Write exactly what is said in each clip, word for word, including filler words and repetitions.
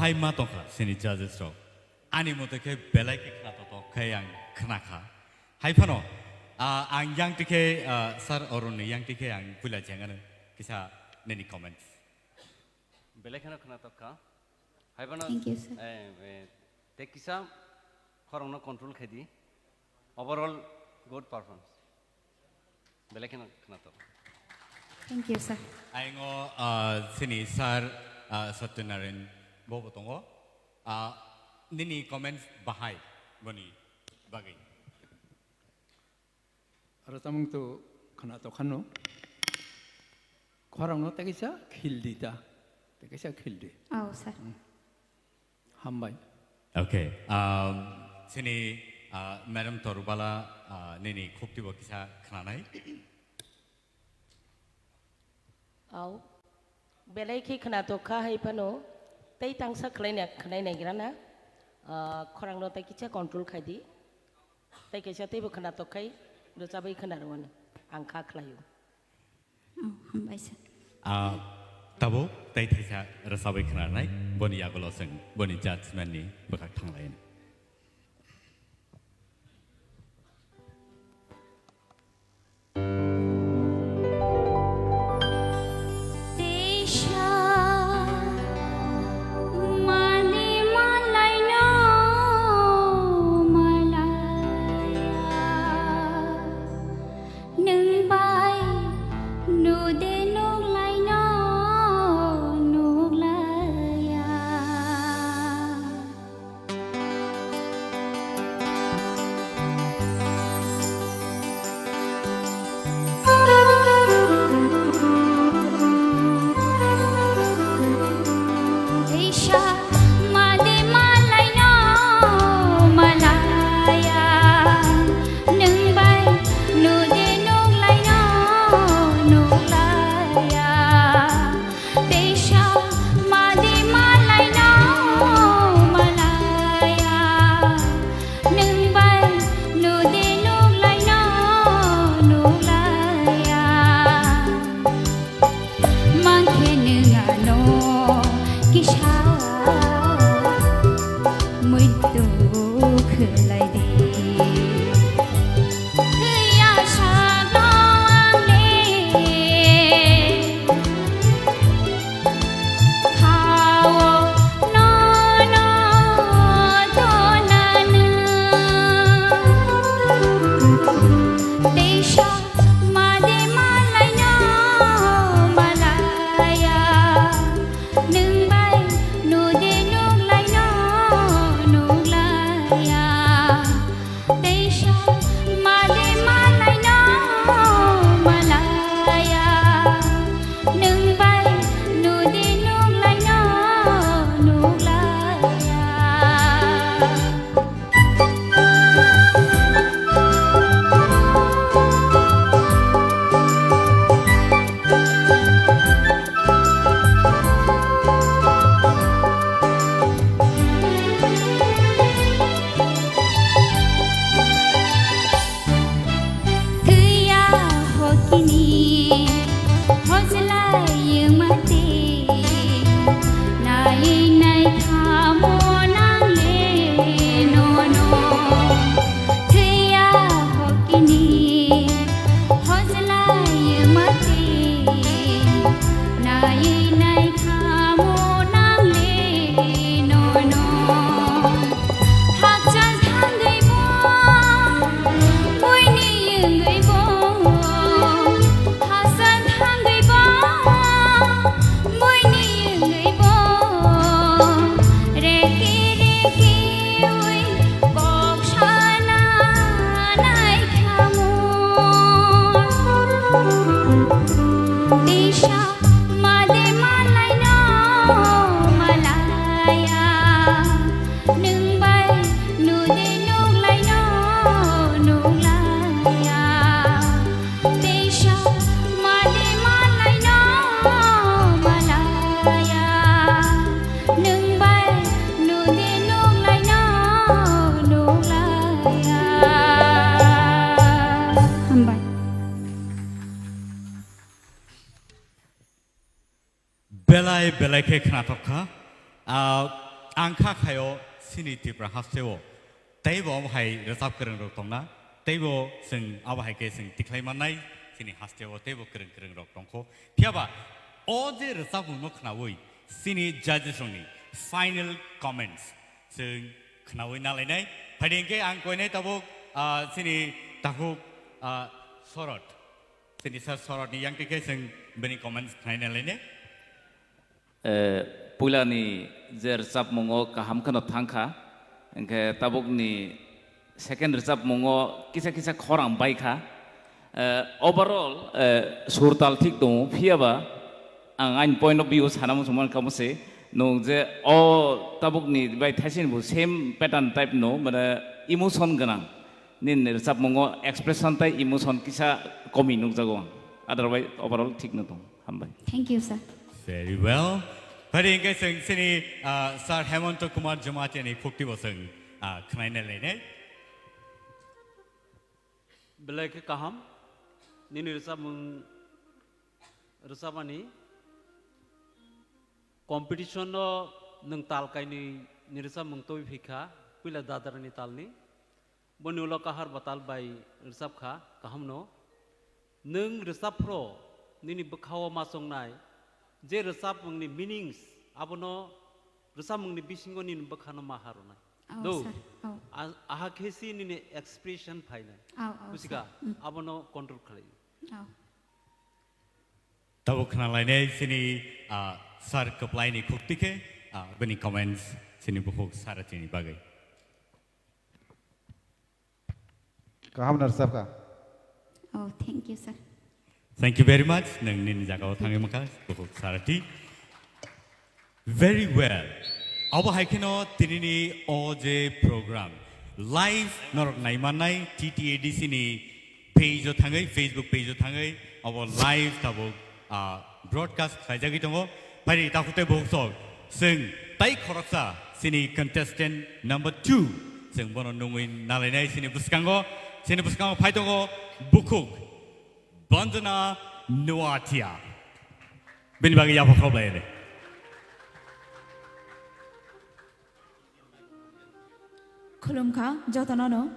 Hai ma tongkha sini judges rok. Ani mote khe belai khe khna totok khe ang khna kha. Hai phano, ah, ang yang tikhe, ah, Sir Arun ni yang tikhe ang puila jengano kisa nini comments. Belai kheno khna tokkha. Hai phano, Thank you, sir. Eh, eh, te kisa khorokno control khai di. Overall good performance. Belai kheno khna tok. Thank you, sir. Aingo, ah, sini Sir, ah, Satyanarayan bobo tongo. Ah, nini comments bahai boni bagwi. Aro tamung tu khna tokhano. Khorang no tei kisa khildi ta. Tei kisa khildi. Oh, sir. Hmm. Hambai. Okay. Um, sini, uh, Madam Torubala, uh, nini khukti bo kisa khnanai. Au. Belai khe khna tokha hai phano. Tei tangsa khlai na, khnai nai gira na. Uh, khorang no tei kisa control khai di. Tei kaisa teibo khna tok khai, rwchabwi khna rwano. Ang kha khlaio. Oh, hambai sir. Ah, tabuk tei thaisa rwchabwi khna rwnai, boni yagulo chwng boni judgment ni bwkhak thanglaino. Teisa mani malaino malaya, nwng bai nude nuklaino nuklaya. Teisa madi malaino malaya, nwng bai nude nuklaino nuklaya. Teisa madi malaino malaya, nwng bai nude nuklaino nuklaya. Mangkhe nwng ano kisa muitu khwlai di. Thwiya sakno ang le khao nono tonanw. Teisa madi malaino malaya, nwng bai nude nuklaino nuklaya. Teisa madi malaino malaya, nwng bai nude nuklaino nuklaya. Thwiya hokini hojlai mati, nai nai khamo nangle nono. Thwiya hokini hojlai mati, nai nai khamo nangle nono. Hakchal thangwi bo, buini wngwi bo, hakchal thangwi bo, buini wngwi bo, reki reki wi kok sana nai khamu. Tisa made malaino malaya, nwng bai nude nuklaino nuklaya. Tisa made malaino malaya, nwng bai nude nuklaino nuklaya. Hambai. Belai belai khe khnathok kha. Ah, Ang kha khaio chini Tripura hasteo teibo omo hai rwchap kwrwng rok tongna, teibo chwng abo hai khe chwng tikhlai mannai chini hasteo teibo kwrwng kwrwng rok tongkho. Phiyaba o je rwchapmung no khnaui chini judges rokni final comments chwng khnaui nalainai. Phaidi hwnkhe ang koinai tabuk, ah, chini takhuk, ah, Sorot. Chini sir Sorotni yang tikhe chwng bini comments khnai nalainai. Eh, puilani je rwchapmungo kaham kheno thangkha, hwnkhe tabukni second rwchapmungo kisa kisa khorang baikha. Eh, overall, eh, sur tal thik tongo, phiyaba ang ani point of view sana muchungmani kamo se, nwng je o tabukni bai thaisini bo same pattern type no, mane emotion gwnang nini rwchapmungo expression tai emotion kisa komi nukjago ang, otherwise overall thik no tongo. Hambai. Thank you, sir. Very well. Phaidi hwnkhe chwng chini, ah, Sir Hemanta Kumar Jamatia ni khukti bo chwng, ah, khwnai nalainai. Belai khe kaham, nini rwchapmung rwchapmani competition no nwng tal kainwi ni rwchapmung twi phikha, puila dadarani talni. Boni ulo kahar batal bai rwchapkha, kahamno. Nwng rwchapphro nini bwkhao ma chongnai je rwchapmungni meanings, abono rwchapmungni bisingo nini bwkhano ma harwnai. Oh, do. Sir. Oh. A-, aha khe si nini expression phainai. Oh, oh, Kusika, sir. Mm. Abono control khlai. Oh. Tabuk khna lainai chini, ah, sir kwplaini khukti khe, ah, bini comments chini bukhuk Sarati ni bagwi. Kaham no rwchapkha. Oh, thank you, sir. Thank you very much. Nwng nini jagao thangwi mankha, bukhuk Sarati. Very well. Abo hai kheno tinini o je program live norok naimannai T T A D C ni page o thangwi, Facebook page o thangwi, abo live tabuk, ah, broadcast khlaijagwi tongo. Phaidi takhuk tei bukhuk sok, chwng tai khoroksa chini contestant number two, chwng bono nungwi nalainai chini bwskango, chini bwskango phai tongo bukhuk Banjana Noatia. Bini bagwi yapha khablai de. Khulumkha jotono no.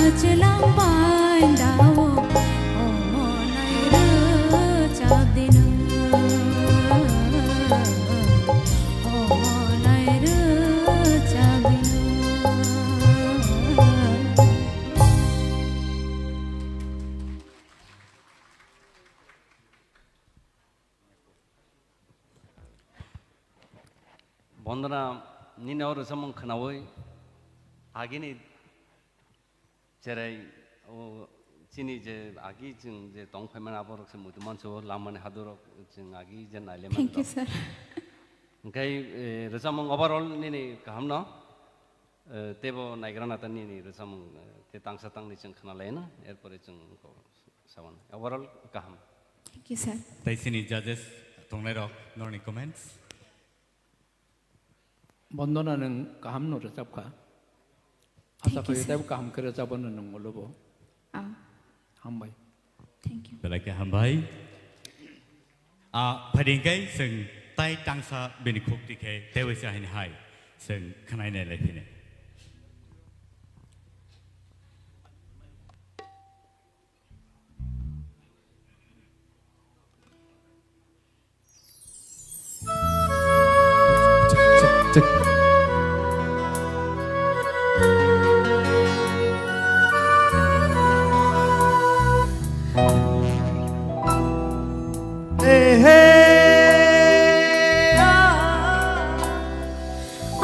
Chwlang bai dao, omo nai rwchap di nw. Omo nai rwchap di nw. Bondona, nini o rwchapmung khwnaui agini cherai o chini je agi chwng je tong phaimani aborok se muitu manso lamani hadurok chwng agi je nailemani Thank you, rok. Sir. Hwnkhe, eh, rwchapmung overall nini kahamno, eh, teibo naigra nata nini rwchapmung, eh, te tangsa tangni chwng khwnalaino, erpore chwng ko-, sabon. Overall kaham. Thank you, sir. Tei chini judges tongnairok, norni comments? Bondona nwng kaham no rwchap kha. Asa Thank you, khaio sir. Teibo kaham khe rwchapno nwng ulo bo. Ah. Hambai. Thank you. Belai khe hambai. Ah, phaidi hwnkhe chwng tai tangsa bini khuk tikhe teibo se ahini hai chwng khwnai nai lai phini.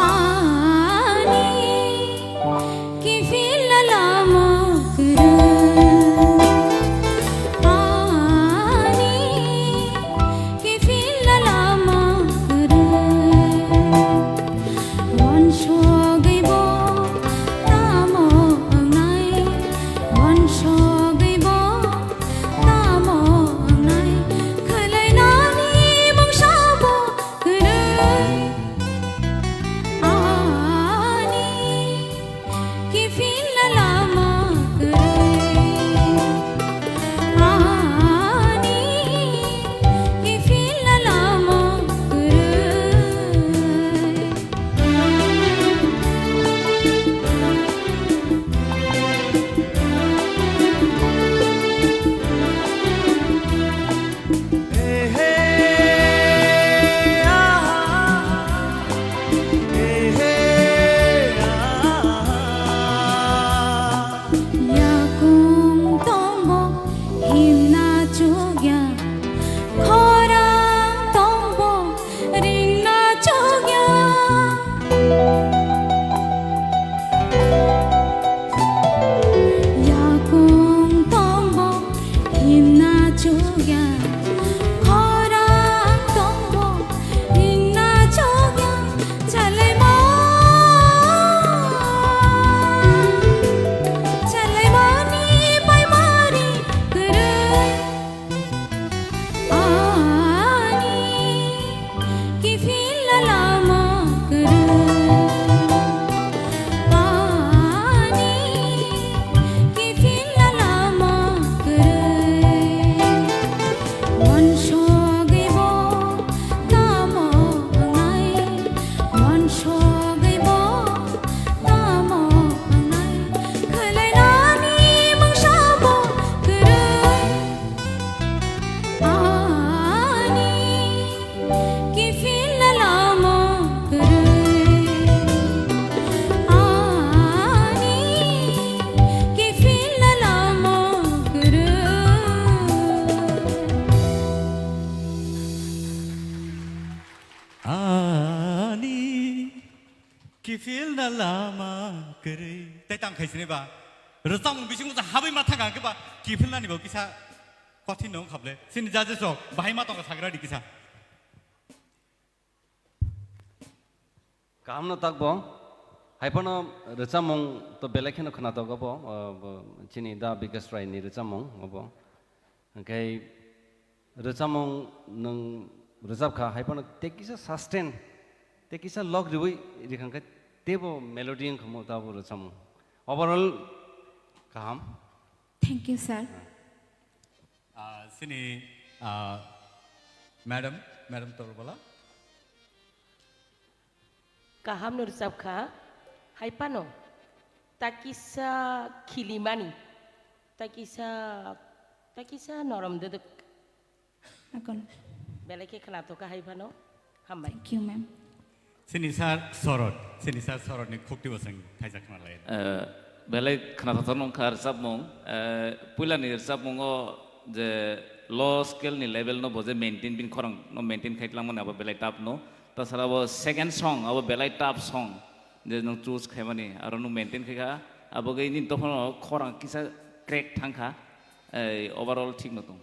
Ani kiphilna lama kwrwi. Ani kiphilna lama kwrwi. Wansugwi bo tamo wngnai, wansugwi bo tamo wngnai, khwlainani mungsa bo kwrwi. Ani kiphilna lama kwrwi. Ani kiphilna lama kwrwi. Yakung tongbo himna chukya, khorang tongbo ringna chukya. Yakung tongbo himna chukya, khorang tongbo ringna chukya. Chalaima, chalaimani paimari kwrwi. Ani kiphilna lama kwrwi. Ani kiphilna lama kwrwi. Wansugwi bo tamo wngnai, wansugwi bo tamo wngnai, khwlainani mungsa bo kwrwi. Ani kiphilna lama kwrwi. Ani kiphilna lama kwrwi. Ani kiphilna lama kwrwi. Tei tang khai sini ba. Rwchapmung bisingo sa habai ma thang khe ba kiphilnani bo kisa kothin no khable. Sini judges rok bahai ma tong sagra di kisa. Kaham no takbo. Haiphano rwchapmung to belai kheno khwnatok obo, uh, bo chini da Bikas Rai ni rwchapmung obo. Hwnkhe rwchapmung nwng rwchapkha, haiphano tei kisa sustain, tei kisa log riwi rikha khe teibo melody wngkha mo tabo rwchapmung. Overall kaham. Thank you, sir. Ah, sini, ah, madam, madam Torbala. Kaham no rwchapkha, haiphano Takisa khilimani, takisa, takisa norom dwdwk. Akon. Belai khe khwnathok kha hai phano. Hambai. Thank you, ma'am. Sini sir Sorot, sini sir Sorot ni khukti bosong thaijak khna lai. Eh, belai khwnathok nong kha rwchapmung. Eh, puila ni rwchapmungo je low scale ni level no bo je maintain, bini khorang no maintain khai tlangmani abo belai tough no. Tasara bo second song abo belai tough song. Je nwng choose khaimani, aro nwng maintain khai kha, abo khe nini dophano khorang kisa crack thang kha, ei, overall thik no tong.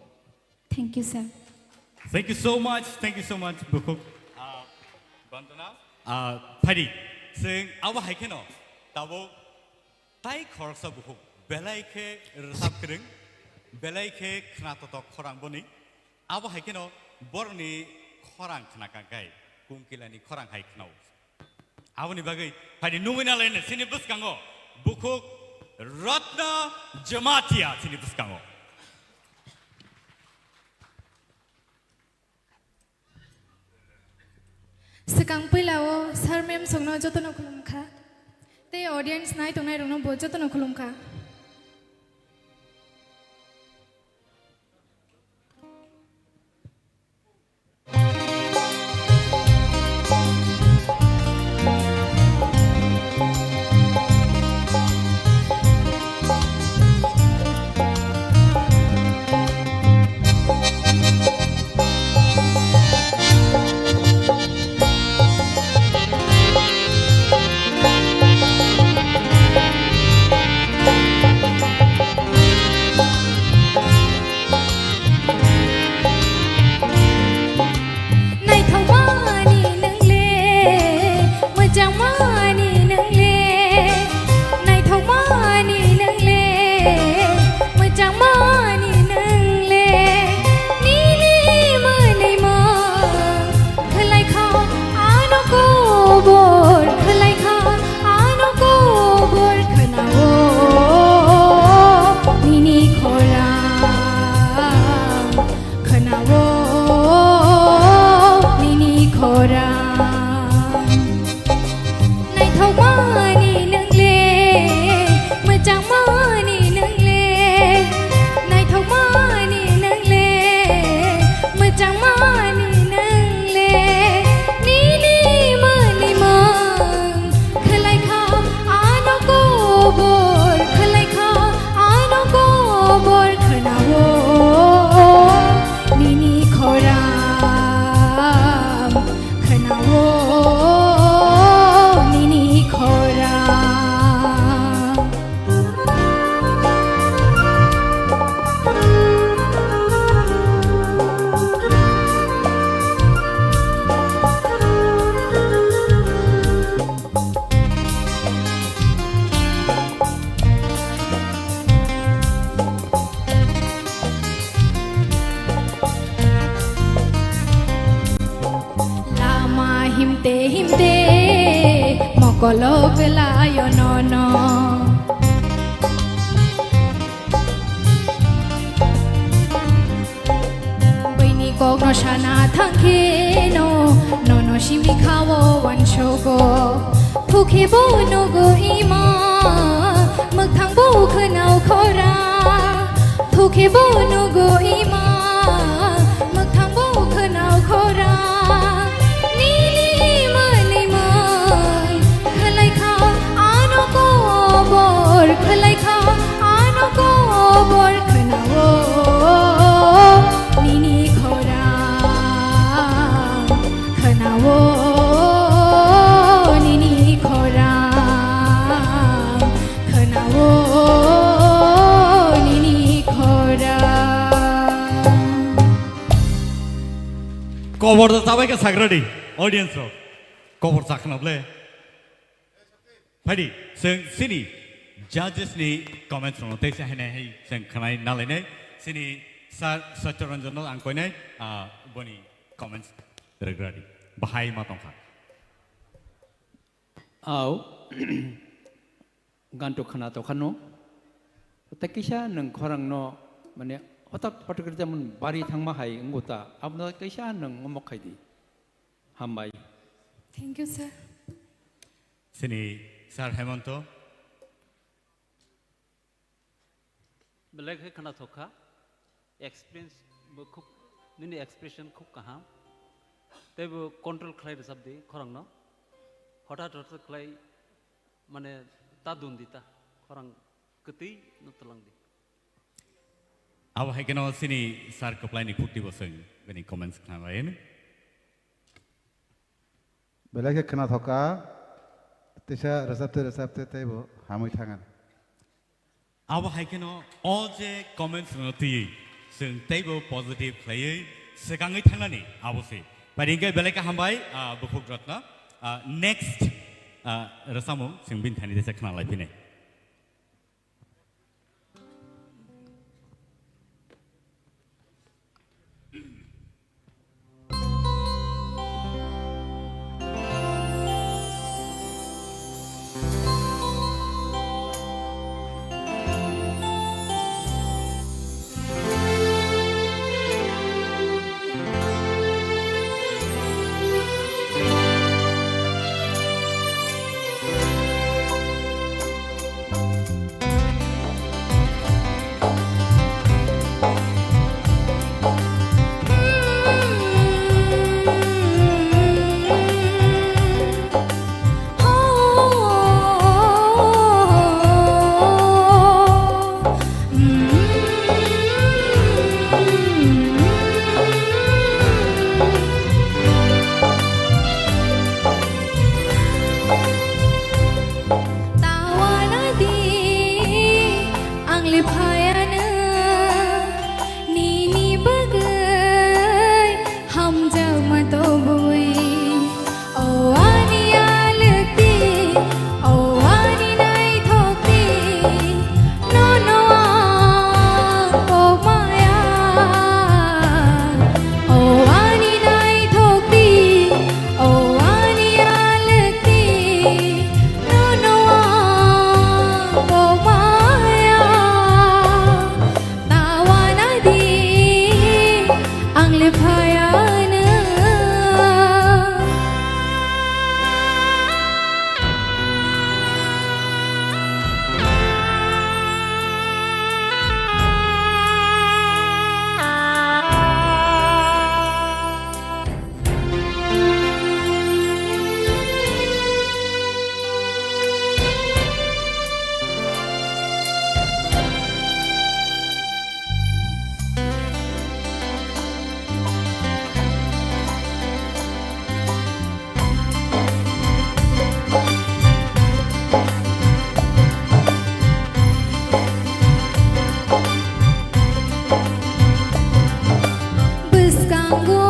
Thank you, sir. Thank you so much, thank you so much, bukhuk, ah, Bandana. Ah, phaidi, chwng abo hai kheno tabuk tai khoroksa bukhuk belai khe rwchap kwrwng, belai khe khna totok khorang boni. Abo hai kheno borokni khorang khna kangkhai, Kungkilani khorang hai khnao. Aboni bagwi phaidi nugwi nalaino chini bwskango bukhuk Ratna Jamatia chini bwskango. Swkang puilao sir ma'am songno jotono khulumkha. Tei audience nai tongnai rokno bo jotono khulumkha. Naithokmani nwngle, mwchangmani nwngle, naithokmani nwngle, mwchangmani nwngle, nini mwnwimung khwlaikha ano kobor, khwlaikha ano kobor khwnao nini khorang. Khwnao nini khorang. Naithokmani nwngle, mwchangmani nwngle, naithokmani nwngle, mwchangmani nwngle, nini mwnwimung khwlaikha ano kobor, khwlaikha ano kobor khwnao nini khorang, khwnao nini khorang. Lama himte himte mokolo kwlaio nono. Buini kokno sana thangkheno, nono simi khao wansogo. Thukhe bo nugo ima, mwkhang bo khwnao khora. Thukhe bo nugo ima, mwkhang bo khwnao khora. Nini mwnwimung khwlaikha ano kobor, khwlaikha ano kobor khwnao nini khorang, khwnao nini khorang, khwnao nini khorang. Kobor da chabai khe sagradi, audience rok. Kobor chakna ble. Phaidi, chwng chini judges ni comments rokno teisa hainai hai chwng khwnai nalainai. Chini Sir Satyaranjan no ang koinai, ah, boni comments rwgradi. Bahai ma tongkha. Au, ganto khwna tokha no. Tei kisa nwng khorang no, mane, hotak hotak khe jemon bari thangma hai wngkha ta, abono kisa nwng omo khaidi. Hambai. Thank you, sir. Chini Sir Hemonto. Belai khe khwnathok kha, experience bo khub, nini expression khub kaham. Tei bo control khlai rwchap di khorang no. Hothat hothat khlai, mane, ta dun di ta, khorang kwtwi no twlang di. Abo hai kheno chini sir kwplai ni khukti bo chwng bini comments khna lai. Belai khe khwnathok kha, tisa rwchapte rwchapte tei bo hamwi thangan. Abo hai kheno o je comments rwno twiwi chwng teibo positive khlaiwi swkangwi thangnani abo se. Pai hwnkhe belai khe hambai, ah, Bukhuk Ratna. Ah, next, ah, rwchapmung chwng bini thani tesa khna lai phinai. Tawana di ang le phayano nini bagwi hamjakma tobwi. O ani alwkti, o ani naithokti, nono ang kokmaya. O ani naithokti, o ani alwkti, nono ang kokmaya. Tawana di ang le phayano. Bwskango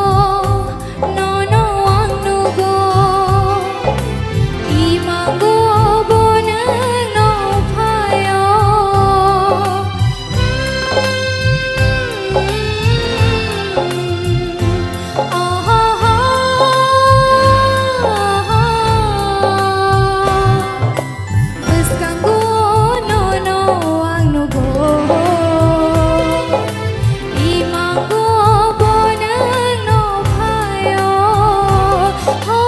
nono ang nugo, imango bo nwngno phaio. Bwskango nono ang nugo, imango bo nwngno phaio. Ho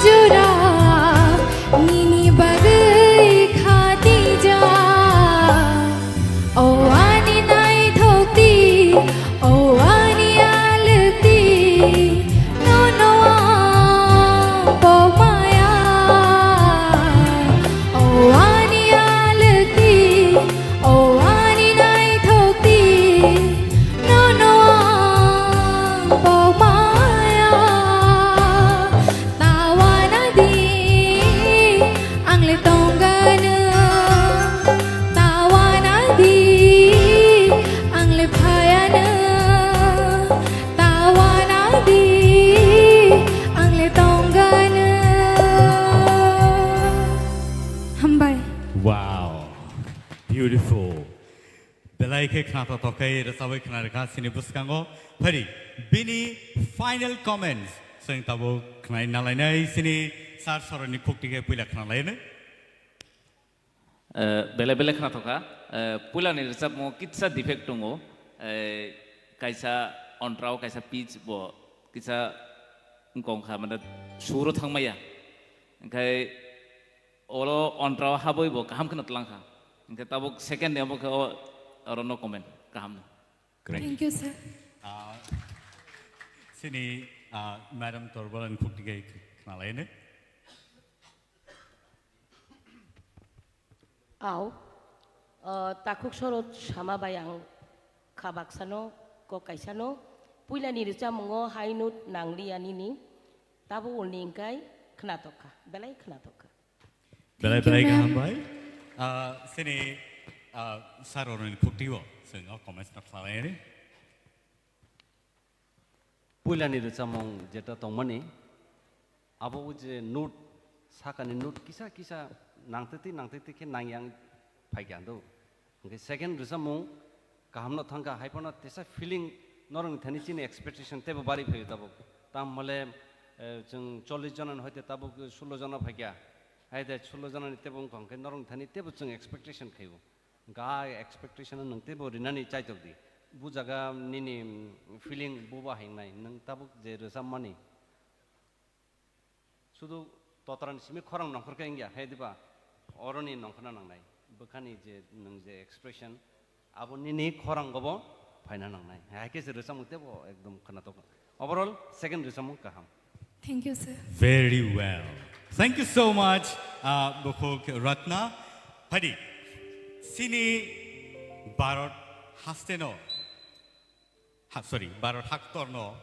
jora nini bagwi khatijak. O ani naithokti, o ani alwkti, nono ang kokmaya. O ani alwkti, o ani naithokti, nono ang kokmaya. Tawana di ang le tongano, tawana di ang le phayano, tawana di ang le tongano. Hambai. Wow, beautiful. Belai khe khna toktok khe rwchabwi khna rwkha chini bwskango. Phari bini final comments chwng tabuk khnai nalainai chini sir soroni khukti khe puila khna lainai. Eh, belai belai khna thokha. Eh, puilani rwchapmungo kitsa defect tongo. Eh, kaisa ontrao kaisa pitch bo kitsa wngkong kha, mane suro thangmaya. Hwnkhe oro ontrao habwi bo kaham kheno twlang kha. Hwnkhe tabuk second ni omo khe o Oro no comment. Kaham no. Great. Thank you, sir. Ah, sini, ah, Madam Torbalan khukti gai khnalaini. Au, ah, takhuk sorot sama bai ang kha baksano, kok kaisano, puilani rwchapmungo hai note nangliya nini, tabo ulni wngkai khwnatokha, belai khwnatokha. Belai Thank you, belai ma'am. Kaham bai. Ah, sini, ah, sir oroni khukti o, sini o comments no khlalaini. Puilani rwchapmung jeta tongmani, abo o je note, sakani note kisa kisa nangtwi twi nangtwi twi khe nangyang phaikha do. Hwnkhe second rwchapmung kahamno thangkha, haiphano tesa feeling norokni thani chini expectation teibo bari phaio tabuk. Tamhole, eh, chwng chollish jonani hoite tabuk sullo jona phaikha. Haide sullo jonani teibo wngkha hwnkhe norokni thani teibo chwng expectation khaio. Hwnkhe a expectation no nwng teibo rinani chaitok di. Bu jaga nini, mm, feeling bubo hai wngnai, nwng tabuk je rwchapmani. Sudu totrani simi khorang nongkhor khe wngya, hai diba? Oroni nongkhorna nangnai. Bwkhani je nwng je expression, abo nini khorangobo phaina nangnai. Hai khe se rwchapmung teibo ekdom khwnatok. Overall, second rwchapmung kaham. Thank you, sir. Very well. Thank you so much, uh, Bukhuk Ratna. Phadi, sini Bharat hasteno, ha, sorry, Bharat haktorno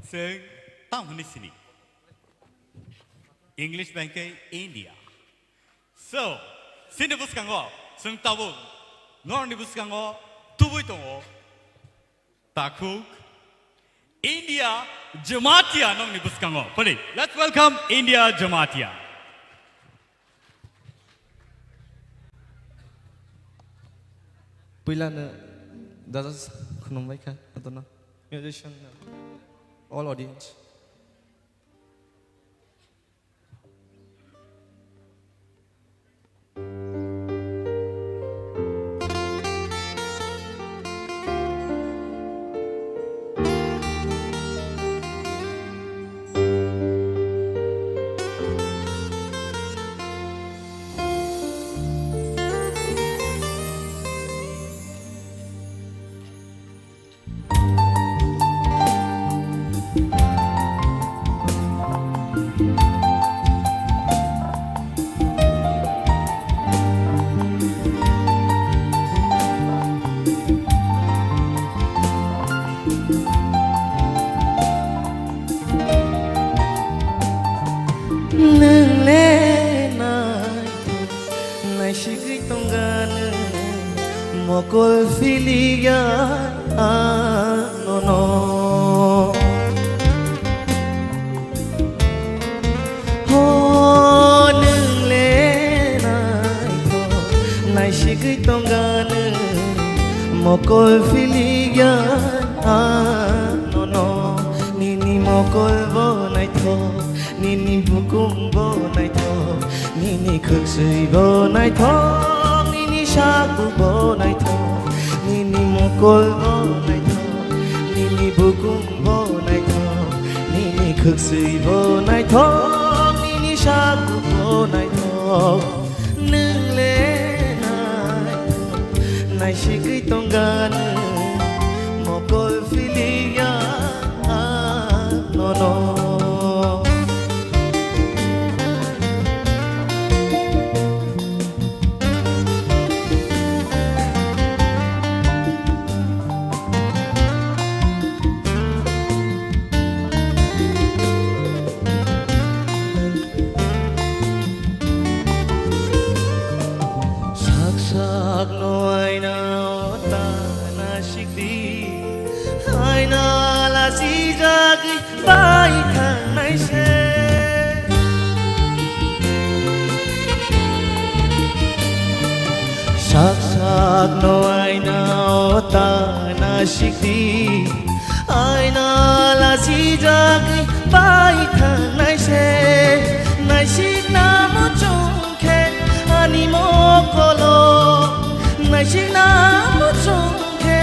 chwng tam hwnwi sini. English bai khe India. So, sini bwskango chwng tabuk norokni bwskango tubui tongo. Takhuk, India Jamatia nongni bwskango. Pwdi, let's welcome India Jamatia. Puilano judges khulumbai kha, adono musician, all audience. Nwng le naithok, naisigwi tongga nwng, mokol philikya anono. Ho nwng le naithok, naisigwi tongga nwng, mokol philikya anono. Nini mokol bo naithok, nini bukum bo naithok, nini khwksui bo naithok, nini saku bo naithok, nini mokol bo naithok, nini bukum bo naithok, nini khwksui bo naithok, nini saku bo naithok. Nwng le naithok, naisigwi tongga nwng, mokol philikya anono. Sak sak no aina o ta nasikdi, aina lasijagwi bai thangnai se. Sak sak no aina o ta nasikdi, aina lasijagwi bai thangnai se. Naisikna muchung khe ani mokolo, naisikna muchung khe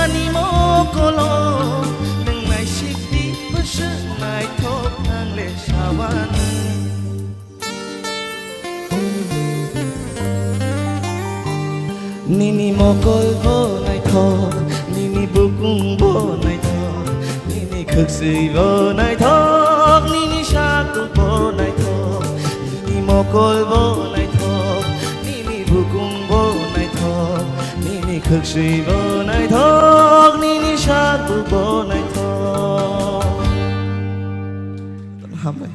ani mokolo, nwng naisik di bwswk naithok ang le sawano. Nini mokol bo naithok. Nini bukung bo naithok, nini khwksui bo naithok, nini satung bo naithok, nini mokol bo naithok, nini bukung bo naithok, nini khwksui bo naithok, nini satung bo naithok. Hambai.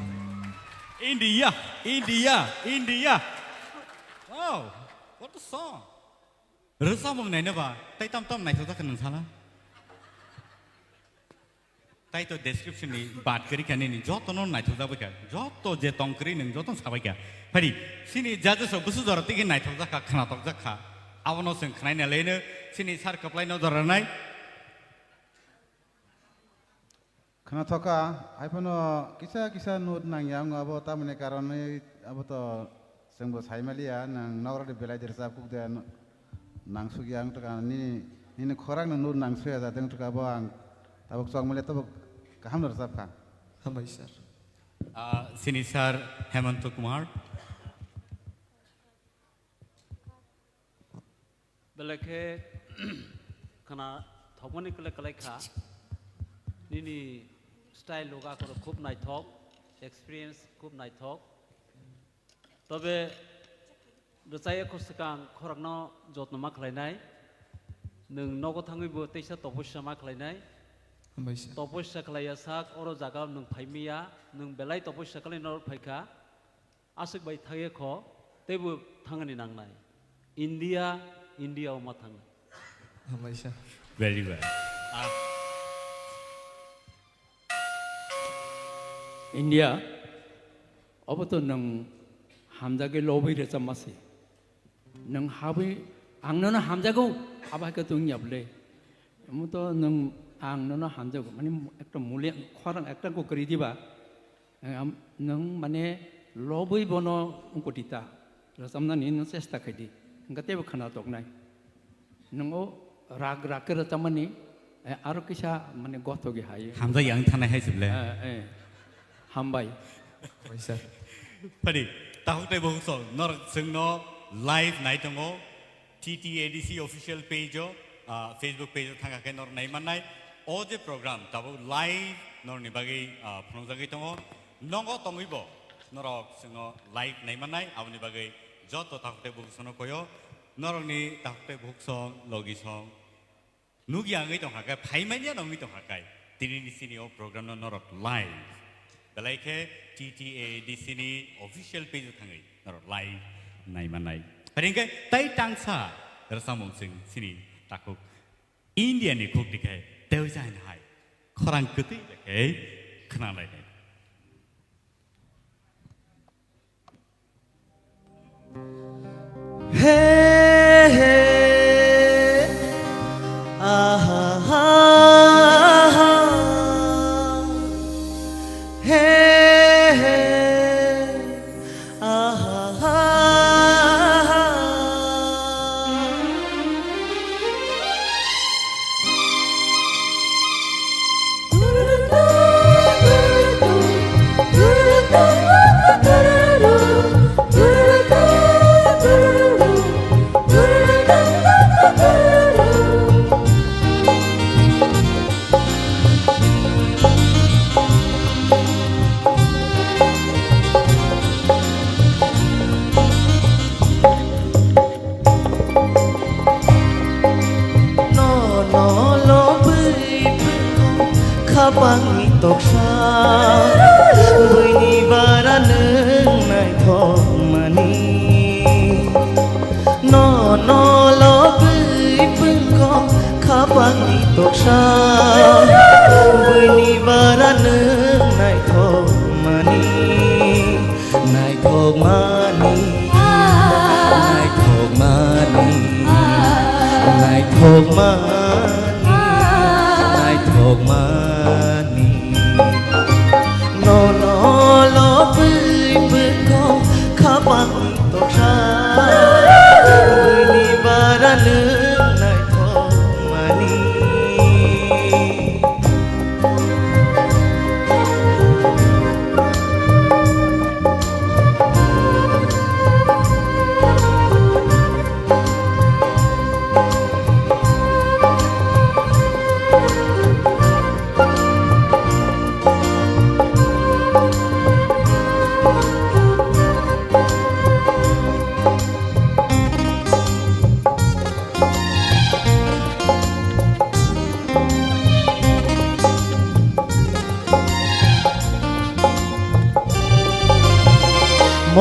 India, India, India. Wow, what a song. Rwchapmung naina ba, tai tam tam naithok jak kha nwng sala. Tai to description ni bat kwrwi kha nini joto no naithok jak bai kha. Joto je tong kwrwi nwng joto no sabai kha. Phari, sini judges rok busu jora tigi naithok jak kha, khnatok jak kha. Abono chwng khnaina leno sini sir kwplai no jora nai. Khwnathoka, haiphano kisa kisa note nangya wngwi abo tamoni karonwi abo to chwngbo saimaliya, nwng nokrokni belai de rwchap kuk de no-, nangsukya wngtwkha, nini, nini khorang no note nangsuya jatwi wngtwkha, abo ang tabuk chokmaliya tabuk kaham no rwchapkha. Hambai sir. Ah, sini sir Hemanta Kumar. Belai khe khwna thokmani kwlai kwlai kha. Nini style loga khoro khub naithok, experience khub naithok. Tobe rwchaya kho swkang khorokno jotno ma khlainai. Nwng nogo thangwi bo teisa topossa ma khlainai. Hambai sir. Topossa khlaiya sak oro jaga nwng phaimiya, nwng belai topossa khlai norok phaikha. Aswk bai thangya kho, teibo thangani nangnai. India, India o ma thangna. Hambai sir. Very well. Ah. India, obo to nwng hamjagwi lobwi rwchapma se. Nwng habwi ang nono hamjago, abo hai khe to wngya bwle. Omo to nwng ang nono hamjago, mane ekta muli khorang ekta kok kwrwi diba. Ang am-, nwng mane lobwi bono wngkoti ta, rwchapnani nwng chesta khai di, hwnkhe teibo khwna toknai. Nwng o rag rag khe rwchapmani, eh, aro kisa mane gothogwi hai. Hamjak yang thanai hai se ble. Eh, eh. Hambai. Hambai sir. Phadi, takhuk tei bukhuk song, norok chwngno live nai tongo. T T A D C official page o, ah, Facebook page o thangkha khe norok nai mannai. O je program tabuk live norokni bagwi, ah, phunukjagwi tongo. Nogo tongwibo norok chwngno live nai mannai, aboni bagwi joto takhuk tei bukhuk songno koyo. Norokni takhuk tei bukhuk song, logi song nukya wngwi tongkha khe, phaimanya wngwi tongkha khe, tinini chini o program no norok live. Belai khe T T A D C ni official page o thangwi norok live nai mannai. Phari hwnkhe tai tangsa rwchapmung chwng chini takhuk India ni khuk tikhe tei jain hai khorang kwtwi bai khe khwnalainai. He, he, aha, ha, ha. He, he, aha, ha, ha. Nono lobwi phano khapangni toksa, buini bara nwng naithokmani. Nono lobwi phano khapangni toksa, buini bara nwng naithokmani. Naithokmani, naithokmani, naithokmani, naithokmani. Nono lobwi bwkha khapangni toksa, buini bara nwng naithokmani.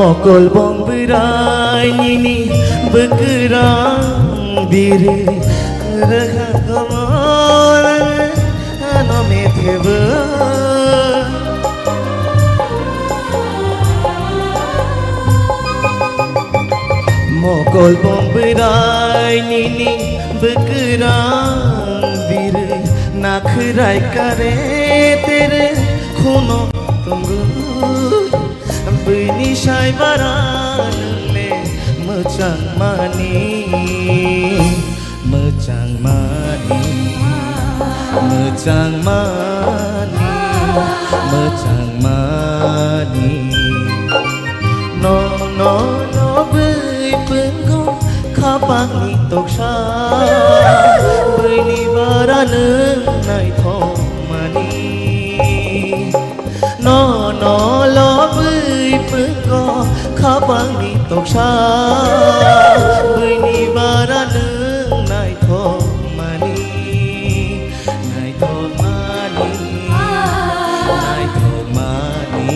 Mokol bong bwrai nini bwkrang biri rwkha komor ano methebo. Mokol bong bwrai nini bwkrang biri nakhrai kare tere khuno tongo. Bini sai bara nungle mwchang mani, mwchang mani, mwchang mani, mwchang mani. No, no, no, bui pungko khapangni toksa, buini bara nung naithok mani. No, no, lobwi pungko khapangni toksa, buini bara nung naithok mani, naithok mani, naithok mani,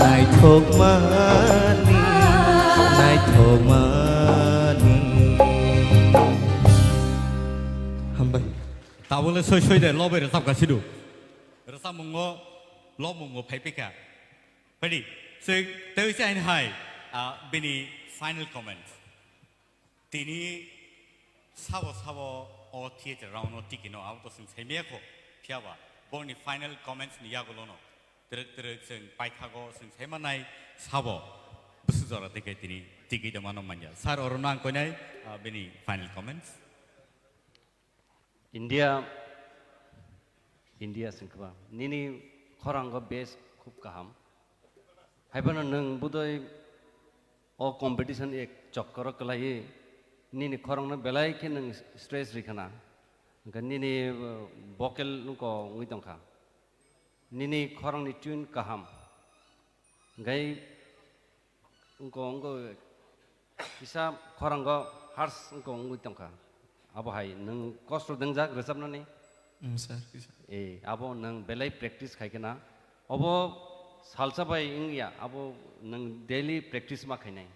naithok mani, naithok mani. Hambai. Tabole soi soi de lobe rwchapka sidu. Rwchapmungo, lobmungo phaiphikha. Phaidi, chwng tei se haino hai, ah, bini final comments. Tini sabo sabo o theatre round o tiki no abo to chwng saimaya kho, phiyaba boni final comments ni yagulo no twrwk twrwk chwng paithago chwng saimanai sabo bwswk jora tike tini tiki de mano manya. Sir, oro no ang koinai, ah, bini final comments. India, India sengkaba. Nini khorang go best khub kaham. Haibano nwng budoi o competition ek chokkoro kwlaiwi nini khorang no belai khe nwng stress rikhana. Hwnkhe nini, uh, vocal wngko wngwi tongkha. Nini khorang ni tune kaham. Hwnkhe Wngko, wngko, kisa khorango harsh wngko wngwi tongkha. Abo hai nwng kosto dwngjak rwchapnani? Mm, sir, kisa. Eh, abo nwng belai practice khai khna. Obo salsa bai wngya, abo nwng daily practice ma khainai.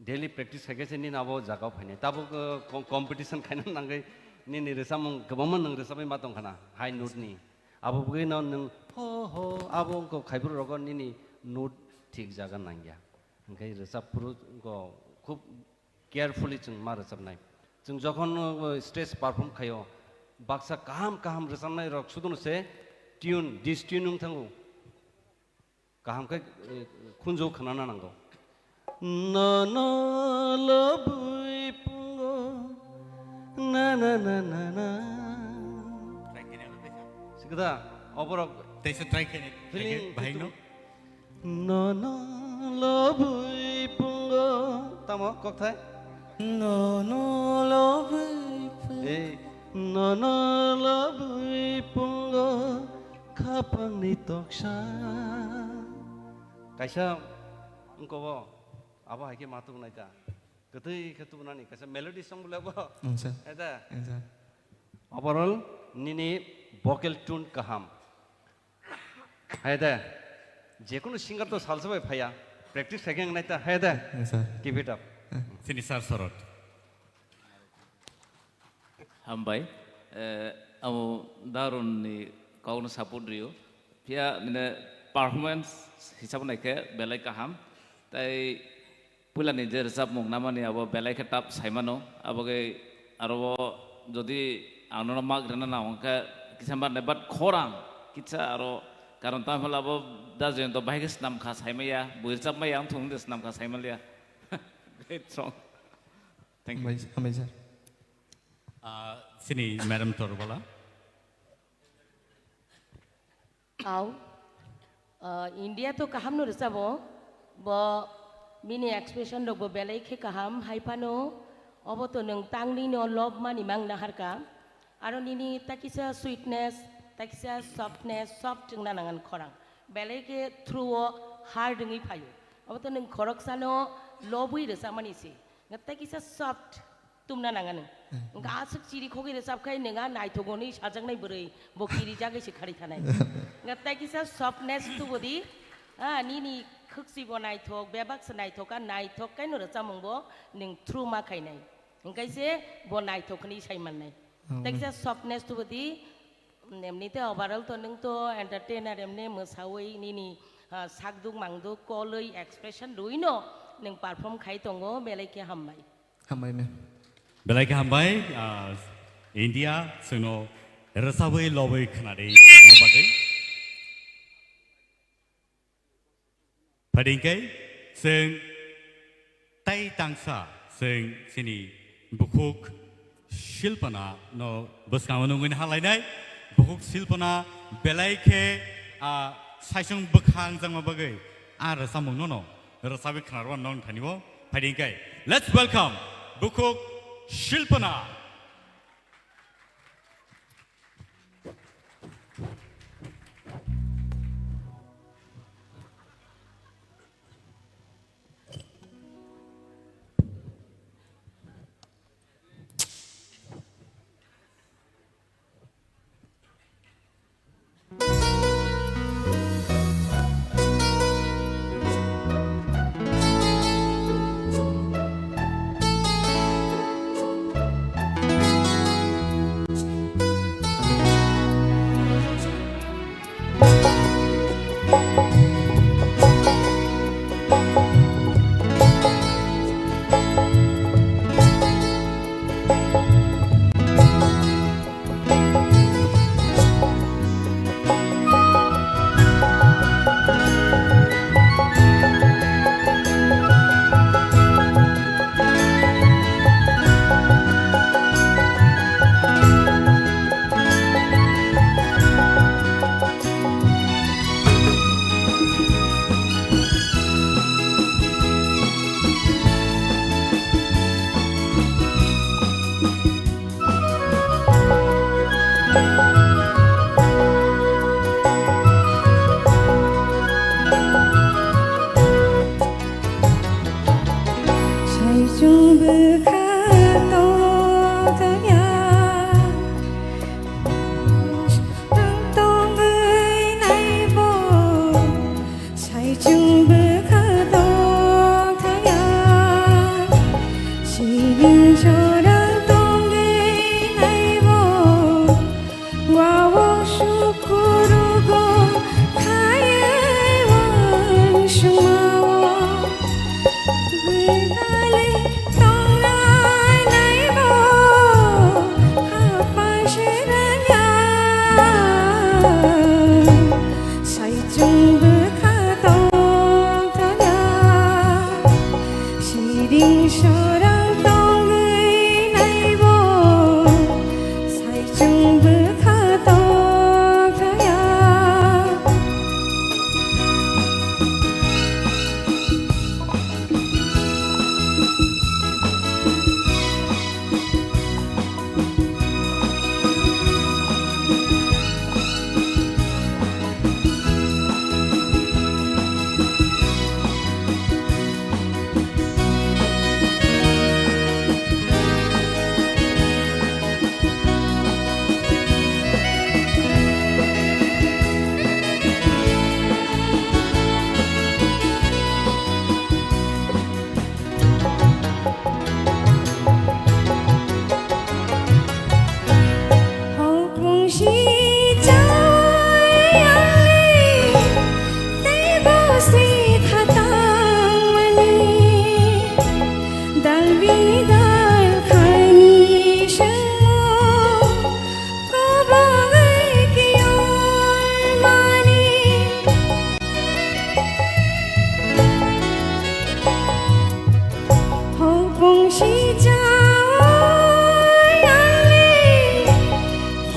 Daily practice khai khe se nini abo jagao phainai. Tabuk, uh, com-, competition khaina nangwi nini rwchapmung kwbangma nwng rwchapwi ma tongkhna, high note ni. Abo bwgwino nwng pho ho abo wngko khaibruk rogo nini note thik jaga nangya. Hwnkhe rwchap phuru go khub carefully chwng ma rwchapnai. Chwng jokhon, uh, stage perform khaio, baksa kaham kaham rwchapnai rok sudono se tune, distune wng thango. Kaham khe, eh, khunju khnana nango. Nono lobwi pungo, na, na, na, na, na. Sikda, oborok Teisa try khaini, feeling bahai no? Nono lobwi pungo. Tamo, kokthai? Nono lobwi pungo. Eh, nono lobwi pungo, khapangni toksa. Kaisa wngko bo, abo hai khe ma tubunai ta. Kwtwi khe tubunani, kaisa melody song bole bo. Wngsa. Eta. Wngsa. Overall, nini vocal tune kaham. Hai de, jekunu singer to salsa bai phaiya, practice khai khe wngnai ta, hai de. Yes, sir. Keep it up. Sini sir sorot. Hambai, eh, amo Darun ni kok no support rio. Phiya nini performance hisab nai khe belai kaham. Tai Puila ni je rwchapmung namani abo belai khe tough saimano, abo khe aro o jodi ang nono mak rwna nang hwnkhe kisa bar nai, but khorang kisa aro, karon tamo hwnle abo da Jayanta bahai khe swnam kha saimaya, bui rwchapmaya wng thung de swnam kha saimaliya. Great song. Thank you. Hambai, hambai sir. Ah, sini Madam Torbala. Au, ah, India to kaham no rwchabo, bo bini expression rok bo belai khe kaham, hai phano obo to nwng tangni no love mani mang naharka, aro nini takisa sweetness, takisa softness, soft wngna nangan khorang, belai khe through o hard wngwi phaio, obo to nwng khoroksa no love wi rwchapmani se, nwng takisa soft. Tumna nangani. Wngkha aswk chiri khogwi rwchap khai nwng a naithok hwnwi sajaknai bwrwi, bo kirijagwi se khari thanai. Wngkha tai kisa softness tubudi, ah, nini Khwkchi bo naithok, bebak se naithok, a naithok kaino rwchapmung bo nwng through ma khainai. Hwnkhe se bo naithok hwnwi sai mannai. Omo. Teksa softness tubudi, emnite overall to nwng to entertainer, emni mwsawi nini, ah, sakduk mangduk kolwi expression rwino nwng perform khai tongo, belai khe hambai. Hambai ma'am. Belai khe hambai, ah, India, chwngno rwchabwi lobwi khwnadi bagwi. Phaidi hwnkhe chwng tai tangsa chwng chini bukhuk Shilpana no bwskango nungwi halainai. Bukhuk Shilpana belai khe, ah, saichung bwkha wngjakma bagwi a rwchapmung no no rwchabwi khwnarwano nong thani o. Phaidi hwnkhe let's welcome bukhuk Shilpana. Saichung bwkha tongthokya, ang tongwi naibo. Saichung bwkha tongthokya, siring sorang tongwi naibo. Wao sukurugo khaiwi wansukmao. Bwdalwi tongnai naibo hapha serangya. Saichung bwkha tongthokya, siring sorang tongwi naibo, saichung bwkha tongthokya. Hopung si chai ang le, tei bo si khatang mani, dal bini dal khaini semo, kobong ai kiyor mani. Hopung si chai ang le,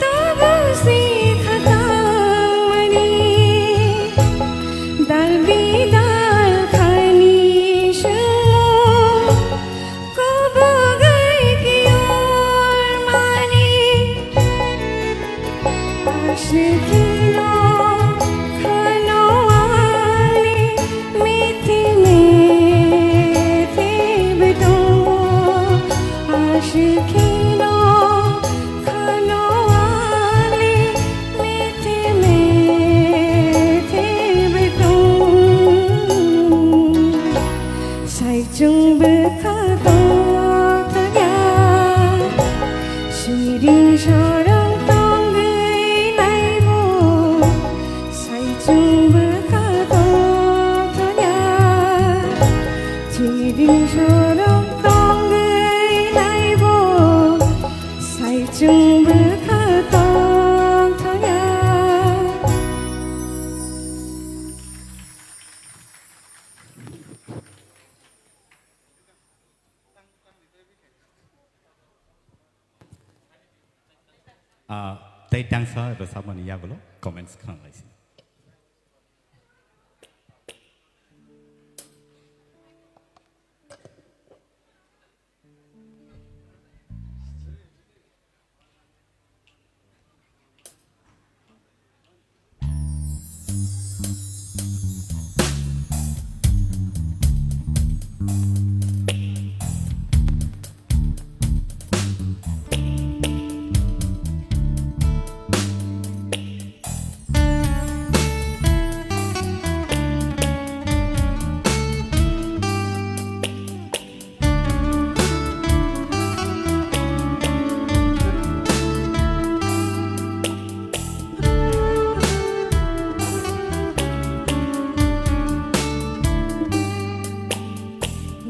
tobo si khatang mani, dal bi dal khaini semo, kobong ai kiyor mani. Aswk no khano ani mithi mithi bwdongo. Ah, tei tangsa rwchapmani yagulo comments khna lai si.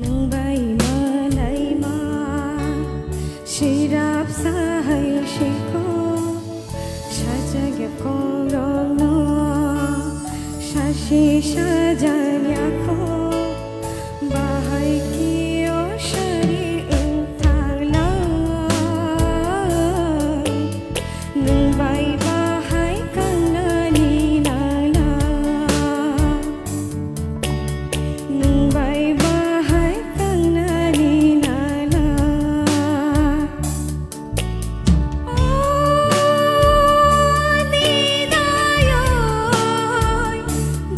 Nwng bai malaima, sirap sahai sikho, sajagya kongrokno, sasi sajagya kho, bahai kio sari wngthangla. Nwng bai bahai kangnani nangla. Nwng bai bahai kangnani nangla. O Nidayoi,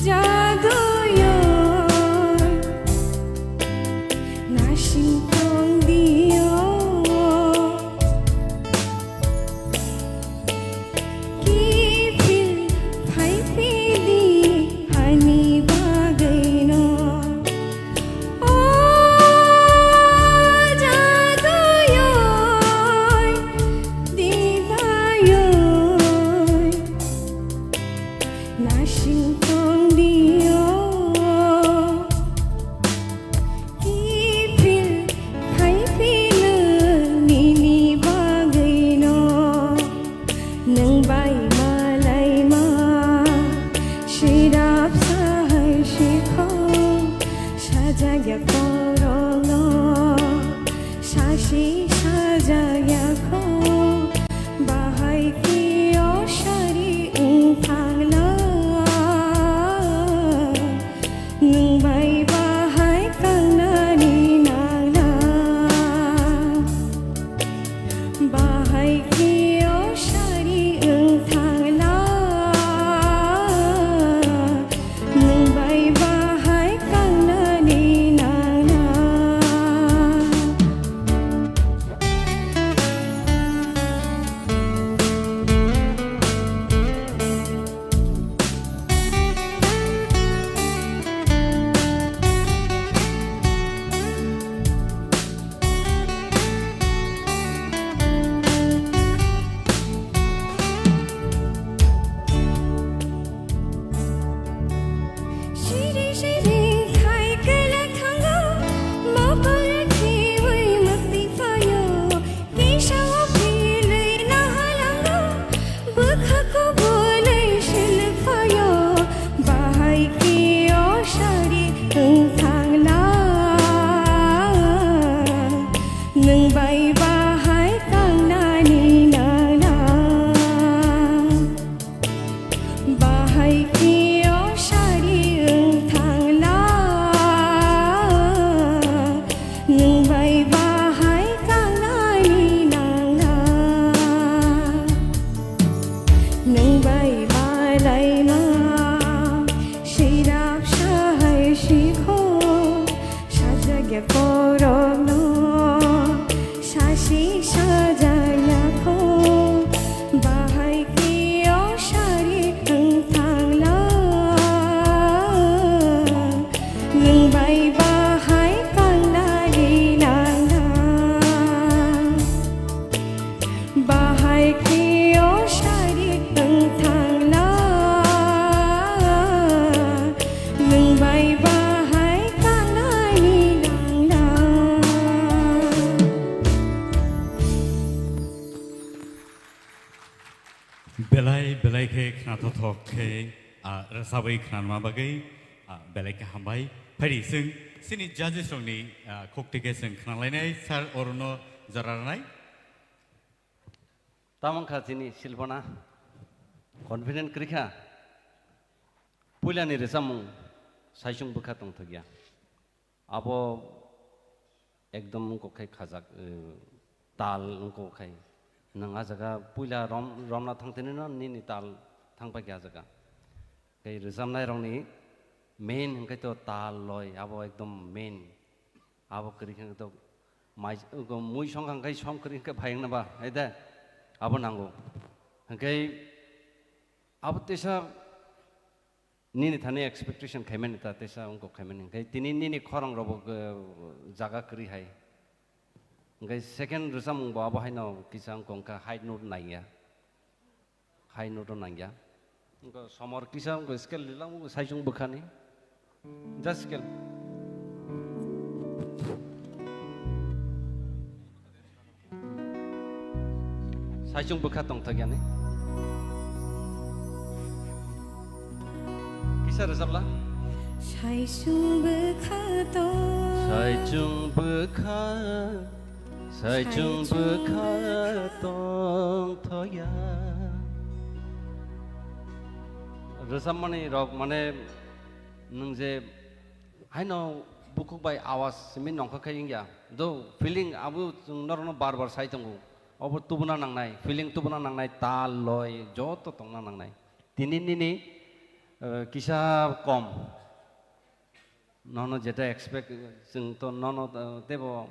Jaduyoi, nasing tongdio. Kiphil phaiphili ani bagwino. O Jaduyoi, Didayoi, nasing tongdio. Kiphil phaiphino nini bagwino, nwng bai malaima, sirap sahai sikho, sajagya korokno, sasi sajagya kho, bahai kio sari wngthangla. Nwng bai bahai kangnani nangla. Bahai kio sari wngthangla. Nwng bai bahai kangnani nangla. Siri siri khai kwla thango, mokol khiwi mwktwi phaio, kisa o philwi nahalango, bwkha kubulwi silwi phaio, bahai kio sari wngthangla. Nwng bai bahai kangnani nangla. Bahai kio sari wngthangla, nwng bai bahai kangnani nangla. Nwng bai malaima, sirap sahai sikho, sajagya korokno, sasi sajagya kho, bahai kio sari wngthangla. Nwng bai bahai kangnani nangla. Bahai kio sari wngthangla, nwng bai bahai kangnani nangla. Belai belai khe khnathothok khe, ah, rwchabwi khnanma bagwi, ah, belai khe hambai. Phaidi chwng chini judges rokni, ah, khukti khe chwng khnalainai, sir, orono jora rwnai. Tamo wngkha chini Silpana confident kwrwi kha. Puilani rwchapmung saichung bwkha tongthokya. Abo ekdom wngkok khai khajak, eh, tal wngkok khai. Nwng a jaga puila rom-, romna thangtini no nini tal thangpai khe a jaga. Tei rwchapnairokni main hwnkhe to tal loi, abo ekdom main. Abo kwrwi khe to mai, mui song kha hwnkhe som kwrwi hwnkhe phai wngna ba, hai de? Abo nango. Hwnkhe abo teisa nini thani expectation khaimani ta, teisa wngkok khaimani. Hwnkhe tini nini khorang rokbo, eh, jaga kwrwi hai. Hwnkhe second rwchapmung bo abo haino kisa wngkha, high note nangya. High note o nangya. Wngkha somor kisa wngkha scale lilang wngkha saichung bwkhani. Just scale. Saichung bwkha tongthok yani. Kisa rwchapla? Saichung bwkha tong. Saichung bwkha. Saichung bwkha tongthokya. Rwchapmani rok mane nwng je haino bukhuk bai awas simi nongkha khai wngya. Do feeling abo chwng norokno bar bar sai tongo. Obo tubuna nangnai, feeling tubuna nangnai, tal loi joto tongna nangnai. Tini nini, eh, kisa kom. Nono jeta expect, chwng to nono, eh, tebo,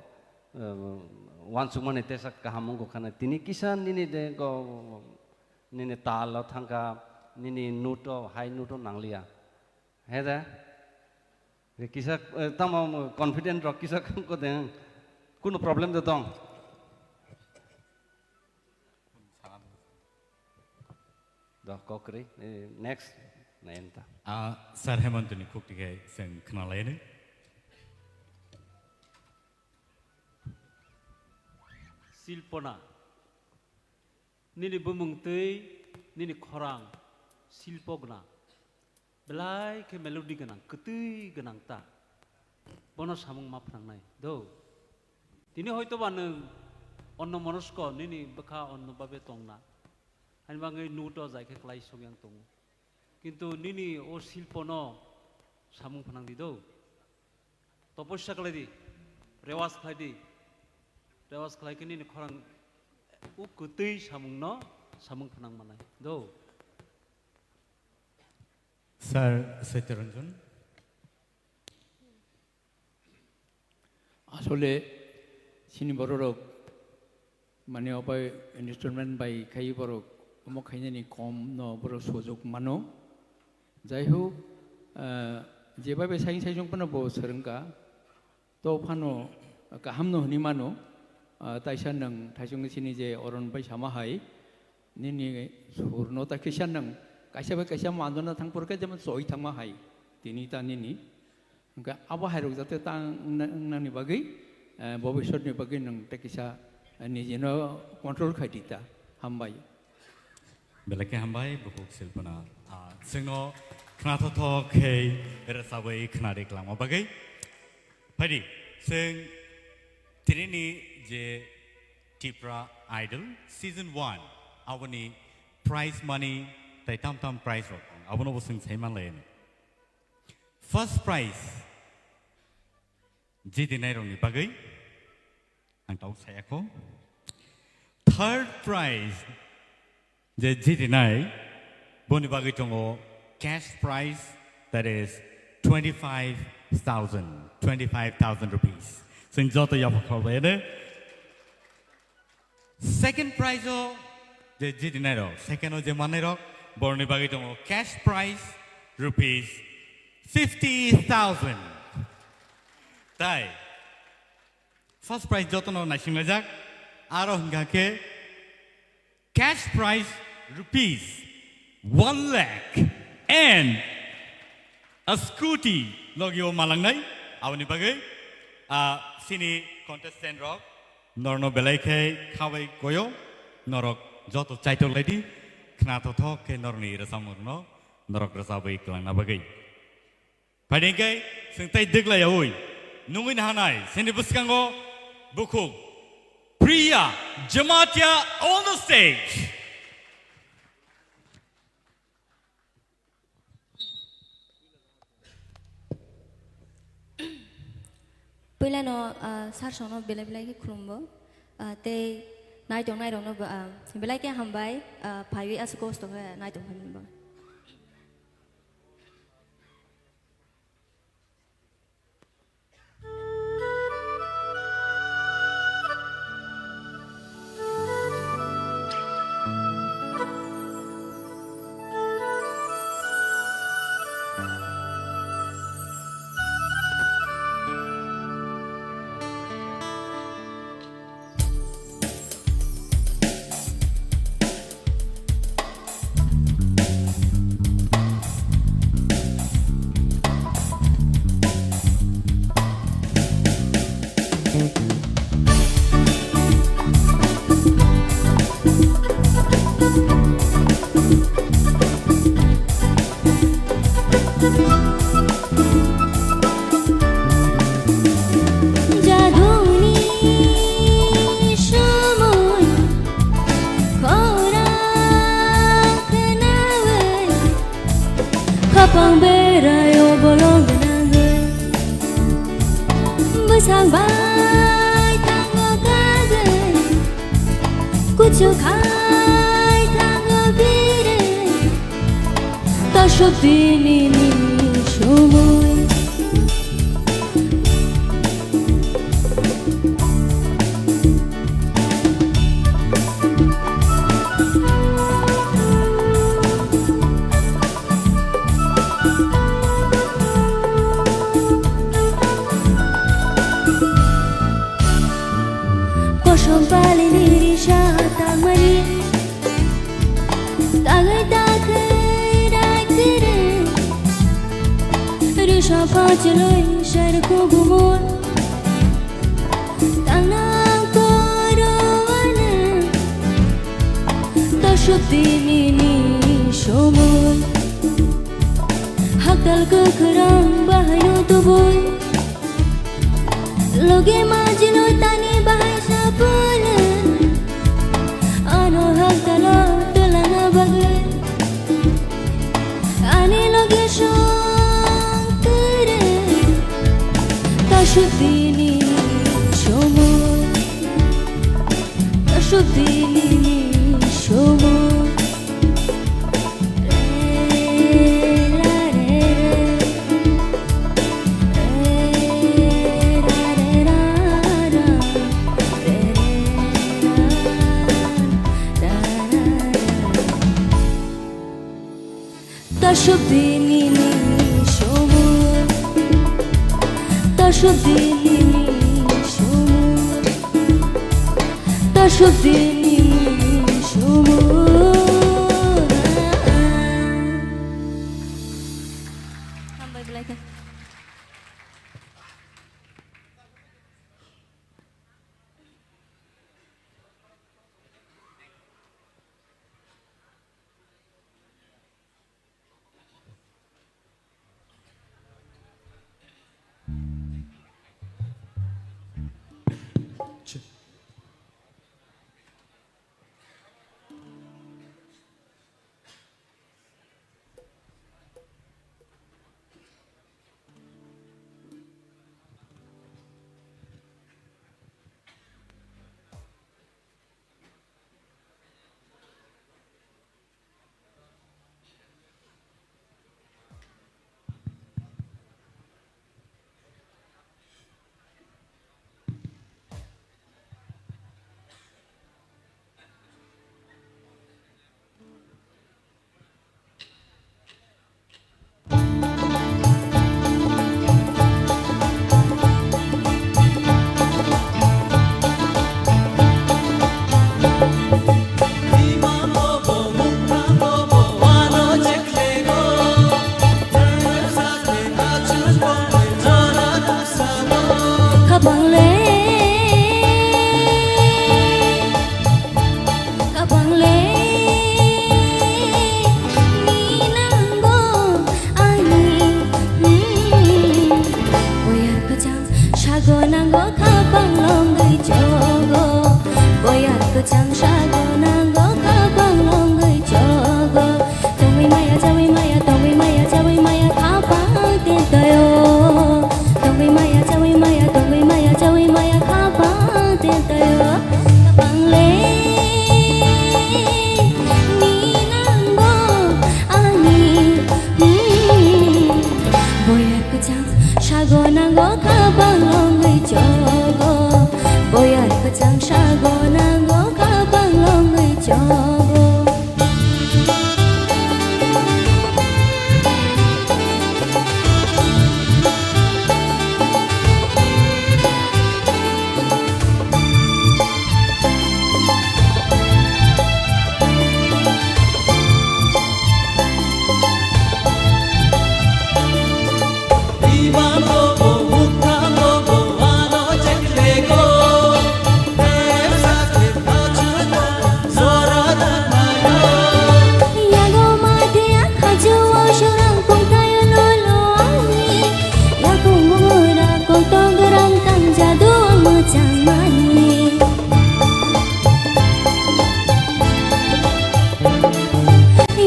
eh, uansukmani tesa kaham wngkha na. Tini kisa nini de go, nini tal o thangkha, nini note o, high note o nangliya. He de? Kisa, eh, tamo confident rok kisa ko de. Kunu problem de tong? Doh, kokri, eh, next, na enta. Ah, Sir Hemantoni khukti khe chwng khna lainai. Silpona, nini bumung twi, nini khorang, silpo gwnang. Belai khe melody gwnang, kwtwi gwnang ta. Bono samung ma phnangnai, do. Tini hoito ba nwng onno monosko, nini bwkha onno babe tongna. Ani bagwi note o jai khe klai sok yang tongo. Kintu nini o silpono samung phnang di do. Topossa khlai di, rewas khlai di. Rewas khlai khe nini khorang o kwtwi samungno samung phnang manai do. Sir Saitya Ranjan. Asole chini bororok mane obai instrument bai khai borok omo khainani kom no borok sojok mano. Jai hok, ah, jebai bai saing saijong phano bo swrwngkha. To phano kaham no hwnwi mano, ah, taisa nwng thaisungni sini je oron bai sama hai, nini sur no ta kisa nwng kaisa bai kaisa mandona thang phuru khe jemon choi thangma hai, tini ta nini. Hwnkhe abo hai rok jate ta wngna-, wngnani bagwi, eh, bobiswt ni bagwi nwng ta kisa, eh, niji no control khai di ta. Hambai. Belai khe hambai, bukhuk silpona. Ah, chwngno khnathokthok khe rwchabwi khna ri kwlangma bagwi. Phaidi, chwng tinini je Tipra Idol Season one, aboni prize money tei tam tam prize rok, abono bo chwng sai manlai. First prize, jidinai rokni bagwi, ang tabuk saya kho. Third prize, je jidinai, boni bagwi tongo cash prize, that is twenty-five thousand, twenty-five thousand rupees. Chwng joto yapha kholbai ene. Second prize o je jidinai rok, second o je manai rok, boroni bagwi tongo cash prize rupees fifty thousand. Tai first prize jotono naisinglaijak, aro hwnkha khe cash prize rupees one lakh and a scooty logio malangnai, aboni bagwi, ah, sini contestant rok norno belai khe khabai koyo, norok joto chaitok laidi, khnathokthok khe norni rwchapmungno norok rwchabwi kwlangna bagwi. Phaidi hwnkhe chwng tei dwklaiyaui nungwi nahanai, sini bwskango bukhuk Priya Jamatia on the stage. Puilano, ah, sir songno belai belai khe khulumgo. Ah, tei naitong nairokno bo, ah, belai khe hambai, ah, phaiwi aswk kosto khe naitong phaimani bagwi. Jaduni somoi khorang khnawi, khapang berai o bolong gwnangwi. Bwsang bai thango kagwi, kuchuk hai thango biri. Tasuk dinini somoi. Kosom palini risa tangmani. Tagai tagai rai kiri, risa pachloi sar kugumor. Tangnang koro wane, tasuk dinini somoi. Haktal kwkhwrang bahaino tubui. Loge majilo tani bahai sapule. Ano haktalo twlangna bagwi. Ani loge song tere. Tasuk dinini somoi. Tasuk dinini somoi. Tasuk dinini somoi. Tasuk dinini somoi. Tasuk dinini somoi. Hambai belai khe. Tayo, kapangle, ni nango, ani, hmm. Boyar kwchang, sago nango, kapang longwi chogo. Boyar kwchang, sago nango, kapang longwi chogo. Yago mate akhajo wasorang kongtayo lolo ani. Yakung bumura kongtong gerang tang jadu ang mochangmani.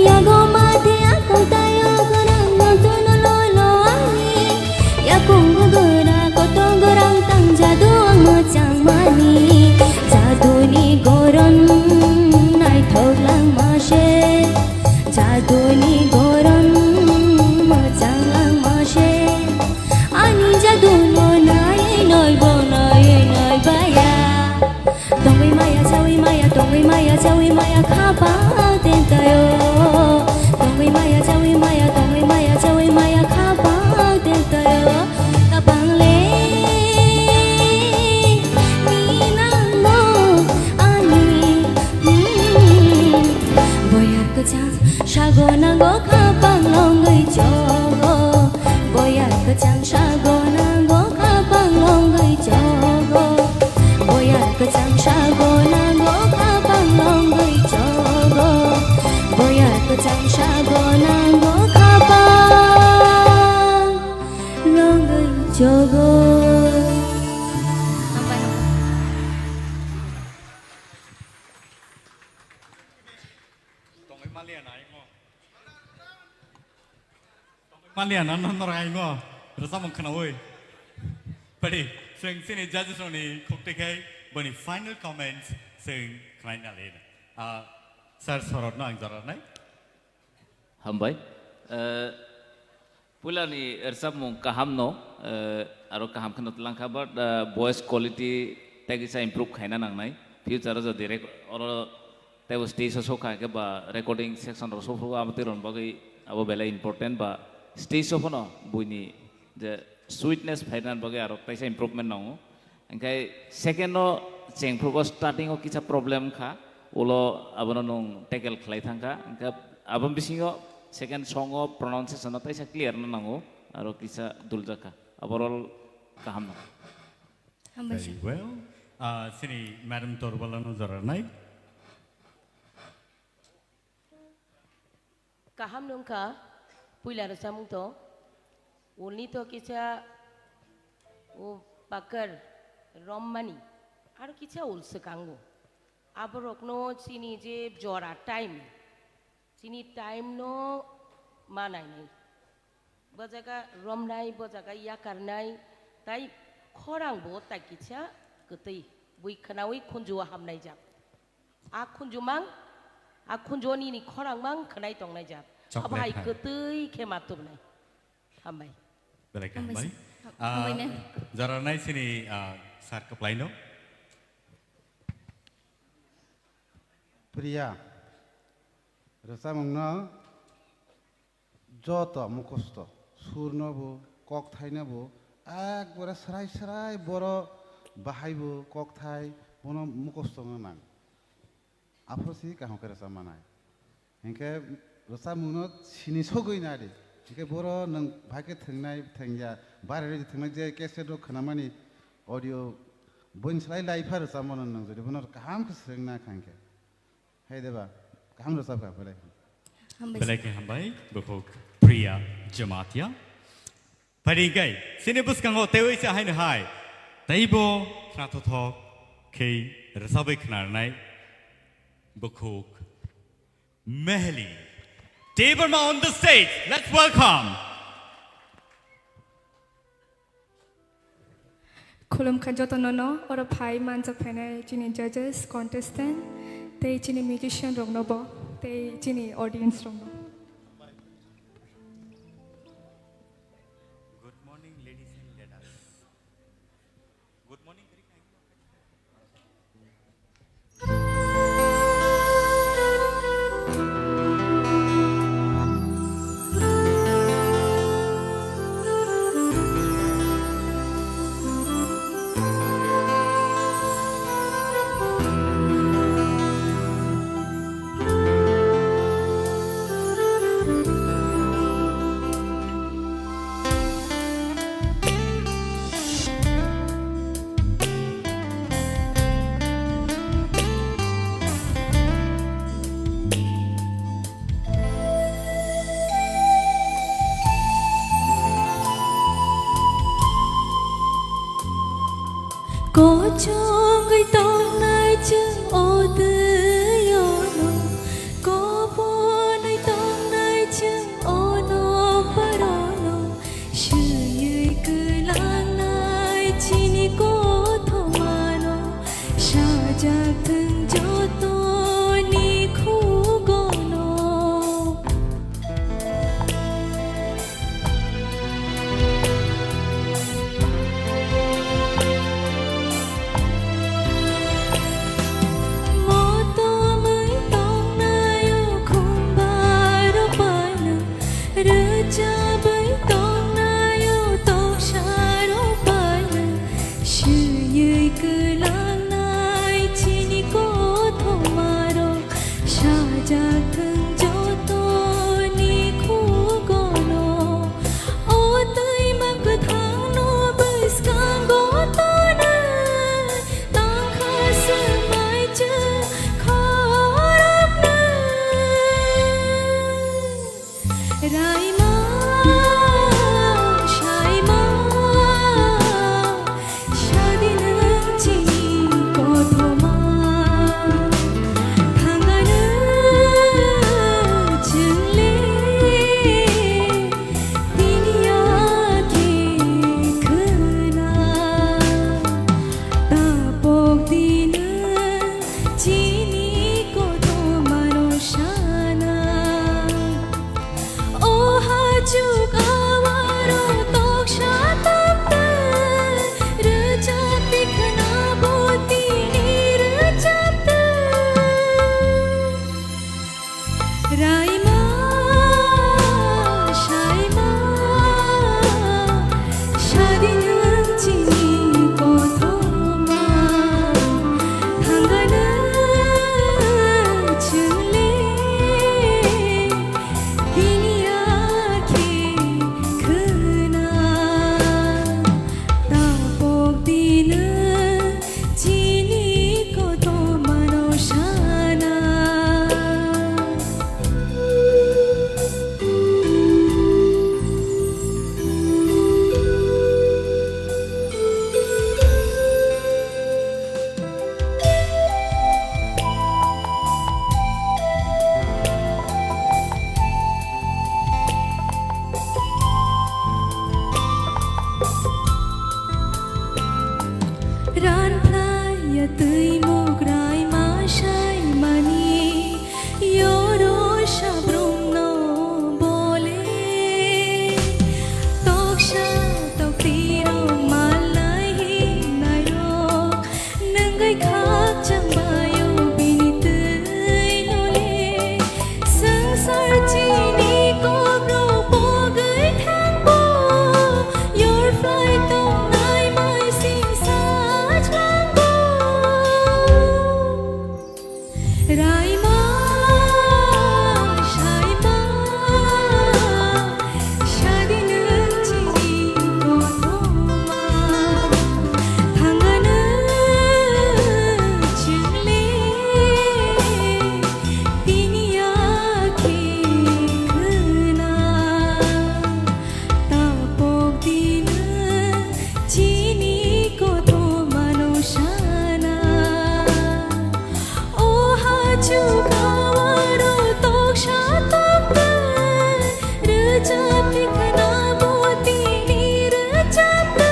Yago mate akong tayo gwnang no tono lolo ani. Yakung gogora kotong gorang tang jadu ang mochangmani. Jaduni goron naithok langma se. Jaduni goron mochang langma se. Ani jadu no nai noi bo noi noi baya. Tongwi maya, chawi maya, tongwi maya, chawi maya, khapang tentayo. Tongwi maya, chawi maya, tongwi maya, chawi maya, khapang tentayo. Kapang le, ni nango, ani, hmm. Boyar kwchang, sago nango, khapang longwi chogo. Boyar kwchang, sago nango, khapang longwi chogo. Boyar kwchang sago nango khapang longwi chogo. Boyar kwchang sago nango khapang longwi chogo. Maliya na no, no rai mo. Rwchapmung khwnawi. Padi, chwng chini judges rokni khukti khai boni final comments chwng khwnaina le. Ah, sir Sorotno ang jora nai. Hambai. Eh, puilani rwchapmung kaham no, eh, aro kaham kheno twlang kha, but, eh, voice quality tei kisa improve khaina nangnai. Future o jodi rek-, oro Tei bo stage o sokha khe ba recording section rok sophugo, abo twi rokni bagwi abo belai important ba stage o phano buini je sweetness phaina bagwi aro kaisa improvement nango. Hinkhe second o chengphrugo starting o kisa problem kha, ulo abono nwng tackle khlai thangkha. Hinkhe aboni bisingo second song o pronunciation no taisa clear no nango, aro kisa duljak kha. Overall kaham nango. Hambai sir. Very well. Ah, chini Madam Torbala no jora nai. Kaham nungkha, puila rwchapmung to, ulni to kisa, o pakar, rommani, aro kisa ul swkango. Aborokno chini je jora time, chini time no manainai. Bo jaga romnai, bo jaga yakarnai, tai khorang bo tai kisa kwtwi, bui khwnawi khunju o hamnai jak. A khunjumang, a khunju nini khorangmang khwnai tongnai jak. Chocolate hai hai. Kwtwi khe ma tubnai. Hambai. Belai khe hambai. Hambai sir. Ah, hambai ma'am. Jora nai sini, ah, sir kwplaino. Priya, rwchapmungno joto mukhusto, surnobo, kokthainobo, ekbare srai srai boro bahaibo kokthai bono mukhusto wngna nang. Aphuru si kaham khe rwchap manai. Hinkhe rwchapmungno sini sogwi nadi. Hinkhe boro nwng bahai khe thwngnai, thwngya, bare rwi thwngnai je cassette o khwnamani audio boini slai lai pha rwchapmano nwng jodi bono kaham khe swrwngna kha hinkhe. Hai deba, kaham rwchapkha, belai. Hambai. Belai khe hambai, bukhuk Priya Jamatia. Phaidi kai, chini bwskango teiwi cha haino hai. Teibo khnathok thok khe rwchapwi khnarnai bukhuk Mehli Debbarma on the stage. Let's welcome. Khulumkha jotono no, oro phai manjak phainai chini judges, contestant, tei chini musician rokno bo, tei chini audience rokno. Good morning, ladies and ladies. Good morning. Kochongwi tongnai chwng o twi-o no, koponwi tongnai chwng o nokbarono, swiwi kwlangnai chini kothomano, sajak thwng jotoni khugono. Motomwi tongnai o khumbarok bai no, rwchabwi tongnai o toksarok bai no, swiwi kwlangnai chini kothomarok. Sajak thwng jotoni khugono, o twima kwthangno bwskango tonwi, tongkha swmai chwng khoroknwi. Raima, saima, sadi nwng chini kothoma. Thangano chwngle tini yakhe khwna. Tapok di nwng chini kothomano sana. O hachuk awaro toksa tokta, rwchapdi khna bo tini rwchapta. Raima, saima, sadi nwng chini kothoma, thangano chwngle tini yakhe khwna. Tapok di nwng chini kothomano sana. Ranphlaiya twi mukrai ma saimani, yoro sabrumno bole. Toksa toktirok malnai hinnairok, nwngwi khakchang baio bini twi nole. Swngchar chini kokrok pogwi thangbo, yorphlai tongnai maising sajlango. Raima, saima, sadi nwng chini kothoma, thangano chwngle tini yakhe khwna. Tapok di nwng chini kothomano sana. O hachuk awaro toksa tokta, rwchapdi khna bo tini rwchapta.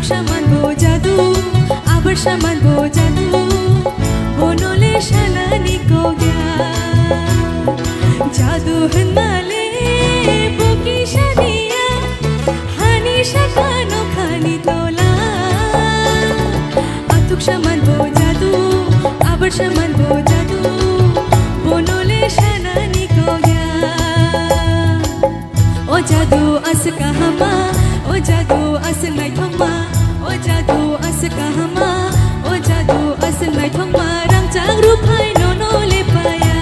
Saman bo jadu, abar saman bo jadu, bono le sanani kogya. Jadu hwnmale bo kisa niya, hani sakano khani tola. Athuk saman bo jadu, abar saman bo jadu, bono le sanani kogya. O jadu aswk kahama, o jadu aswk naithokma, o jadu aswk kahama, o jadu aswk naithokma, rangchak ruphai nono lepaya,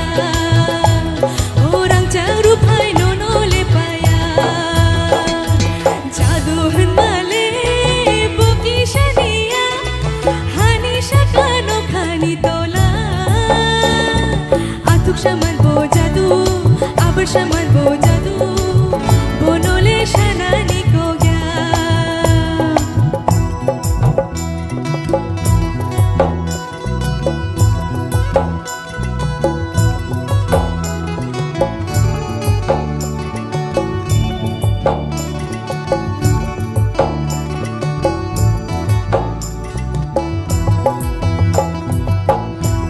o rangchak ruphai nono lepaya. Jadu hwnmale bo kisa niya, hani sakano khani tola. Athuk saman bo jadu, abar saman bo jadu, bono le sanani kogya.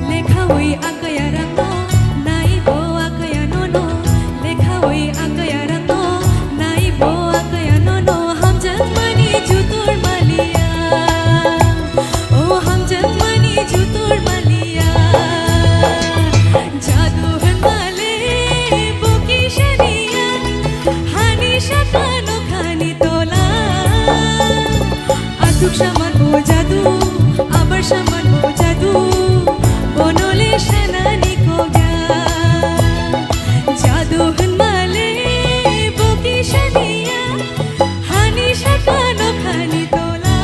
Lekhawi akaya rangno, naibo akaya nono. Lekhawi akaya rangno, naibo akaya nono. Hamjakmani jutur maliya, o hamjakmani jutur maliya. Jadu hwnmale bo kisa niya, hani sakano khani tola. Athuk saman bo jadu, abar saman bo jadu, bono le sanani kogya. Jadu hwnmale bo kisa niya, hani sakano khani tola.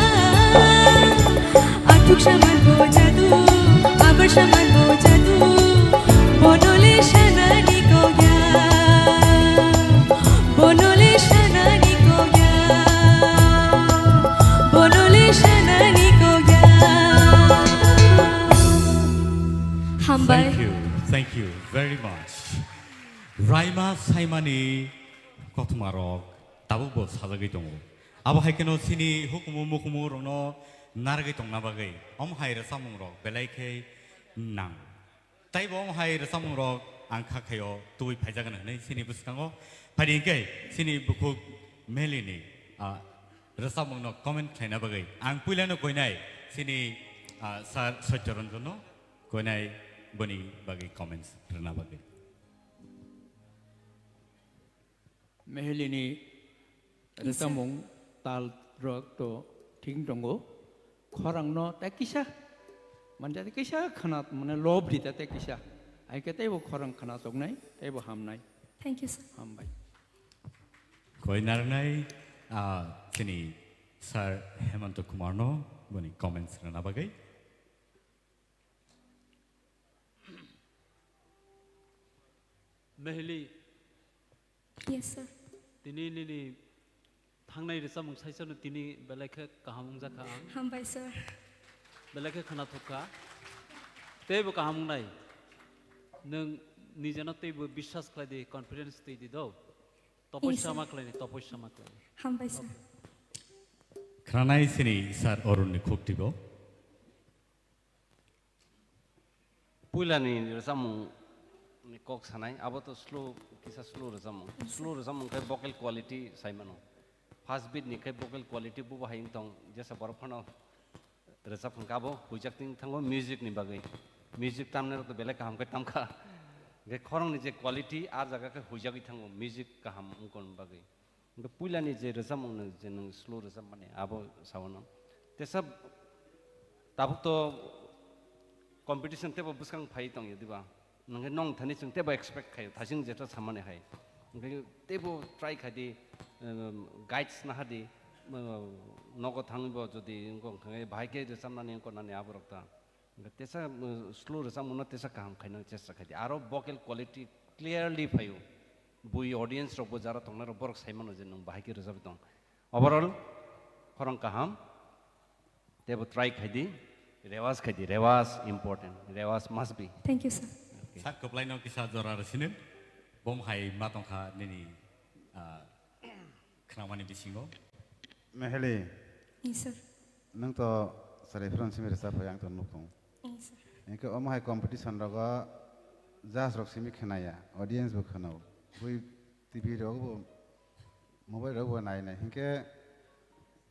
Athuk saman bo jadu, abar saman bo jadu, bono le sanani kogya, bono le sanani kogya, bono le sanani kogya. Hambai. Thank you, thank you very much. Raima Saimani kothoma rok tabuk bo sajagwi tongo. Abo hai kheno chini hukumu mukumu rokno narwgwi tongna bagwi om hai rwchapmung rok belai khe nang. Taibo om hai rwchapmung rok ang kha khaio tubui phaijagan hwnwi chini bwskango. Phaidi hwnkhe chini bukhuk Melini, ah, rwchapmungno comment khlaina bagwi ang puilano koinai chini, ah, Sir Satya Ranjanno koinai boni bagwi comments rwna bagwi. Mehelini Yes, sir. Rwchapmung tal rok to thik tongo. Khorangno tei kisa, mane tei kisa khana, mane lob di ta tei kisa. Hai khe teibo khorang khana toknai, teibo hamnai. Thank you, sir. Hambai. Koi narnai, ah, chini Sir Hemanta Kumarno boni comments rwna bagwi. Mehli. Yes, sir. Tini nini thangnai rwchapmung saisano tini belai khe kaham wngjakha ang. Hambai, sir. Belai khe khwnathok kha. Teibo kaham wngnai. Nwng nijeno teibo biswas khlai di, confidence twi di do. Yes, sir. Topossa ma khlai di, topossa ma khlai di. Hambai, sir. Khranai sini Sir Arun ni khuk tibo. Puilani rwchapmung ni kok sanai, abo to slow, kisa slow rwchapmung. Yes, sir. Slow rwchapmung khe vocal quality sai mano. First beat ni khe vocal quality bubo hai wng tong, jesa borok phano rwchap hwnkhe abo huijak ting thango music ni bagwi. Music tamnai rok to belai kaham khe tamkha. Hwnkhe khorang ni je quality, a jaga khe huijagwi thango, music kaham wngkon bagwi. Hwnkhe puilani je rwchapmung no je nwng slow rwchapmani abo sao no. Tesa tabuk to competition teibo bwskang phai tongya diba? Hwnkhe nong thani chwng teibo expect khaio, thasing jeto samani hai. Hwnkhe teibo try khai di, um, guides naha di, um, nogo thangwi bo jodi wngkha hwnkhe bahai khe rwchapnani wngkha nani aborok ta. Hwnkhe tesa, uh, slow rwchapmungno tesa kaham khaina chesta khai di. Aro vocal quality clearly phaio. Bui audience rokbo jara tongnai rok borok sai mano je nwng bahai khe rwchapwi tong. Overall, khorang kaham. Teibo try khai di. Rewaj khai di. Rewaj important. Rewaj must be. Thank you, sir. Okay. Sir, kwplaino kisa jora rw sini. Bom hai ma tongkha nini, ah, Khwnamani bisingo. Meheli. Yes, sir. Nwng to chwrai phano simi rwchap phai, ang to nuk tongo. Yes, sir. Hinkhe omo hai competition rogo judge rok simi khnaya, audience bo khnao. Bui T V rok bo, mobile rok bo nai nai. Hinkhe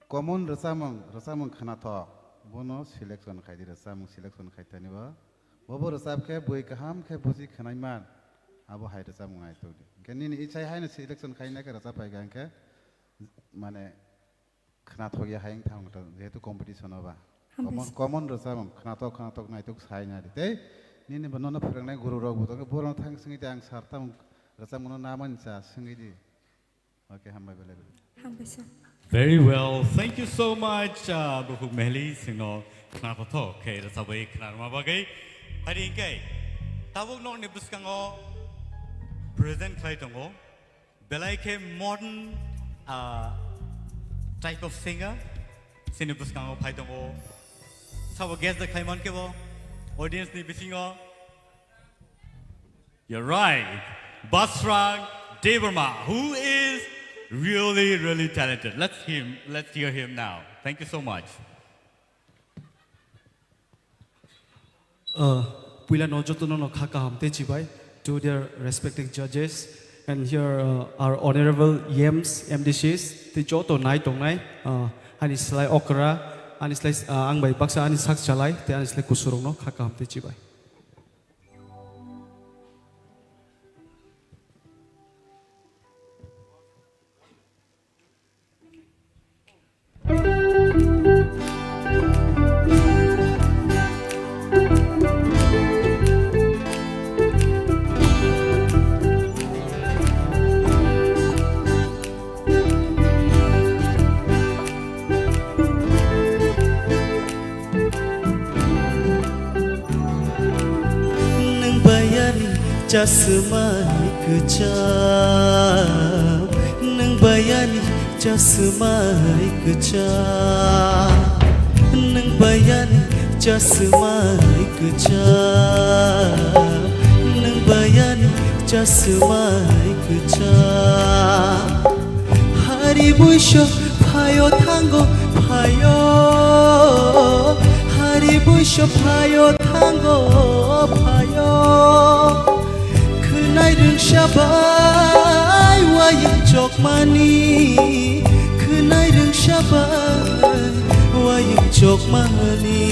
common rwchapmung, rwchapmung khnathok, bono selection khai di, rwchapmung selection khai tani bo. Bobo rwchap khe bui kaham khe buji khnai man, abo hai rwchapmung nai tok di. Hinkhe nini ichai haino selection khai nai khe rwchap phai kha hinkhe, mane, khnathok ya hai wng thang ta, jehetu competition o ba. Hambai common, sir. Common rwchapmung, khnathok, khnathok naitok sai na di. Tei nini bo nono phwrwngnai guru rok bo tongkhe, borok thang swngwi di, ang sir tamo rwchapmung no na mani cha swngwi di. Okay, hambai belai belai. Hambai, sir. Very well. Thank you so much, uh, Bukhuk Mehli, singno khnathok khe rwchapwi khnarma bagwi. Hari hinkhe tabuk nokni bwskango present khlai tongo. Belai khe modern, ah, type of singer, sini bwskango phai tongo. Sabo guess da khlai man khe bo, audience ni bisingo. You're right. Basrang Debbarma, who is really, really talented. Let's him, let's hear him now. Thank you so much. Uh, puila no joto no no kha kaham tei chibai to their respective judges, and here, uh, our honorable E Ms, M D Cs, tei joto nai tongnai, uh, ani slai okra, ani slai, uh, ang bai baksa ani sak chalai, tei ani slai kusurok no kha kaham tei chibai. Nwng bai ani chasmai kwcham, nwng bai ani chasmai kwcham, nwng bai ani chasmai kwcham, nwng bai ani chasmai kwcham. Hari buiso phaio thango phaio, hari buiso phaio thango phaio. Khwnai rwngsa bai wayung chokmani, khwnai rwngsa bai wayung chokmani.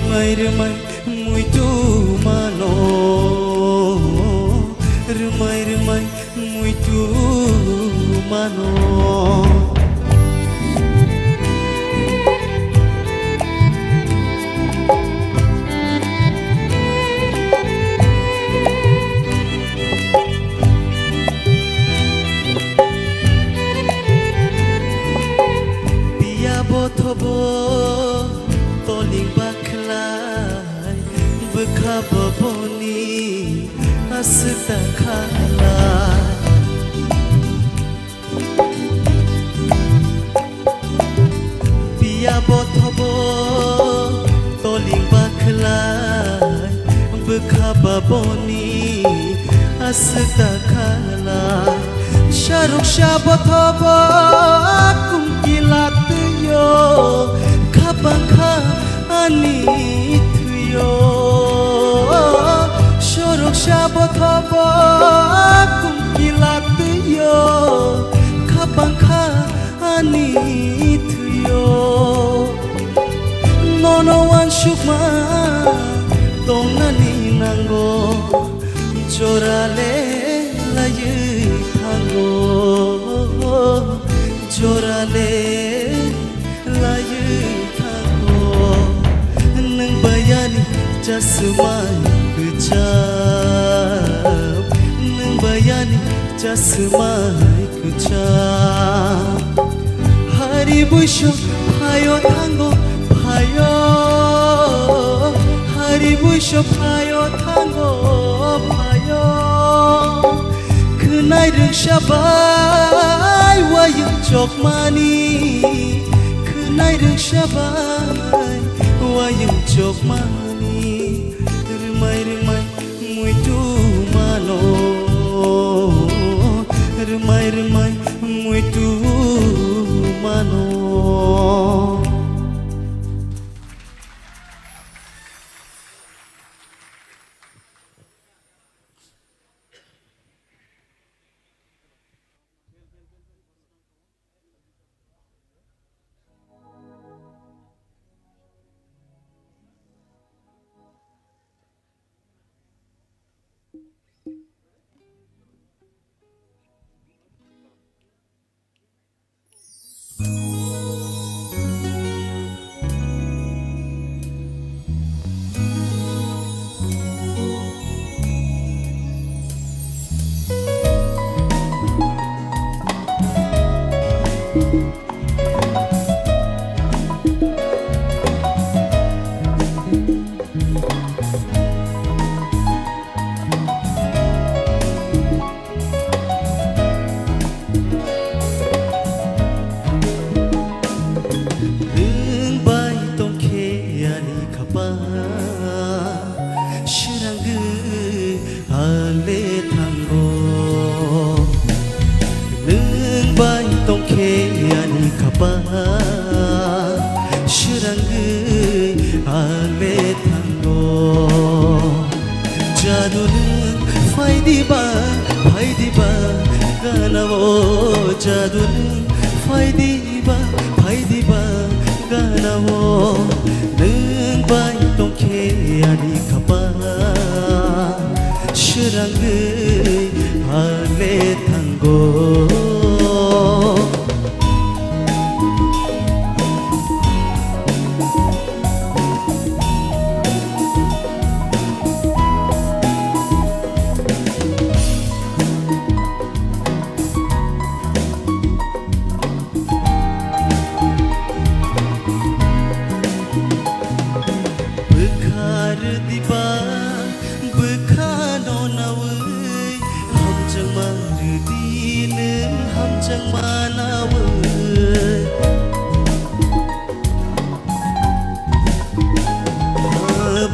Rwmai rwmai muitu mano, rwmai rwmai muitu mano. Piya bothobo toling bakhlai, bwkha boboni aswk ta khalai. Piya bothobo toling bakhlai, bwkha boboni aswk ta khalai. Saruksa bothobo kumkila twio, khabang kha ani thwio. Soroksa bothobo kumkila twio, khabang kha ani thwio. Nono uansukma tongnani nango, jorale laiwi thango, jorale laiwi thango. Nwng bai ani chasmai kwcham, nwng bai ani chasmai kwcham. Hari buiso phaio thango phaio, hari buiso phaio thango phaio. Khwnai rwngsa bai wayung chokmani, khwnai rwngsa bai wayung chokmani. Rwmai rwmai muitu mano, rwmai rwmai muitu mano. Ba, srangwi ale thango. Nwng bai tongkhe ani khapa, srangwi ale thango. Jadu nwng phaidiba, phaidiba, ganao. Jadu nwng phaidiba, phaidiba, ganao. Nwng bai tongkhe ani khapa, srangwi ale thango. Bwkha rwdiba, bwkhano nawi, hamjakma rwdi nwng hamjakma nawi.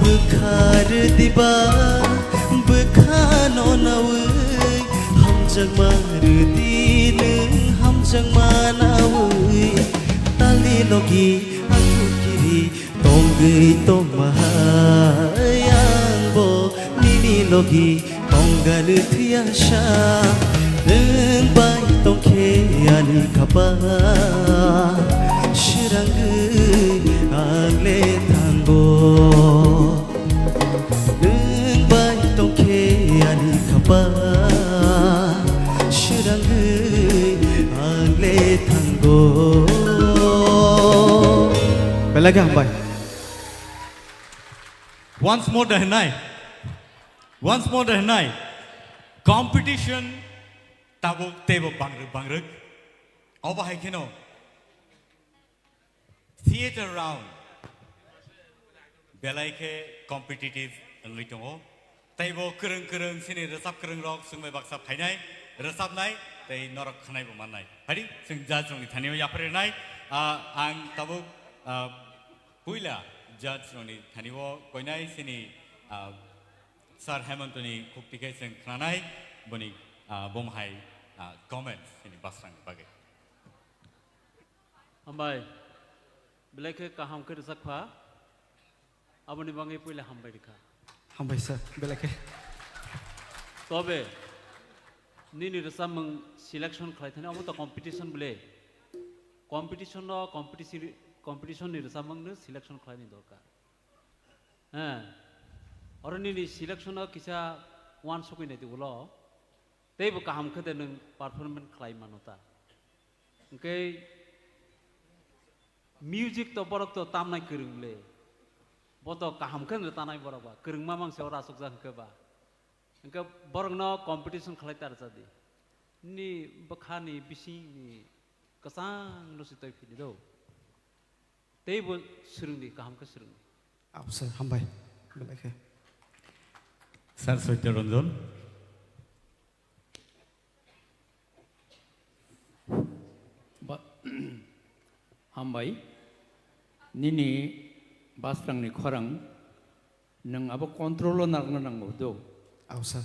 Bwkha rwdiba, bwkhano nawi, hamjakma rwdi nwng hamjakma nawi. Talni logi aku kiri tongwi tongma hai, angbo nini logi tongganw thwiya sa. Nwng bai tongkhe ani khapa, srangwi ang le thango. Nwng bai tongkhe ani khapa, srangwi ang le thango. Belai khe hambai. Once more da hwnai. Once more da hwnai. Competition tabuk teibo bangrwk bangrwk. Obo hai kheno theatre round belai khe competitive wngwi tongo. Teibo kwrwng kwrwng chini rwchap kwrwng rok chwngbai baksa phainai, rwchapnai tei norok khwnaibo mannai. Phadi chwng judge rokni thani o yapharwi rwnai. Ah, ang tabuk, ah, puila judge rokni thani o koinai chini, ah, Sir Hemantoni khukti khe chwng khnanai, boni, ah, bomo hai, ah, comments chini Basrangni bagwi. Hambai, belai khe kaham khe rwchap kha, aboni bagwi puila hambai rwkha. Hambai sir, belai khe. Tobe, nini rwchapmung selection khlai thani, omo to competition bwle. Competition no, competition, competition ni rwchapmung no selection khlaini dorkar. He. Oro nini selection o kisa uansukwi naidi ulo. Teibo kaham khe de nwng performance khlai mano ta. Hwnkhe music to borok to tamnai kwrwng le. Bo to kaham khe no tanai borok ba. Kwrwngma mangse oro asukjak hwnkhe ba. Hwnkhe borokno competition khlai ta rwchadi. Nini bwkhani bisingni kwchangno se twi phini do. Teibo swrwngdi, kaham khe swrwngdi. Absa, hambai. Belai khe. Sir Satya Ranjan. Ba-, hambai. Nini Basrangni khorang nwng abo control o narwkna nango do. Absa.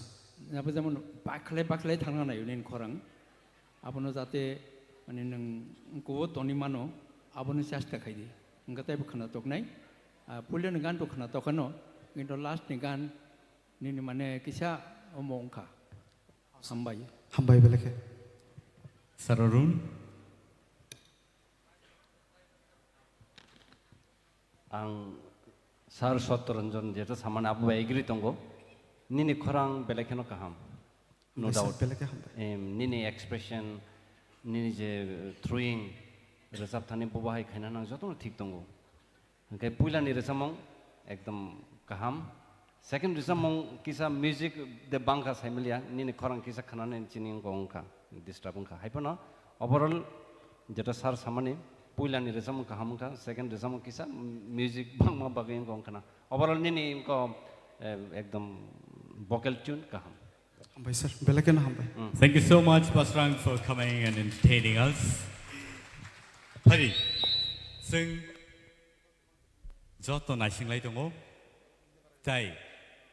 Abo jemon bakhlai bakhlai thangna naio nini khorang. Abono jate, mane, nwng kubo toni mano, abono chesta khaidi. Hwnkhe teibo khwna toknai. Ah, puilani gan to khwna tokano, kintu last ni gan nini, mane, kisa omo wngkha. Hambai. Hambai belai khe. Sir Arun. Ang Sir Satyaranjan jeto samani abo bai agree tongo. Nini khorang belai kheno kaham. No doubt. Belai khe hambai. Em, nini expression, nini je, uh, throwing, rwchap thani bo bahai khaina nang jotono thik tongo. Hwnkhe puilani rwchapmung ekdom kaham. Second rwchapmung kisa music de bangkha saimaliya, nini khorang kisa khnanani chini wngkha, wngkha, disturb wngkha. Haiphano overall jeto sir samani, puilani rwchapmung kaham wngkha, second rwchapmung kisa music bangma bagwi wngkha, wngkha na. Overall nini wngkha, eh, ekdom vocal tune kaham. Hambai sir, belai kheno hambai. Mm. Thank you so much, Basrang, for coming and entertaining us. Phari, chwng Joto naisinglai tongo. Tai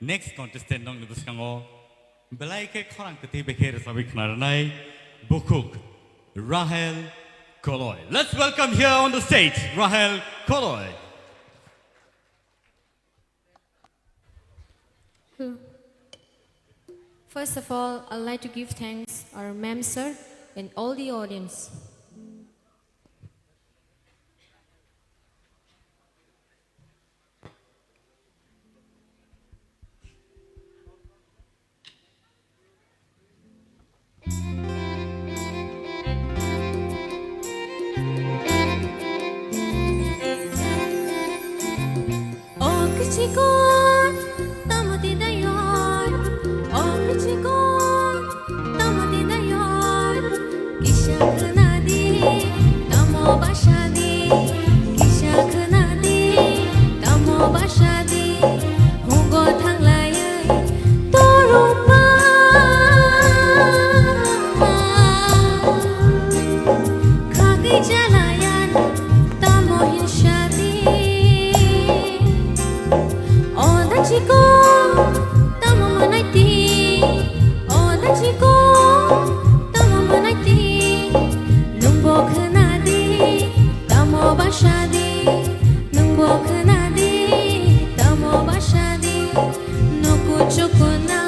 next contestant nokni bwskango belai khe khorang kwtwi bai khe rwchapwi khna rwnai bukhuk Rahel Koloi. Let's welcome here on the stage Rahel Koloi. Hello. First of all, I'd like to give thanks our ma'am, sir, and all the audience. O kichiko, tamo twi dayo? O kichiko, tamo twi dayo? Kisa khna di, tamo basa di. Kisa khna di, tamo basa di. Hugo thanglaiwi toruma. Khagwi jalayan tamo hinsa di. O dachiko, tamo manai di. O dachiko, tamo manai di. Nwngbo khna di, tamo basa di. Nwngbo khna di, tamo basa di. Nuku chukuna.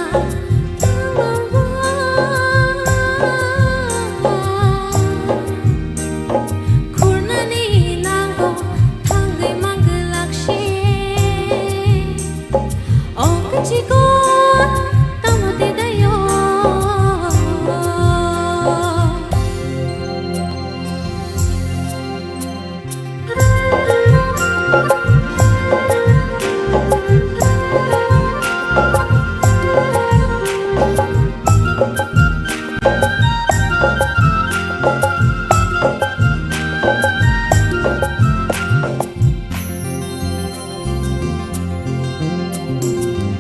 Khurnani nango thangwi mangwlak se. O kichiko, tamo twi dayo?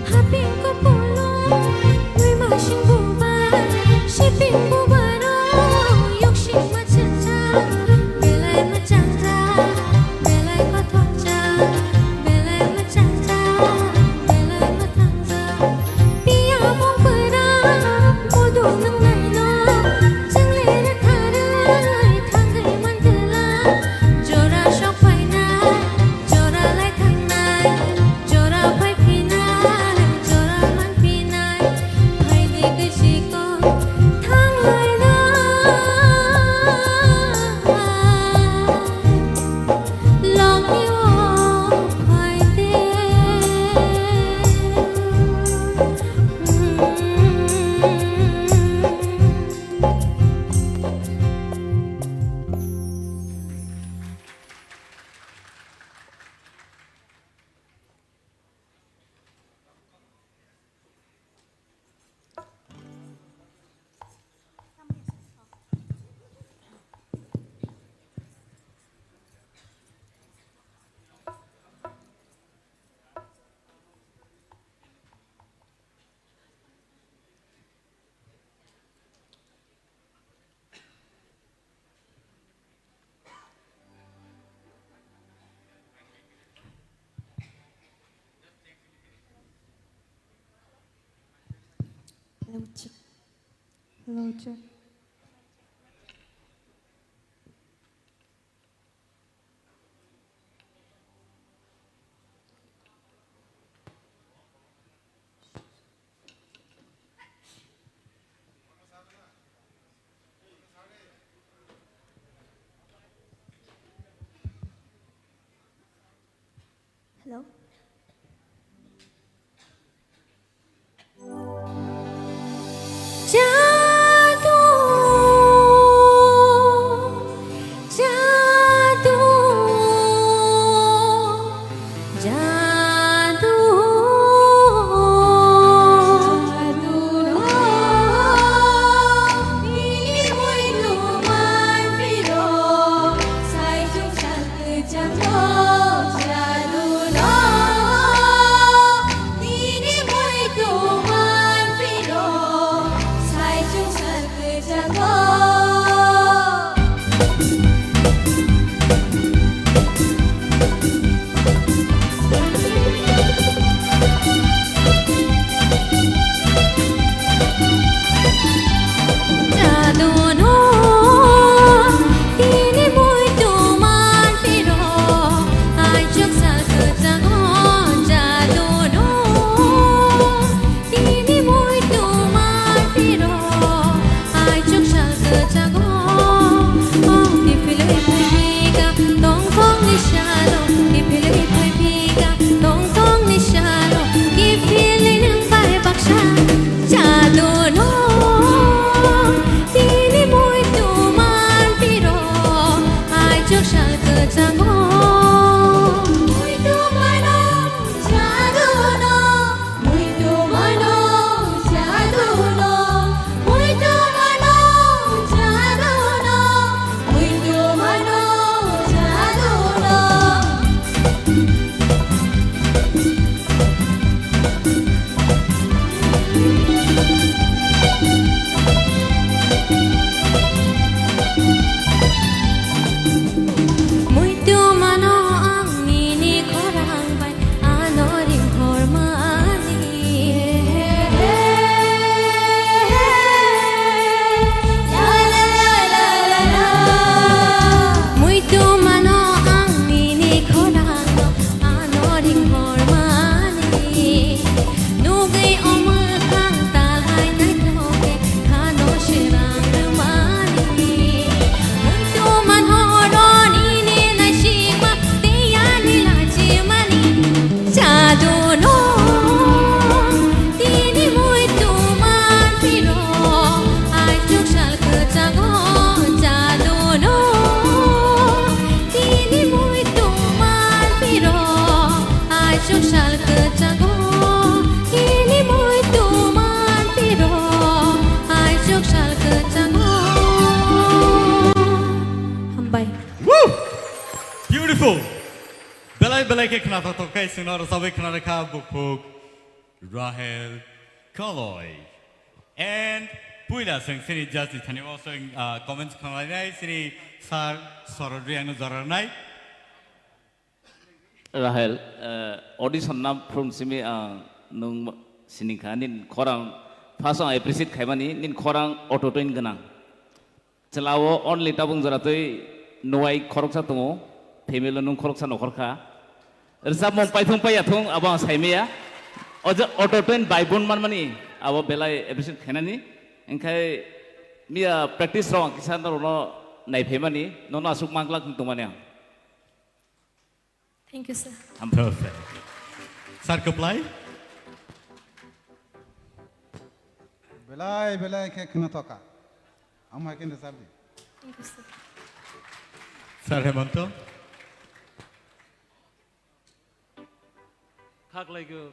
Haping kupulung, muima sing bubar, siping bubarung, yuksing machangchang, belai machangchang, belai kothokchang, belai machangchang, belai mathangchang. Piya mung pura, mudu nang naino, chang le re tharwai, thangwi man twla, jora sok phainai, jora lai thangnai. Jora phai phinai, jora man phinai, phai di khe sikon thang lai na. Logi o phai de. Hello, check. Hello, check. Hello. Jadu, jadu, jadu. Belai khe khnathok thok khe chwngno rwchabwi khna rwkha bukhuk Rahel Koloi. And puila chwng chini judge ni thani o chwng, ah, comments khna lainai chini sir Sorod Reang no jora rwnai. Rahel, eh, audition na phurung simi ang nung sinikha nin khorang first ang appreciate khaimani nin khorang auto tune gwnang. Chwla o only tabung jora twi nuwai khoroksa tongo, family o nung khoroksa nokhor kha. Rwchapmung paithung paiya thung abo ang saimaya. O je auto tune bai bun manmani abo belai appreciate khainani. Engkhai miya practice rok ang kisa norokno naiphaimani, nono aswk manglak wng tongmani ang. Thank you, sir. I'm perfect. Sir, comply. Belai, belai khe khna thoka. Ang hai khe rwchap di. Thank you, sir. Sir Hemanto. Khaklai go,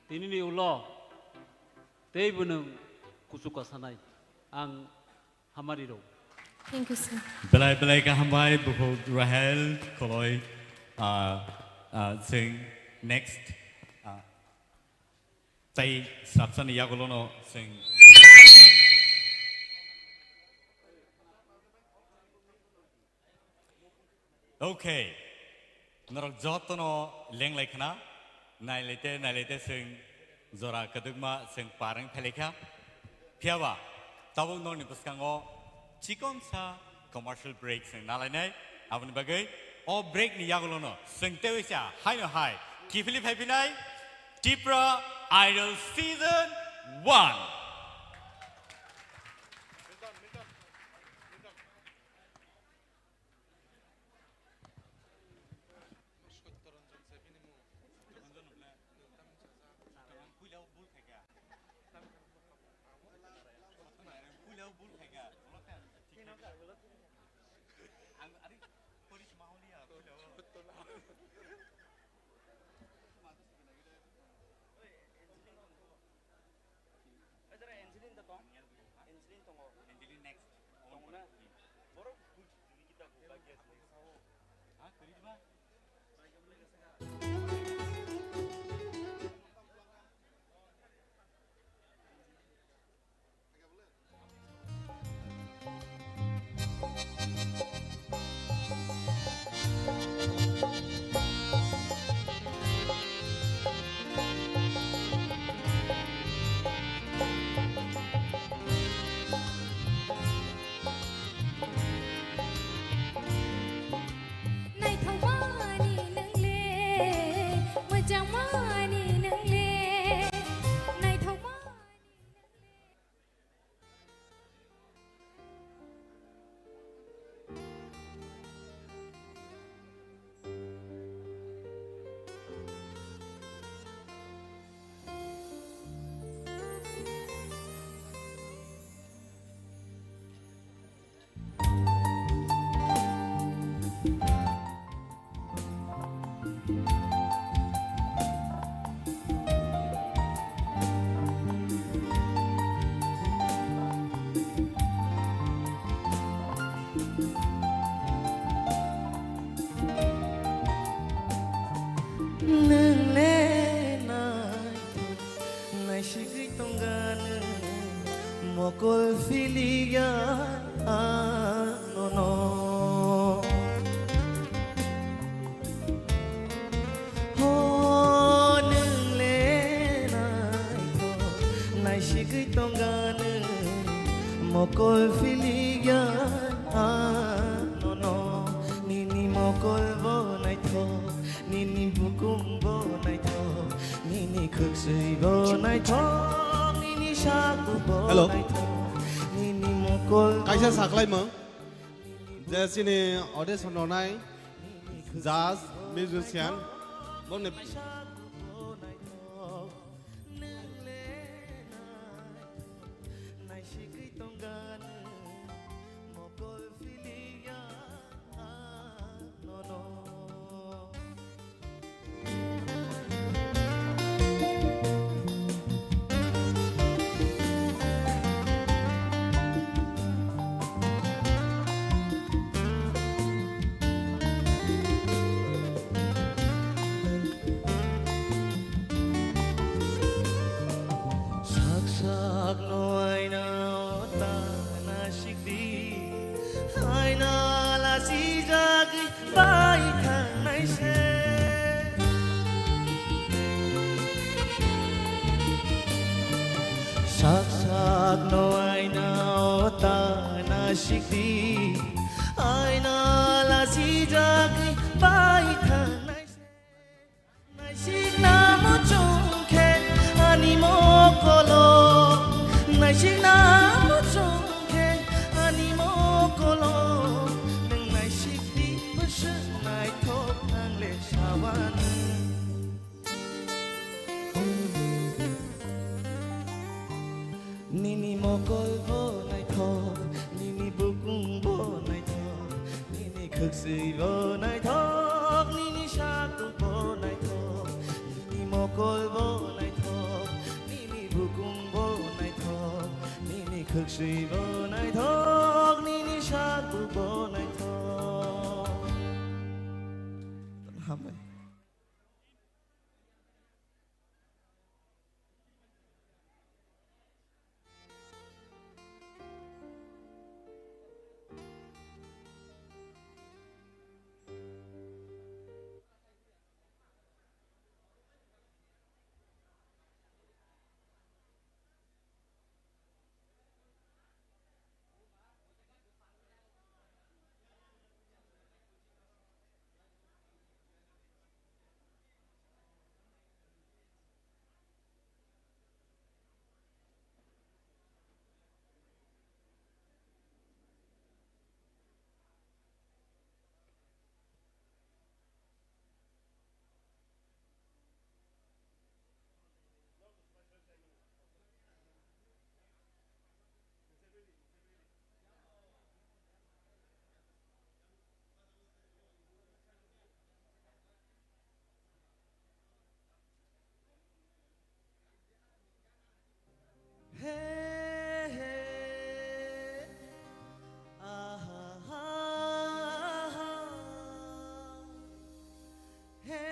tini ni ulo, tei bo nwng kuchuk kasanai. Ang Hamari rok. Thank you, sir. Belai belai khe hambai bukhuk Rahel Koloi, ah, ah, chwng next, ah, tai srapsani yagulono chwng. Okay. Norok jotono lenglai khna, nailaite, nailaite chwng jora kwdwkma chwng par wng phailaikha. Phiyaba, tabuk norokni bwskango chikonsa commercial break chwng nalainai. Aboni bagwi o break ni yagulono chwng tei waisa haino hai kiphilwi phaiphinai Tipra Idol Season one. Angelin da tong? Angelin tongo. Angelin next. Tongo na? Borok buj dini kita ko bagia sini. Ha, kiri ba? Naithokmani nwngle, mwchangmani nwngle, naithokmani nwngle. Nwng le naithok naisigwi tongga nwng mokol philiya anono. Ho nwng le naithok naisigwi tongga nwng mokol philiya anono. Nini mokol bo naithok, nini bukum bo naithok, nini khwksui bo naithok, nini saku bo Hello. Naithok, nini mokol bo Kaisa saklaimung, je chini audition rwnai judge, musician, boni Sak sak no aina o ta naisik di, aina lasi jagwi bai thang naisik. Naisik na muchung khe ani mokolo, naisik na muchung khe ani mokolo, nwng naisik di bwswk naithok ang le sawani. Nini mokol bo naithok, nini bukung bo naithok, nini khwksui bo naithok, nini saku bo naithok, nini mokol bo naithok, nini bukung bo naithok, nini khwksui bo naithok, nini saku bo naithok. Hambai. He, he, aha, ha, ha. He,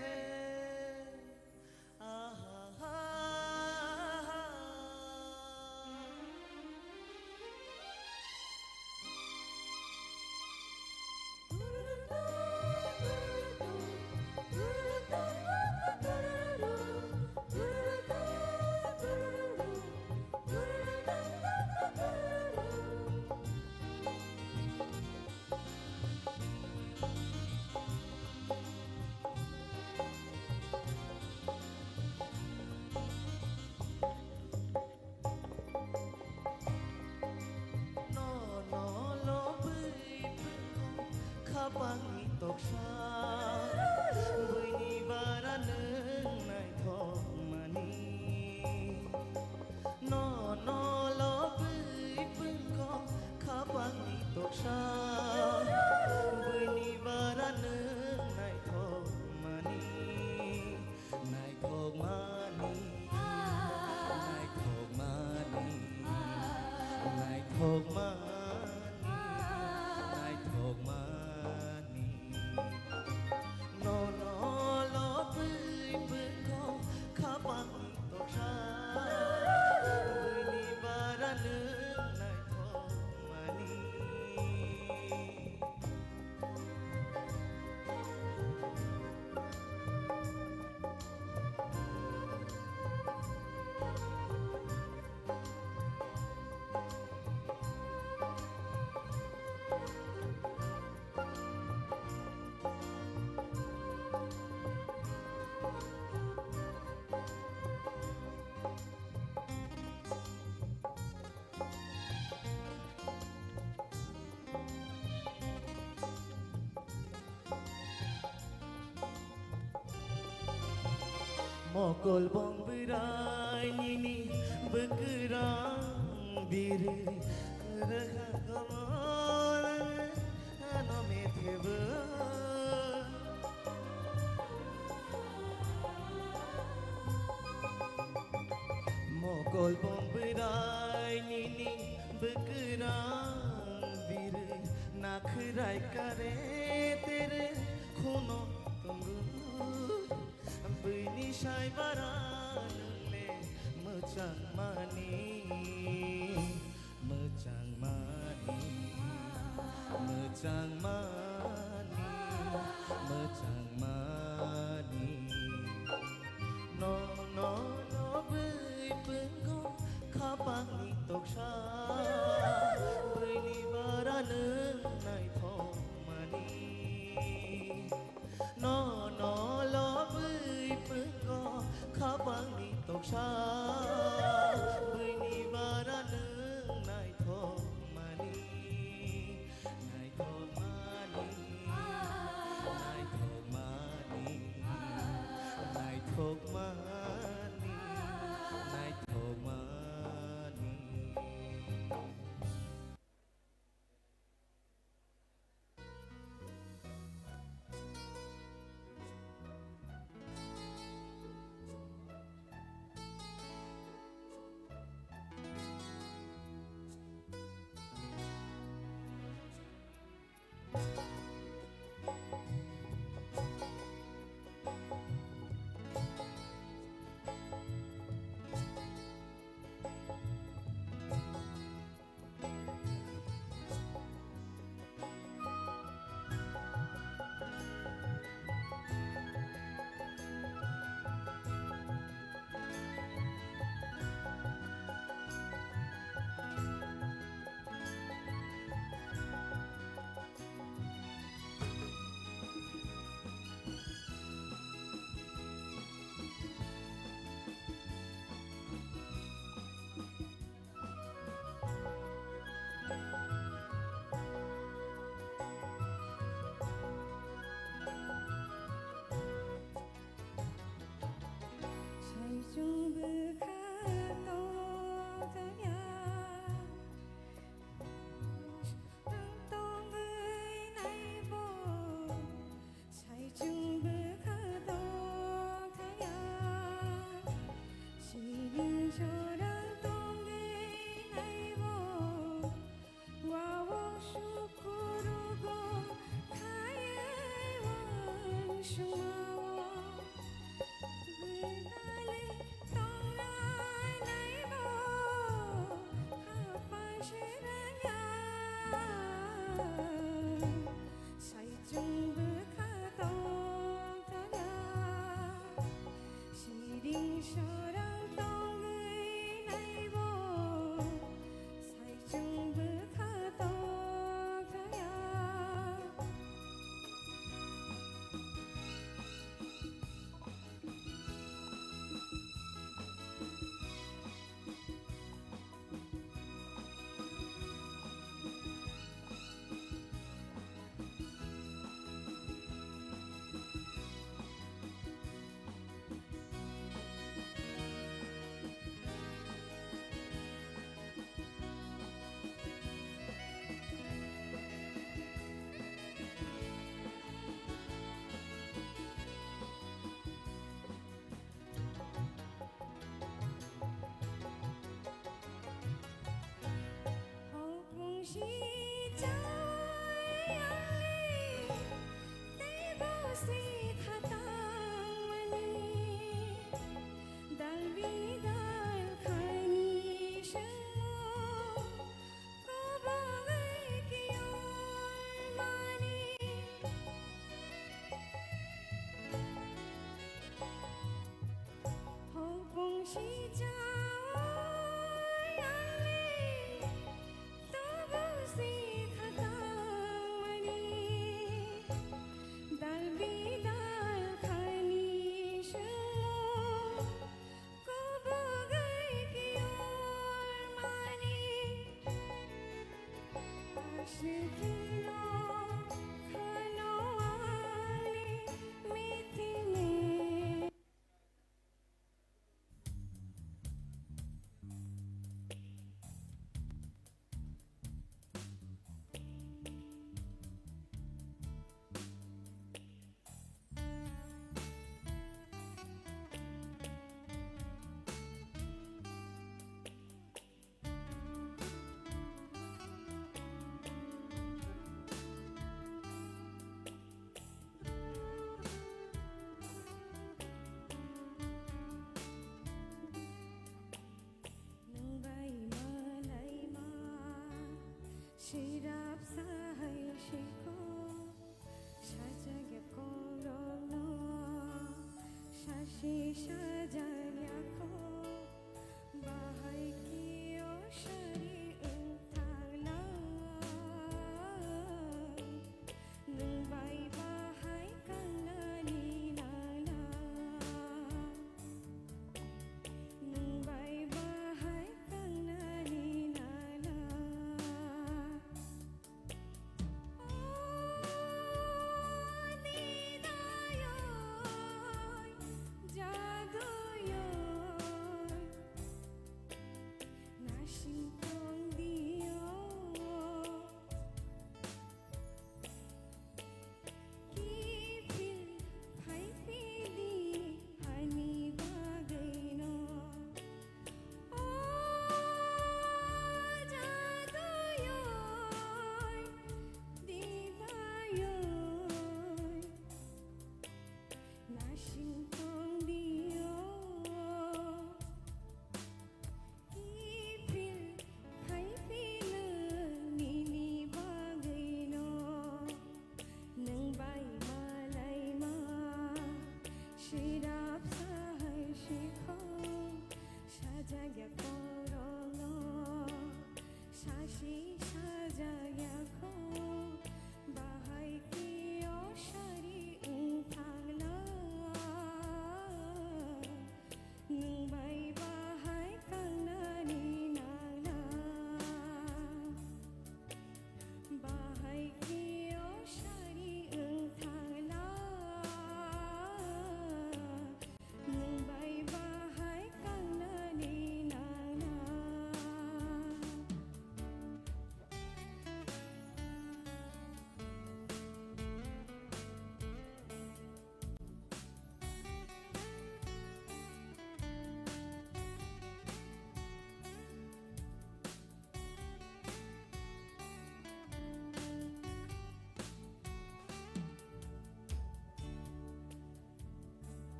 he, aha, ha, ha. Nono lobwi phungo khapangni toksa, buini bara nwng naithokmani. Nono lobwi phungo khapangni toksa, buini bara nwng naithokmani. Naithokmani, naithokmani, naithokmani, naithokmani. Nono lobwi phungo khapangni toksa, buini bara nwng naithokmani. Mokol bong bwrai nini bwkrang birwi rwkha komor ano methebo. Mokol bong bwrai nini bwkrang birwi nakhwrai kare tere khuno tongo. Bwini sai bara nwngle mwchangmani, mwchangmani, mwchangmani, mwchangmani. Nono lobwi phungo Khapangni toksa bwini bara nwng naithokmani. Nono lobwi pwngo khapangni toksa bwini bara nwng naithokmani. Naithokmani, naithokmani, naithokmani, naithokmani. Saichung bwkha tongthokya, ang tongwi naibo. Saichung bwkha tongthokya, siring sorang tongwi naibo. Wawang sukurugo khayai wansukmao. Gwdalwi tongnai naibo haphang serangya. Saichung bwkha tongthokya, siring sorang tongwi naibo. Saichung bwkha tongthokya. Hopung si chai ali, tei bo si khatang mani. Dal bini dal khaini swngo, kobogwi kiyor mani. Hopung si chai ali, tobo si khatang mani. Dal bini dal khaini swngo, kobogwi kiyor mani. Aswk kheno khano ani mithi mi. Nwng bai malaima sirap sahai siko, sajak ya kongrokno sasi sajak ya kho, bahai ki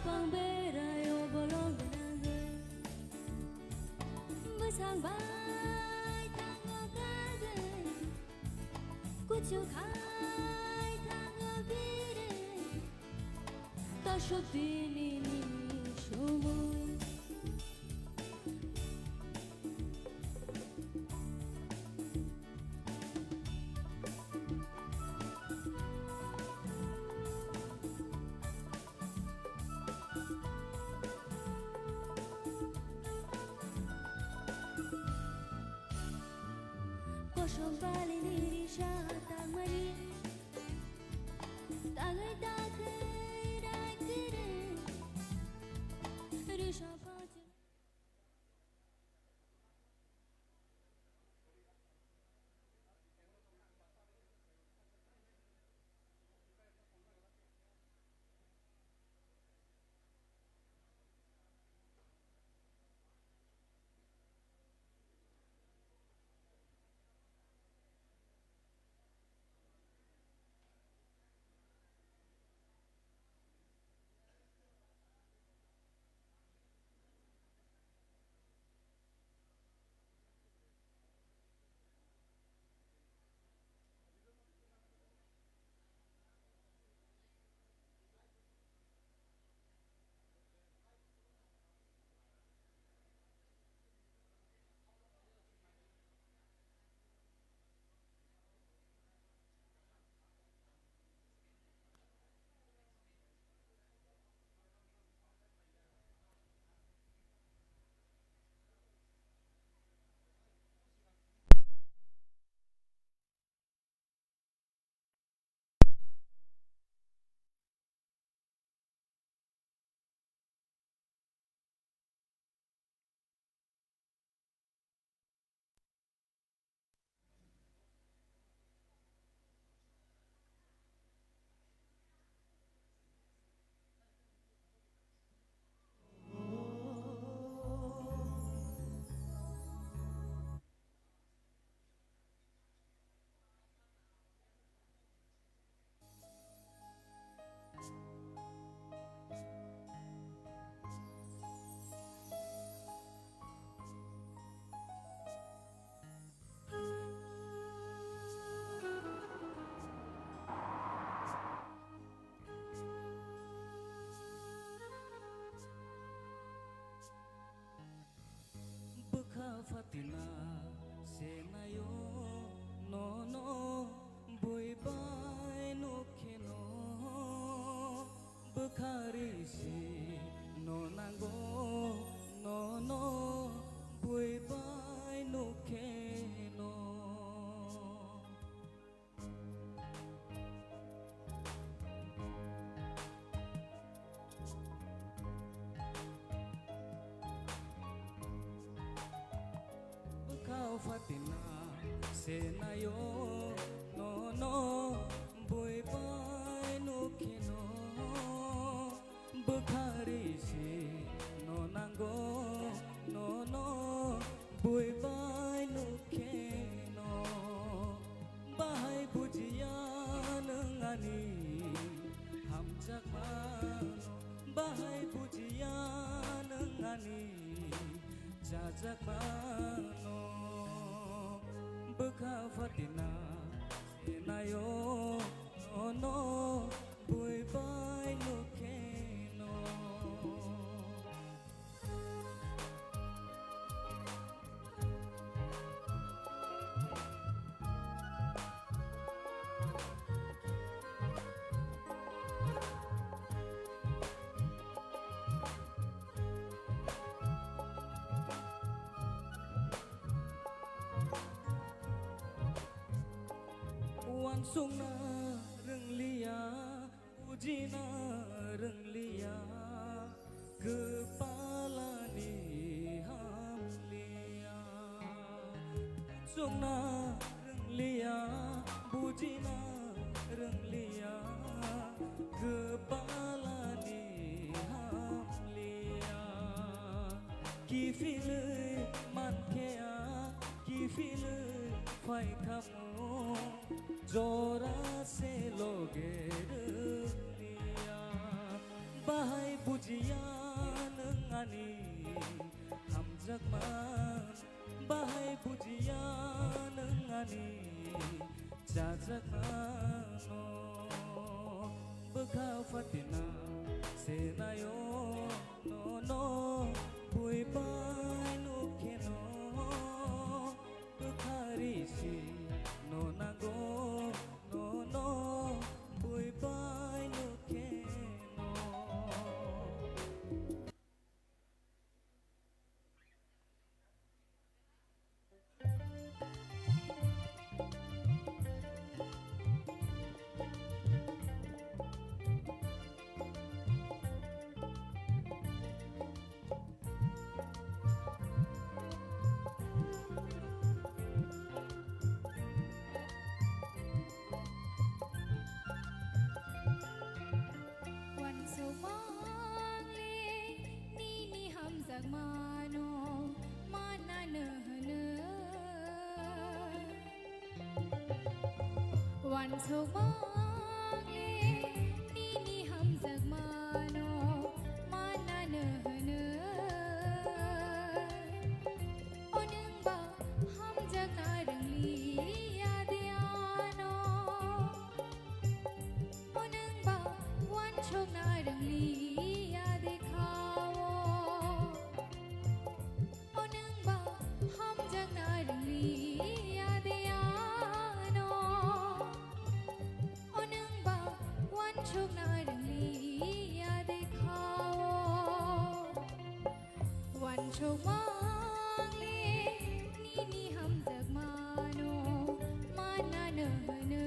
Ang berai o bolong gwnangwi. Bwsang bai thango kagwi. Kuchuk hai thango biri. Tasuk tini ni sumui. Kosom balini risa tangmani, tangwi tangwi raikiri, risa pachwi. Bwkha phatina se naio nono bui bai nukhe no. Bwkha risi no nango nono bui bai nukhe no. Bwkha o phatina se naio nono bui bai nukhe no. Bwkha risi no nango nono bui bai nukhe no. Bahai bujiya nwng ani hamjakmano, bahai bujiya nwng ani chajakmano. Bwkha phatina se naio nono bui bai nukhe no. Uansukna rwngliya, bujina rwngliya, kwpalani hamliya. Uansukna rwngliya, bujina rwngliya, kwpalani hamliya. Kiphilwi mankhe a, kiphilwi phaikhamu, jora se loge rwliya. Bahai buji Jaknano bwkha phatina se naio nono bui bai nukheno bwkha risi no nango nono bui bai nukheno. Uansukmangli nini hamjakmano manna no hwno. Uansukmangli nini hamjakmano manna no hwno. O nwngba hamjakna rwngliya de ano. O nwngba uansukna rwngliya de kha o. O nwngba hamjakna rwngliya de ano. O nwngba uansukna rwngliya de kha o. Uansukmangli nini hamjakmano manna no hwno.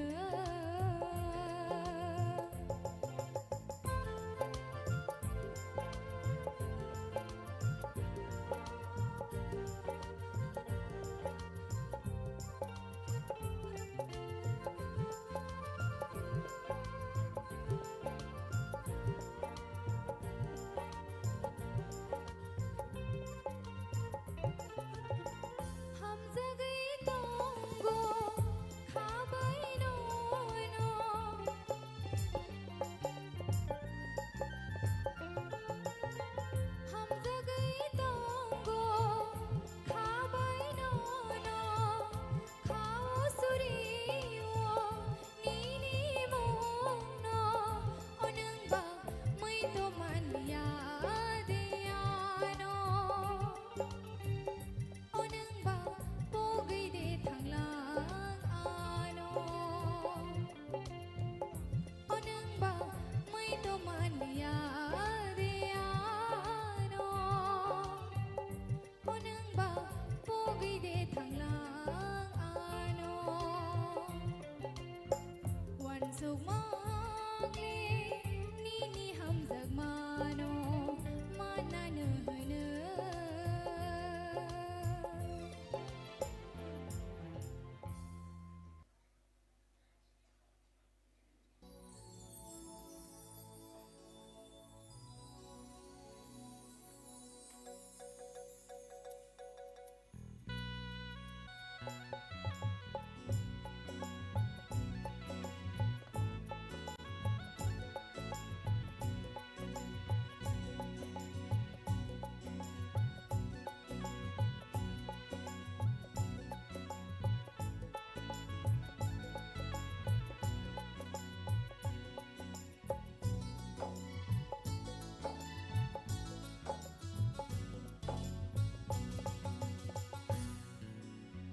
Hamjagwi tongo khabai nono. Hamjagwi tongo khabai nono. Khao surio nini mungno, o nwngba mui to manliya de ano. O nwngba pogwi de thanglang ano. O nwngba mui to manliya de ano. O nwngba pogwi de thanglang ano. Uansukmangli nini hamjakmano manna no hwno.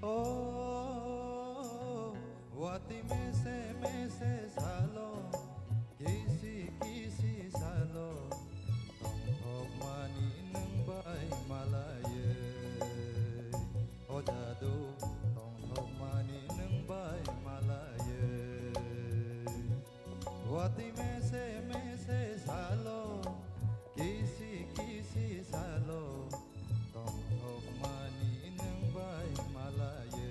O watwi mese mese salo, kisi kisi salo, tongthokmani nwng bai malaye. O jadu, tongthokmani nwng bai malaye. Watwi mese mese salo, kisi kisi salo, tongthokmani nwng bai malaye.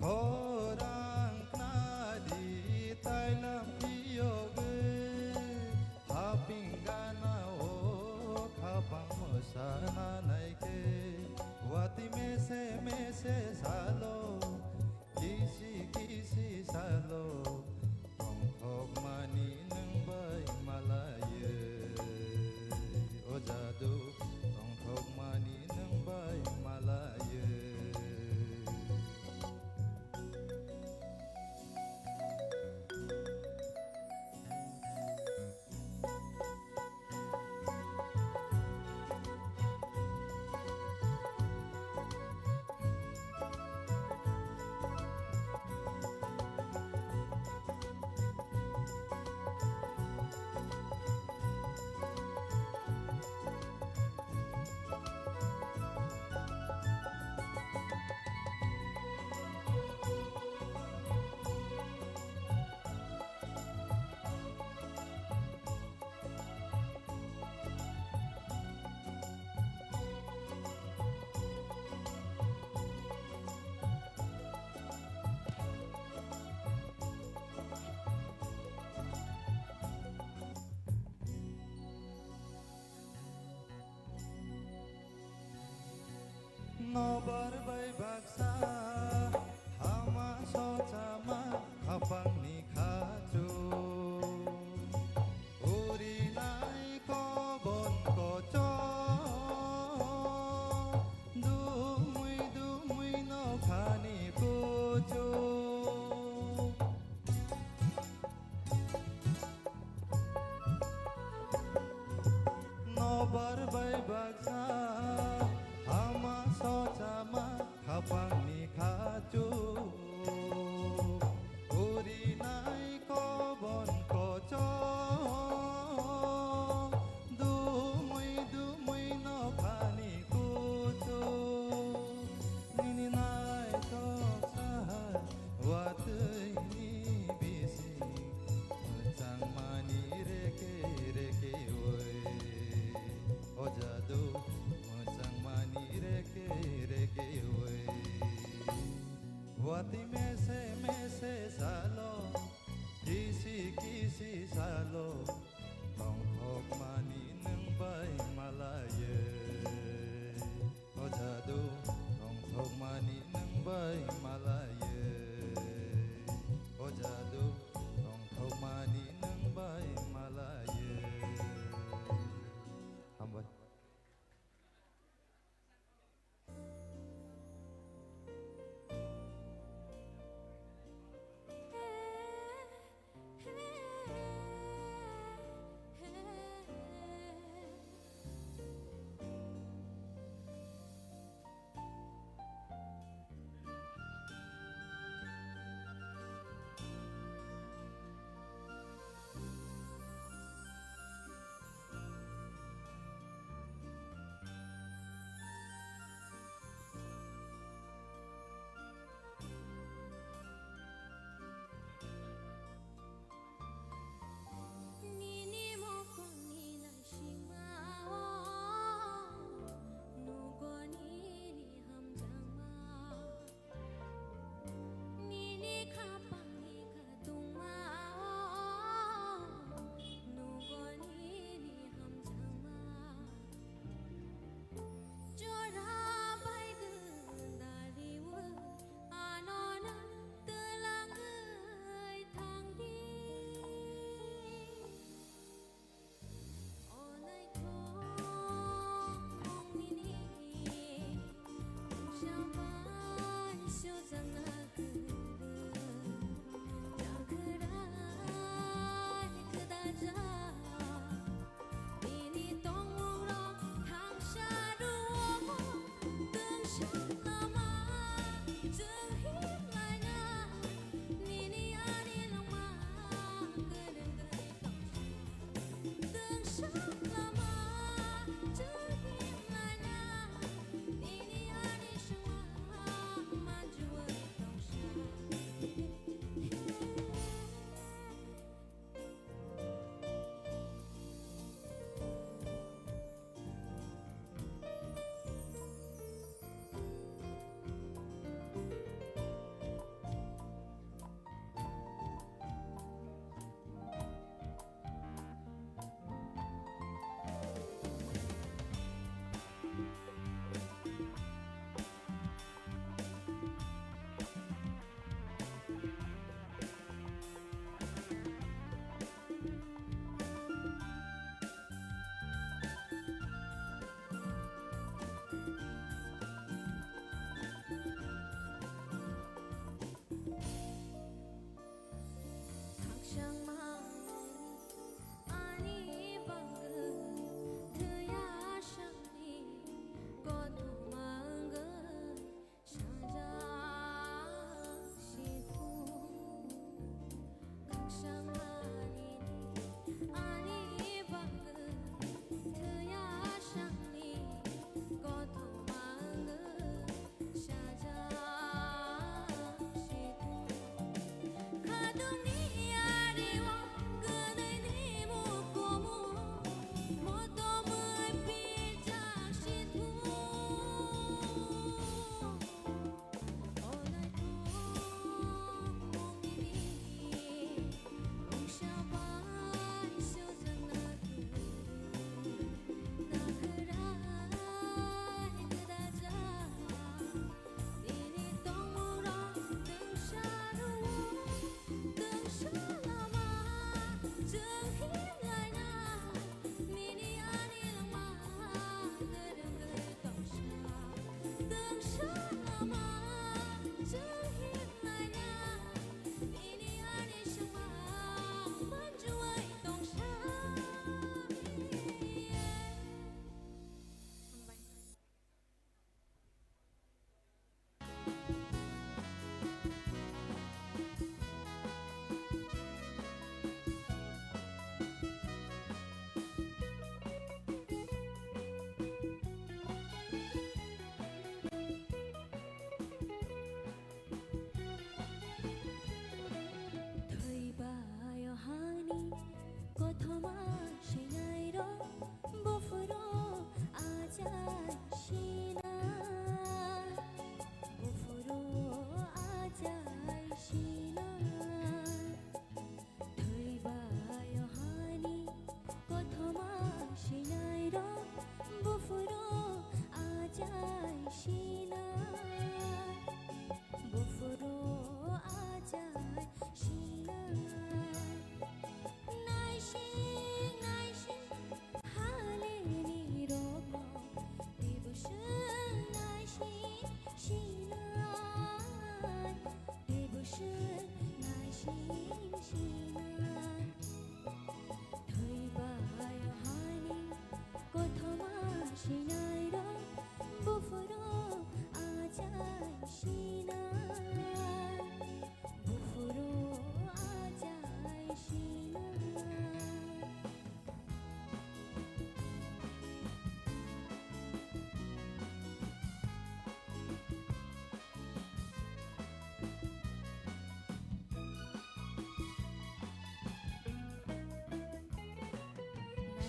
Khorang khnadi tailam phiyogwi, haping gana o khapang mwsana naikhe. Watwi mese mese salo, kisi kisi salo, tongthok Nobar bai baksa hama sochama khapangni khachu. Urinai kobon kocho, dumui dumui nokhani kuchu. Nobar bai baksa hama sochama khapangni khachu. Urinai kobon kocho, dumui dumui nokhani kuchu. Nini naithok sahar watwini bising, mwchangmani reke reke oi. O jadu, mwchangmani reke reke oi. Watwi mese mese salo, kisi kisi salo, tongthokmani nwng bai malaye. O jadu, tongthokmani nwng bai malaye. O jadu, tongthokmani nwng bai malaye. Hambai.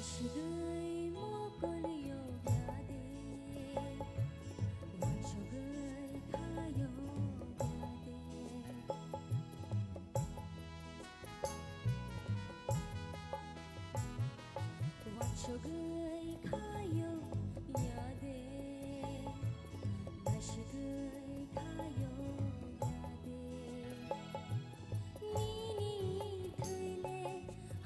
Sigwi mokol yokya de, wansugwi kha yokya de. Wansugwi kha yokya de, nasigwi kha yokya de. Nini thwile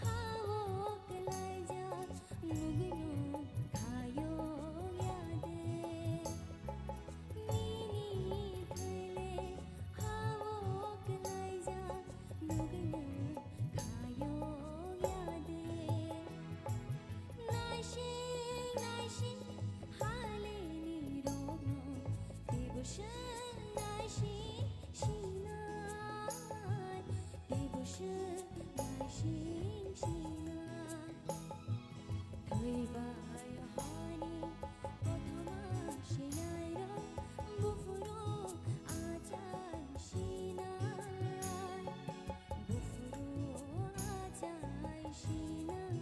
ha-o kwlaijak, nugwino kha yokya de. Nini thwile ha-o kwlaijak, nugwino kha yokya de. Naising naising halini rokno teibo se naising sinai, teibo se naising sinai. Thwibai hani kothoma sinai rok, buphuru achai sinai, buphuru achai sinai.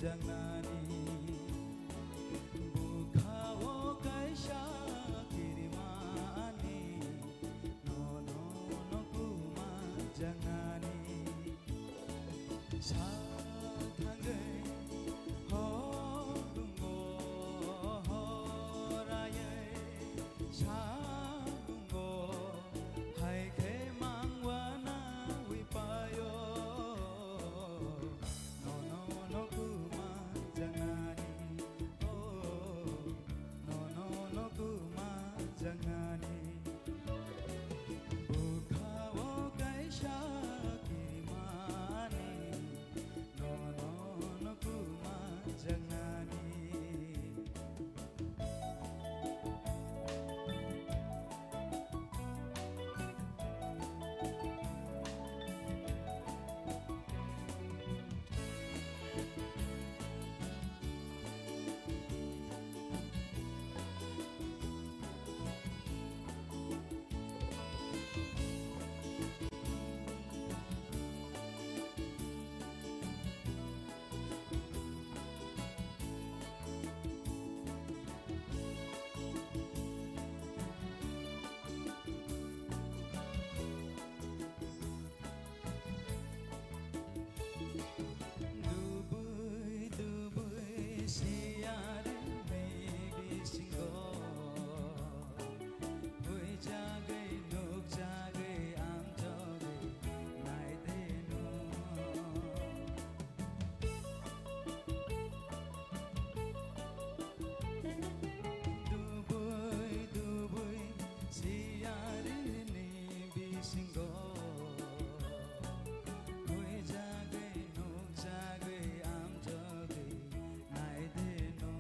Jangnani bwkhao kaisa kirimani, nono no kuma jangnani. Sal thangwi horungo horaywi salungo, hai khe mangwana wi paio. Nono no kuma jangnani, oh, nono no kuma jangnani. Bwkhao kaisa kirimani, nono no kuma jangnani. Dubui dubui siyarni bisingo, huijagwi nukjagwi amjogwi naideno. Dubui dubui siyarni bisingo, huijagwi nukjagwi amjogwi naideno.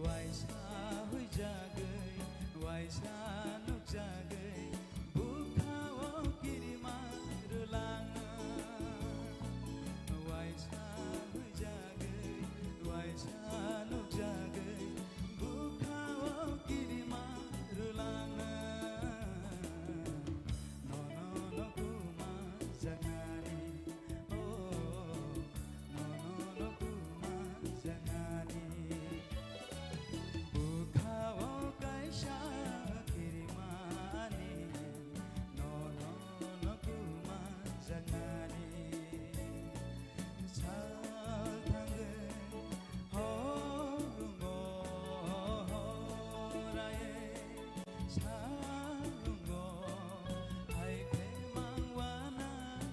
Waisa huijagwi, waisa nukjagwi, bwkhao kirima rwlangna. Waisa huijagwi, waisa nukjagwi, bwkhao kirima rwlangna. Nono no kuma jangnani, oh, nono no kuma jangnani. Bwkhao kaisa kirimani, nono no kuma jangnani. Sal thangwi horungo horaywi salungo, hai khe mangwana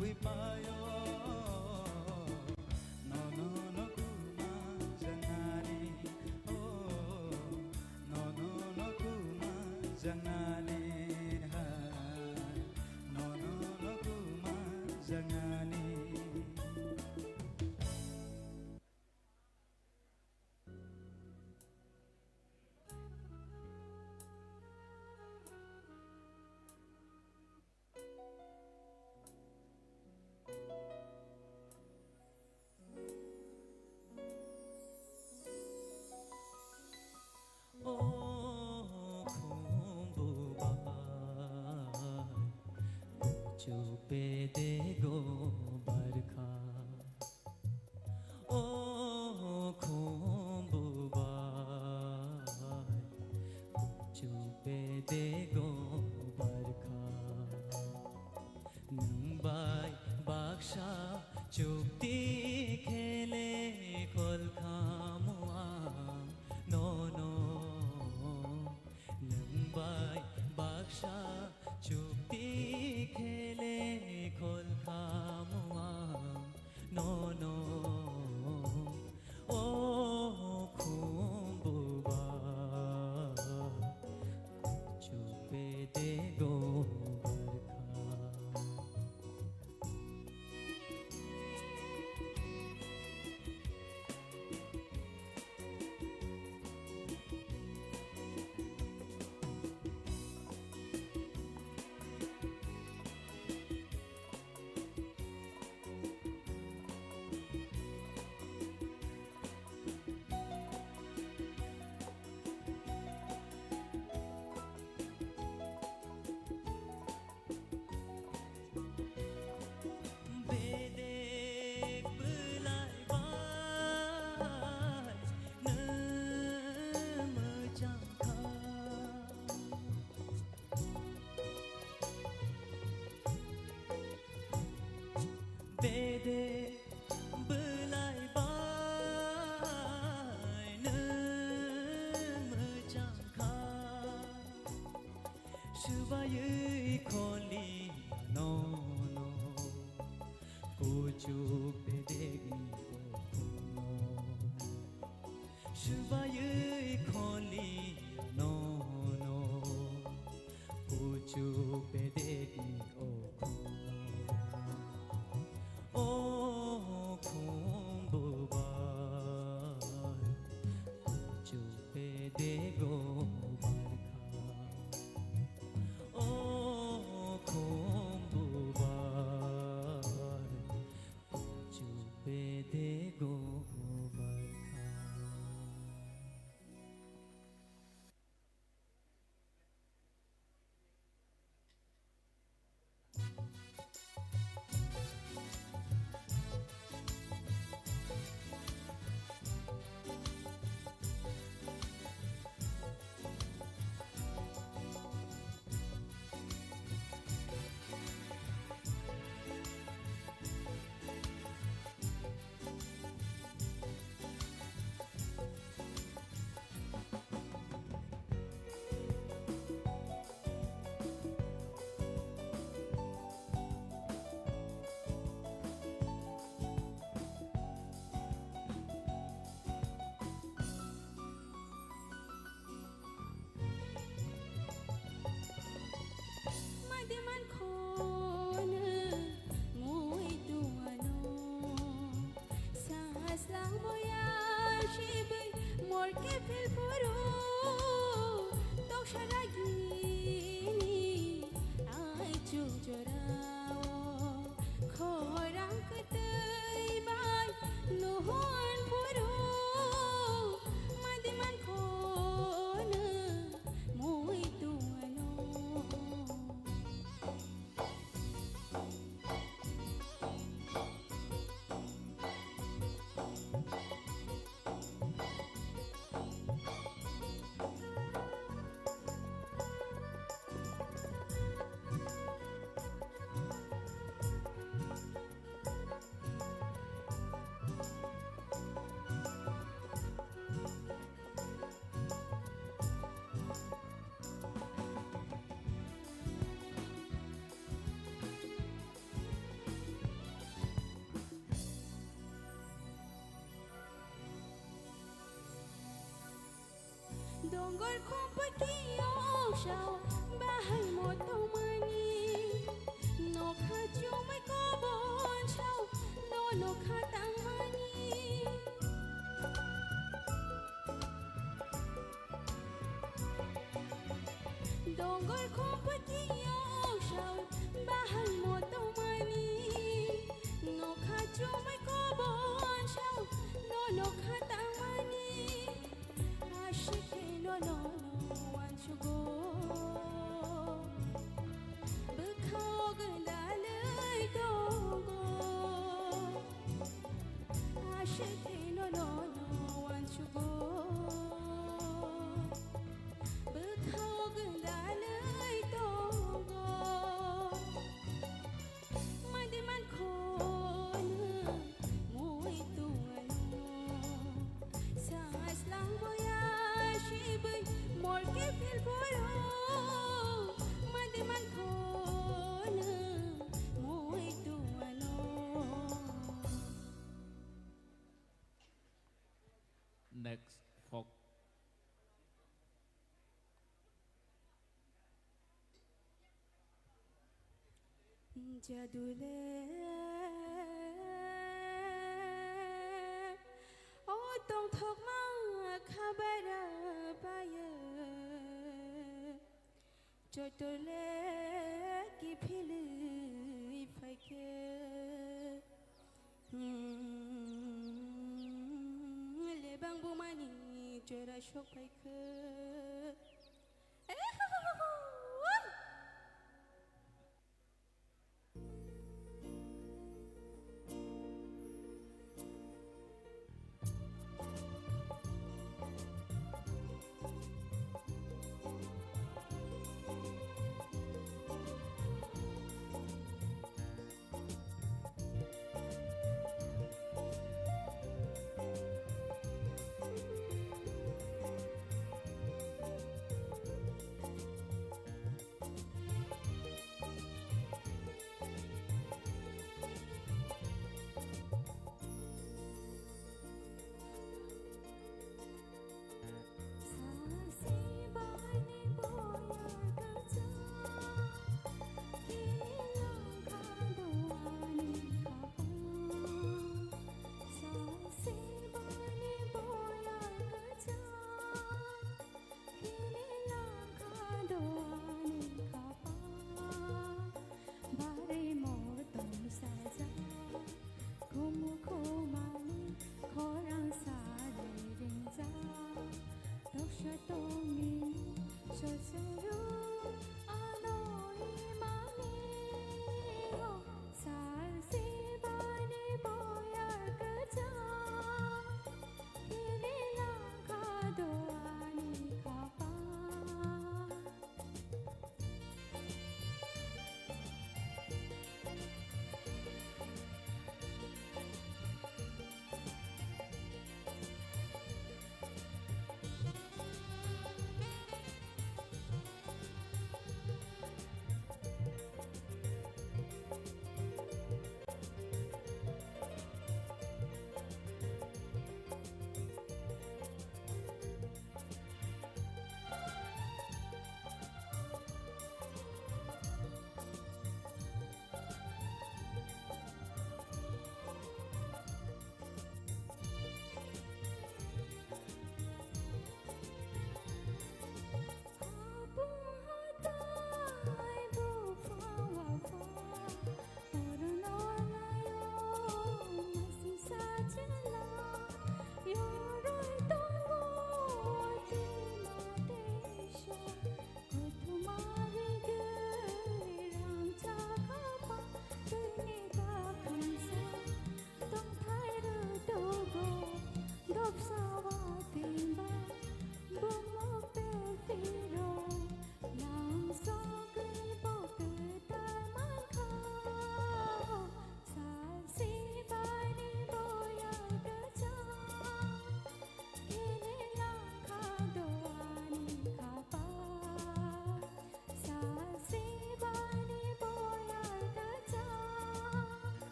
wi paio. Nono no kuma jangnani, oh, nono no kuma jangnani, ha. Nono no kuma jangnani. O khumbu bai, kuchu pede go barkha. O khumbu bai, kuchu pede go barkha. Nwng bai baksa chukti khele khol khamu ang nono. Nwng bai baksa chukti khele khol Chubaiwi kholi nono kuchuk bedekni okhum. Okhum bubar kuchuk bedego barkha. Okhum bubar kuchuk bedego barkha. Madi man khon mui tuano. Saslang boya shibai mor ke phil puru. Tok saragini ai chuk jorao. Khorang kwtwi bai nuhun puru. Madi man khon mui tuano. Dongor khompati yoksao bahai motomani. Nokha chumai kobon sao no nokha tangmani. Dongor khompati yoksao bahai motomani. Nokha chumai kobon sao no nokha tangmani. Ashikhe no no no wansugo. Bwkhao gwdalwi tongo. Ashikhe no no no wansugo. Bwkhao gwdalwi tongo. Madi man khon mui tuano. Saslang boya shibai mor ke phil poro. Madi man khon mui tuano. Next folk. Jadule o tongthokma khabara paye. Chotole kiphilwi phaikhe. Hmm, lebang bumani jora sok phaikhe.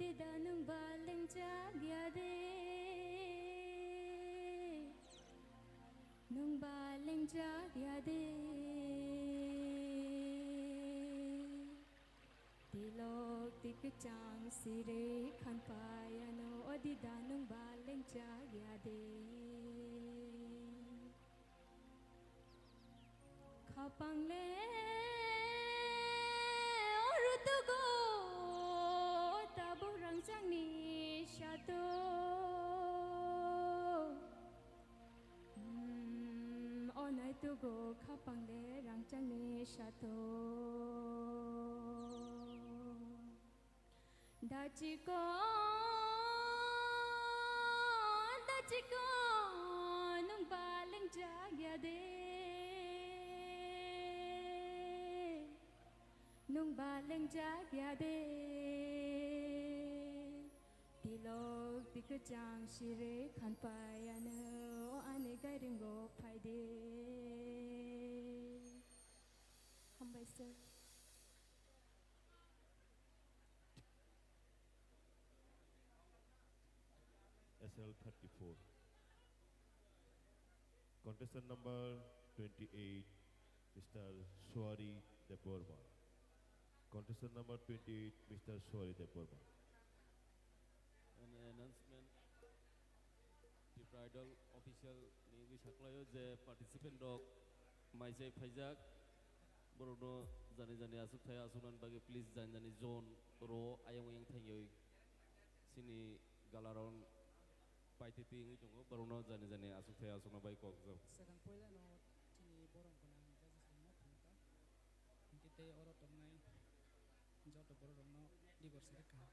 Odi da nwng ba lengjak ya de, nwng ba lengjak ya de. Tilok ti kwchang siri khanpai ano, odi da nwng ba lengjak ya de. Khapang le orutugo tabuk rangchakni sato. Hmm, o naitugo khapang le rangchakni sato. Dachiko, dachiko, nwng ba lengjak ya de, nwng ba lengjak ya de. Tilok ti kwchang siri khanpai ano, o ani gairingo phai de. Hambai sir. S L thirty-four. Contestant number twenty-eight, Mister Suari Debbarma. Contestant number twenty-eight, Mister Suari Debbarma. An announcement. Tripura Idol official ni wngwi saklaio je participant rok mai chai phaijak, borokno jani jani aswk thai aswknani bagwi please jani jani zone ro ayang oyang thangwi chini gala round paitwi twi wngwi tongo, borokno jani jani aswk thai aswkna bai kok jao. Swkang puila no chini borok gwnang judges rokno phunukha, hinkhe tei oro tongnai joto borok rokno dibor sari kaham.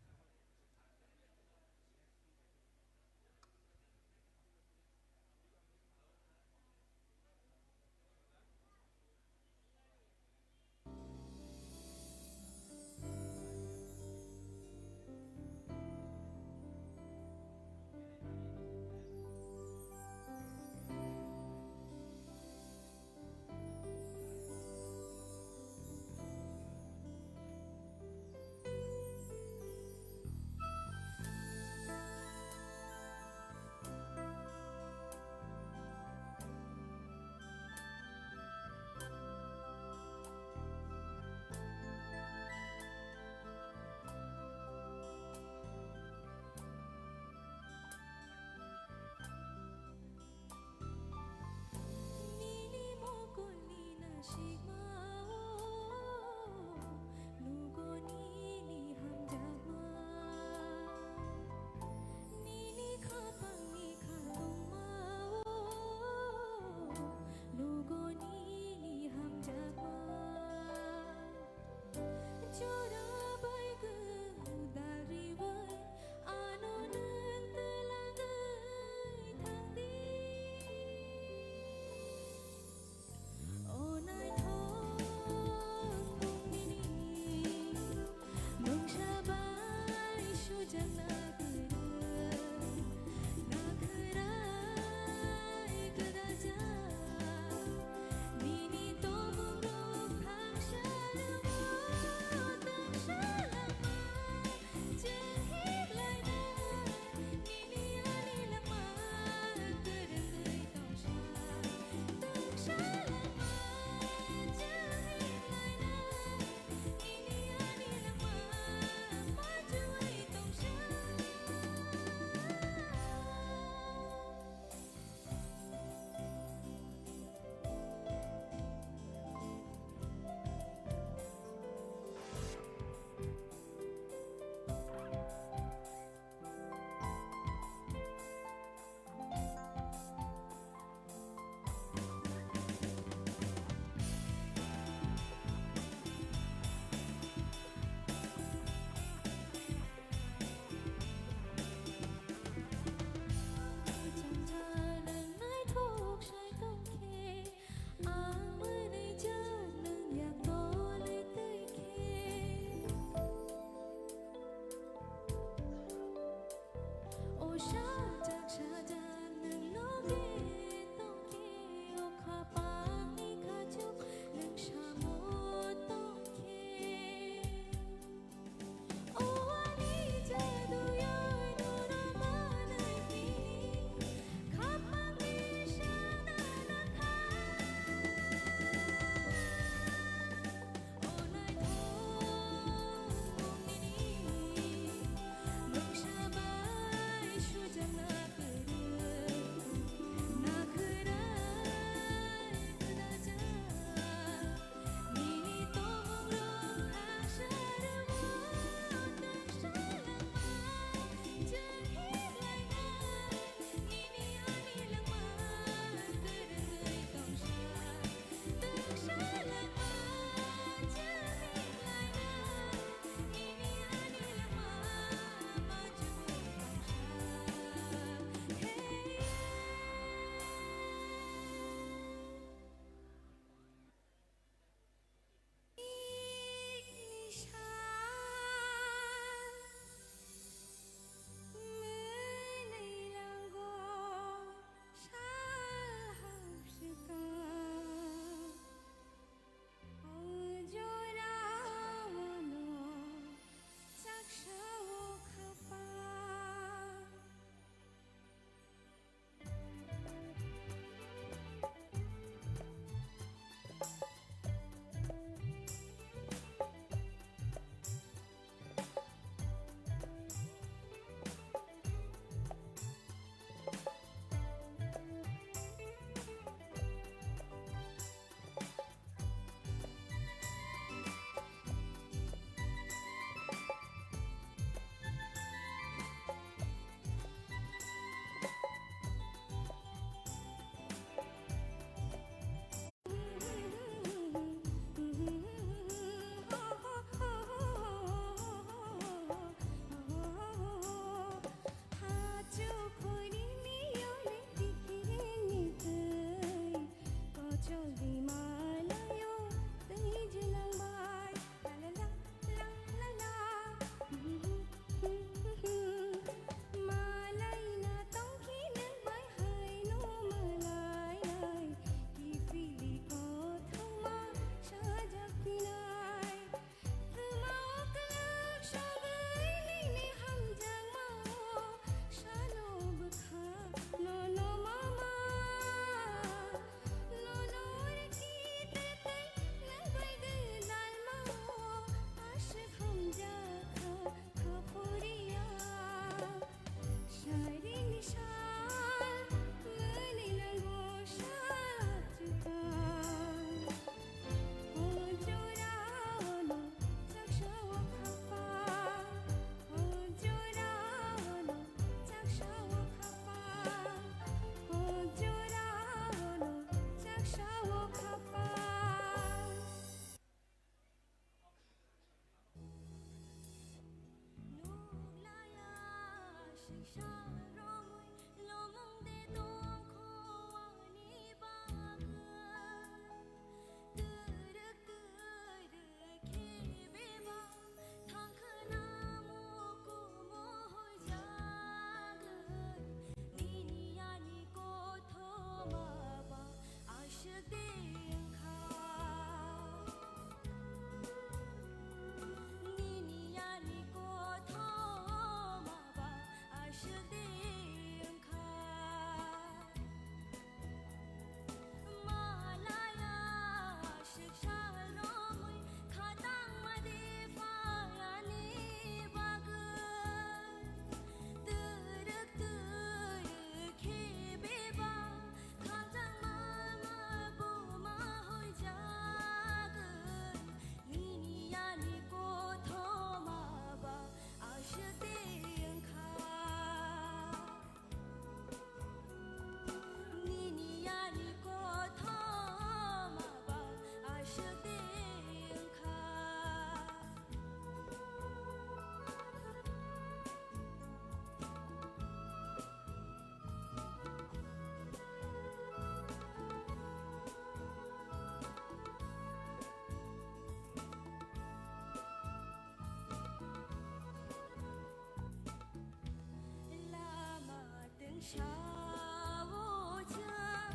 Sao chwng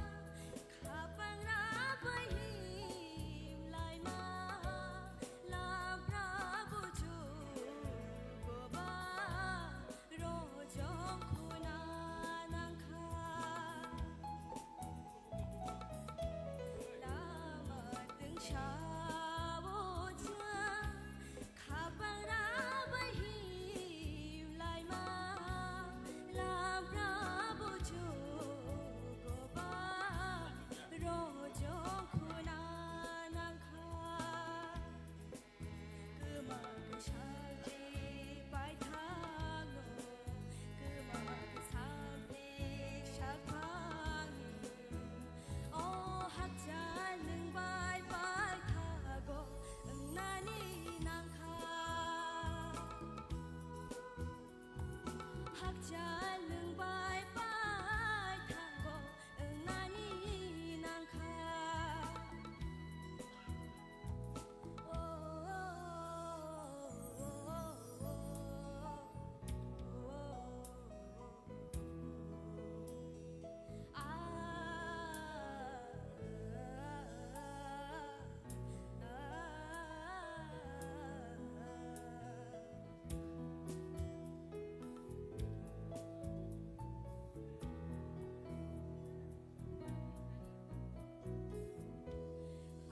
khapangra bai him laima, lampra buchu goba rojong khuna nangkha. Lama tungsao chwng khapangra bai him laima, lampra buchu goba rojong khuna nangkha. Kwma kwsakni paithango, kwma kwsakni sakphangni, o hakchal nwng bai paithago wngnani nangkha. Hakchal nwng bai paithango wngnani nangkha.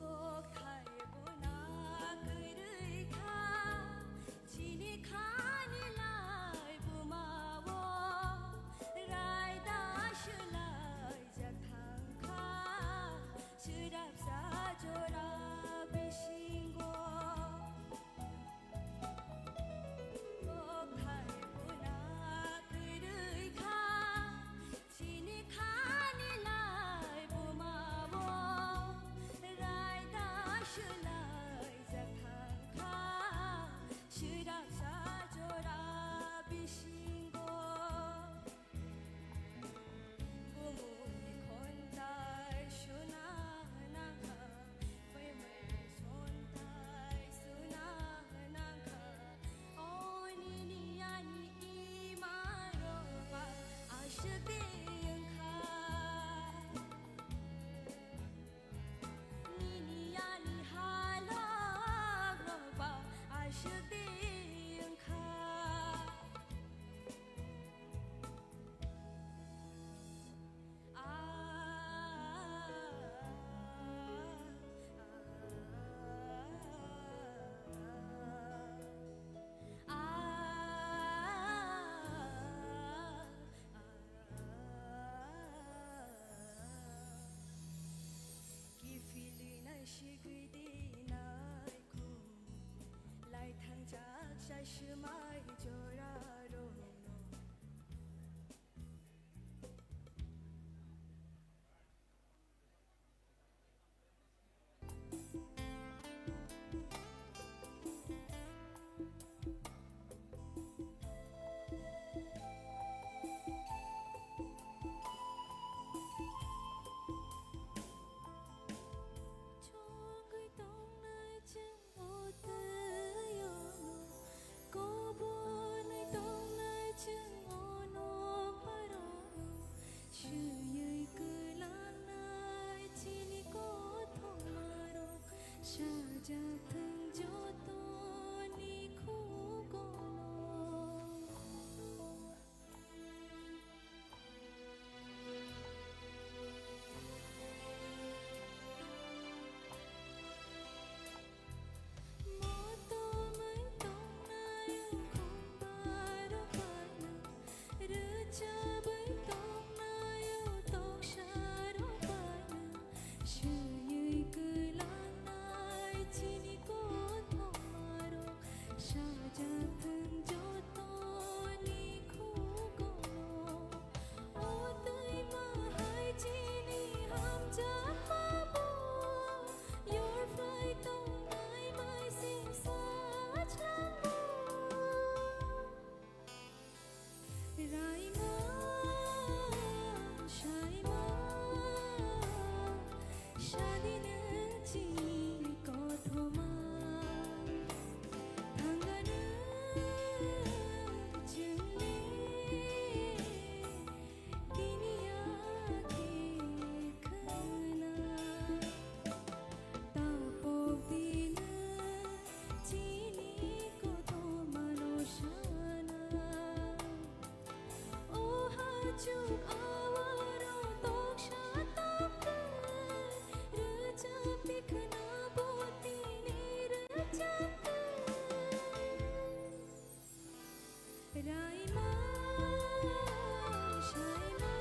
Kokthai buna kwrwi kha, chini khani lai buma o, raida swlaijak thang kha, swrapsa jora bisingo. Kokthai buna kwrwi kha, chini khani lai buma o, raida swlaijak thang kha, swrapsa jora bisingo. Bumungni khonthai suna nangkha, bai bai sonthai suna nangkha. O nini ani ima roba aswk de wngkha. Nini ani halok roba aswk de wngkha. Kiphilwi nai sigwi di nai khu, lai thangjak sa swmai jora rokno. Chongwi tongnai chwng o twi o, kobornwi tongnai chwng o nokpharo, swiwi kwlangnai chini kothoma rok, sajak thwng jotoni khugono. Motomwi tongnai o khumbarok baino, rwchabwi tongnai o toksarok baino, swiwi kwlangnai chini kothoma. Chuk awaro toksa tokta, rwchapni khna bo tini rwchapta. Raima, saima,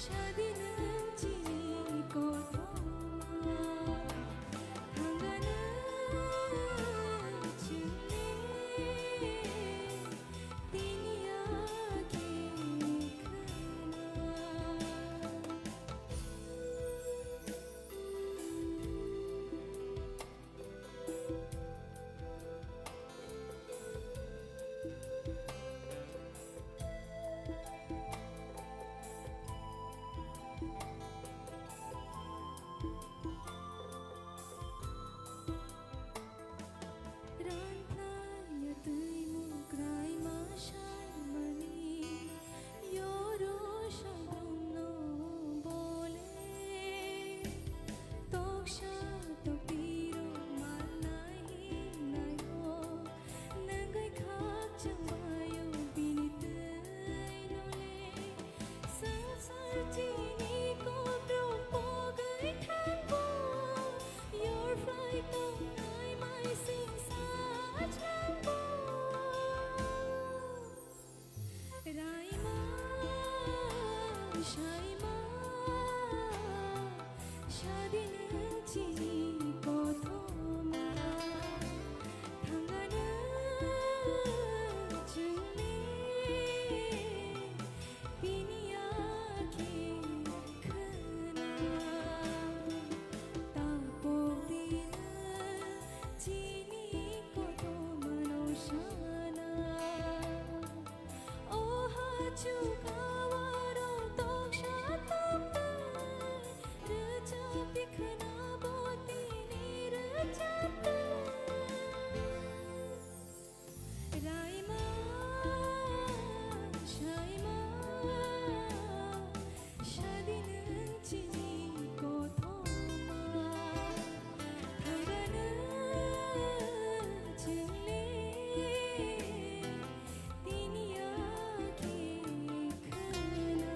sadi nwng chini kothoma, thangana chwngni tini yakhe khna. Ranthaio twi mukraima saimani, yoro sabungno bole. Toksa toktirok malnai himnaio, nangwi khakchangbaio bini twi nole. Swngchar chini kokrok pogwi thangbo, yorphai tongnai maising sajlangbo. Raima, saima, sadi nwng chini kothoma, thangana chwngni bini yakhe khna. Tapok dina chini kothomano sana. O hachuk awaro toksa tokta, rwchapni khna bo tini rwchapta. Raima, saima, sadi nwng chini kothoma, thangana chwngni tini yakhe khna.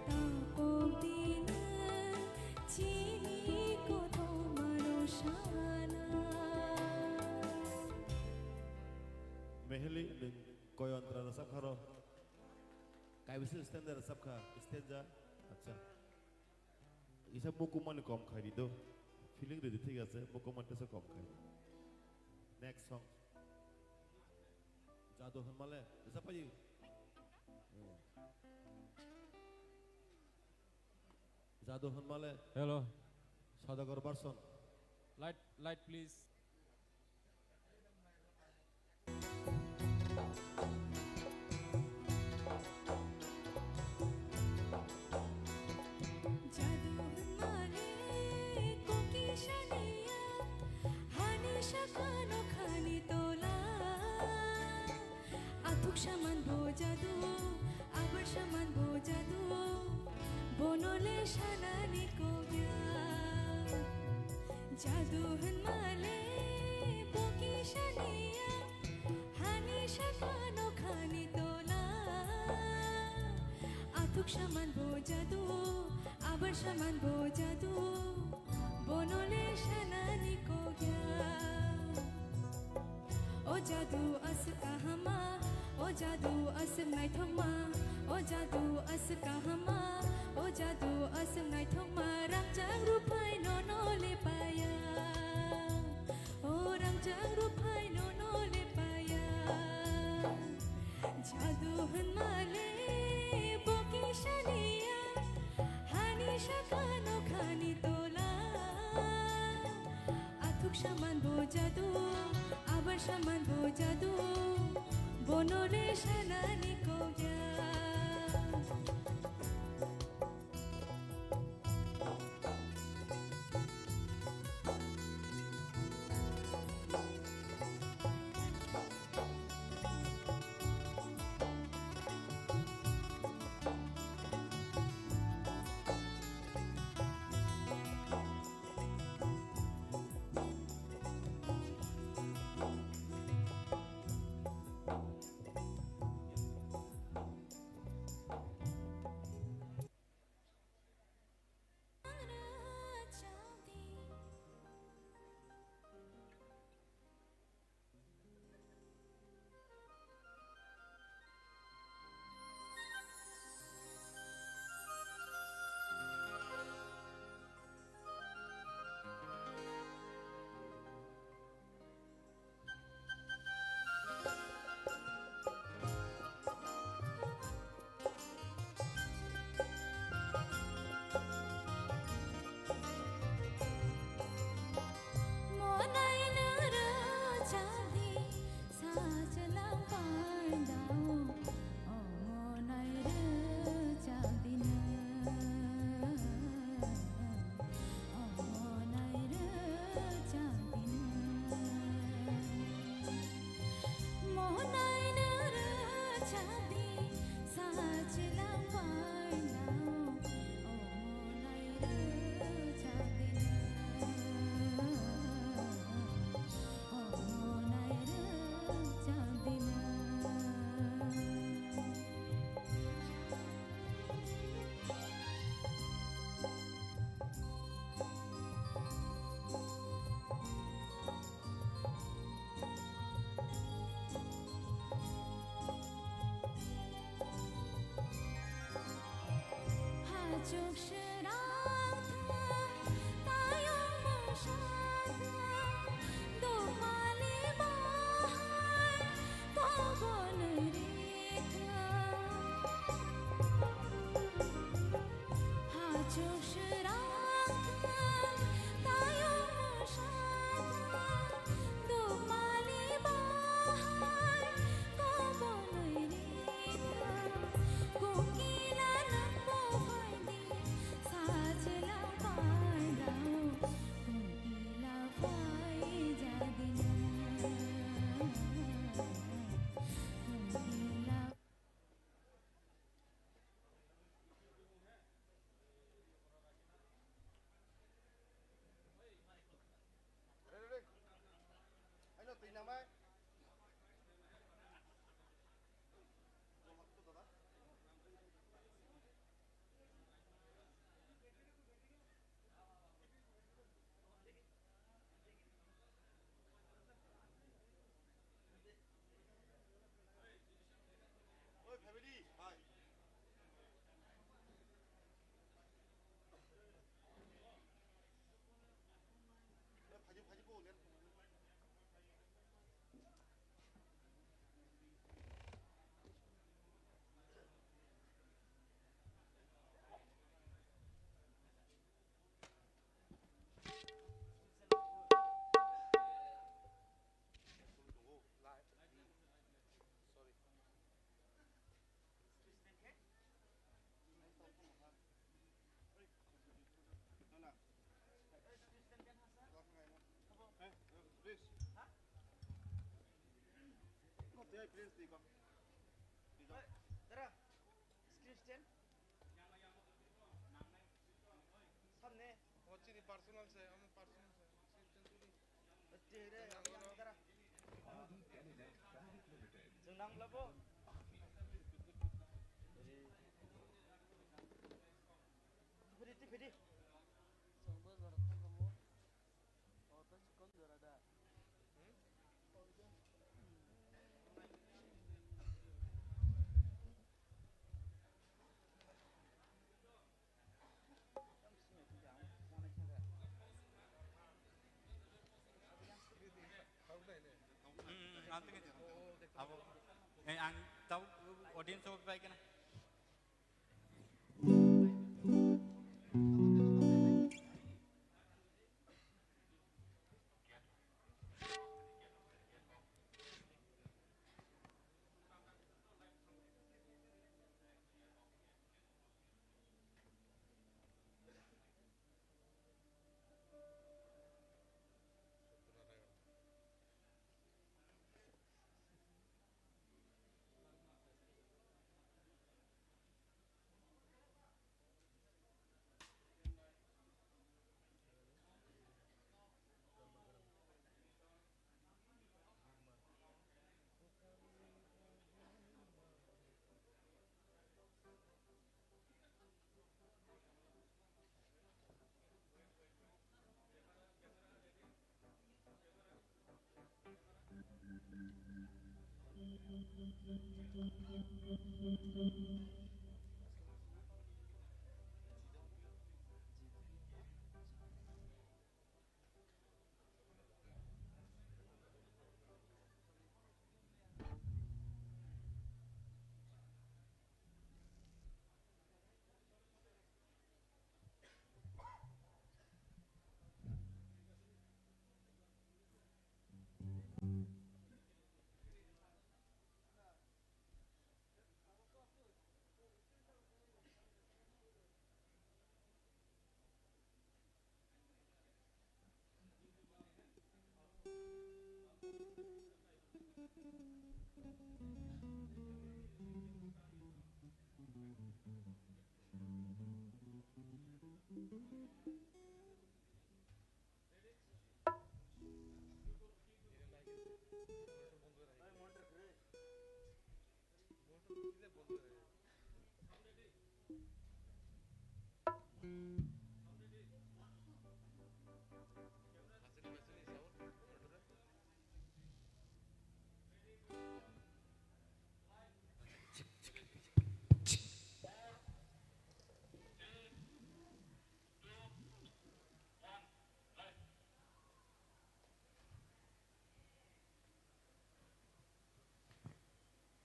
Tapok dina chini kothomano sana. Meheli, nwng koi antra rwchapkha ro? Kaibisa stanza rwchapkha, stanza. Acha. Isa mukumani kom khai di do. Feeling ridi, thik ache, mukumani tesa kom khai. Next song. Jadu hwnmale, rwchappaidi. Jadu hwnmale. Hello. Sadagar version. Light, light, please. Jadu hwnmale koki saniya, hani sakano khani tola. Athuk saman bo jadu, abar saman bo jadu, bono le sanani kokya. Jadu hwnmale boki saniya, hani sakano khani tola. Athuk saman bo jadu, abar saman bo jadu, bono le sanani kokya. O jadu aswk kahama, o jadu aswk naithokma, o jadu aswk kahama, o jadu aswk naithokma, rangchak ruphai nono le paya, o rangchak ruphai nono le paya. Jadu hwnmale boki saniya, hani sakano khani tola. Athuk saman bo jadu, abar saman bo jadu, bono le sanani kokya. Chuk srang thang, tayung mung sa thang, dopali bahai kobonwi ri thang. Ha chuk srang thang, tayung mung sa thang, dopali bahai kobonwi ri thang. Kokila nang bo phai di. Sajla paidao, kokila phai jadina. Kokila. Dara, screen stand. Samne. O chini personal se, omo personal se. Screen stand tuli. Tere, dara. Chwng nang labo. Phiri, phiri. Chwngbo jora thangkhamu. O to chikon jora da. Ang tau audience o bai kena.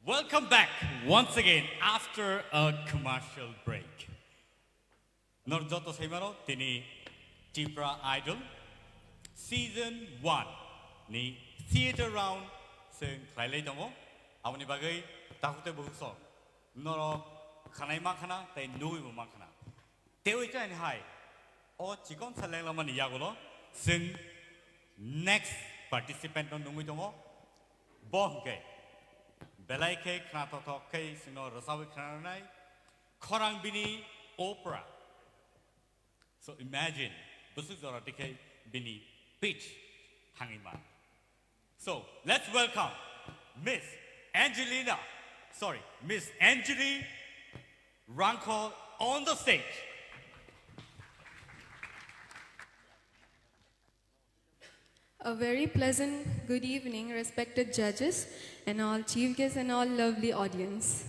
Welcome back once again after a commercial break. Nor joto saimano tini Tipra Idol season one ni theater round se khlailai tongo. Aboni bagwi takhuk tei bukhuk sok norok khanai mankhana tei nugwibo mankhana. Tewi chain hai o chikon sa lenglamani yagulo chwng next participant no nungwi tongo. Bo hwnkhe belai khe khnathokthok khe chwngno rwchawi khnanai khorang bini opera. So imagine, bwswk jora tikhe bini pitch thangwi ma. So let's welcome Miss Angelina, sorry, Miss Anjali Rangkhol on the stage. A very pleasant good evening, respected judges and all chief guests and all lovely audience.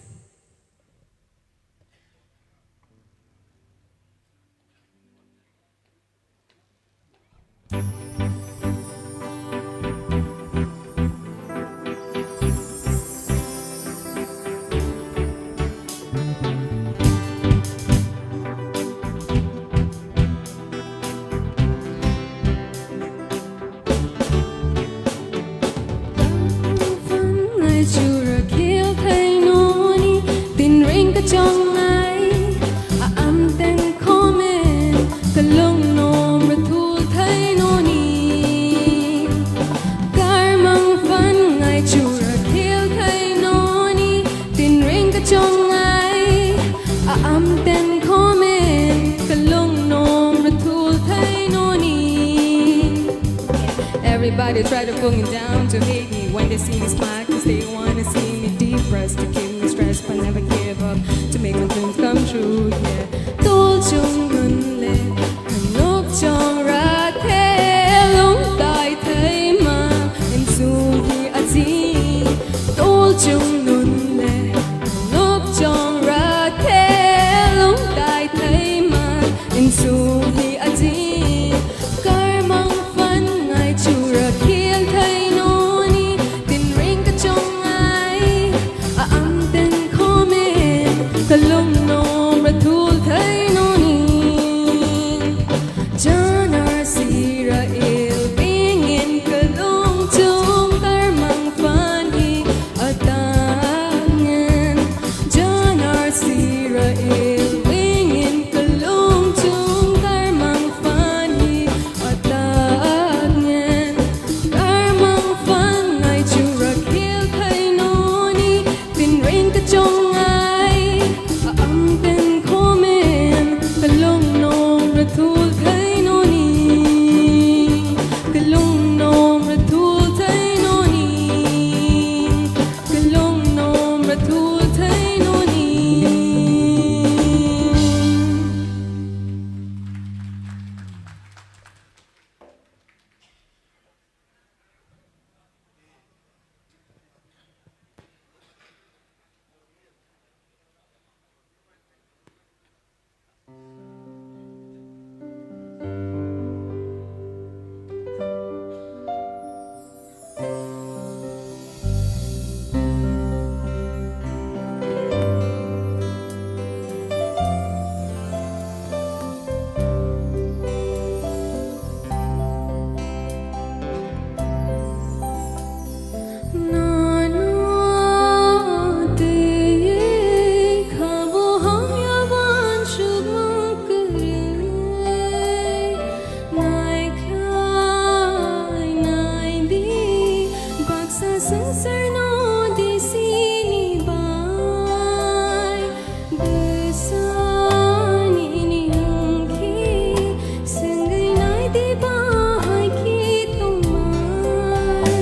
Phan ngai chura khel thai noni, tin ring ka chong ngai, a am ten khomen, ka long nom ra thul thai noni. Kar mang phan ngai chura khel thai noni, tin ring ka chong ngai, a am ten khomen, ka long nom ra thul thai noni. Everybody try to pull me down to hate me when they see me smile, 'cause they wanna see me depressed, to keep me stressed, but never give up, to make my dreams come true, yeah. Tol chung nun le, nok chong ra the, long tai thai ma, in su hi a ji. Tol chung nun le, nok chong ra the, long tai thai ma, in su hi a ji. Kar mang phan ngai chura khel thai noni, tin ring ka chong ngai, a am ten khomen, ka long nom ra thul thai noni. Janar sira il bingin ka long chung, kar mang phan hi a tangen. Janar sira il bingin ka long chung, kar mang phan hi a tangen. Kar mang phan ngai chura khel thai noni, tin ring ka chong ngai, a am ten khomen, ka long nom ra thul thai noni, ka long nom ra thul thai noni, ka long nom ra thul thai noni. Baksa sangsarno di sini bai. Bwsani hwnkhe swngwi nai di bahai khe tongmai.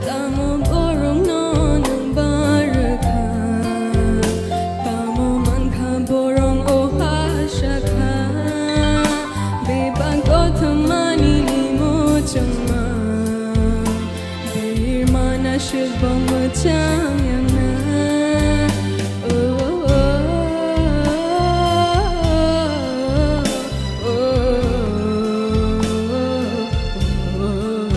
Tamo borokno nwng barwkha, tamo mankha borok o ha sakha. Bebak kothomani ni muchungma. Birmana shibong muchang yangna. Oh, oh, oh, oh.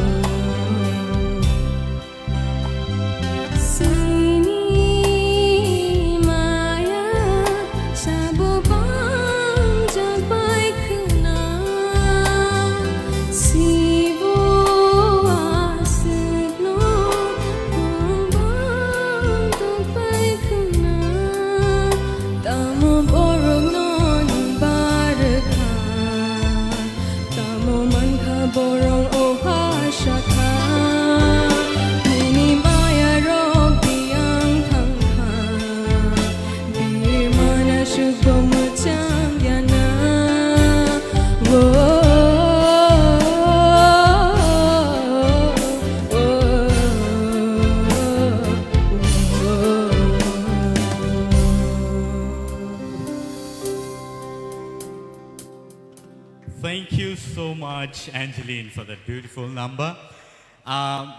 Sini Borok oha sakha, nini maya rok biyang thangkha, birmana sukbo mwchang yana. Wo, wo, wo, wo. Thank you so much, Angeline, for that beautiful number. Um,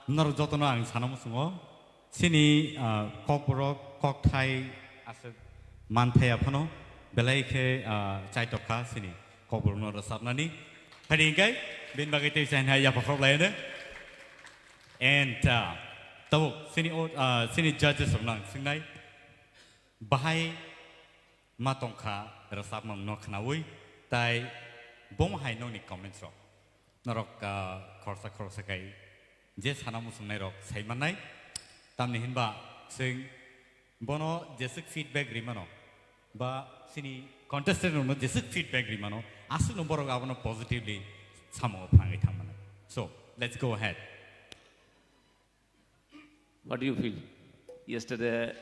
norok jotono ang sana muchungo. Chini, uh, kokborok, kokthai aswk manthaya phano, belai khe, uh, chaitokha chini kokborokno rwchapnani. Phadi hingkai, bini bagwi tei chainai yapha khorok laiyano. And, uh, tabuk chini o-, uh, chini judges rokno ang swngnai. Bahai ma tongkha rwchapmungno khnaui, tai bomo hai nokni comments rok. Norok, ah, khoroksa khoroksa khai je sana muchungnai rok sai mannai. Tamni hinba chwng bono jeswk feedback ri mano, ba chini contestant rokno jeswk feedback ri mano, aswkno borok abono positively samungo phangwi thang mano. So, let's go ahead. What do you feel? Yesterday,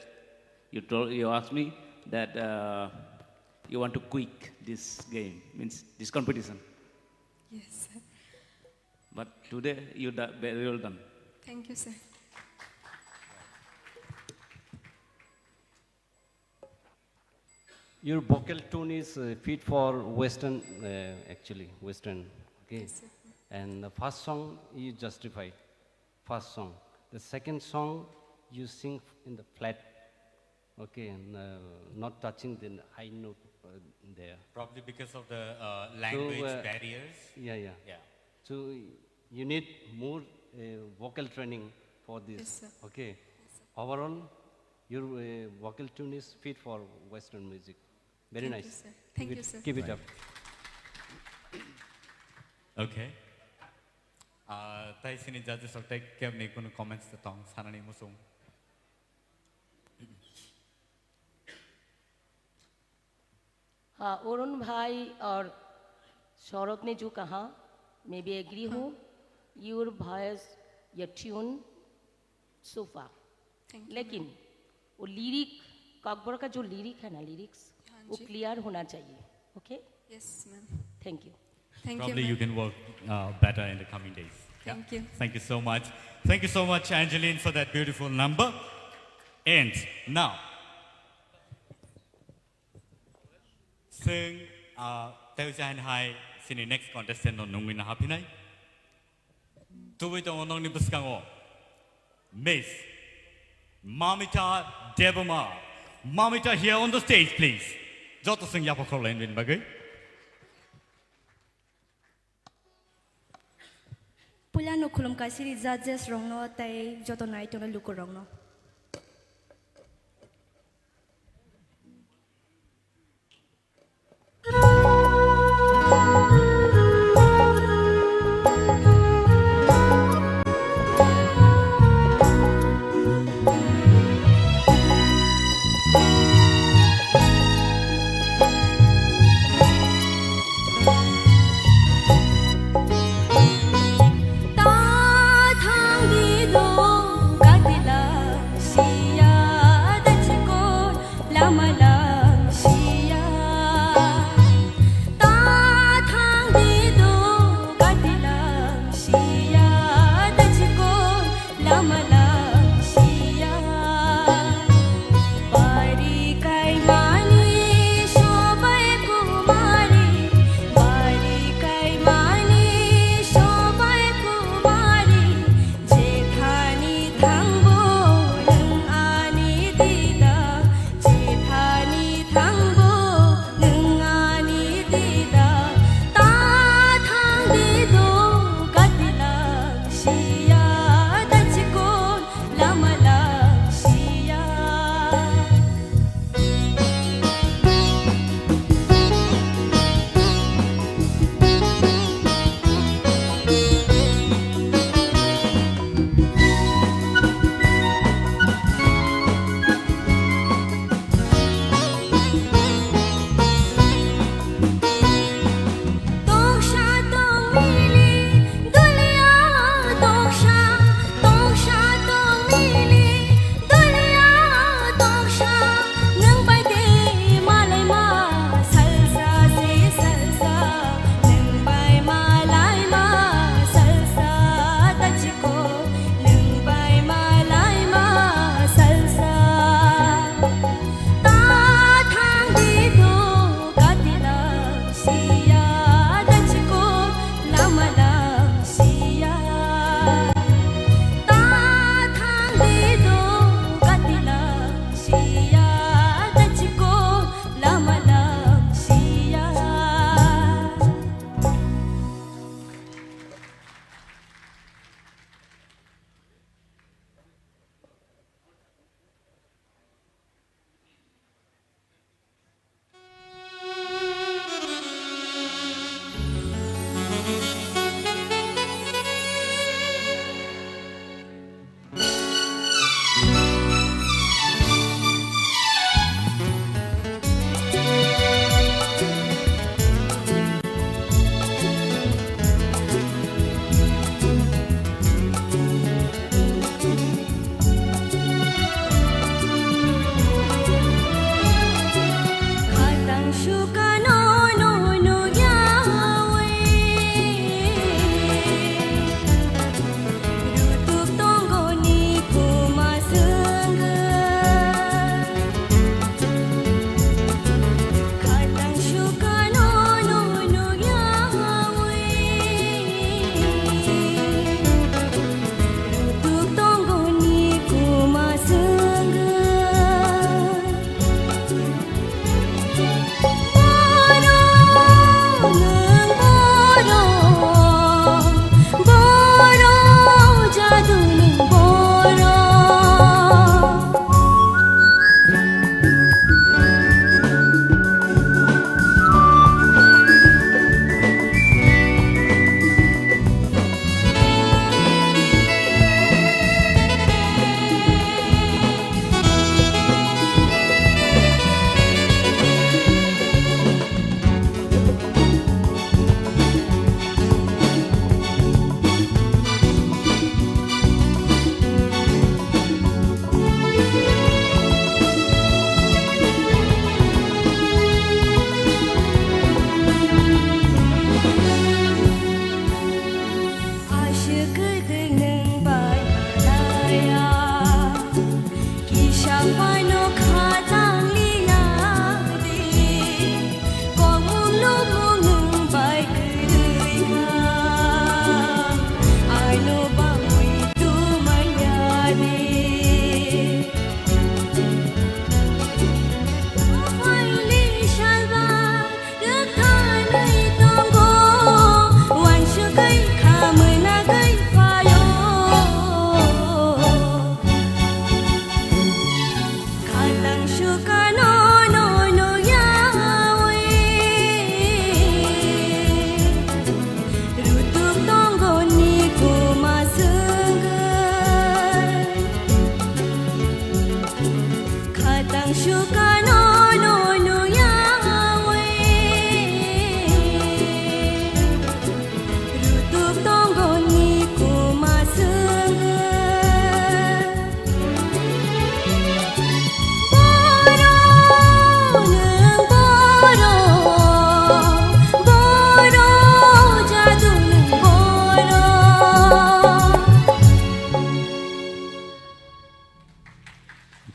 you told, you asked me that, uh, you want to quit this game, means this competition. Yes, sir. But today, you do very well done. Thank you, sir. Your vocal tone is, uh, fit for Western, uh, actually, Western, okay? Yes, sir. And the first song, you justify. First song. The second song, you sing in the flat, okay, and, uh, not touching the high note, uh, there. Probably because of the, uh, language uh, barriers. Yeah, yeah. Yeah. So you need more, uh, vocal training for this. Yes, sir. Okay. Yes, sir. Overall, your, uh, vocal tune is fit for Western music. Very nice. Thank you, sir. Thank you, sir. Keep it up. Okay. Ah, tai sini judges rok tai kebni kunu comments tong sanani muchung. हाँ, अरुण भाई और सौरभ ने जो कहा, मैं भी एग्री हूँ। Your voice, your tune, so far. Thank you, लेकिन वो लिरिक, ककबर का जो लिरिक है ना, लिरिक्स, हाँ वो जी। क्लियर होना चाहिए। Okay? Yes, ma'am. Thank you. Thank you, Probably you ma'am. Can work, uh, better in the coming days. Yeah? Thank you. Thank you so much. Thank you so much, Angeline, for that beautiful number. And now, Sing, uh, tei jain hai sini next contestant no nungwi na hapinai. Tubui tongo nongni bwskango Miss Mamita Debbarma. Mamita here on the stage, please. Joto sing yapha khorok lain bin bagwi. Puilano khulumkha siri judges rokno tei joto nai tongnai lukurokno.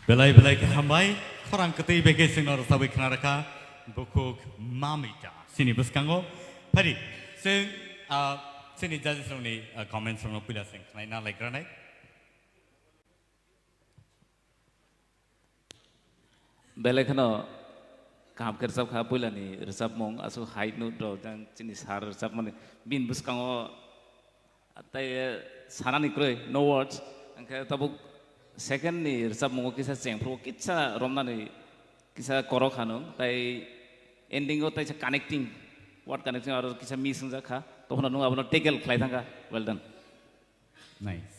Belai belai khe hambai, khorang kwtwi bai khe chwngno rwchabwi khna rwkha, bukhuk mamita. Chini bwskango, phari, chwng, ah, chini judges rokni, ah, comments rokno puila chwng khnaina laikranai. Belai kheno kaham khe rwchap kha, puilani rwchapmung aswk high note rok jang chini sir rwchapmani bini bwskango tei, eh, sanani kwrwi, no words. Hwnkhe tabuk second ni rwchapmungo kisa chengphuru kisa romnani kisa korok kha nwng, tei ending o teisa connecting, word connecting aro kisa miss wngjak kha, tophano nwng abono tackle khlai thang kha. Well done. Nice.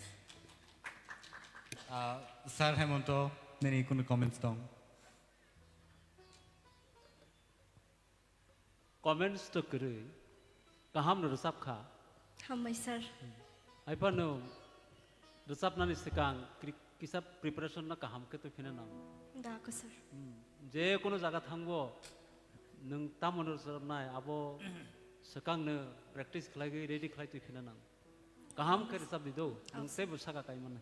Ah, Sir Hemonto, nini kunu comments tong? Comments to kwrwi, kaham no rwchap kha. Hambai, sir. Haiphano rwchapnani swkang kri-, kisa preparation no kaham khe twi phina nang. Da ko, sir. Hmm. Je kono jaga thangbo, nwng tamo no rwchapnai, abo swkang no practice khlaiwi ready khlai twi phina nang. Kaham khe rwchap di do, ang teibo saka kai mano.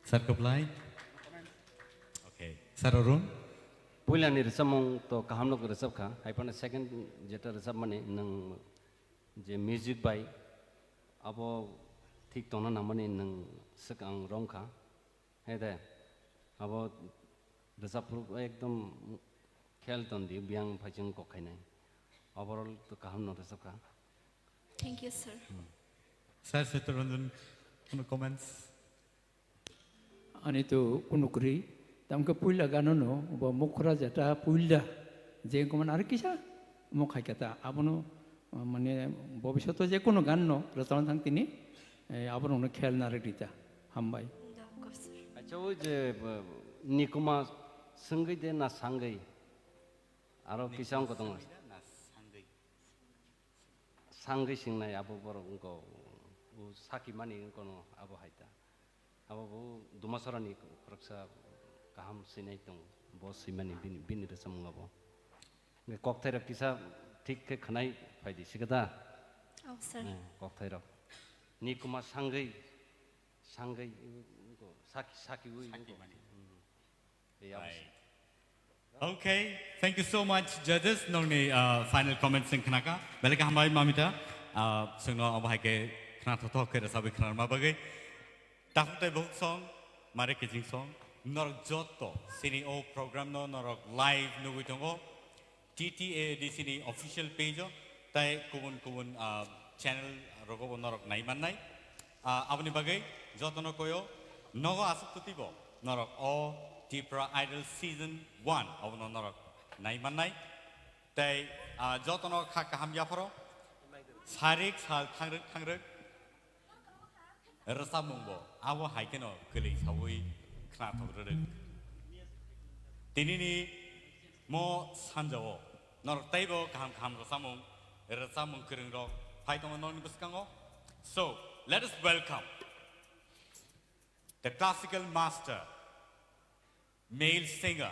Sir Kublai. Okay. Sir Arun. Puilani rwchapmung to kaham no rwchap kha, haiphano second jeta rwchapmani nwng je music bai abo thik tongna nangmani nwng swkang rong kha. He de, abo rwchapphuru ekdom khel ton di, biyang phaichung kok khainai. Overall to kaham no rwchap kha. Thank you, sir. Hmm. Sir Sethuranjan, kunu comments? Ani to kunu kwrwi, tamkhe puila gano no, bo mukhra jeta puila, je koman ar kisa, mo khaikata, abono, ah, mane, bobishoto je kono gan no, rwchapna thang tini, eh, abono no khel na rwgri ta, hambai. Acha, o je, bo, nikuma swngwi de na sangwi? Aro kisa wngkha tongo. Sangwi singnai abo borok wngkha, o saki mani wngkha no abo hai ta. Abo bo Dumasarani khoroksa kaham sinai tongo, bo simani bini, bini rwchapmung abo. Hwnkhe kokthai rok kisa thik khe khwnai phaidi sikha da? Oh, sir. Eh, kokthai rok. Nikuma sangwi, sangwi, wngkha, saki, saki wi wngkha. Hmm. Right. Okay, thank you so much, judges. Nongni, uh, final comments sing khnaka. Belai khe hambai, Mamita. Uh, singno abo hai khe khna thothok khe rwchabwi khnarma bagwi. Takhuk tei bukhuk song, mare kijing song. Norok joto sini o program no norok live nugwi tongo. T T A A D C ni official page o tei kubun kubun, ah, channel rogo bo norok nai mannai. Ah, aboni bagwi jotono koyo nogo aswk twtwi bo norok o Tipra Idol Season one abono norok nai mannai. Tei, ah, jotono kha kaham yapharo sarik sal thangrwk thangrwk rwchapmung bo abo hai kheno kwlwi saui khnathok rwrwk. Tinini mo sanjao norok teibo kaham kaham rwchapmung, rwchapmung kwrwng rok phai tongo norokni bwskango. So, let us welcome the classical master, male singer,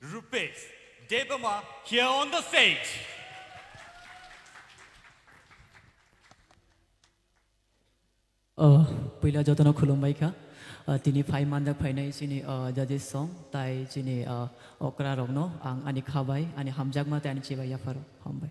Rupesh Debbarma here on the stage. Oh, puila jotono khulumbai kha. Ah, tini phai manjak phainai chini, ah, judges song, tai chini, ah, okra rokno ang ani khabai, ani hamjakma tai ani chibai yapharo. Hambai.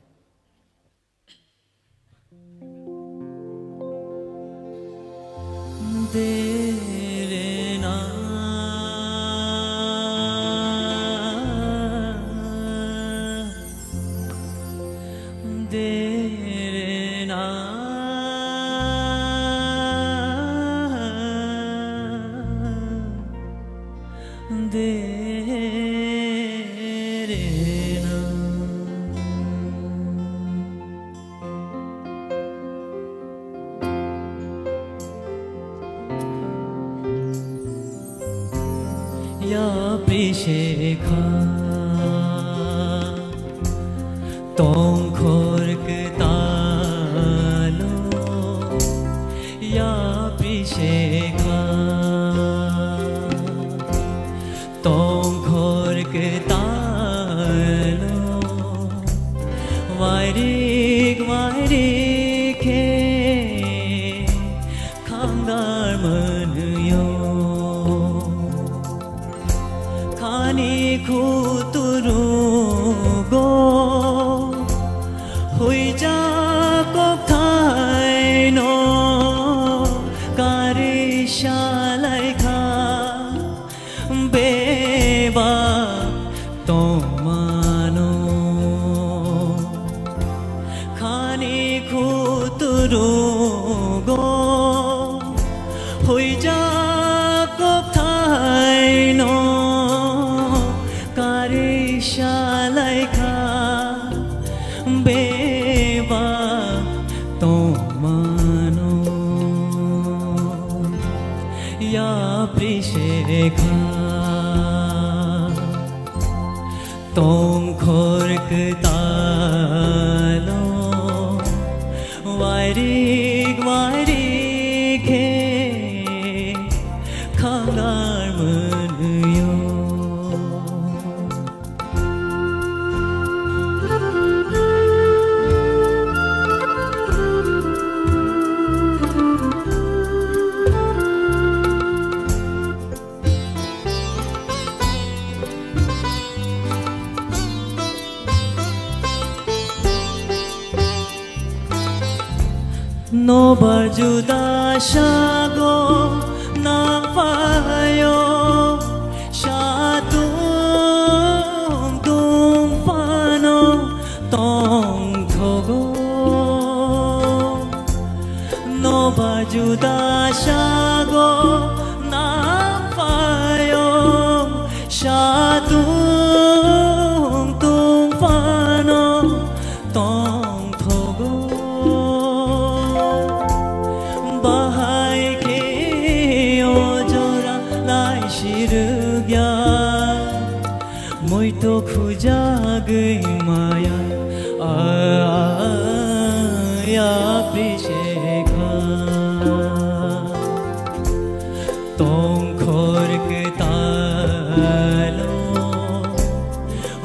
Yapri shekha tongkhor kwtalo, yapri shekha tongkhor kwtalo, wairik wairik khe khamdar mwnwio. Khuturugo huijak kokthaino kari salaikha beba tongmano yapri sekha. Tongkhor kwtalo wairik wairik khe khangar mwnwio. Nobar juda sago nangphaio, satung tungphano tongthogo. Nobar juda sago nangphaio, satung tungphano tongthogo. Bahai khe o jora lai sirwkya. Muito khujagwi maya, a, a, ya, pisekha. Tongkhor kwtalo,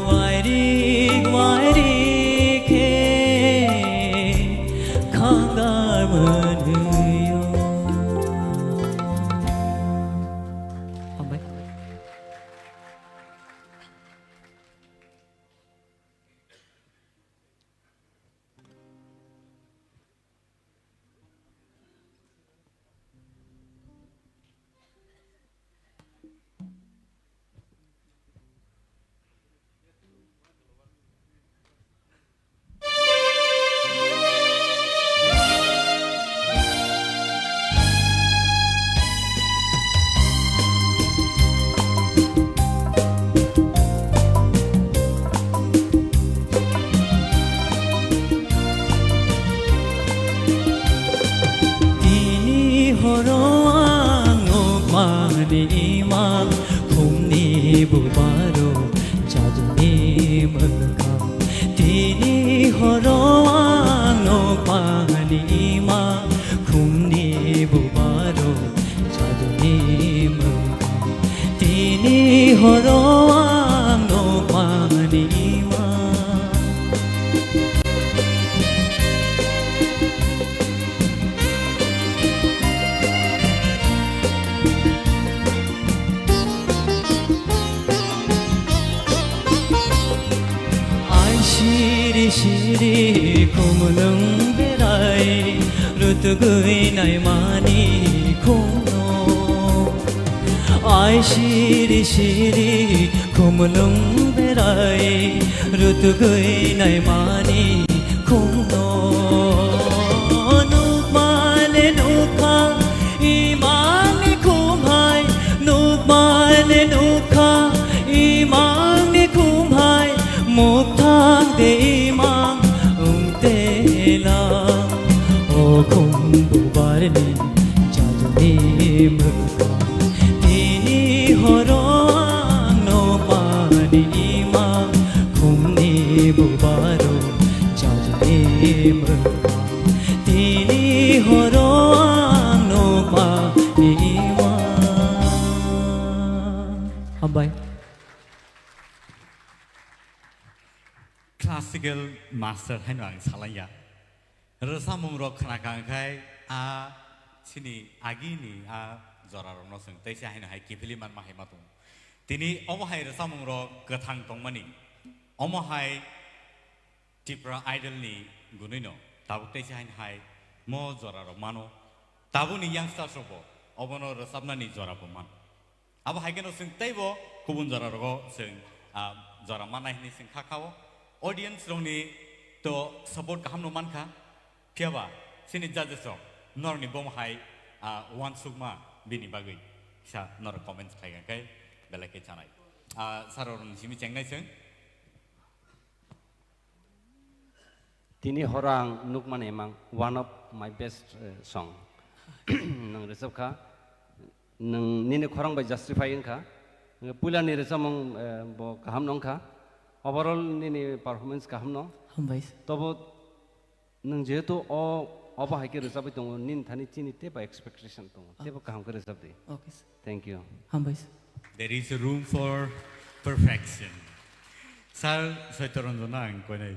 wairik, wairik khe, khangar mwnwio. Hambai. Tini horo ang nukmani imang, khumni bubaro chajuni mwkhang. Tini horo ang nukmani imang, khumni bubaro chajuni mwkhang. Tini horo ang nukmani imang. Ai siri siri khumlwng berai rutugwi naimani khumno. Ai siri siri khumlwng berai rutugwi naimani khumno. Nukmale nukha imangni khumhai, nukmale nukha imangni khumhai, mukthang de imang wngtela. O khum bubarni chajuni mwkhang. Tini horo ang nukmani imang, khumni bubaro chajuni mwkhang. Tini horo ang nukmani imang. Hambai. Classical master haino ang salaiya. Rwchapmung rok khna kha, hwnkhe a chini agini a jora rokno chwng teisa haino hai kiphilwi manma hai ma tongo. Tini omo hai rwchapmung rok kwthang tongmani, omo hai Tipra Idol ni gunui no tabuk teisa haino hai mo jora rok mano. Tabukni youngsters rok bo obono rwchapnani jora bo mano. Abo hai kheno chwng teibo kubun jora rogo chwng, ah, jora mannai hinwi chwng kha kha-o. Audience rokni to support kaham no mankha. Phiya ba, chini judges rok norokni bomo hai, ah, uansukma bini bagwi kisa norok comments khai kha khe belai khe chanai. Ah, sir rokni simi chengnai chwng. Tini horo ang nukmani emang one of my best, eh, song. Nwng rwchap kha, nwng nini khorang bai justify wngkha. Puila ni rwchapmung, eh, bo kaham no wngkha. Overall nini performance kaham no. Hambai sir. Tobo nwng jehetu o, obo hai khe rwchapwi tongo, nini thani chini teibo expectation tongo. Teibo kaham khe rwchap di. Okay sir. Thank you. Hambai sir. There is a room for perfection. Sir, Saitya Ranjan ang koinai.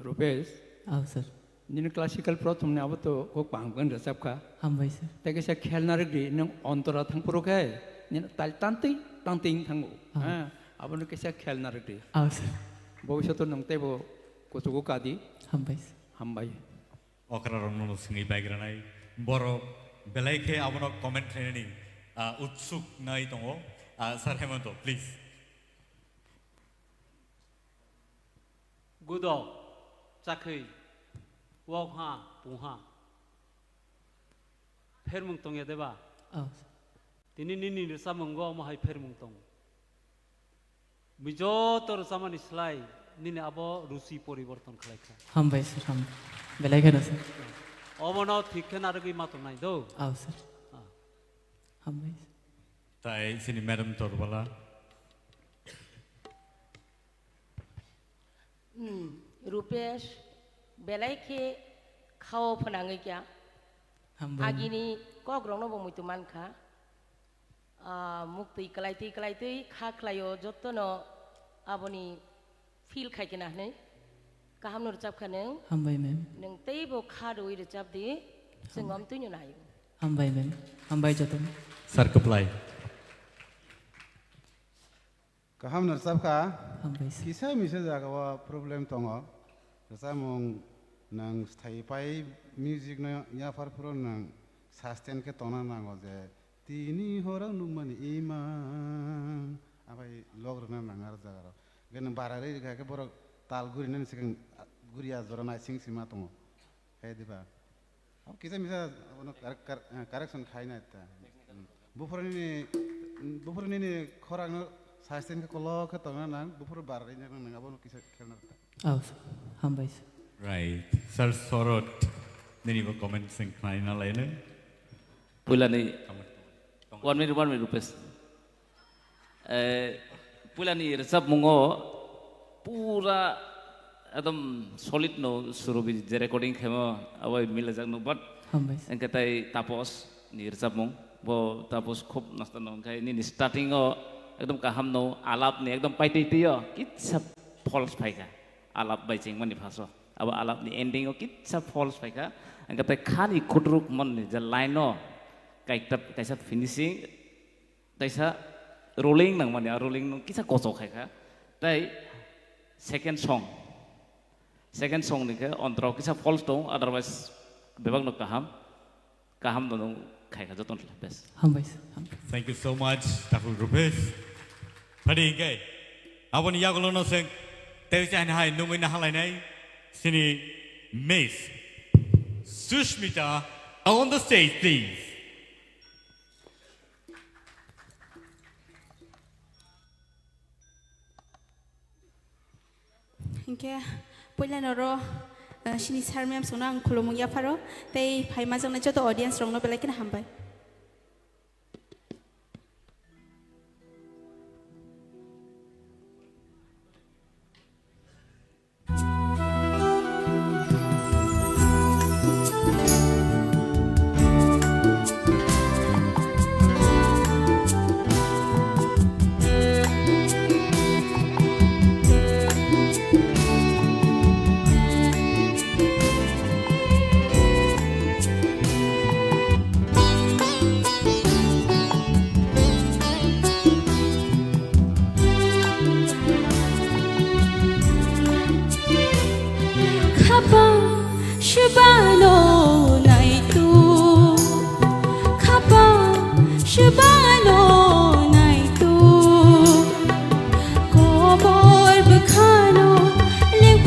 Rupesh. Oh, sir. Nini classical prothom ni abo to kok bang bang rwchap kha. Hambai sir. Tei kaisa khelna rwgdi nwng ontora thang phuru khe nini tal tantwi tantwi wng thango. Ah. Ha, abo no kaisa khelna rwgdi. Oh, sir. Bobishoto nwng teibo kuchugo kadi. Hambai sir. Hambai. Okra rokno no swngwi baigranai borok belai khe abono comment khlainani, ah, utsuk nai tongo. Ah, Sir Hemanta, please. Gudo, chakhwi, wokha, pungha. Phermung tongya deba? Oh. Tini nini rwchapmungo omo hai phermung tongo. Bini joto rwchapmani slai nini abo ruchi poriborton khlai kha. Hambai sir, hambai. Belai kheno sir. Obono thik khe narwgwi ma tongnai do. Oh, sir. Ah. Hambai sir. Tai sini Madam Torbala. Hmm, Rupesh, belai khe khao phnangwi kya. Hambai. Agini kokrokno bo muitu mankha. Ah, muktwi kwlaitwi kwlaitwi kha khlaio, jottono aboni feel khai kena hwnwi. Kaham no rwchap kha nwng. Hambai, ma'am. Nwng teibo kha rwui rwchap di, chwng Hambai. Omtwino naio. Hambai, ma'am. Hambai jotono. Sir, kwplai. Kaham no rwchap kha. Hambai sir. Kisa misa jaga o problem tongo. Rwchapmung nwng sthai pai music no yaphar phuru nwng sustain khe tongna nango je tini horo nukmani imang abai log rwna nang aro jaga rok. Gwnang bara rwi rwkha khe borok tal gurinani swkang guri a jora naising sima tongo. He diba? Abo kisa misa abono kar-, kar-, eh, correction khai nai ta. Hmm. Buphuru nini, buphuru nini khorang no sustain khe kolok khe tongna nang, buphuru bar ri nang nang abono kisa khelna ta. Oh, sir. Hambai sir. Right. Sir Sorot, nini bo comment sing khnai na lai nang. Puila ni. Comment. One minute, one minute, Rupesh. Eh, puilani rwchapmungo pura ekdom solid no surobi je recording khemo abai milajak no, but Hambai sir. Engke tai Tapos ni rwchapmung, bo Tapos khub nasta no, engke nini starting o ekdom kaham no, alap ni ekdom paitwi twi o kitsa false phaikha, alap bai chengmani phaso abo alap ni ending o kitsa false phaikha, engke tai khani khutruk mon ni je line o kaita kaisa finishing, Taisa rolling nangmani, a rolling no kisa kochok khai kha. Tai second song. Second song ni khe ontrok kisa false tong, otherwise bebak no kaham. Kaham no nung khai kha joto no best. Hambai sir, hambai. Thank you so much, Takhuk Rupesh. Phadi hinkhe, aboni yagulo no seng, tei chahini hai nungwi na halainai, sini Miss Sushmita on the stage, please. Hinkhe puila noro, eh, sini sir ma'am songno ang khulumung yapharo, tei phaimajaknai joto audience rokno belai kheno hambai. Khapang shibano naitu, khapang shibano naitu, kobor bwkhano leng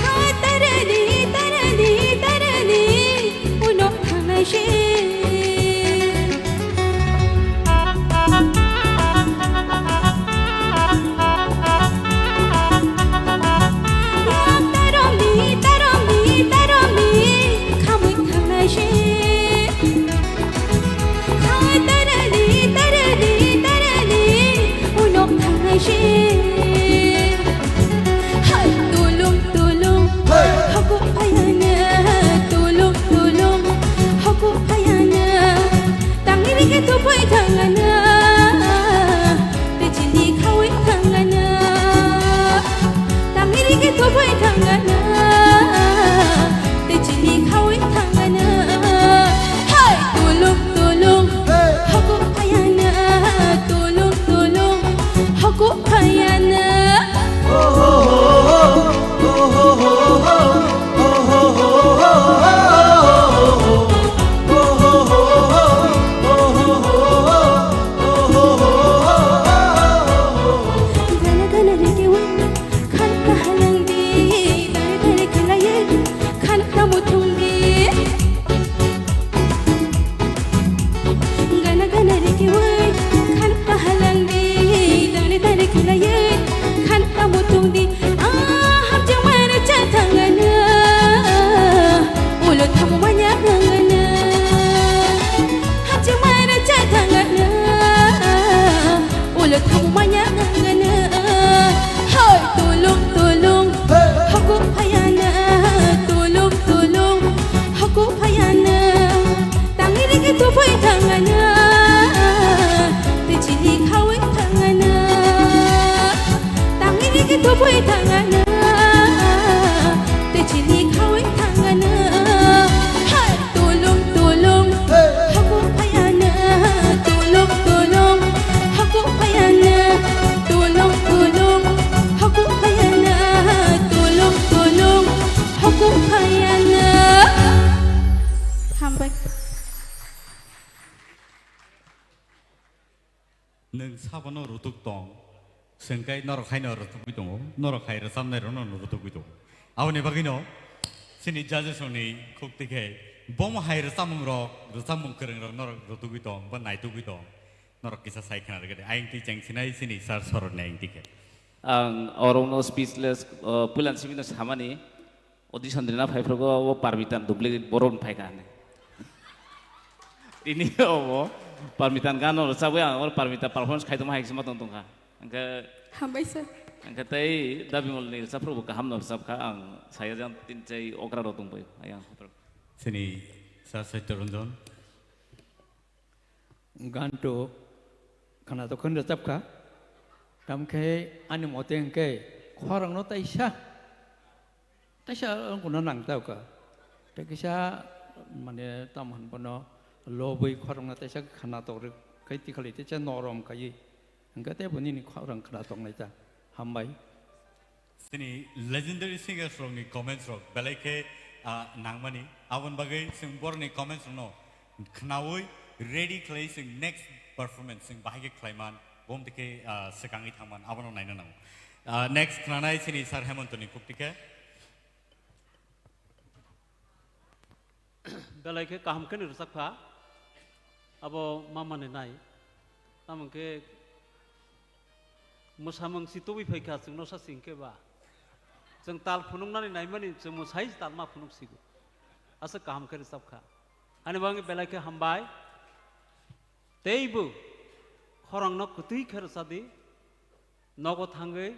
Kha tarani, tarani, tarani, ulo thangnai se. Taromni, taromni, taromni, khamwi thangnai se. Hai tarani, tarani, tarani, ulo thangnai se. Hai tulung tulung, haku phayana, tulung tulung, haku phayana. Tangri ke tu phai thangana, te chini khawi thangana. Tangri ke tu phai thangana, te chini khawi thangana. Hai tulung tulung, haku phayana, tulung tulung, haku phayana. Gana gana rege wai, khan kahalang di, dare dare khalaye, khan kamuthung di. Gana gana rege wai, khan kahalang di, dare dare khalaye, khan kamuthung di. Ah, hamjang mara cha thangana, ulo thamu manya ngana. Hamjang mara cha thangana, ulo thamu manya ngana. Hoi tulung tulung, haku phayana, tulung tulung, haku phayana. Tangri ke tu phai thangana, te chini khawi thangana. Tangri ke tu phai thangana, te chini khawi thangana. Hai tulung tulung, haku phayana, tulung tulung, haku phayana, tulung tulung, haku phayana, tulung tulung, haku phayana. Hambai. Nwng sabono rutuk tong, chwng khe norok haino rutugwi tongo, norok hai rwchapnairokno rutugwi tongo. Aboni bagwino chini judges rokni khuk twi khe bomo hai rwchapmungrok, rwchapmung kwrwngrok norok rutugwi tong ba naitugwi tong, norok kisa sai khna rwgwi di. Ayang twi cheng sinai chini sir sorokni ayang twi khe. Ang orokno speechless, uh, puilan simi no samani. Audition rina phaiphrugo o Parmitan duplicate borok ni phaikha hinwi. Tini obo Parmitan gano rwchabwi ang oro Parmita performance khaitongma hai khe ma tong tongkha. Hwnkhe Hambai sir. Hwnkhe tei Dabimol ni rwchapphrubo kaham no rwchapkha, ang saya jang tin chai okra rok tongbaio ayang. Chini sir Satya Ranjan. Ganto khwnatok khe rwchapkha. Tamkhe ani mote hwnkhe khorangno taisa, taisa wngkukno nangtokha. Tei kisa mane tamo hwn bono lobwi khorangno taisa khwnatok rwkhe tikhali taisa norom khaiwi. Hwnkhe teibo nini khorang khwnatok naita. Hambai. Chini legendary singers rokni comments rok belai khe, ah, nangmani. Aboni bagwi chwng borokni comments rokno khnaui ready khlai chwng next performance chwng bahai khe khlaiman, bom twi khe, ah, swkangwi thangman abono naina nango. Ah, next khnanai chini Sir Hemontoni khuk twi khe. Belai khe kaham khe ni rwchapkha, abo mamani nai. Tamo khe mwsamung si tubui phaikha, chwngno sa sing khe ba. Chwng tal phunuknani naimani, chwng mwsai tal ma phunuk sigo. Aswk kaham khe rwchapkha. Ani bagwi belai khe hambai. Teibo khorangno kwtwi khe rwchadi. Nogo thangwi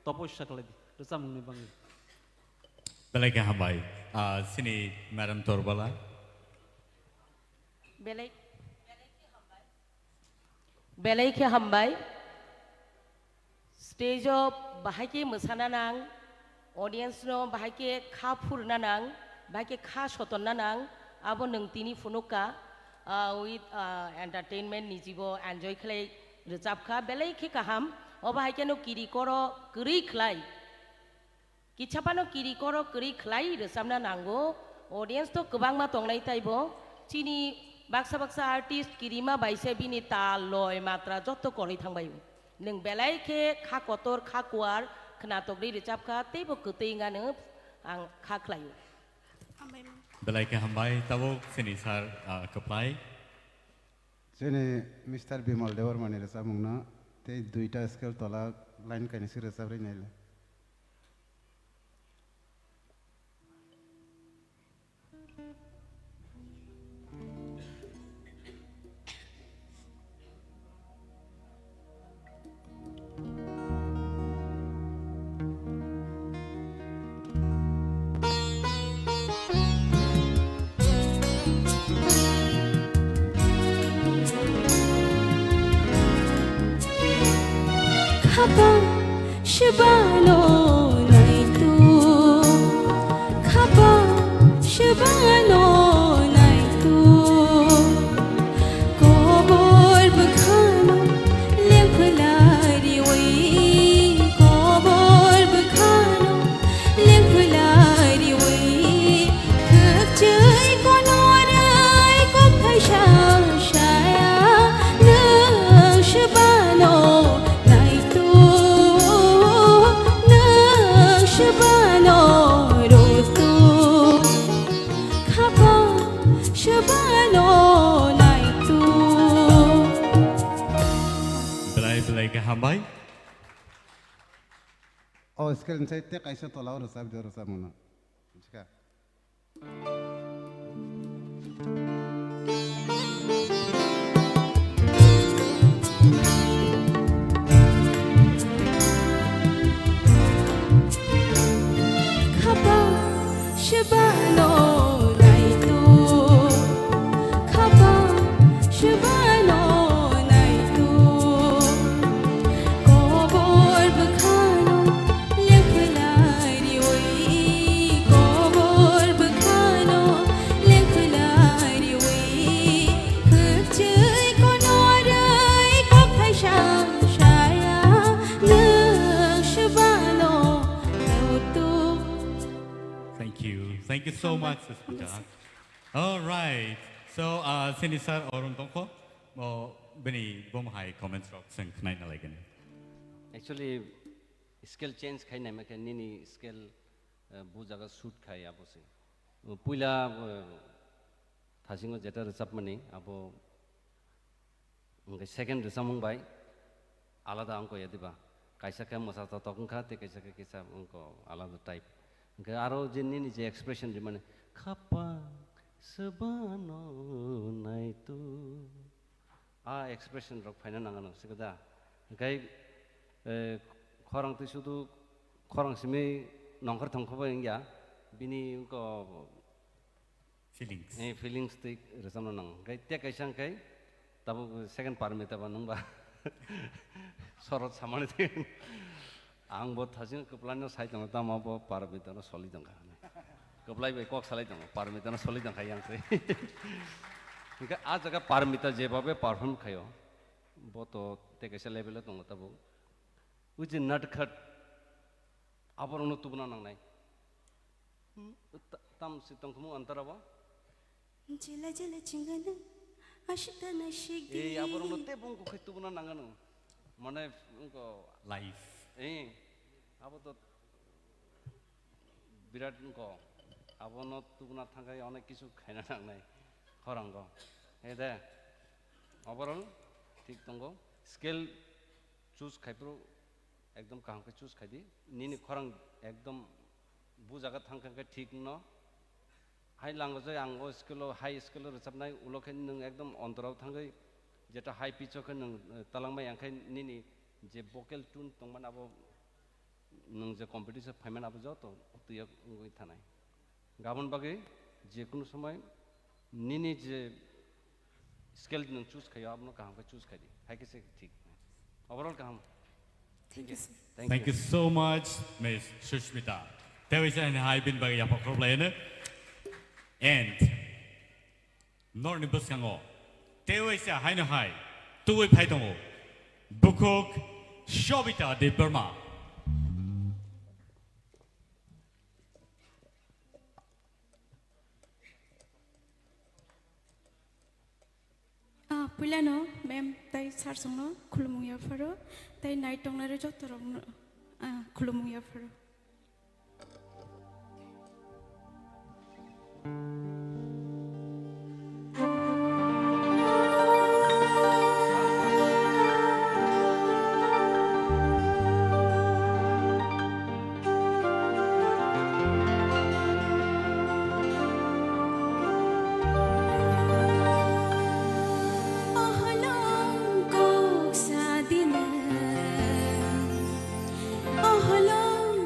topoisa khlai di, rwchapmungni bagwi. Belai khe hambai. Ah, chini Madam Torbala. Belai, belai khe hambai. Stage-o bahai khe mwsana nang, audience-no bahai khe kha phurna nang, bahai khe kha sotonna nang, abo nwng tini phunukha, ah, with, ah, entertainment ni jibo enjoy khlai rwchapkha, belai khe kaham. Obo hai kheno kiri koro kwrwi khlai. Kichapano kiri koro kwrwi khlai rwchapna nango. Audience to kwbangma tongnai taibo. Chini baksa baksa artist kirima bai se bini tal, loi, matra jotto korwi thangbaio. Nwng belai khe kha kotor, kha kuar, Khwnatok ri rwchap kha, teibo kwtwi wngano ang kha khlaio. Belai khe hambai, tabuk chini sir, ah, kwplai. Chini Mister Bimal Debbarmani rwchapmungno tei duita scale tola line kainwi se rwchap ri naile. Khapang shibano naitu, khapang shibano naitu, kobor bwkhano lengphlariwi, kobor bwkhano lengphlariwi, khwchwi konorai kok thaisa saya, nwng shibano naitu, nwng shibano rutu, khapang shibano naitu. Belai belai khe hambai. O scale ni side te kaisa tola o rwchap di, o rwchapmungno. Buji kha? Khapang shibano naitu, khapang shibano naitu, kobor bwkhano lengphlariwi, kobor bwkhano lengphlariwi, khwchwi konorai kok thaisa saya, nwng shibano naitu. Thank you. Thank you so much, Suspita. All right. So, uh, chini sir Arun tongkho, o, bini bum hai comments rok chwng khnaina laigani. Actually, scale change khai naima khe nini scale, uh, bu jaga suit khai abo se. Uh, puila, uh, thasingo jeta rwchapmani abo Hwnkhe second rwchapmung bai alada wngkha ya diba? Kaisa khe mwsa totok wngkha, tei kaisa khe kisa wngkha alada type. Hwnkhe aro je nini je expression rimani, "Khapang swbano naitu." A expression rok phaina nangano, sikhe da? Hwnkhe, eh, khorang twi sudu khorang simi nongkhor thongkho bai wngya, bini wngkha Feelings. Eh, feelings twi rwchapna nango. Hwnkhe tei kaisa hwnkhe tabuk second Parmita ba nwng ba sorot samani twi. Ang bo thasing kwplaino sai tongo, tamo bo Parmitano soli tongkha hwnwi. Kwplai bai kok salai tongo, Parmitano soli tongkha yang twi. Hwnkhe a jaga Parmita jebabe perform khaio, bo to tei kaisa level o tongo tabuk. Ui je natkhat aborokno tubuna nangnai. Hmm, ta-, tam si tongthumung antara bo? Jela jela chingana, ashita na shigdi. Ei, aborokno tei bung kukhai tubuna nangano. Mane, wngko. Life. Ei, abo to birat wngko. Abono tubuna thangkai onek kisu khaina nangnai. Khorango. Ei de. Overall, thik tongo. Scale choose khaiphuru ekdom kaham khe choose khai di. Nini khorang ekdom bu jaga thang kha khe thik no. Hai language ang o scale o, high scale o rwchapnai, ulo khe nwng ekdom ontorao thangwi jeta high pitch o khe nwng, eh, talangmai, ang khe nini je vocal tune tongmani abo nwng je competition phaimani abo joto twiyo wngwi thanai. Gabon bagwi je kunu somoi nini je scale nwng choose khaio, abono kaham khe choose khai di. Hai khe se thik. Overall kaham. Thank you, sir. Thank you so much, Miss Sushmita. Tei waisa hai bini bagwi yapha khorok lai hino. And norokni bwskango tei waisa haino hai tubui phai tongo. Bukhuk Shobita Debbarma. Ah, puilano ma'am tai sir songno khulumung yapharo, tai nai tongnai joto rokno, Ah, khulumung yapharo. Oholong kok sadina, oholong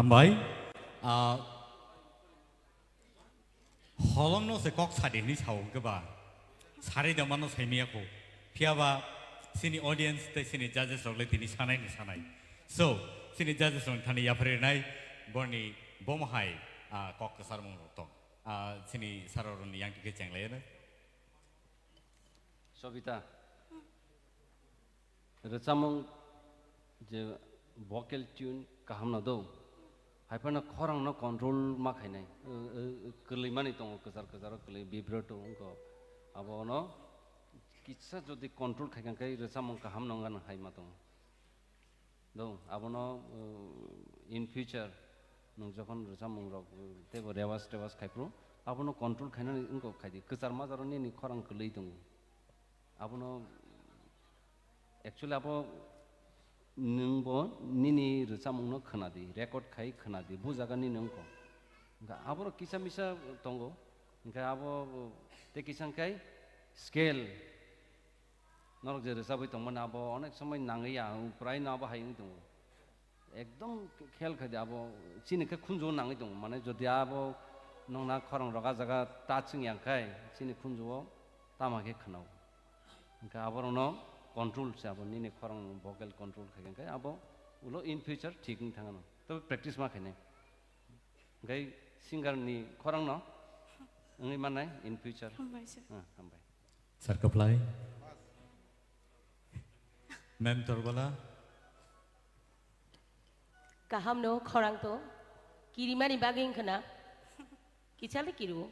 Hambai. Ah, holongno se kok sadi hwnwi sao hwnkhe ba, sari da mano saimaya kho. Phiya ba chini audience tei chini judges rok le tini sanai ni sanai. So, chini judges rok thani yapharwi rwnai borni bomo hai, ah, kok kwcharmung rok tong. Ah, chini sir rok ni yang khe chenglai no. Sobita. Rwchapmung je vocal tune kaham no do. Hai phano khorang no control ma khainai. Kwlwi mani tongo, kwchar kwcharo kwlwi, vibrato wngkha. Abo no kisa jodi control khai kha khe rwchapmung kaham no wngkha hai ma tongo. Do, abono, uh, in future nwng jokhon rwchapmung rok, uh, teibo rewas tewas khai phuru, abono control khainani wngkha khai di. Kwchar majaro nini khorang kwlwi tongo. Abono, actually, abo nwngbo nini rwchapmungno khwnadi, record khai khwnadi, bujaga nini wngkho. Hwnkhe aborok kisa misa tongo, hwnkhe abo tei kisa hwnkhe scale, norok je rwchapwi tongmani abo onek somoi nangwi ya, prai no abo hai wng tongo. Ekdom khel khai di abo chini khe khunju nangwi tongo. Mane jodi abo nokna khorang rok a jaga touch wng ya khai chini khunju o tama khe khwnao. Hwnkhe aborokno control se abo nini khorang vocal control khai khe abo ulo in future thik wng thangano. Tobe practice ma khainai. Hwnkhe singer ni khorang no wngwi mannai in future. Hambai sir. Ah, hambai. Sir kwplai. Ma'am Torbala. Kaham no khorang to. Kirimani bagwi wngkha na. Kichale kiru.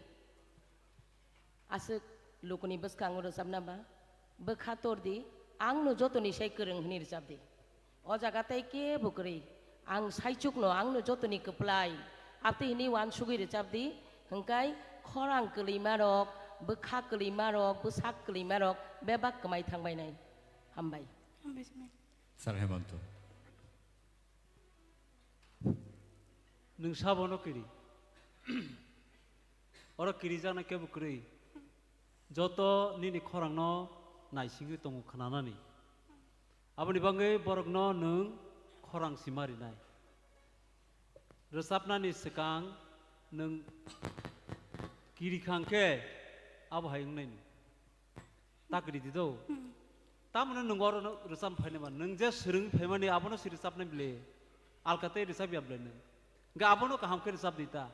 Aswk lukuni bwskango rwchapna ba. Bwkha tor di. Ang no jotoni sai kwrwng hwnwi rwchap di. O jaga tei kebo kwrwi. Ang saichukno, ang no jotoni kwplai. Abtwi hwnwi uansugwi rwchap di. Hwnkhe khorang kwlwima rok, bwkha kwlwima rok, bwsak kwlwima rok bebak kwmai thangbai nai. Hambai. Hambai, sir. Sir Hemanto. Nwng sabono kiri. Oro kirijaknai kebo kwrwi. Joto nini khorangno naisingwi tongo khwnanani. Aboni bagwi borokno nwng khorang sima rinai. Rwchapnani swkang nwng kiri kha hwnkhe abo hai wngnai nwng. Ta kiri di do. Hmm. Tamoni nwng oro rwchap phainai ba, nwng je swrwng phaimani abono se rwchapnai bile. Alka tei rwchap ya bile nwng. Hwnkhe abono kaham khe rwchap di ta.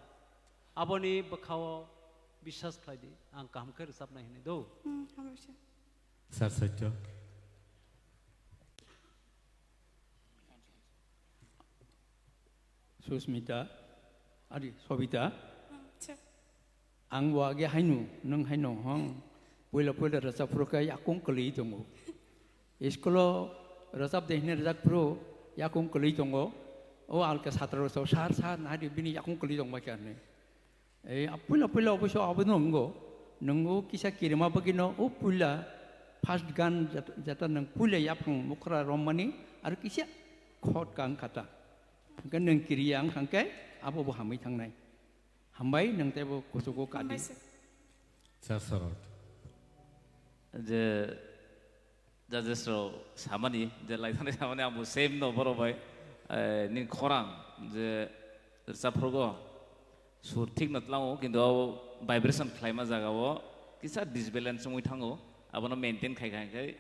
Aboni bwkhao biswas khlai di. Ang kaham khe rwchapnai hinwi do. Hmm, hambai sir. Sir Satya. Susmita, ari Sobita. Hmm, sir. Ang bo age haino, nwng haino hong. Puila puila rwchapphuru khe yakung kwlwi tongo. School-o rwchap de hwnwi rwchapphuru yakung kwlwi tongo. O alka satra rok, "Sir, sir, nai di, bini yakung kwlwi tongma khe," hinwi. Ei, a puila puila oboisyo abono wngo. Nwng o kisa kirima bagwino o puila first gan jeta, jeta nwng puila yaphang mukhra rommani aro kisa khot kang kata. Hwnkhe nwng kiriya wng kha hwnkhe abo bo hamwi thangnai. Hambai, nwng teibo kuchugo kadi. Hambai sir. Sir Sorot. Je judges rok samani, je laithani samani, ang bo same no borok bai, eh, nini khorang je rwchapphrugo sur thik no tlango, kintu abo vibration khlaima jaga o kisa disbalance wngwi thango, abono maintain khai khai khai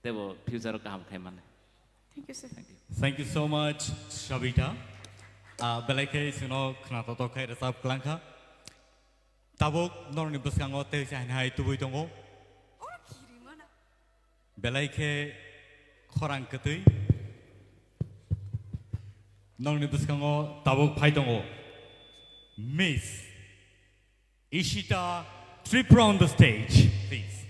teibo future o kaham khai mano. Thank you, sir. Thank you. Thank you so much, Shabita. Ah, belai khe chwngno khna totok khai rwchap kwlang kha. Tabuk norokni bwskango tei se haino hai tubui tongo. Belai khe khorang kwtwi. Norokni bwskango tabuk phai tongo Miss Ishita Tripura on the stage, please.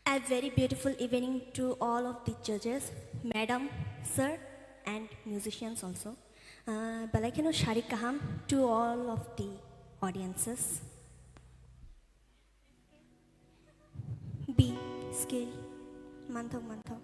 A very beautiful evening to all of the judges, madam, sir, and musicians also. Uh, belai kheno sarik kaham to all of the audiences. B scale, manthok manthok.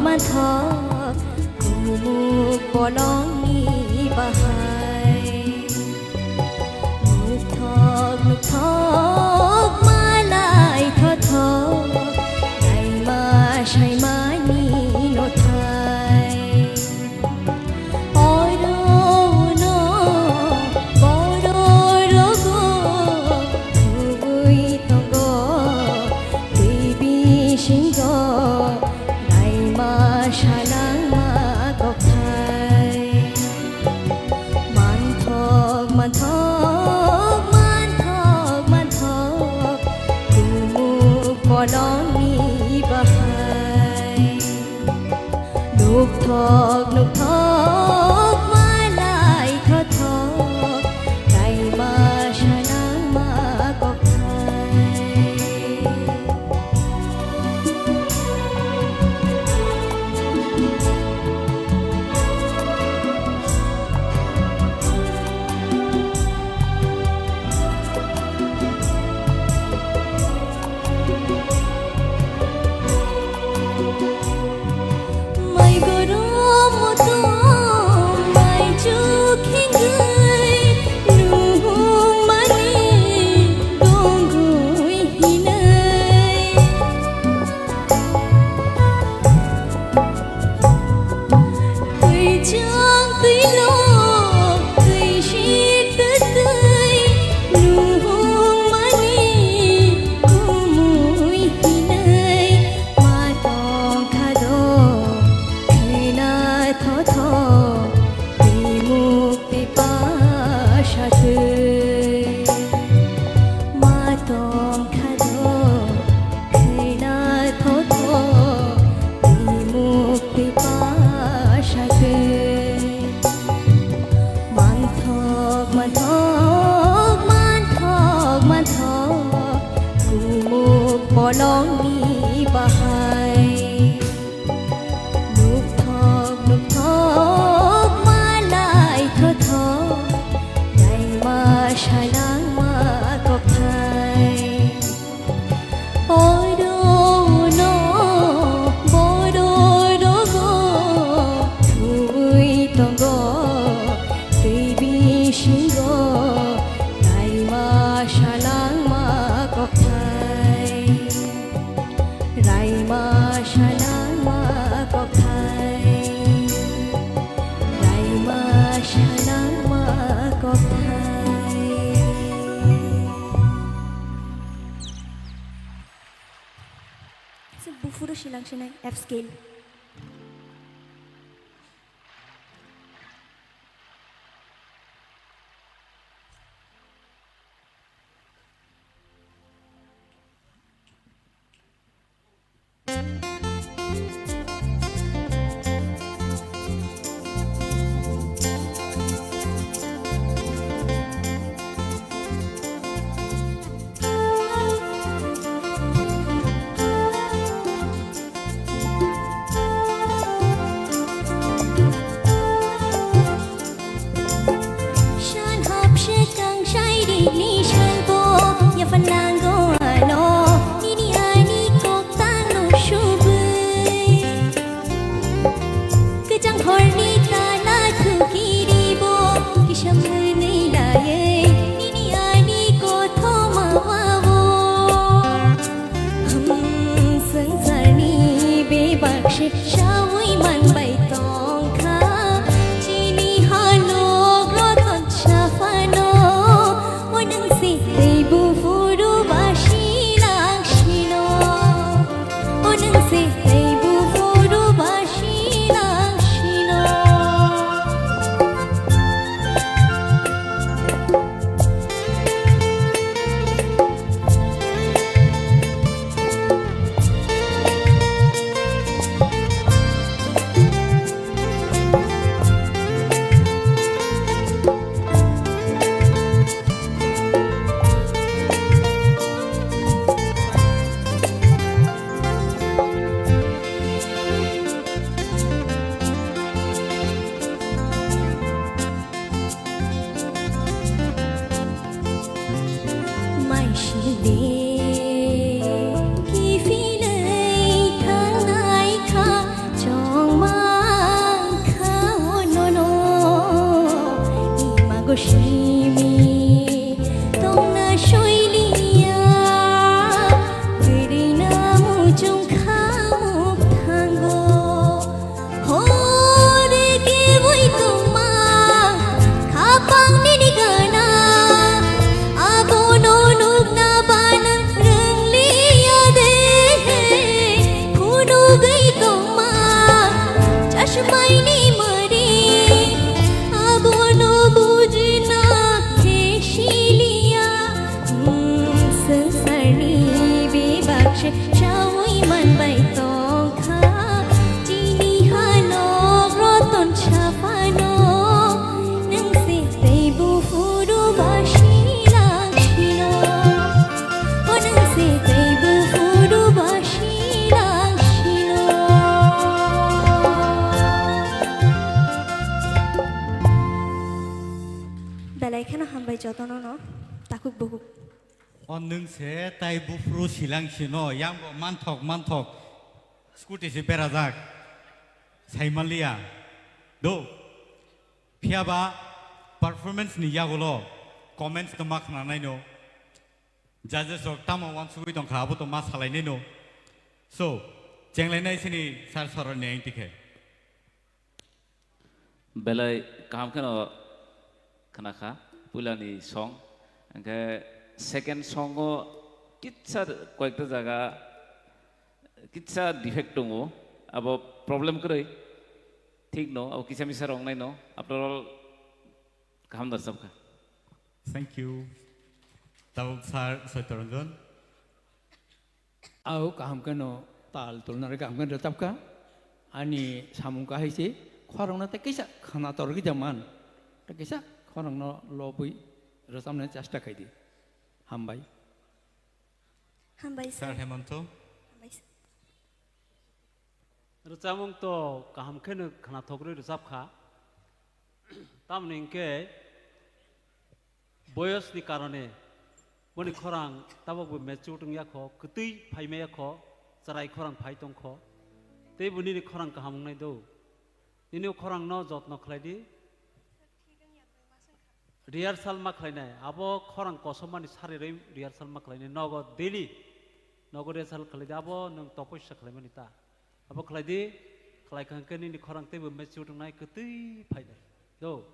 Manthok kumuk bolongni bahai. Nukthok nukthok malai thothok, naima saimani nothai. Oro uno bororogo thubui tongo twi bisingo naima sanangma kokthai. Manthok, manthok, manthok, manthok, kumuk bolongni bahai. Nukthok, nukthok, malai thothok, naima sanangma kokthai. Mai goro motom mai chukhingwi nuhung mani dongwi hinai. Twi chang twi no twi si twi twi nuhung mani kumui hinai. Ma tong kha do khena thotho, bimuk bipasa thwi. Ma tong kha do khena thotho, bimuk bipasa thwi. Manthok, manthok, manthok, manthok, kumuk bolongni bahai. Nukthok, nukthok, malai thothok, naima sanangma kokthai. Oro uno bororogo thubui tongo twi bisingo naima sanangma kokthai. Raima sanangma kokthai. Raima sanangma kokthai. Buphuru silang sinai F scale. Jotono no takhuk bukhuk. O nwng se tai buphuru silang sino, yang bo manthok manthok. Scooty se berajak. Saimanliya. Do. Phiya ba performance ni yagulo comments no ma khna nai no. Judges rok tamo wansugwi tongkha, abo to ma salai nai no. So, chenglai nai sini sir soror ni aing tikhe. Belai kaham kheno khna kha puilani song. Hwnkhe second song o kitsa koyekta jaga kitsa defect tongo. Abo problem kwrwi. Thik no, abo kisa misa rok nai no. After all, kaham da sabkha. Thank you. Tabuk sir Satyaranjan. Au kaham kheno tal tulnari kaham kheno rwchapkha. Ani samung kahai se khorokno tei kisa khwnator gwi da man. Tei kisa khorokno lobwi rwchapnani chesta khai di. Hambai. Hambai sir. Sir Hemanto. Hambai sir. Rwchapmung to kaham kheno khwnathok rwi rwchapkha. Tamoni hwnkhe boyos ni karone boni khorang tabok bo mature wng yakho, kwtwi phai maya kho, chwrai khorang phai tong kho. Tei bo nini khorang kaham wngnai do. Nini o khorang no jotno khlai di. Rehearsal ma khlainai, abo khorang kosom mani sari rwi rehearsal ma khlainai, nogo daily nogo rehearsal khlai di, abo nwng topossa khlaimani ta. Abo khlai di, khlai kha hwnkhe nini khorang teibo mature wngnai, kwtwi phainai. Do,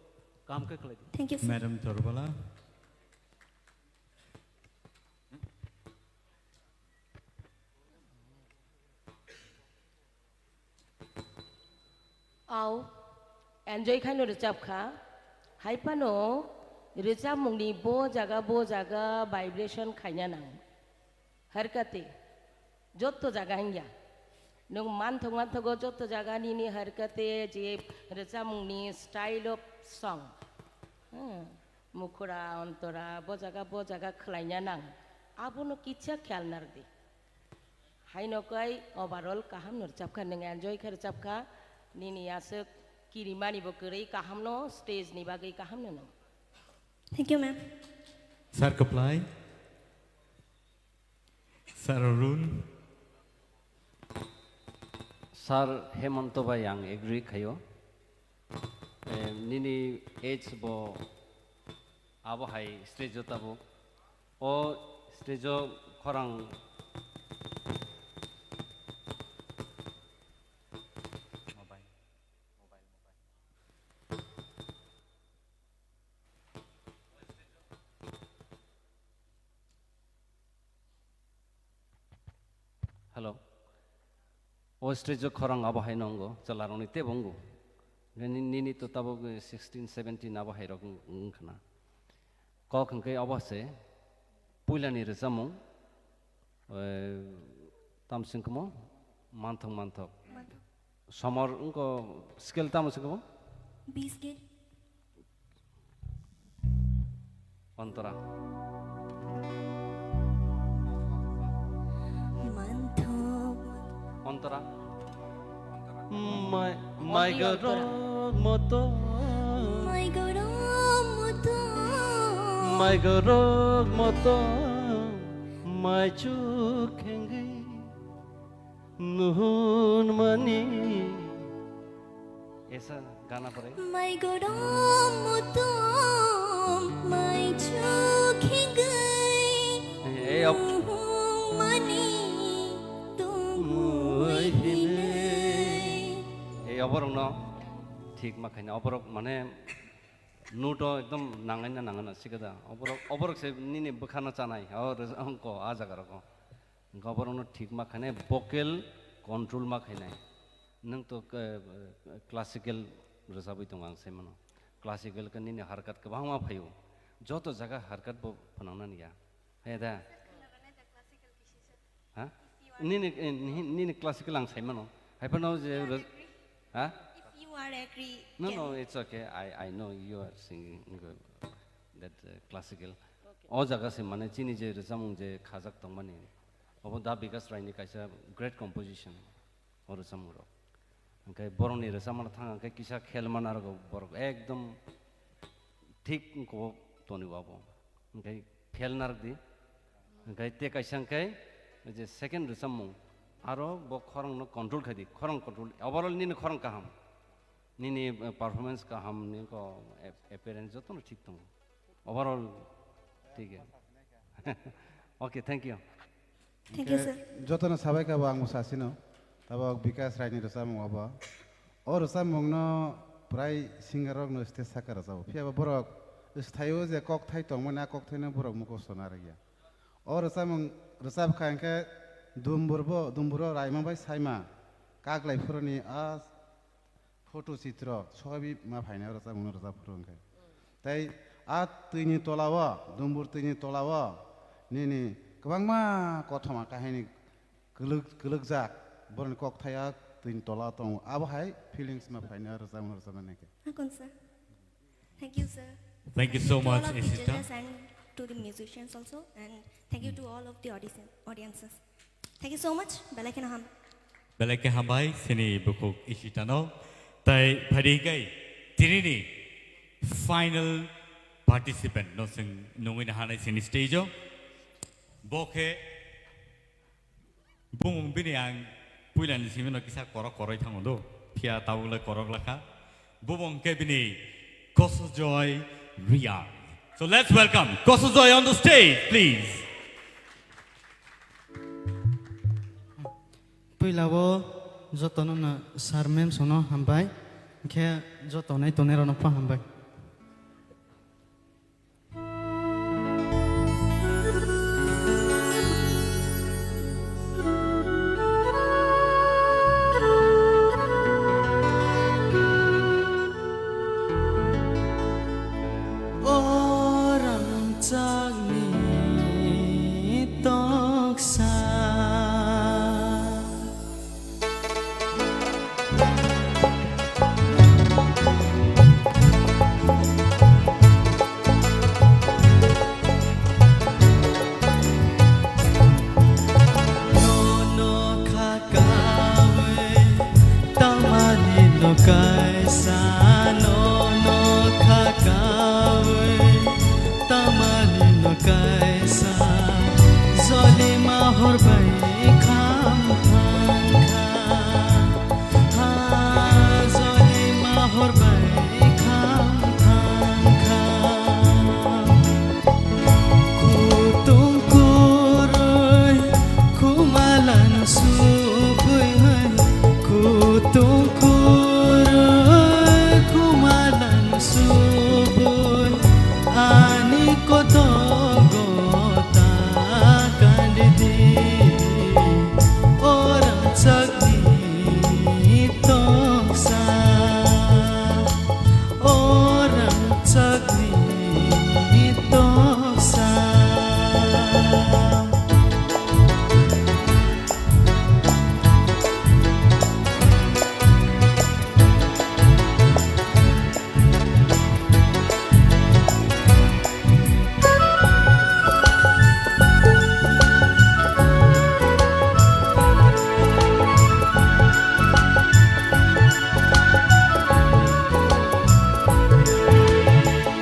kaham khe khlai di. Thank you, sir. Madam Torbala. Au, enjoy khaino rwchap kha. Hai phano rwchapmungni bo jaga, bo jaga vibration khaina nang. Harkate, jotto jaga hingya. Nwng manthok manthogo jotto jaga nini harkate je rwchapmungni style of song. Hmm, mukhura, ontora, bo jaga, bo jaga khlaina nang. Abono kicha khayal narwdi. Haino kai overall kaham no rwchapkha, nwng enjoy khe rwchapkha, nini aswk kirimani bo kwrwi kahamno, stage ni bagwi kahamno nwng. Thank you, ma'am. Sir Kaplai. Sir Arun. Sir Hemanto bai ang agree khaio. Eh, nini age bo abo hai stage o tabuk. O stage o khorang Hello. O stage o khorang abo hai no wngo, chwla rokni teibo wngo. Nini, nini to tabuk sixteen, seventeen abo hai rok wng, wng khna. Kok hwnkhe obo se puilani rwchapmung, eh, tamsing kamo manthok manthok. Manthok. Somor wngkho scale tamo se kamo? B scale. Ontora. Manthok. Ontora. Mai, mai gorok moto. Mai gorok moto. Mai gorok moto. Mai chuk khengwi nuhun mani. Esa gana pore. Mai gorom mutum, mai chukhingai. Ei, ob- mani tungui hinai. Ei, oborok no thik ma khaina, oborok mane note o ekdom nangaina nangaina sikada. Oborok, oborok se nini bwkhano chanai. O, res-, ongko, a jaga rok. Hwnkhe oborokno thik ma khainai, vocal control ma khainai. Nwng to, eh, classical rwchapwi tongo ang sai mano. Classical khe nini harkat kwbangma phaio. Joto jaga harkat bo phwnangnani ya. Hai da? Ha? Nini, eh, nini, nini classical ang sai mano. Hai phano je rw-, ha? If you are agree, no, can no, it's okay. I, I know you are singing good. That, uh, classical. Okay. O jaga se mane chini je rwchapmung je khajak tongmani. Obo Da Bikas Rai ni kaisa great composition, o rwchapmung rok. Hwnkhe borok ni rwchapmano thang hwnkhe kisa khel man arok borok ekdom thik wngkho toni bo abo. Hwnkhe fail narwk di. Hwnkhe tei kaisa hwnkhe je second rwchapmung, aro bo khorang no control khai di, khorang control, overall nini khorang kaham, nini, eh, performance kaham, nini ko ap-, appearance joto no thik tongo, overall thik. Okay, thank you. Thank you, sir. Hwnkhe jotono sabai kha bo ang bo sasino. Tabok Bikas Raini rwchapmung obo. O rwchapmungno prai singer rokno stage saka rwchabo. Phiya ba borok sthaio je kokthai tongmani, a kokthaino borok mukhusto narwkya. O rwchapmung rwchap kha hwnkhe Dumburbo, Dumburo Raima bai Saima kaklai phuruni a photo chitro soibi ma phainai o rwchapmungno rwchap phuru hwnkhe. Tei a twini tolao, Dumbur twini tolao nini kwbangma kothoma kahini kwlwk-, kwlwkjak, borokni kokthai a twini tola tongo. Abo hai feelings ma phainai o rwchapmung rwchapnani khe. Hakon sir. Thank you, sir. Thank you so much, Ishita. Thank you to all of the judges and to the musicians also, and thank you to all of the audition-, audiences. Thank you so much. Belai kheno ham. Belai khe hambai, sini bukhuk Ishita no. Tai phari kai, tinini final participant no sing nungwi na hanai sini stage o. Bo khe bumung bini ang puilani simi no kisa korok koroi thango do. Phiya tabuk le korok lakha. Bumung khe bini Kosojoy Reang. So let's welcome Kosojoy on the stage, please. Puila o jotono no sir ma'am sono hambai, khe joto nai tongnai rok no pho hambai. O rangchakni toksa. Nono kha kawi tamani no kaisa, nono kha kawi tamani no kaisa, jolima hor bai kham thang kha. Ha jolima hor bai kham thang kha. Kutung kurui khumalan subui hai. Kutung kurui khumalan subui ani kotogo ta kandi di. O rangchak ni toksa, o rangchakni toksa.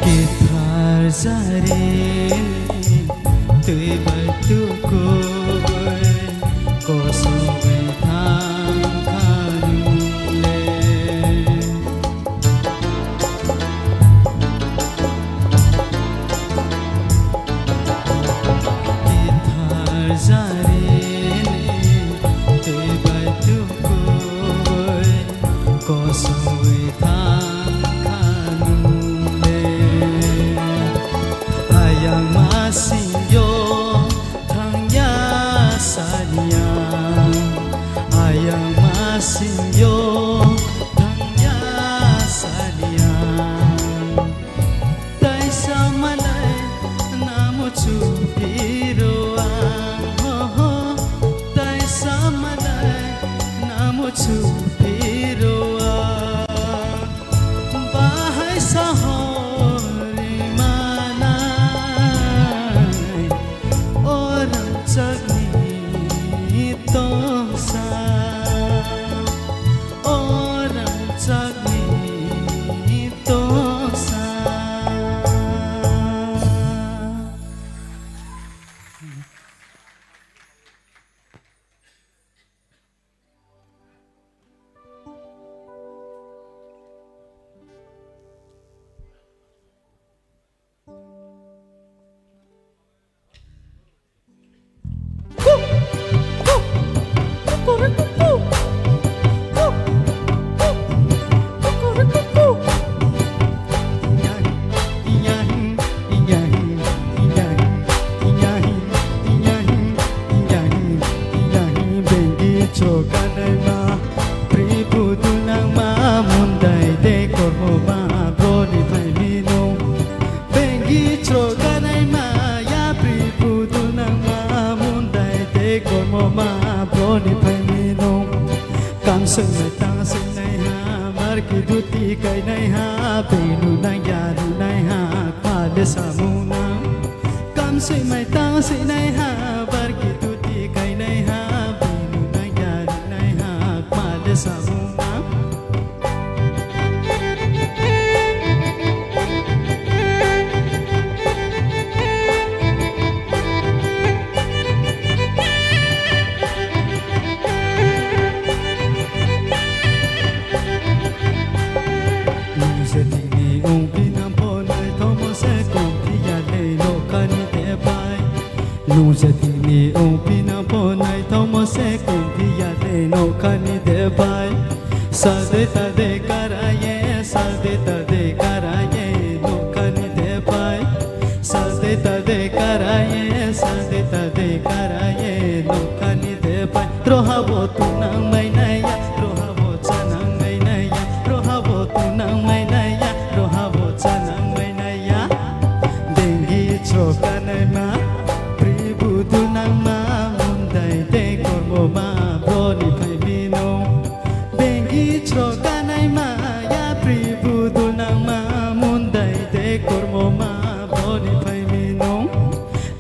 Kethar jarini twi bai tukui kosogwi thang kha nung le. Kithar jarini twi bai tukui kosoi thang kha nung le. Ayang masing yo thangya saliya, ayang masing yo thangya saliya. Taisa malai namo chupiro ang, ho, ho. Taisa malai namo chupiro ang. Bahai sahori manai, o rangchakni toksa, Swngnai ta swngnai ha, marki duti kainai ha, benu nang ya runai ha, kma de samung nang. Kam swngnai ta swngnai ha, marki duti kainai ha, benu nang ya runai ha, kma de samung nang. Nung se thini ong phi nang pho naithokmo se kom phi ya le nokhani de pai. Nung se thini ong phi nang pho naithokmo se kom phi ya le nokhani de pai. Sal de ta de kara ye, sal de ta de kara ye, nokhani de pai. Sal de ta de kara ye, sal de ta de kara ye, nokhani de pai. Roha bo tu nang mai nai ya, roha bo cha nang mai nai ya, roha bo tu nang mai nai ya, roha bo cha nang mai nai ya. Dengi chrokanai ma, pri budu nang ma, mundai de kormo ma, broni phai bino. Dengi chrokanai ma, ya pri budu nang ma, mundai de kormo ma, broni phai bino.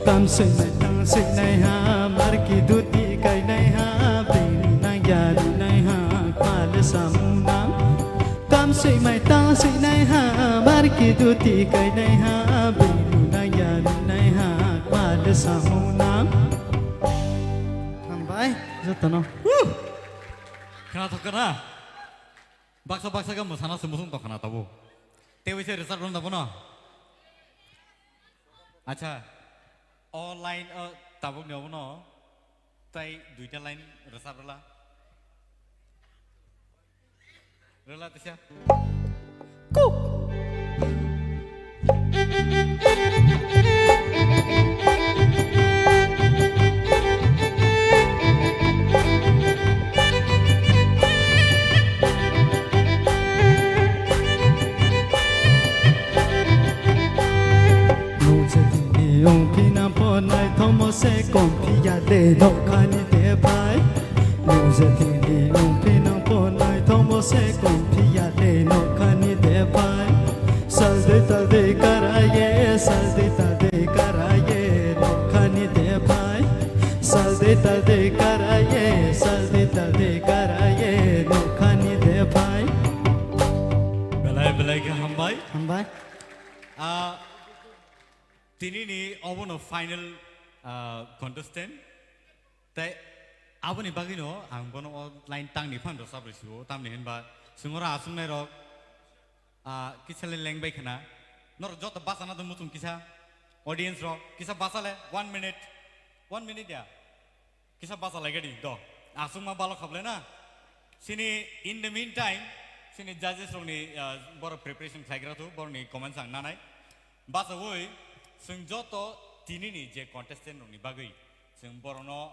Kam swngnai tang swngnai ha, marki duti kainai ha, bini nang ya rinai ha, kma le samung nang. Kam swi mai ta swi nai ha, mar ki duti kai nai ha, bini nang ya nai ha, kma le samung nang. Hambai, jotono. Khna thok khna. Baksa baksa khe mwsana se musung tong khna tabuk. Tei waisa result rwna bono. Acha, o line o tabuk ni obono. Tai duita line result rwla. Rwla tisa. Kuk. Nung je thini ong phina bo naithokmo se kom phiya de nokhani de phai. Nung je thini ong phina bo naithokmo se kom phiya de nokhani de phai. Sal de tal de karaye, sal de tal de karaye, nokhani de phai. Sal de tal de karaye, sal de tal de karaye, nokhani de phai. Belai belai khe hambai. Hambai. Ah, tini ni obono final, ah, contestant. Tai aboni bagwino ang bono o line tangni phan rwchap rw sio, tamni hinba chwng oro achuknai rok, ah, kisa le lengbai khna. Norok joto bachana do muchung kisa, audience rok kisa bacha le, one minute, one minute ya. Kisa bacha lai gadi do. Achukma balok khablai na. Sini in the meantime, sini judges rokni, ah, borok preparation khlaigra thu, borokni comments ang nanai. Bachaui, chwng joto tinini je contestant rokni bagwi, chwng borokno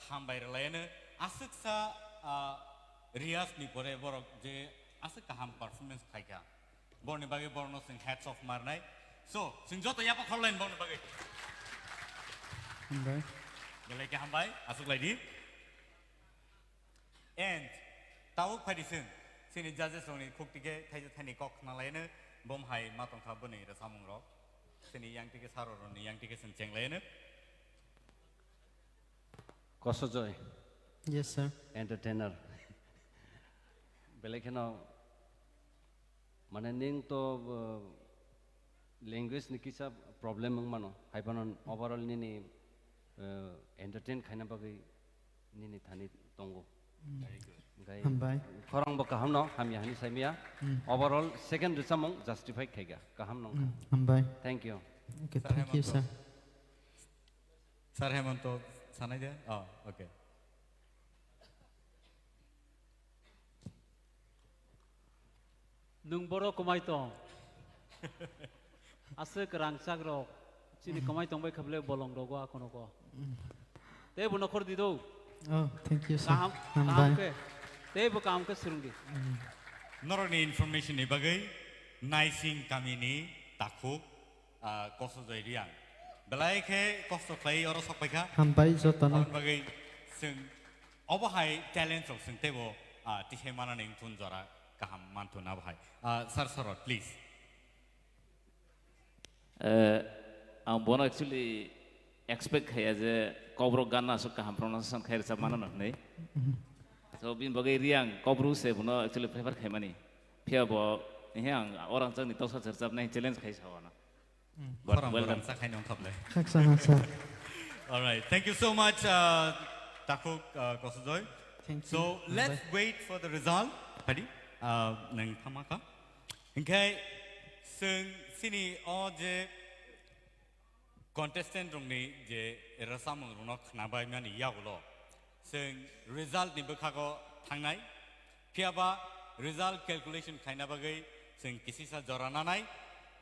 hambai rwlaiano aswksa, ah, riyas ni pore borok je aswk kaham performance khlaikha. Borokni bagwi borokno chwng hats off marnai. So, chwng joto yapha khorlaini borokni bagwi. Hambai. Belai khe hambai, aswk lai di. And tabuk phai di chwng, chini judges rokni khuk tike thaisa thaini kok khna laino, bom hai ma tongkha boni rwchapmung rok. Chini yang tike saro rokni yang tike chwng cheng laino. Kosojoy. Yes, sir. Entertainer. Belai kheno, mane, ning to, uh, language ni kisa problem wng mano. Hai phano overall nini, uh, entertain khaina bagwi nini thani tongo. Mm. Very good. Hambai. Khorang bo kaham no, hamya hani saimya. Mm. Overall second rwchapmung justify khaikha. Kaham nongkha. Mm, hambai. Thank you. Okay, sir, thank you, Hemanto. Sir. Sir Hemanto, sanai de? Oh, okay. Nwng boro kwmai tong. Aswk rangchak rok. Chini kwmai tong bai kha bwle bolong rogo akono ko. Tei bo nokhor di do. Oh, thank you, sir. Kaham, kaham khe. Tei bo kaham khe swrwng di. Mm. Norokni information ni bagwi Naising kamini takhuk, ah, Kosojoy Riang. Belai khe kosto khlai oro sok paikha. Hambai jotono. Aboni bagwi chwng obo hai talent rok chwng teibo ah, tisai manani wngthun jora kaham manthun abo hai. Ah, Sir Sorot, please. Eh, ang bono actually expect khaiya je Kokborok ganna aswk kaham pronunciation khai rwchap mano hwnwi. So, bini bagwi Riang Kokborok se bono actually prefer khaimani. Phiya bo, he ang orang changni toksa chwrchapnai challenge khai sa wano. Hmm, But khorang well borang done. Sa khai nong khablai. Khaksa, khaksa. All right, thank you so much, uh, Takhuk, uh, Kosujoy. Thank you. So, let's Bye. Wait for the result. Padi, uh, nang thamaka. Hinkhe, sing sini o je contestant rokni je rwchapmung rokno khnabai mani yagulo, chwng result ni bwkhago thangnai. Phiyaba result calculation khlaina bagwi chwng kisisa jora nanai.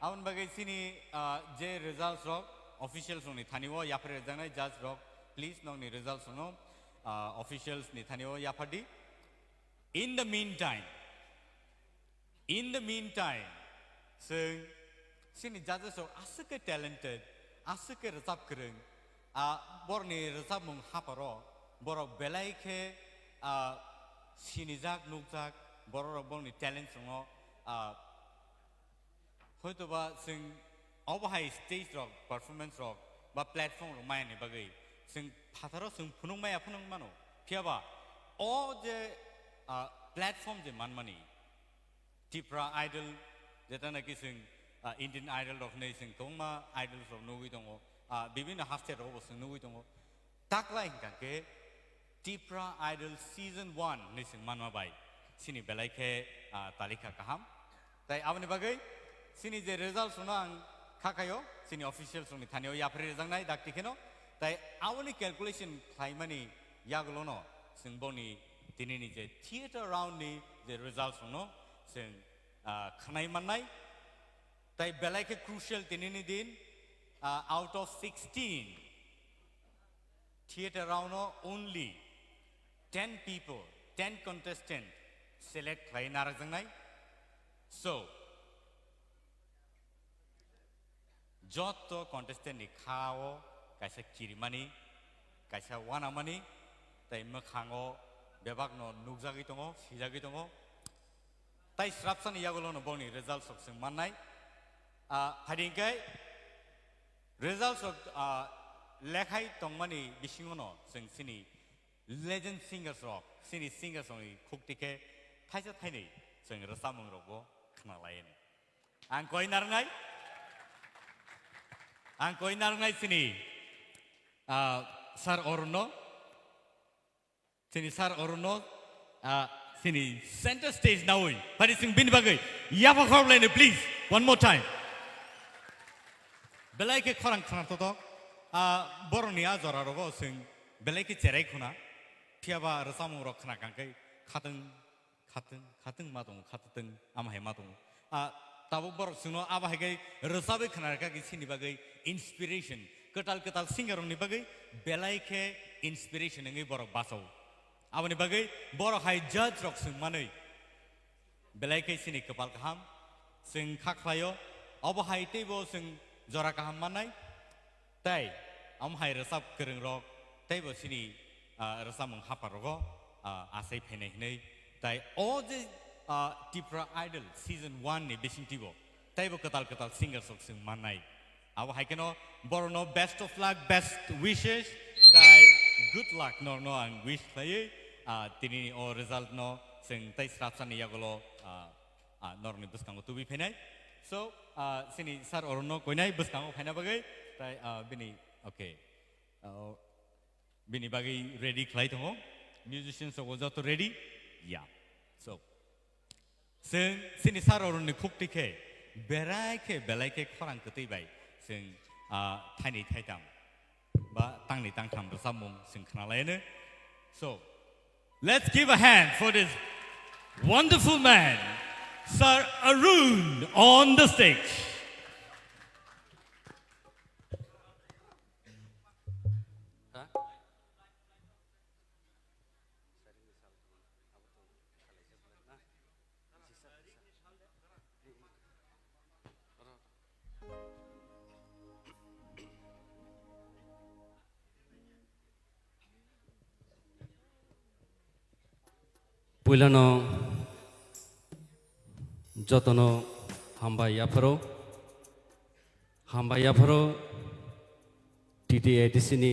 Aboni bagwi chini, ah, je results rok officials rokni thani o yaphar rwjaknai, judge rok, please nokni results rokno, ah, officials ni thani o yaphardi. In the meantime, In the meantime, chwng chini judges rok aswk khe talented, aswk khe rwchap kwrwng, ah, borokni rwchapmung haparo borok belai khe, ah, sinijak, nukjak, borok rok borokni talents rokno, ah, hoitoba chwng obo hai stage rok, performance rok ba platform rok maya ni bagwi chwng phataro chwng phunuk maya phano wng mano. Phiyaba o je, ah, platform je manmani, Tipra Idol, jeta naki chwng, ah, Indian Idol rok hinwi chwng kwbangma idols rok nugwi tongo, ah, bibinno haste rok bo chwng nugwi tongo. Takla hinkha khe Tipra Idol Season one hinwi chwng manma bai chini belai khe, ah, talika kaham. Tai aboni bagwi chini je results rokno ang kha khaio, chini officials rokni thani o yapharwi rwjaknai dakti kheno. Tai aboni calculation khlaimani yagulono chwng boni tinini je theatre round ni je results rokno chwng, ah, khnai mannai. Tai belai khe crucial tinini din, ah, out of sixteen theatre round o only ten people, ten contestant select khlai narwkjaknai. So, Jotto contestant ni kha o kaisa kirimani, kaisa wanamani, tai mwkhango bebakno nukjagwi tongo, swijagwi tongo. Tai srapsani yagulono bongni results rok chwng mannai. Ah, phaidi hinkhe results rok, ah, lekhai tongmani bisingono chwng chini legend singers rok, chini singers rokni khukti khe thaisa thainwi chwng rwchapmung rokbo khna laiyani. Ang koi narwngnai, ang koi narwngnai chini, ah, Sir Arunno, chini Sir Arunno, ah, chini center stage nawi, phaidi chwng bini bagwi yapha khorok laino, please, one more time. Belai khe khorang khna totok, ah, borokni a jora rogo chwng belai khe cherai khuna, phiyaba rwchapmung rok khna kangkhe khatwng, khatwng, khatwng ma tongo, khatwng ama hai ma tongo. Ah, tabuk borok chwngno abo hai khe rwchabwi khna rwkha khe chini bagwi inspiration, kwtal kwtal singer rokni bagwi belai khe inspiration wngwi borok bachao. Aboni bagwi borok hai judge rok chwng manwi belai khe chini kwpal kaham, chwng kha khlaio, obo hai teibo chwng jora kaham mannai. Tei, amo hai rwchap kwrwng rok, teibo chini, ah, rwchapmung hapar rogo, ah, achai phainai hinwi. Tai o je, ah, Tipra Idol season one ni bisingtwibo, teibo kwtal kwtal singers rok chwng mannai. Abo hai kheno borokno best of luck, best wishes, tai good luck norno ang wish khlaiwi, ah, tini o result no chwng tei srapsani yagulo, ah, ah, norokni bwskango tubui phainai. So, ah, chini sir Arunno koinai bwskango phaina bagwi, tai, ah, bini, okay. Ah, bini bagwi ready khlai tongo. Musicians rok joto ready? Ya. So, chwng chini sir Arunni khukti khe, berai khe, belai khe khorang kwtwi bai chwng, ah, thaini thaitam ba tangni tangtham rwchapmung chwng khna laino. So, let's give a hand for this wonderful man, Sir Arun, on the stage. Puilano jotono hambai yapharo, hambai yapharo T T A D C ni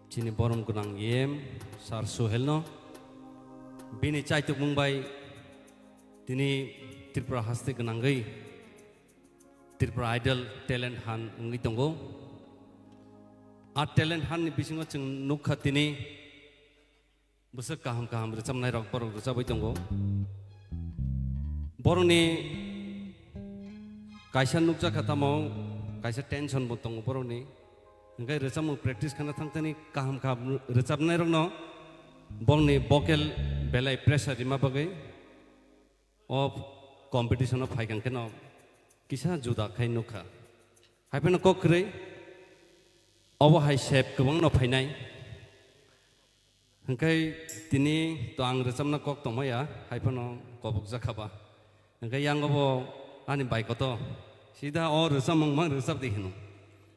chini borom gwnang E M Sir Suhel no. Bini chaitukmung bai tini Tripura haste gwnangwi Tripura Idol talent hunt wngwi tongo. A talent hunt ni bisingo chwng nukha tini bwswk kaham kaham rwchapnairok borok rwchabwi tongo. Borokni kaisa nukjakha tamo, kaisa tension bo tongo borokni. Hwnkhe rwchapmung practice khana thangthani kaham kaham rwchapnairokno borokni vocal belai pressure rima bagwi o competition o phaikha hwnkhe no kisa juda khai nukha. Haiphano kok kwrwi obo hai sep kwbangno phainai. Hwnkhe tini to ang rwchapna kok tongmaya, haiphano kobokjakha ba. Hwnkhe yango bo ani bai koto, sida o rwchapmung mang rwchap di hino.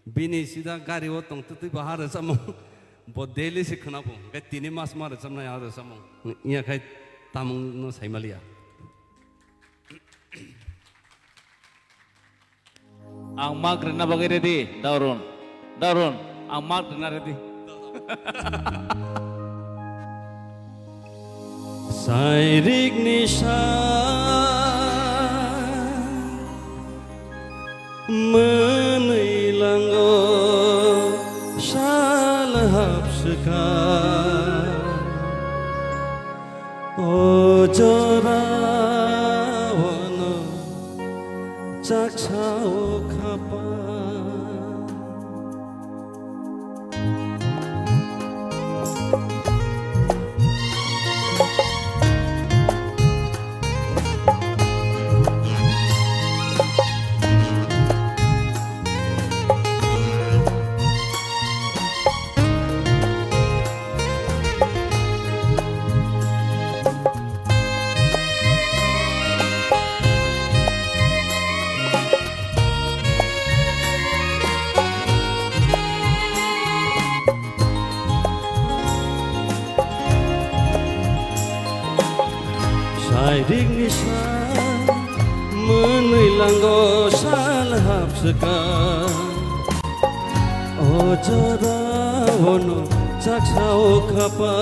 Bini sida gari o tong twtwi baha rwchapmung, bo daily se khwnabu. Hwnkhe tini mas ma rwchapnai a rwchapmung. Wngya khai tamung no saimaliya. Ang mak rwna bagwi ready, Daurun. Daurun, ang mak rwna ready. Sairik ni sa mwnwi lango sal hapswkha. O jora ono chaksa o khapa. Sairik ni sa mwnwi lango sal hapswkha. O jora ono chaksa o khapa.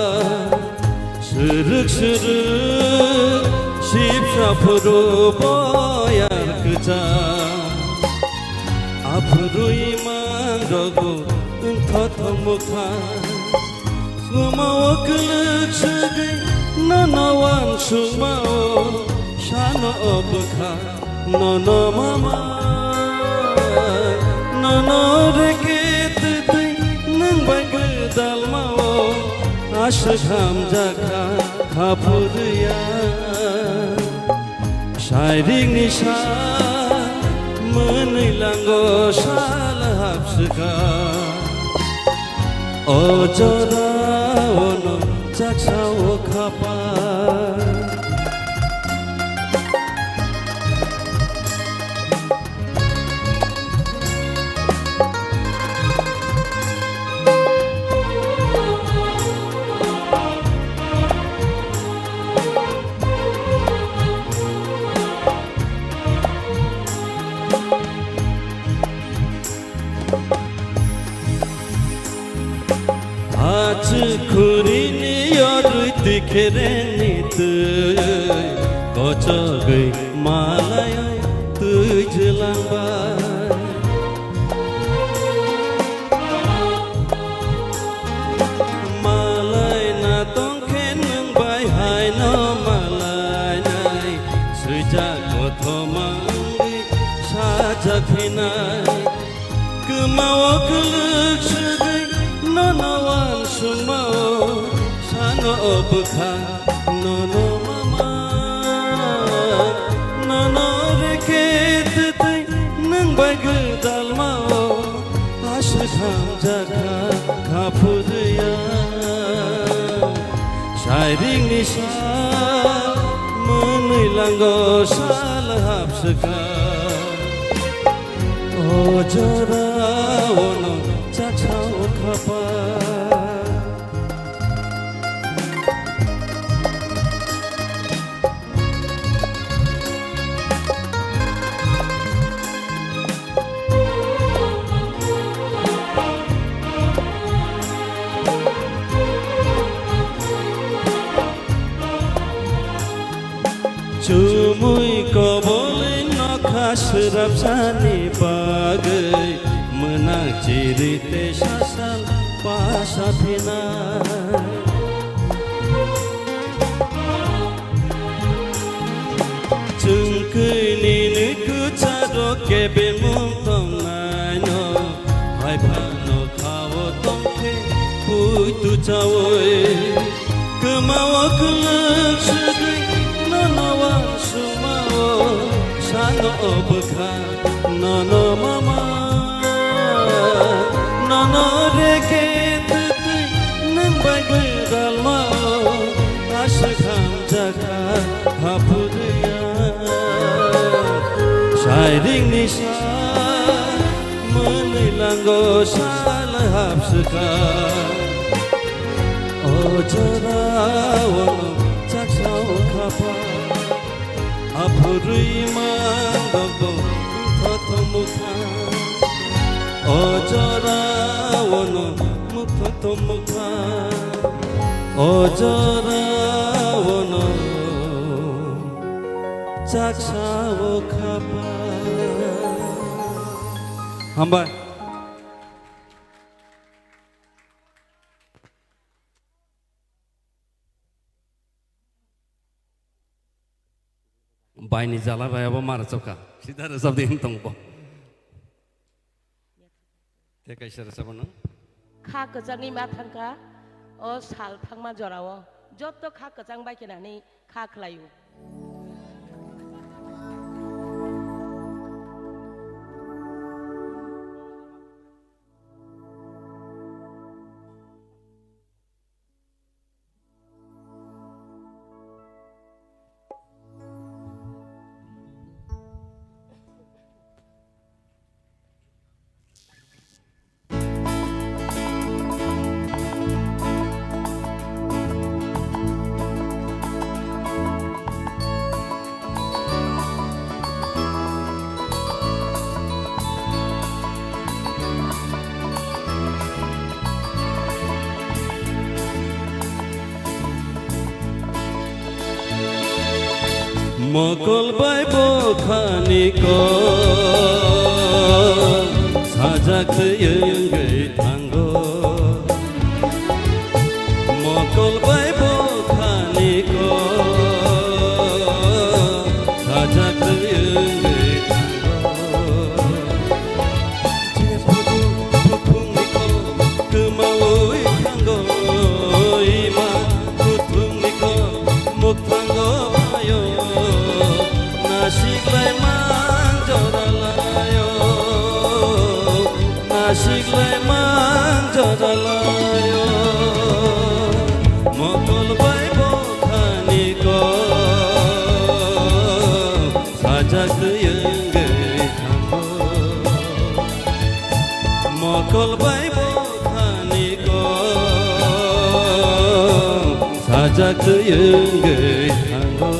Srwk srwk sipsa phuru boyar kwchang. Aphuru imang rogo wngthothok mwkha. Sumao kwlwk swgwi nono wansukmao sano o bwkha. Nono mama, nono reke twtwi nwng bai gwdalmao aswk hamjakha khaphurya. Sairik ni sa mwnwi lango sal hapswkha. O jora ono chaksa o khapa. Hachwk khurini yorwi twi khereni twi kochogwi malai twi jwlangbai. Malai na tongkhe nwng bai haino malai nai swijak kothoma wngwi sajak phinai. Kwmao kwlwk swgwi nono wansukmao sano o bwkha nono mama. Nono reke twtwi nwng bai gwdalmao aswk hamjakha khaphurya. Sairik ni sa mwnwi lango sal hapswkha. O jora ono chaksa o khapa. Chumui kobol nokha swrapsani bagwi mwnang chiri tei sasal pasa phinai. Chwng kwi nini kwcharo kebengmung tongnaino, hai phano khao tongkhe puitu chaui. Kwmao kwlwk swgwi nono uansukmao, sano o bwkha nono mama. Nono reke twtwi nwng bai gwdalmao, aswk hamjakha haphurwi ang. Sairingni sa mwnwi lango sal hapswkha. O jorao chaksa o khapa, aphurwi mang rokbo mthothom mukha. O jorao no mthothom mukha. O jorao no chaksa o khapa. Hambai. Baini jala bai abo mara choka. Sida rwchap di tong bo. Te kaisa rwchap no. Kha kwchangni ma thangkha o sal thangma jorao. Jotto kha kwchang bai khe nani kha khlaio. Mokol bai bokhani kok sajak twi wngwi thango. Mokol bai bokhani kok sajak twi wngwi thango. Jephuru buphungni kok kwmaui thango, ima kuthumni kok mukthango phaio. Nasiklai mang jora laio, nasiklai mang jora laio. Mokol bai bokhani kok sajak twi wngwi thango. Mokol bai bokhani kok sajak twi wngwi thango.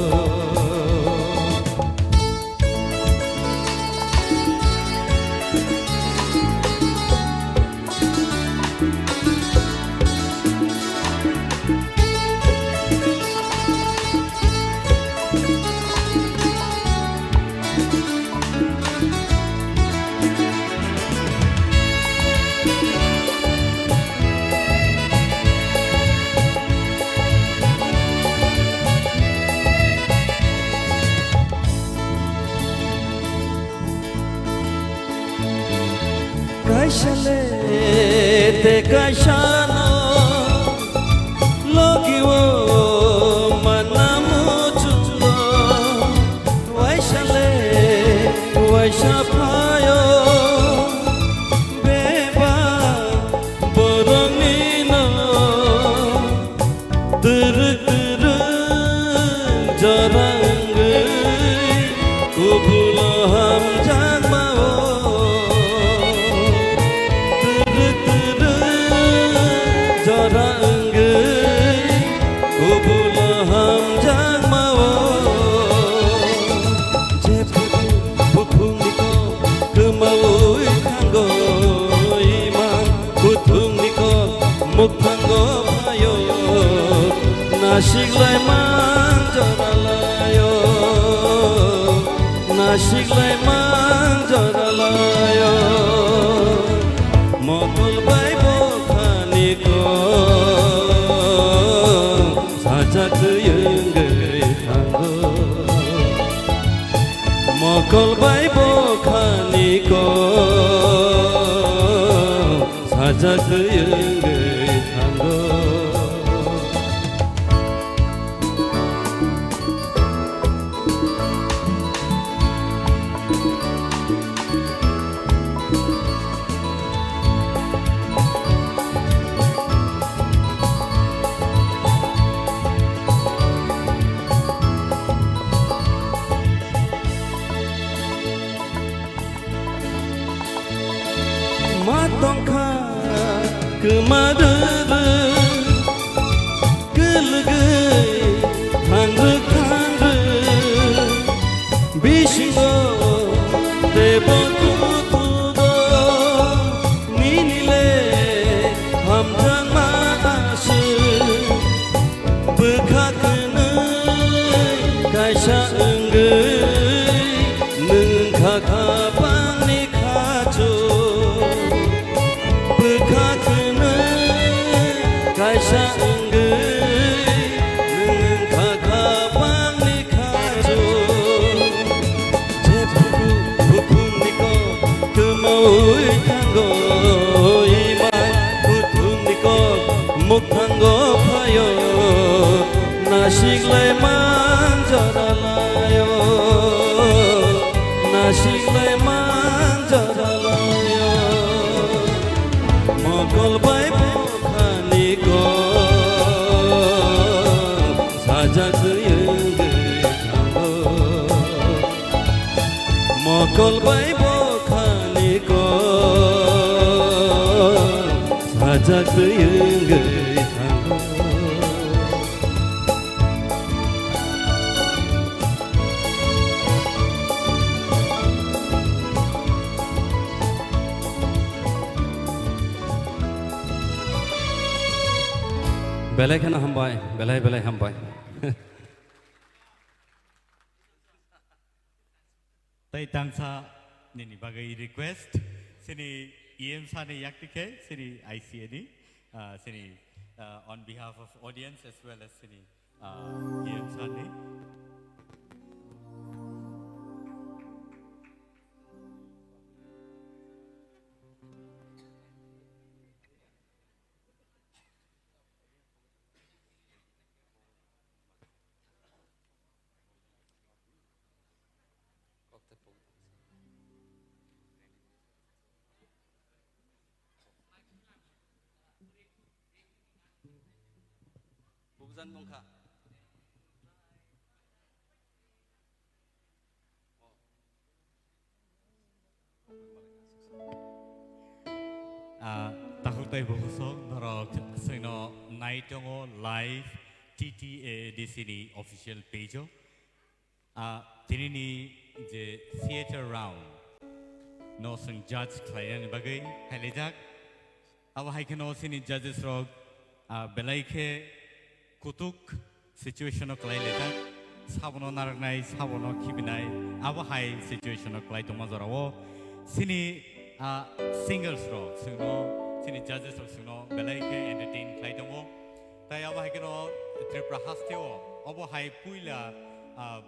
Kaisa le te kaisa no logi o manna muchungo, waisa le waisa phaio bebak borokni no. Twrwk twrwk jora wngwi kubulo hamjakma o. Twrwk twrwk Siklai man jora laio, mokol bai bokhani kok, sajak twi wngwi thango. Mokol bai bokhani kok, sajak twi wngwi thango. Ma tongkha kwma rwrwk, kwlwgwi thangrwk thangrwk, bisingo teibo kutugo nini le hamjakma aswk. Bwkha kwnwi kaisa wngwi nwng wngkha kha bangni khachu. Bwkha kwnwi kaisa wngwi nwng wngkha kha bangni khachu. Jephru bukhumni kok kwmaui thango, ima bukhumni kok mukthango phaio. Nasiklai man jora laio, nasiklai man jora laio. Mokol bai bokhani kok sajak wngwi thango. Mokol bai bokhani kok sajak twi wngwi thango. Belai kheno hambai, belai belai hambai. Tei tangsa nini bagwi request, sini E M sir ni yakti khe, sini I C A ni, ah, sini, ah, on behalf of audience as well as sini, ah, E M sir ni. Bubjan mungkha. Ah, takhuk tei bukhuk sok norok chwngno nai tongo live T T A A D C ni official page o. Ah, tinini je theater round no chwng judge khlainani bagwi hailaijak. Abo hai kheno chini judges rok, ah, belai khe kutuk situation o kwlai laijak, sabono narwknai, sabono khibinai, abo hai situation o kwlai tongma jorao chini, ah, singers rok chwngno, chini judges rok chwngno belai khe entertain khlai tongo. Tai abo hai kheno Tripura hasteo obo hai puila, ah,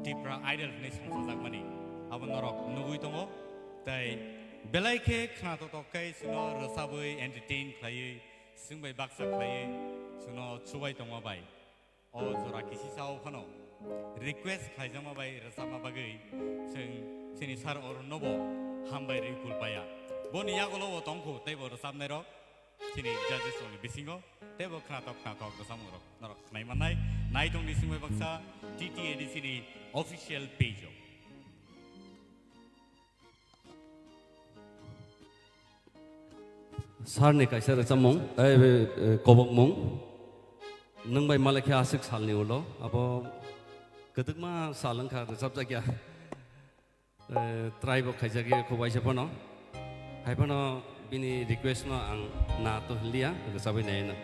Tipra Idol hwnwi songchajakmani abo norok nugwi tongo. Tai belai khe khna totok khe chwngno rwchabwi entertain khlaiwi, chwng bai baksa khlaiwi chwngno chubai tongma bai. O jora kisisa o phano request khlaijakma bai rwchapma bagwi chwng chini sir Arun nobo hambai rwi kulpaya. Boni yagulo bo tongkhu teibo rwchapnairok. Chini judges rokni bisingo teibo khnatok khnatok rwchapmung rok norok khnai mannai. Nai tongdi singbai baksa T T A D C ni official page o. Sir ni kaisa rwchapmung, eh, eh, kobokmung. Nwng bai malai khe aswk salni ulo, abo kwdwkma sal wngkha rwchapjakya. Eh, try bo khaijakya kho waisa phano. Hai phano bini request no ang na to hiliya, rwchabwi naino.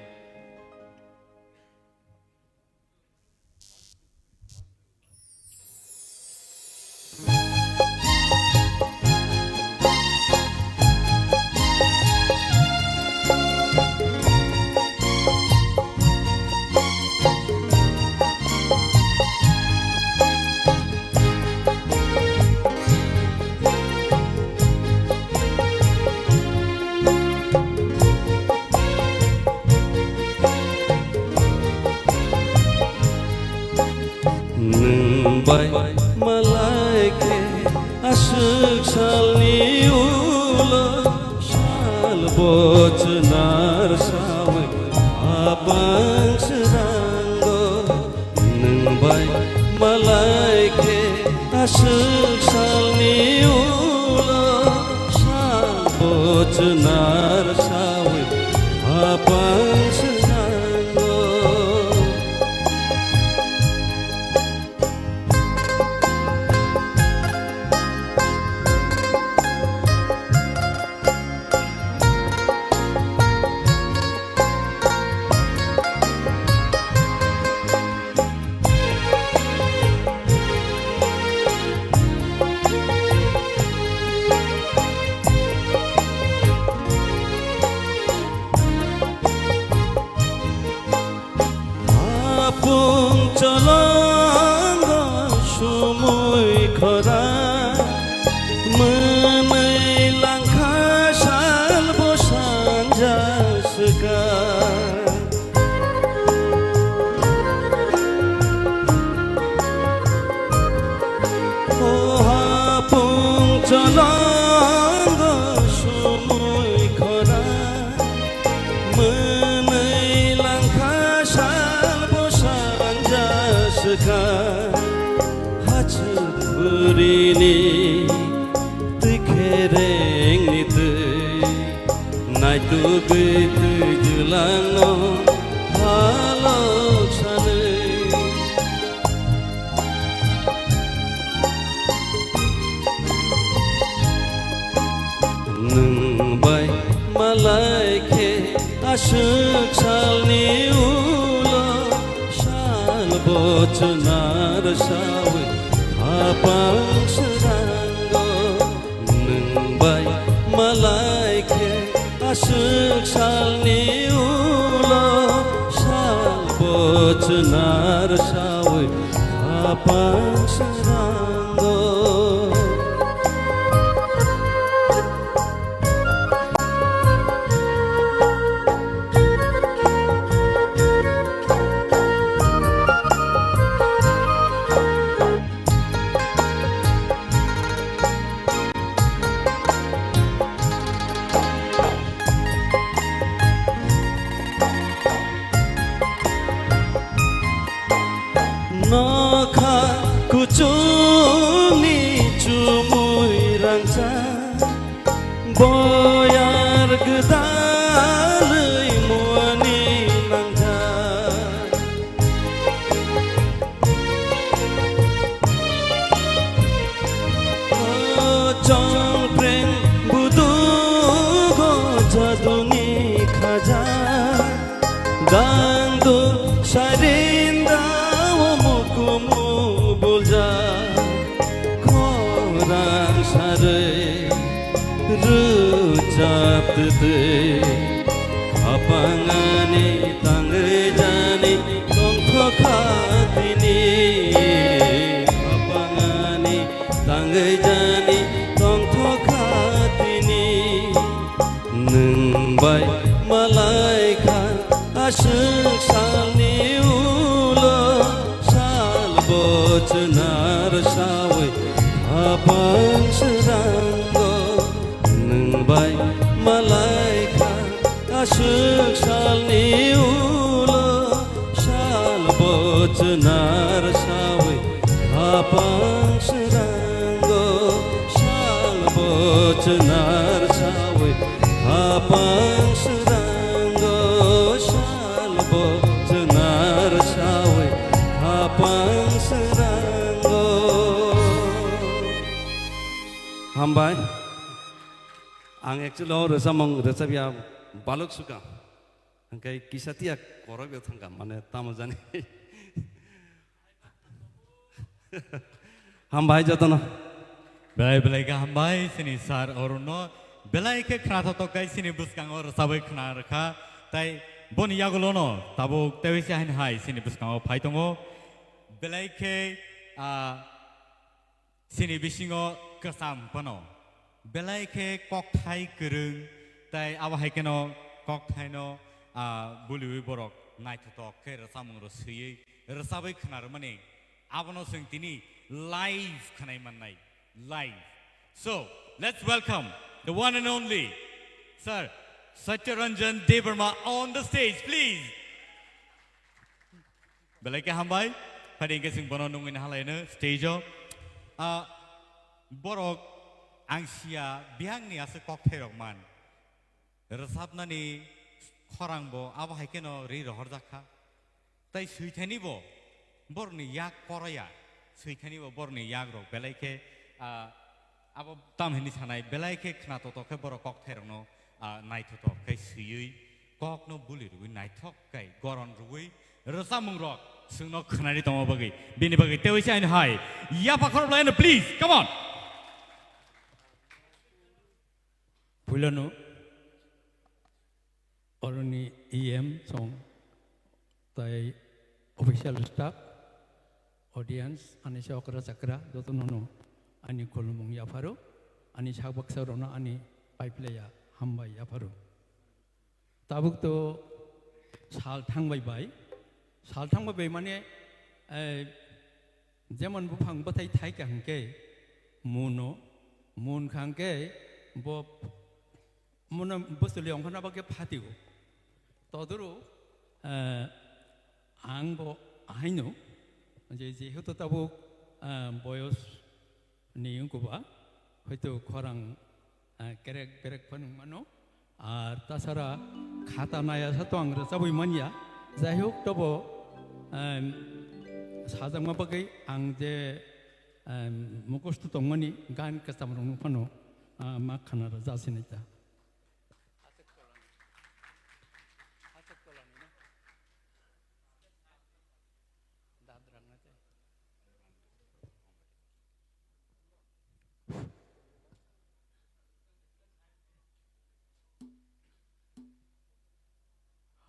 Bai malai khe aswk salni ulo sal bo chwnar sawi hapang srango. Nwng bai malai khe aswk salni ulo sal bo chwnar sawi hapang srango. Hapung cholongo sumui khora, mwnwi langkha sal bo sanja swkang. O hapung cholongo sumui khora, mwnwi langkha sal bo sanja swkha. Hachuk burini twi kherengni twi naitugwi twi jwlangno halok sanwi. Nwng bai malai khe aswk salni ulo sal bo chwnar sawi hapang srango. Nwng bai malai khe aswk salni ulo sal bo chwnar sawi hapang srango. Nokha kuchukni chumui rangchak, boyar gwdalwi muani nangjak. O chongpreng budugo jaduni khaja, dangdu sarinda o mukumu bulja, khorang sarwi rwchap twtwi. Khapangani tangwi jani tongthokha tini, khapangani tangwi jani tongthokha tini. Nwng bai malai kha aswk salni ulo sal bo chwnar sawi hapang srango. Nwng bai malai kha aswk salni ulo sal bo chwnar sawi hapang srango. Sal bo chwnar sawi hapang srango. Sal bo chwnar sawi hapang srango. Hambai. Ang actually o rwchapmung rwchapya baluk suka. Hwnkhe kisa tiya korok ya thangkha, mane tamo jani. Hambai jotono. Belai belai khe hambai chini sir Arun no. Belai khe khna thotok khe chini bwskango rwchabwi khna rwkha. Tai boni yagulo no tabuk tewi se hain hai chini bwskango phai tongo. Belai khe, ah, Chini bisingo kwcham phano belai khe kokthai kwrwng, tai abo hai kheno kokthaino, ah, buliwi borok naithotok khe rwchapmung rw swiwi rwchabwi khna rwmani Abono chwng tini live khwnai mannai, live. So, let's welcome the one and only Sir Satyaranjan Debbarma on the stage, please. Belai khe hambai, phadi hwnkhe chwng bono nungwi nahalaino stage-o. Ah, borok ang siya bihangni aswk kokthairok man. Rwchapnani khorangbo abo hai kheno ri rohorjak kha. Tai swithanibo borokni yak koroya, swithanibo borokni yakrok belai khe, ah, abo tam hini sanai, belai khe khna toto khe borok kokthairokno, ah, naithotok khe swiwi kokno buli rwui naithok khe goron rwui rwchapmungrok chwngno khwnari tongma bagwi, bini bagwi tewi se aino hai yapha khorok laino, please, come on. Puilano oroni E M song tai official staff, audience, ani se okra chakra jotono no ani khulumung yapharo, ani sak baksa rono ani paiplaya hambai yapharo. Tabuk to sal thangbai bai, sal thangbai bai mane, eh, jemon buphang bwthai thai ka hwnkhe muno, mun kha hwnkhe bo muno bwswli ongkhorna bagwi phatio. Todoro, eh, ang bo ahaino je, jehetu tabuk, eh, boyos ni wngkha ba, hoito khorang, ah, kerek berek phano wngmano. Ar tasara khata naya sa to ang rwchabwi manya. Jai hok, tobo, em, sajakma bagwi ang je, em, mukhusto tongmani gan kwcham rokno phano, ah, ma khana rwja sinai ta.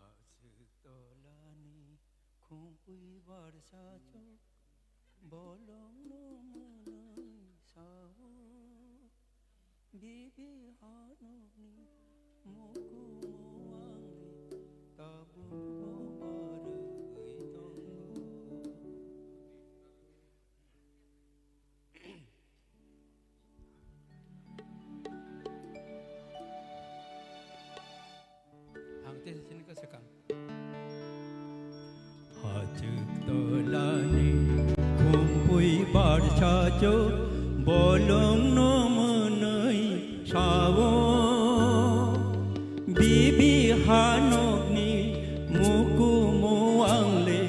Hachwk tolani khumpui barsa chwk bolongno mwnwi sao. Bibi hanokni mukumu angli tabukbo barwi tongo. Ang tei sini ka sekang. Hachwk tolani khumpui barsa chwk bolongno mwnwi sao. Bibi hanokni mukumu angle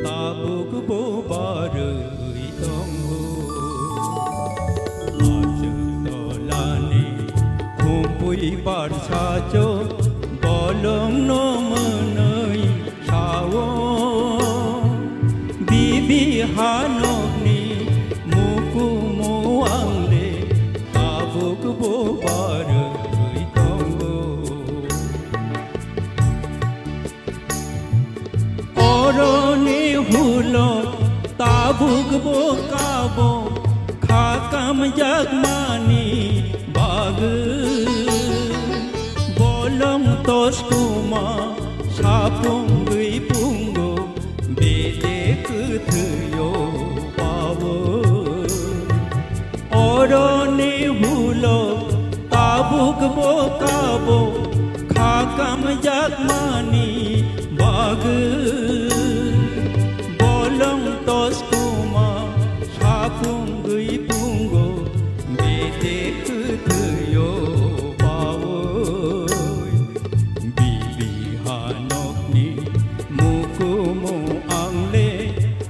tabukbo barwi tongo. Hachwk tolani khumpui barsa chwk bolongno mwnwi sao. Bibi hanokni mukumu angle tabukbo barwi tongo. Oroni hulo tabukbo kabo kha kamjakmani bagwi. Bolong toskuma sapungwi pungo bede kwthwio pawo. Oroni hulo tabukbo kabo kha kamjakmani bagwi. Bolong toskuma sapungwi pungo bede kwthwio pawo. Bibi hanokni mukumu angle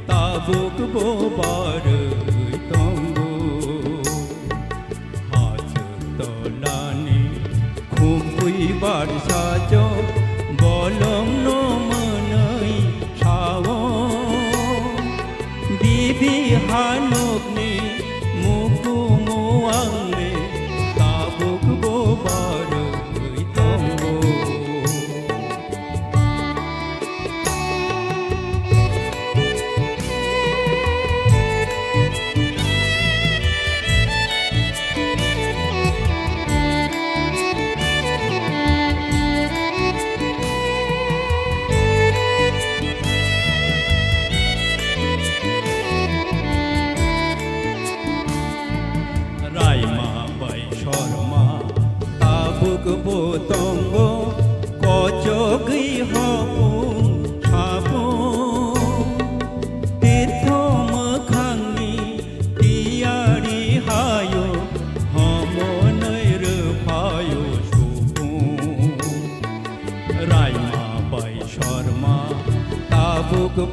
tabukbo barwi tongo. Hachwk tolani khumpui barsa chwk bolongno mwnwi sao. Bibi hanokni mukumu angle tabukbo barwi tongo.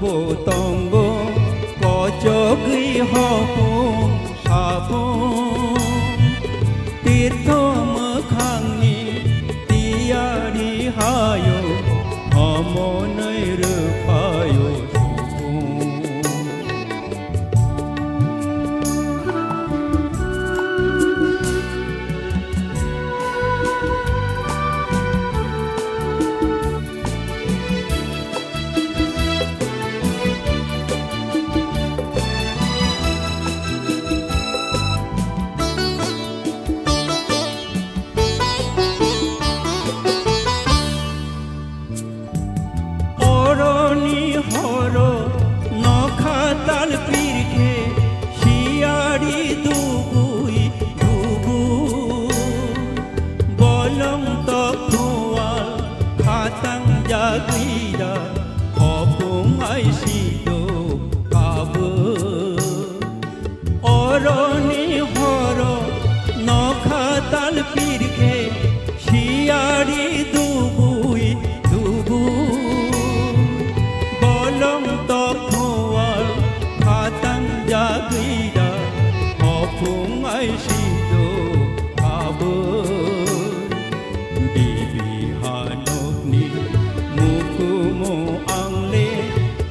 Bo tongo kochogwi hopung sapung, tirtho mwkhangni tiyari hayo, homonwi rwphayo supung. Oroni horo nokha tal pirkhe siyari dugui dugu. Bolong tok thual khatang jagwira hopung ai sido kabui. Oroni horo nokha tal pirkhe siyari dugui dugu. Bolong tok thual khatang jagwira hopung ai sido kabui. Bibi hanokni mukumu angle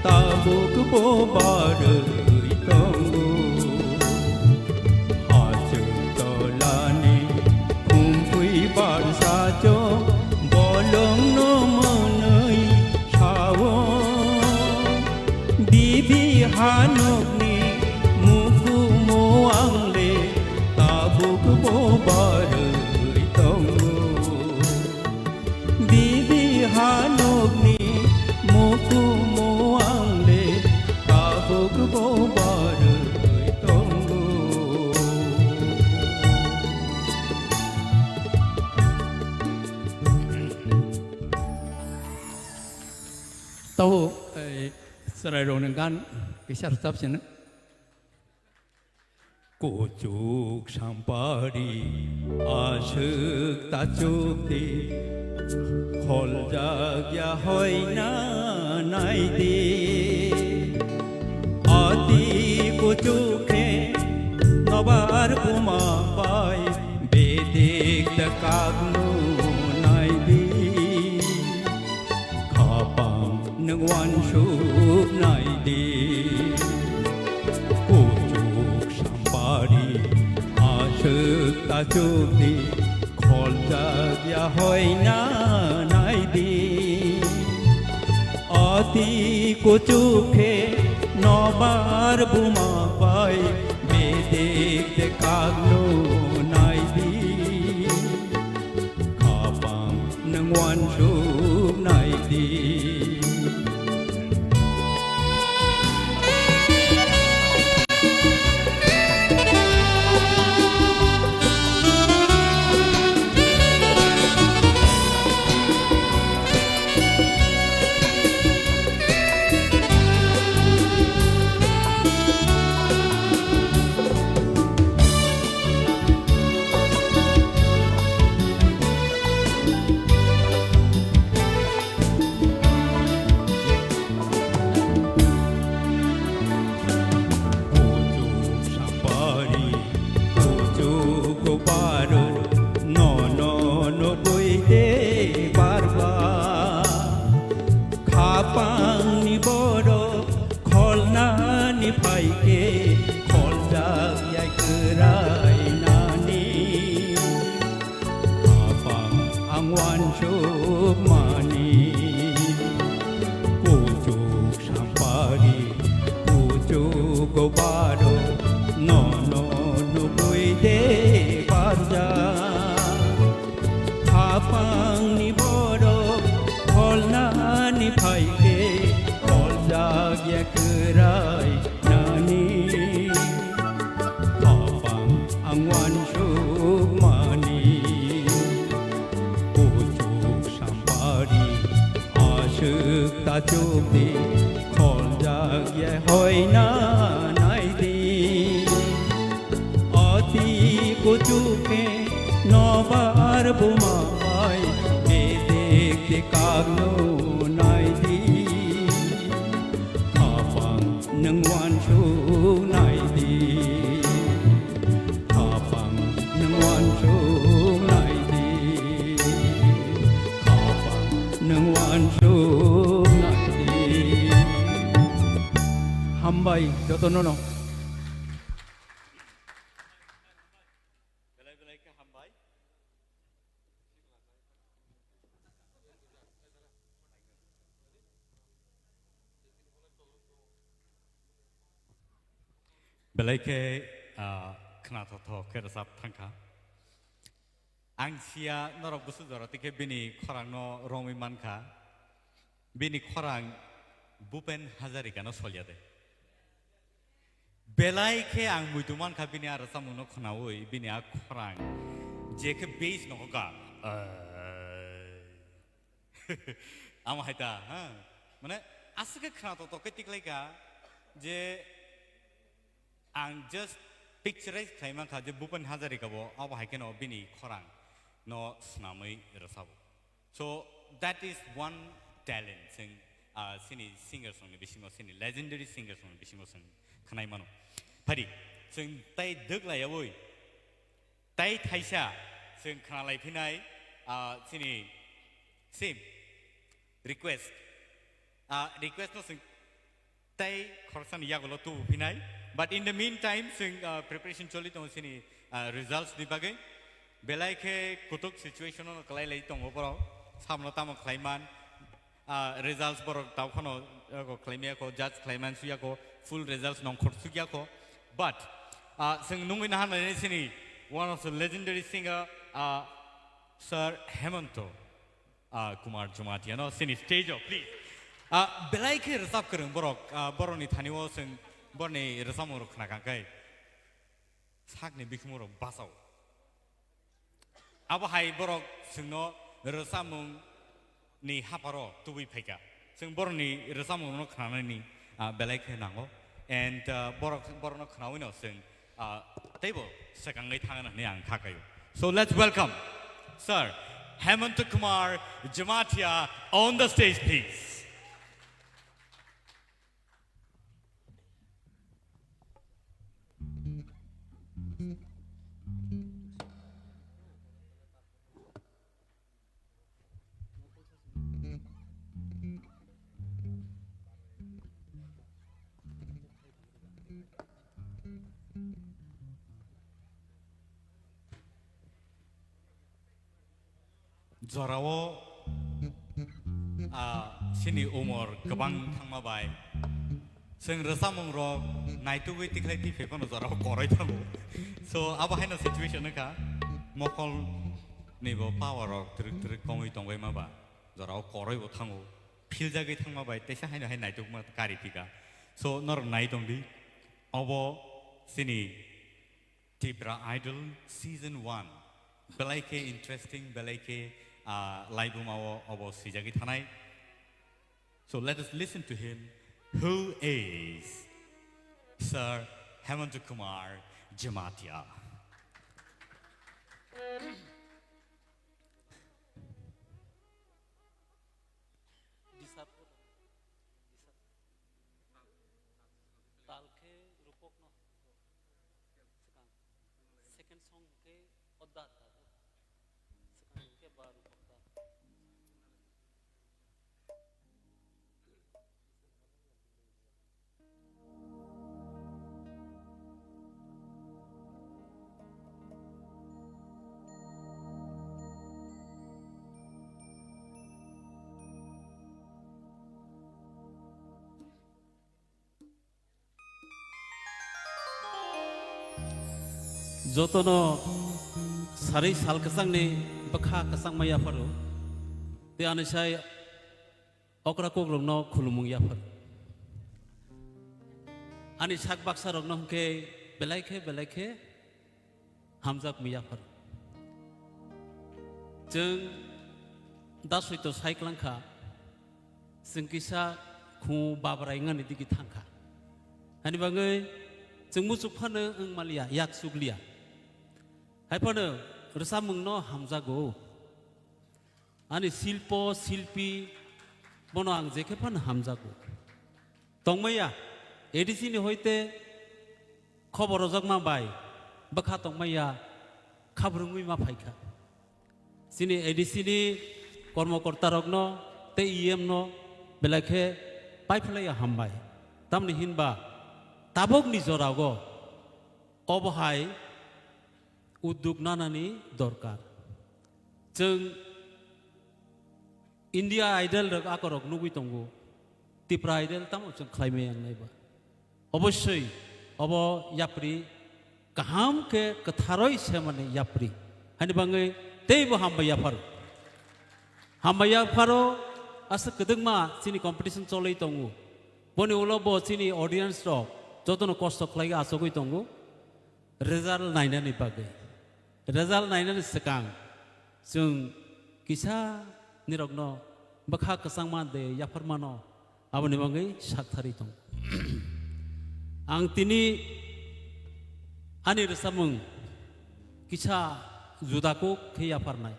tabuk bo barwi tongo. Hachuk tolani kumpui barsa cho bolongno mwnwi sao. Bibi hanokni mukumu angle tabuk bo barwi tongo. Bibi hanokni mukumu angle tabuk bo barwi tongo. Tau, eh, chwrairokni gan kisa rwchap sino. Kuchuk sampari aswk tachuk di, kholjak ya hoina nai di. Ati kuchuk khe nobar buma bai bedik ta kagnu nai di. Khapang nwng uansuk nai di. Kuchuk sampari aswk tachuk di, kholjak ya hoina nai di. Ati kuchuk khe nobar buma bai bedik te kagnu nai di. Khapang nwng uansuk nai di. Kuchuk sampari, kuchuk baro, nono nugwi de barba. Khapangni borok kholnani phaikhe, kholjak yai kwrainani. Khapang ang uansukmani, kuchuk sampari, kuchuk baro, nono nugwi de barjak. Khapangni borok kholnani phaikhe, kholjak ya kwrainani. Khapang ang uansukmani, kuchuk sampari, aswk tachuk di, kholjak ya hoina nai di. Ati kuchuk khe nobar buma bai, bedik de kagnu nai di. Jotono no. Belai belai khe hambai. Belai khe, ah, khnathokthok khe rwchap thangkha. Ang siya norok bwswk jora tikhe bini khorangno romwi mankha. Bini khorang Bhupen Hazarikano solya de. Belai khe ang muitu mankha bini a rwchapmungno khnaui bini a khorang je khe bass nokhokha. Amo hai ta, ha? Mane aswk khe khnathokthok khe tiklaikha je ang just picturize khlai mankha je Bhupen Hazarika bo abo hai kheno bini khorang no swnamwi rwchabo. So that is one talent chwng, ah, chini singers rokni bisingo, chini legendary singers rokni bisingo chwng khwnai mano. Phadi chwng tei dwk laiyaui tei thaisa chwng khwnalai phinai, ah, chini same request. Ah, request no chwng tei khoroksani yagulo tubu phinai. But in the meantime, chwng, ah, preparation choli tongo chini, ah, results ni bagwi. Belai khe kutuk situation no kwlai lai tongo borok. Samno tamo khlai man. Ah, results borok tau phano, eh, ko khlai maya ko, judge khlai man suya ko, full results nongkhor sukya ko. But, ah, chwng nungwi nahan nai chini one of the legendary singer, ah, Sir Hemanto. Ah, Kumar Jamatia no chini stage o, please. Ah, belai khe rwchap kwrwng borok, ah, borokni thani o chwng borokni rwchapmung rok khna kha khe sakni bikhumung rok bachao. Abo hai borok chwngno rwchapmung ni hapharo tubui phaikha. Chwng borokni rwchapmung rokno khnanani, ah, belai khe nango. And, ah, borok, borokno khnaui no chwng, ah, teibo swkangwi thangna hwnwi ang kha kaio. So let's welcome Sir Hemanta Kumar Jamatia on the stage, please. Jorao, ah, chini umor kwbang thangma bai chwng rwchapmung rok naitugwi tikhlai twi phai phano jorao koroi thango. So, abo haino situation wngkha, mokol ni bo power rok twrwk twrwk kongwi tongbaima ba jorao koroi bo thango, philjagwi thangma bai teisa haino hai naitugma kari phika. So, norok nai tongdi, obo chini Tipra Idol Season one. Belai khe interesting, belai khe, ah, laibuma o obo swijagwi thanai. So let us listen to him, who is Sir Hemanta Kumar Jamatia. Tal khe rupok no swkang. Second song khe odda ta. Swkang khe ba rupok ta. Jotono sarwi sal kwchangni bwkha kwchangma yapharo. Tei ani sai okra kokrokno khulumung yapharo. Ani sak baksarokno hwnkhe belai khe belai khe hamjakma yapharo. Chwng da soito sai klangkha, chwng kisa khu babrai wngani digi thangkha. Hani bagwi chwng muchuk phano wng maliya, yak chukliya. Hai phano rwchapmungno hamjago. Ani silpo, silpi, bono ang je khe phano hamjago. Tongmaya, A D C ni hoite khobor rojakma bai bwkha tongmaya khabrwngwi ma phaikha. Chini A D C ni kormokorta rokno tei E M no belai khe paiphlaiya hambai. Tamni hinba Tabukni jorao obo hai udduk nanani dorkar. Chwng India Idol rok akorok nugwi tongo, Tripura Idol tamo chwng khlaimaya wngnai ba. Obossoi obo yapri kaham khe kwtharoi semani yapri. Hani bangwi teibo hambai yapharo. Hambai yapharo, aswk kwdwkma chini competition cholwi tongo. Boni ulo bo chini audience rok jotono kosto khlaiwi achugwi tongo. Result nainani bagwi. Result nainani swkang chwng kisa nirokno bwkha kwchangma de yapharmano aboni bagwi sakthari tongo. Ang tini ani rwchapmung kisa juda kuk khe yapharnai.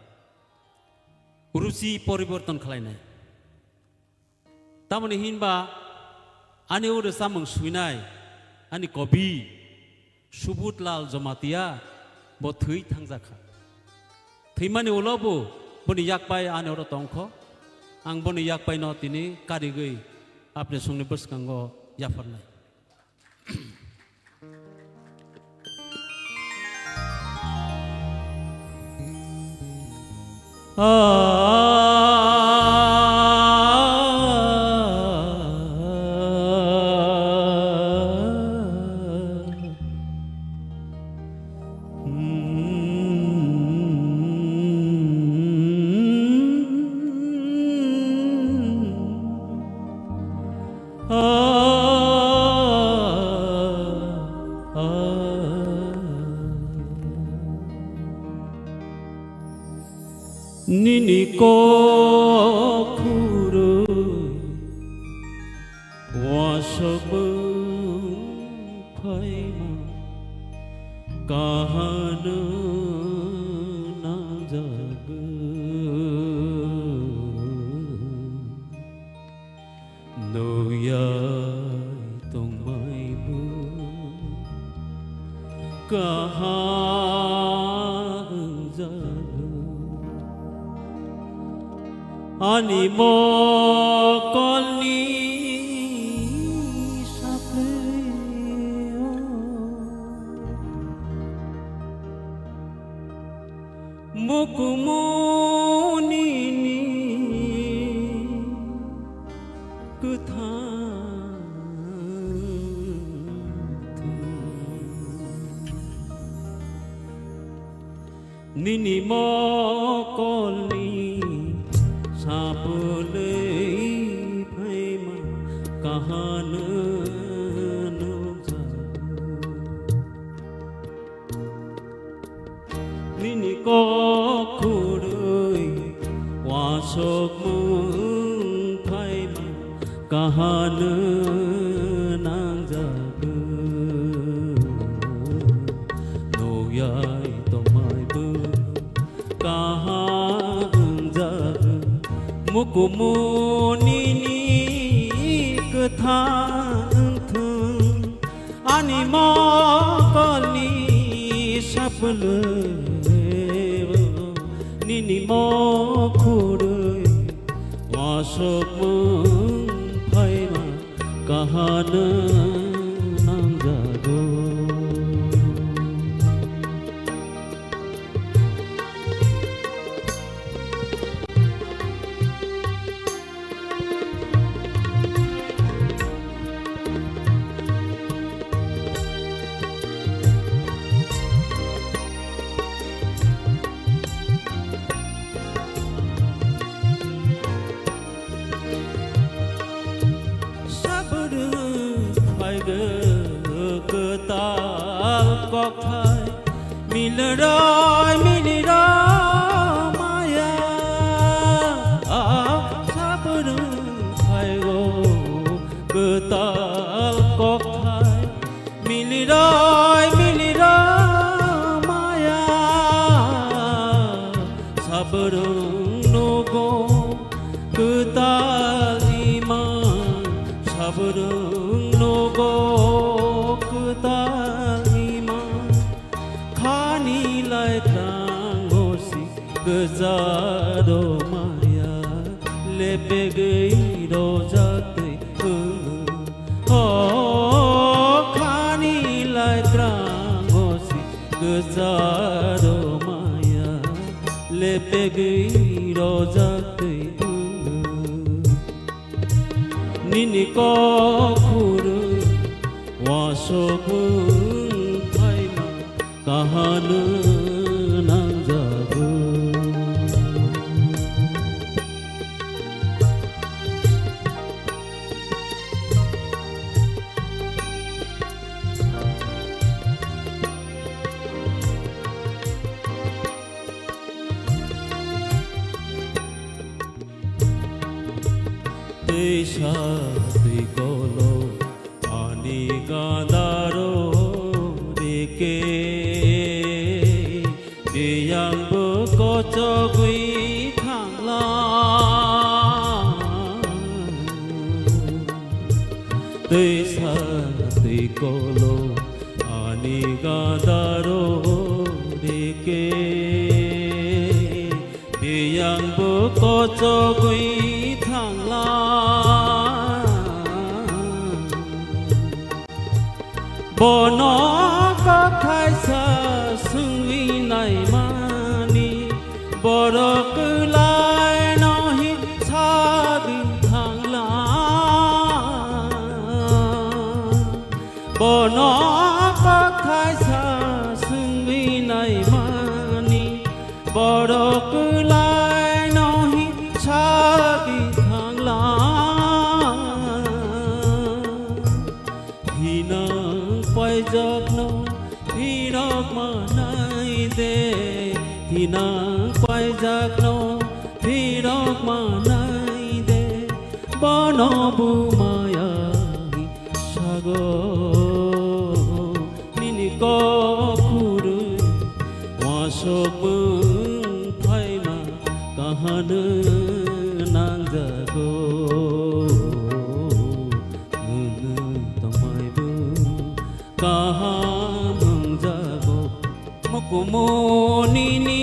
Ruchi poriborton khlainai. Tamoni hinba ani o rwchapmung swinai ani kobi Subudh Lal Jamatia bo thwi thangjak kha. Thwimani ulo bo boni yak bai ani oro tong kho. Ang boni yak bai no tini karigwi apni songni bwskango yapharnai. Nini kok khurui wasok bwng phaima kahano nangjago. Nuyai tongmaibo kaham wngjago. Ani mokolni saplio. Mukumunini kwthang thwi. Nini mokolni sapulwi phaima kahano nukjago. Nini kok khurui wasok mung phaima kahano nangjago. Nuyai tongmaibo kaham wngjago. Mukumunini kwthang thung. Ani mokolni sapulwi nini mokhorwi wasok mung phaima kahano nangjago. Sabrwng phaigo kwtal kokthai, miliroi miliro maya. Sabrwng phaigo kwtal kokthai, miliroi miliro maya. Sabrwng nugo kwtal ima, sabrwng nugo kwtal ima. Khani laitrango si gwja do maya, lepegwi rojak twi phungo. O kha Kwcharo maya lepegwi rojak twi wngo. Nini kok phuru wasok wng phaima kahano nangjago. Twisa twi kolo ani gandaro rike, biyangbo kochogwi thangla. Twisa twi kolo ani gandaro rike, biyangbo kochogwi thangla. Bono kok thaisa swngwi naimani, borok kwlaino hi sagwi thangla. Bono kok thaisa swngwi naimani, borok kwlaino hi sagwi thangla. Thinang paijakno phirok manai de, thinang paijakno phirok manai de, bono bumaya sago. Nini kok phuru wasok wng phaima kahano nangjago. Nwng tongmaibo kaham wngjago. Mukumu nini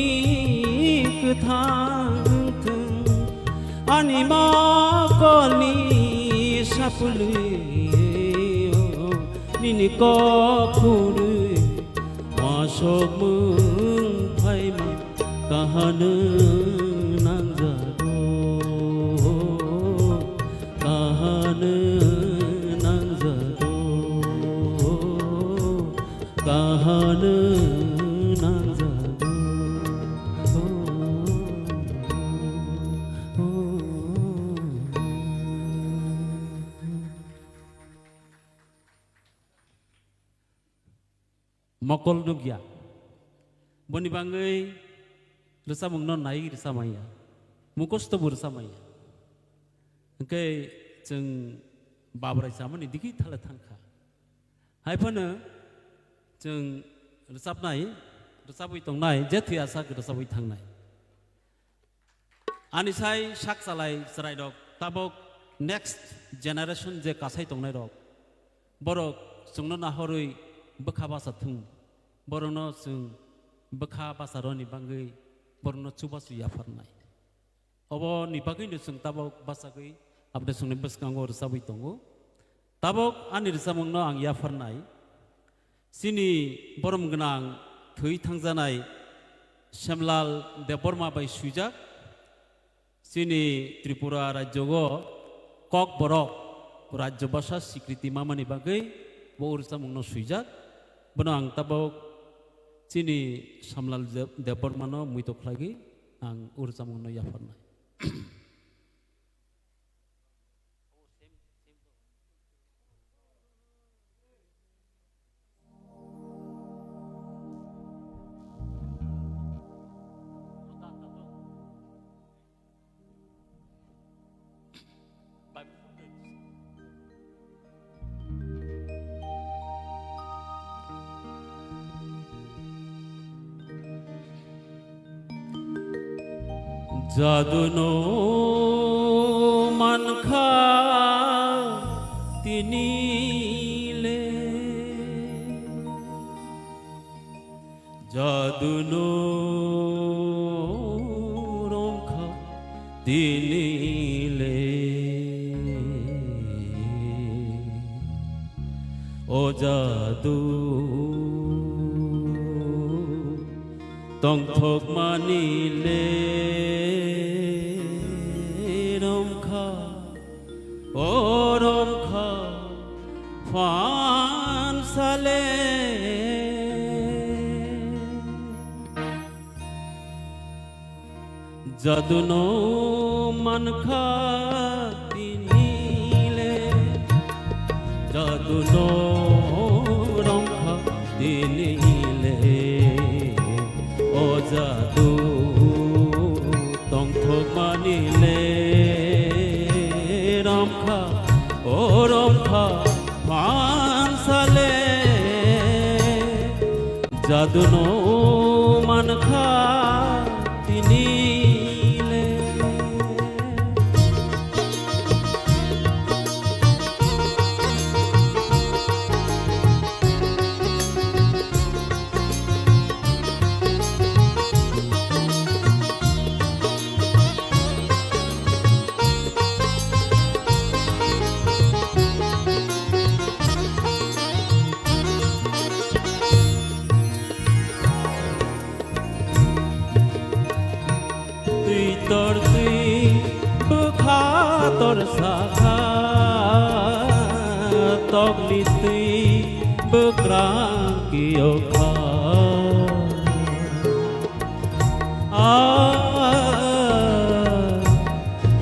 kwthang wngthwng, ani mokolni sapulwi, nini kok phurwi wasok wng phaima kahano nangjago, kahano nangjago, kahano nangjago. Mokol nukya. Boni bangwi rwchapmungno nai rwchapmanya. Mukhusto bo rwchapmanya. Hwnkhe chwng Babrai chamani digi thale thangkha. Hai phano chwng rwchapnai, rwchapwi tongnai, je thwiyasak rwchapwi thangnai. Ani sai sak chalai chwrairok tabok next generation je kasai tongnairok, borok chwngno nahorwi bwkha basa thung, borokno chwng bwkha basa rwni bagwi borokno chubachu yapharnai. Oboni bagwino chwng tabok bachagwi aboni chwngni bwskango rwchabwi tongo. Tabok ani rwchapmungno ang yapharnai. Chini borom gwnang thwi thangjanai Semlal Debbarma bai swijak, chini Tripura rajyogo Kokborok rajyo bhasha sikriti mamani bagwi bo rwchapmungno swijak. Bono ang tabok chini Semlal Deb-, Debbarmano muito khlaiwi ang rwchapmungno yapharnai. Jaduno mankha tinile, jaduno romkha tinile, o jadu. Tongthokmani le romkha, o romkha phansale. Jaduno mankha tinile, jaduno romkha tinile, o jadu tongthokmani le romkha, o romkha phansale. Jaduno mankha tinile. Twi tor twi bwkha tor sakha, tokni twi bwkrang kiyokha. Ah,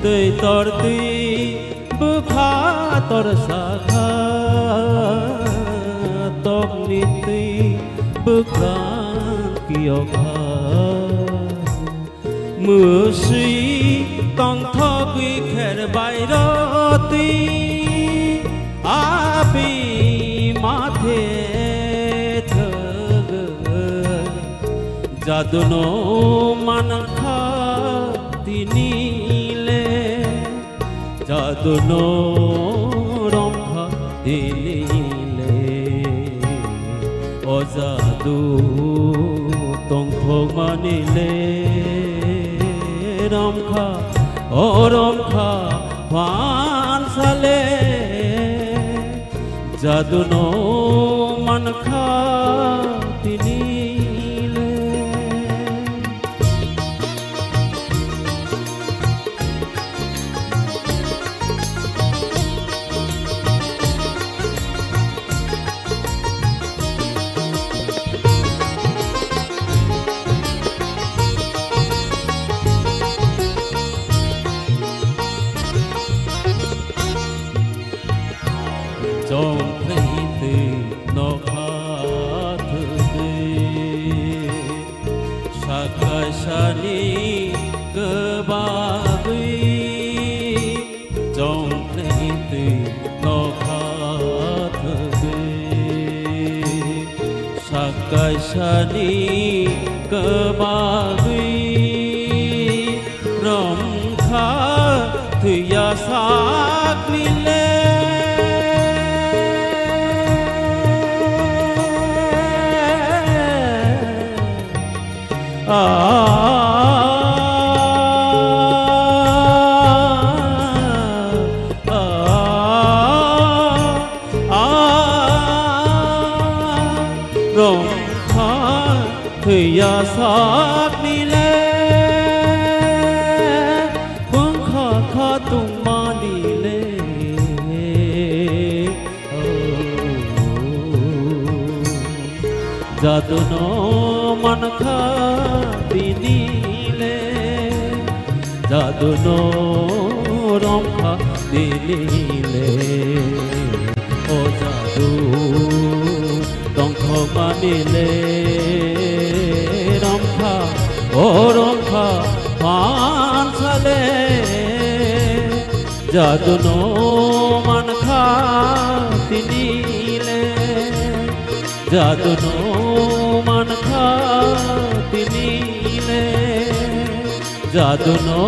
twi tor twi bwkha tor sakha, tokni twi bwkrang kiyokha. Mwswi tongthogwi kher bai rw twi, abi mathe thwgwi. Jaduno mankha tinile, jaduno romkha tinile. O jadu tongthokmani le romkha, o romkha phansale. Jaduno mankha tinile. Chongkhlai twi nokha thwgwi, sakaisani kwbagwi. Chongkhlai twi nokha thwgwi, sakaisani kwbagwi. Romkha thwiya sakni le. Ah, ah, ah, ah, romkha thwiya sakni le, bwngkha kha tongmani le. Jaduno mankha tinile, jaduno romkha tinile. O jadu tongthokmani le romkha, o romkha phansale. Jaduno mankha tinile, jaduno mankha tinile, jaduno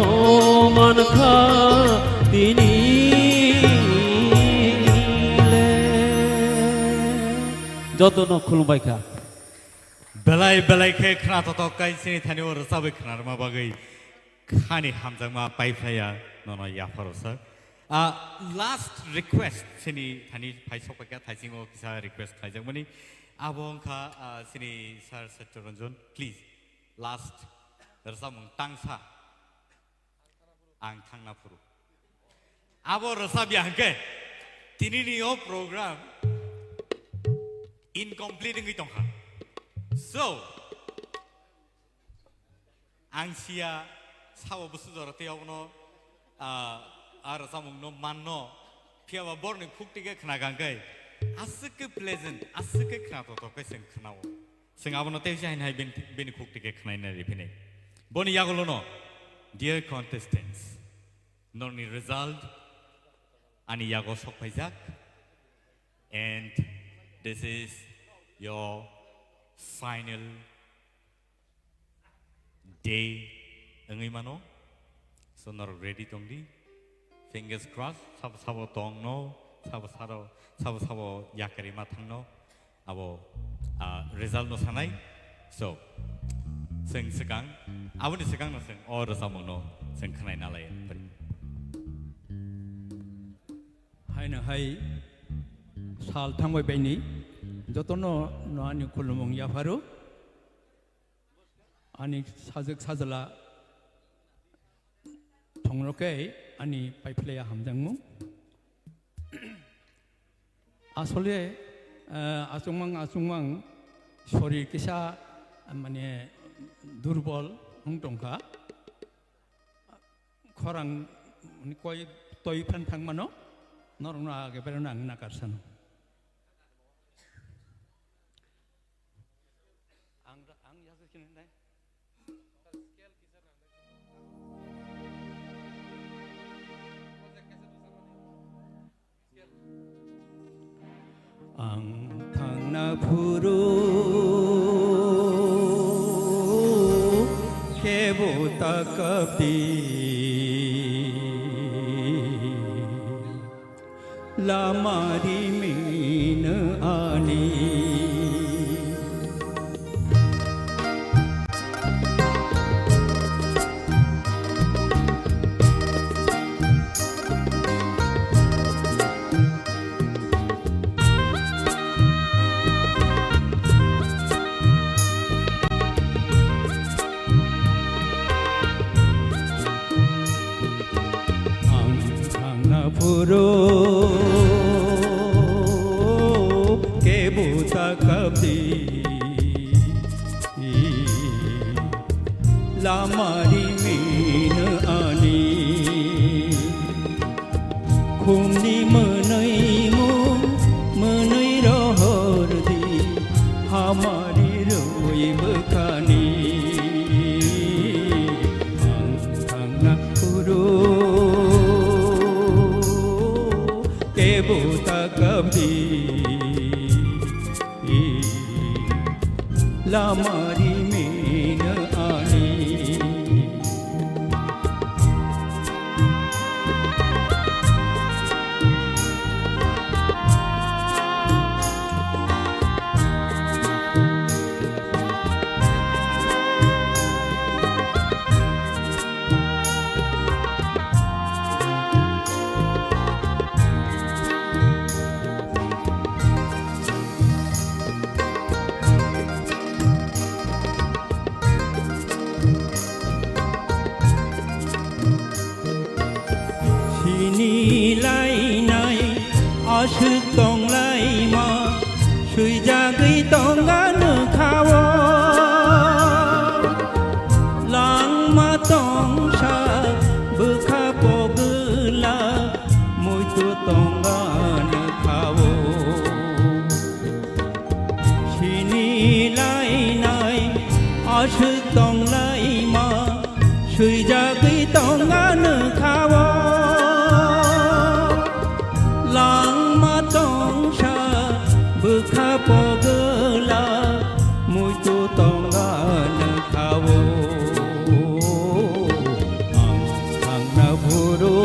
mankha tinile. Jotono khulumbai kha. Belai belai khe khna totok kai chini thani o rwchabwi khnarma bagwi. Khani hamjakma paiphlaiya nono yapharo sir. Ah, last request chini thani phai sokpaikha thaisingo kisa request khlaijakmani. Abo wngkha, ah, chini sir Satya Ranjan, please. Last rwchapmung tangsa, Ang Thangna Phuru. Abo rwchapya hwnkhe tinini o program incomplete wngwi tongkha. So, ang siya sabo busu jora tei abono, ah, a rwchapmungno manno, phiyaba borni khuk tike khna kangkhe aswk khe pleasant, aswk khe khna totok khe chwng khnao. Chwng abono tei se haino hai bini, bini khuk tike khnaina riphinai. Boni yagulono, dear contestants, norni result ani yago sok phaijak, and this is your final day wngwi mano. So norok ready tongdi. Fingers crossed, sabo sabo tongno, sabo sabo, sabo sabo yakarima thangno. Abo, ah, result no sanai. So, chwng swkang, aboni swkang no chwng o rwchapmung no chwng khwnai nalai. Haino hai sal thangbai baini jotono no ani khulumung yapharo. Ani sajwk sajla thongno khe ani paiphlaiya hamjakmung. Asole, eh, achukmang achukmang sorir kisa, mane, durbol wng tongkha. Khorang, mane, koi toi phan thangmano, norokno age berano ang nakarsano. Ang, ang yasuk sini nai. Ang Thangna Phuru kebo takapdi. Lama rimino ani. Ang Thangna Phuru kebo takapdi. Lama rimino ani. Khumni mwnwi mung, mwnwi rohor di, hamari rwi bwkhani. Ang Thangna Phuru kebo takapdi. Lama rimino ani. Sini lainai aswk tonglaima, swijagwi tonga nokha-o. Langma tongsa bwkha pogwla, muitu tonga nokha-o. Sini lainai aswk tonglaima, swijagwi tonga nokha-o. Langma tongsa bwkha pogwla, muitu tonga nokha-o. Ang Thangna Phuru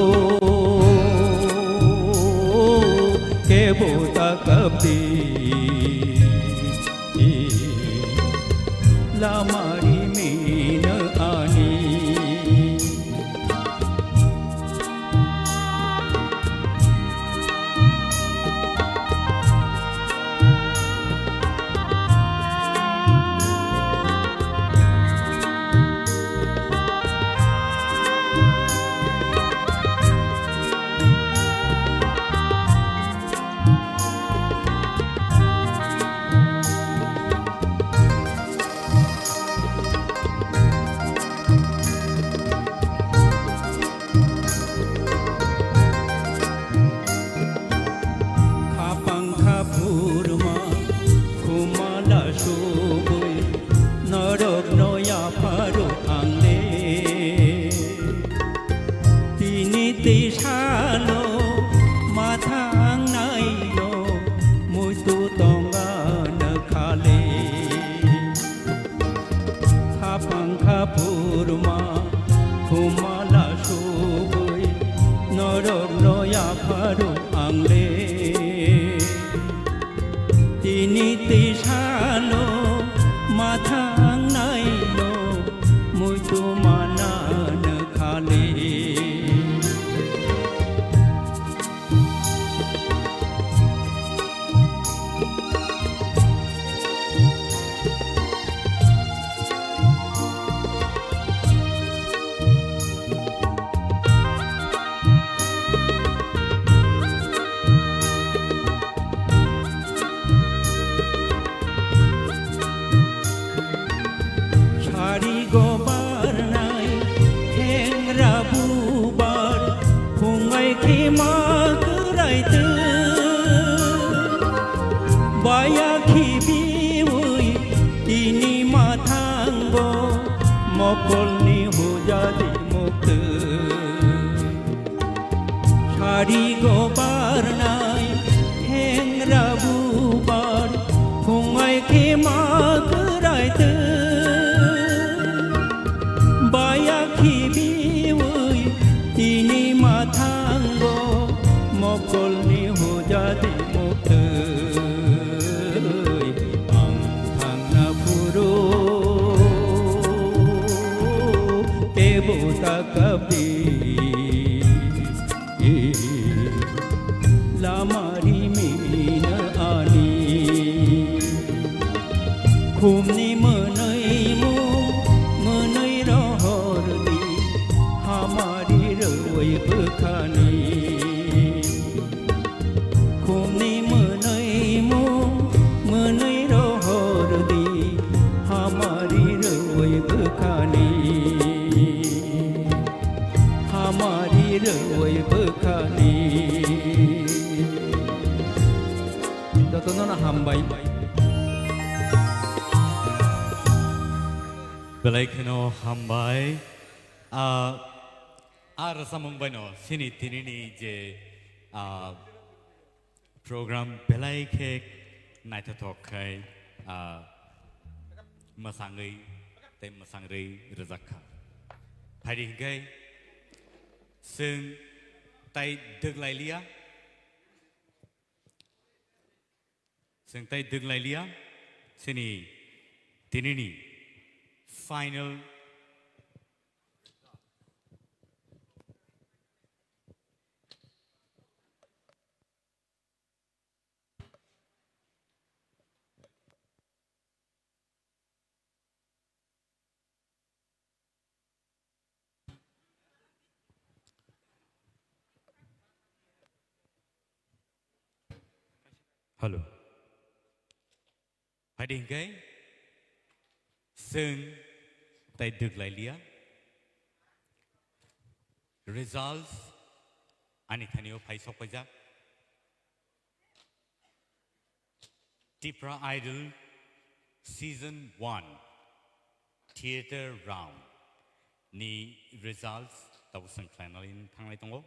kebo takapdi. Lama rimino ani. Gobarnai thengra bubar phungai khima kwrai twi. Baya khibiwi tini mathango mokolni hujadi muktwi. Sari gobarnai thengra bubar phungai khima kwrai twi. Baya khibiwi tini mathango mokolni hujadi muktwi. Ang thangna phuru kebo ta kapri. Lama rimina ani. Khumni mwnwi mung mwnwi rohor di, hamari rwi bwkhani. Khumni mwnwi mung mwnwi rohor di, hamari rwi bwkhani. Hamari rwi bwkhani. Jotono no hambai. Belai kheno hambai. Ah, ah, rwchapmung baino chini tinini je, ah, program belai khe naithothok khai, ah, mwsangwi tei mwsangrwi rwjak kha. Phaidi hinkhe chwng tai dwglai liya, chwng tai dwglai liya, chini tinini final Hello. Phaidi hinkhe chwng tai dwglai liya. Results ani thanio phai sokpaijak. Tipra Idol Season one Theatre Round ni results tabuk chwng khlainani thanglai tongo.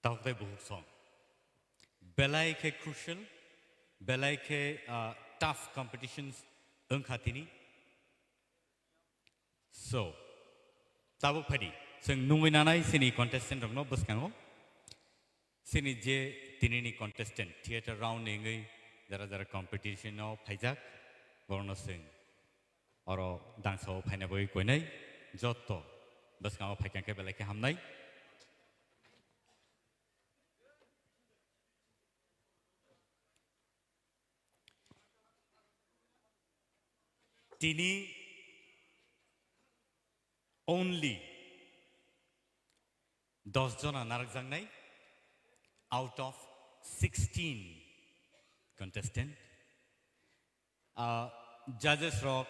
Tabuk tei buhuk song. Belai khe crucial, belai khe, ah, tough competitions wngkha tini. So, tabuk phaidi, chwng nungwi nanai chini contestant rokno bwskango. Chini je tinini contestant theater round ni wngwi jara jara competition o phaijak, borokno chwng oro dangsa o phaina bagwi koinai jotto bwskango phaikha khe belai khe hamnai. Tini only dos jona narwkjaknai out of sixteen contestant. Ah, judges rok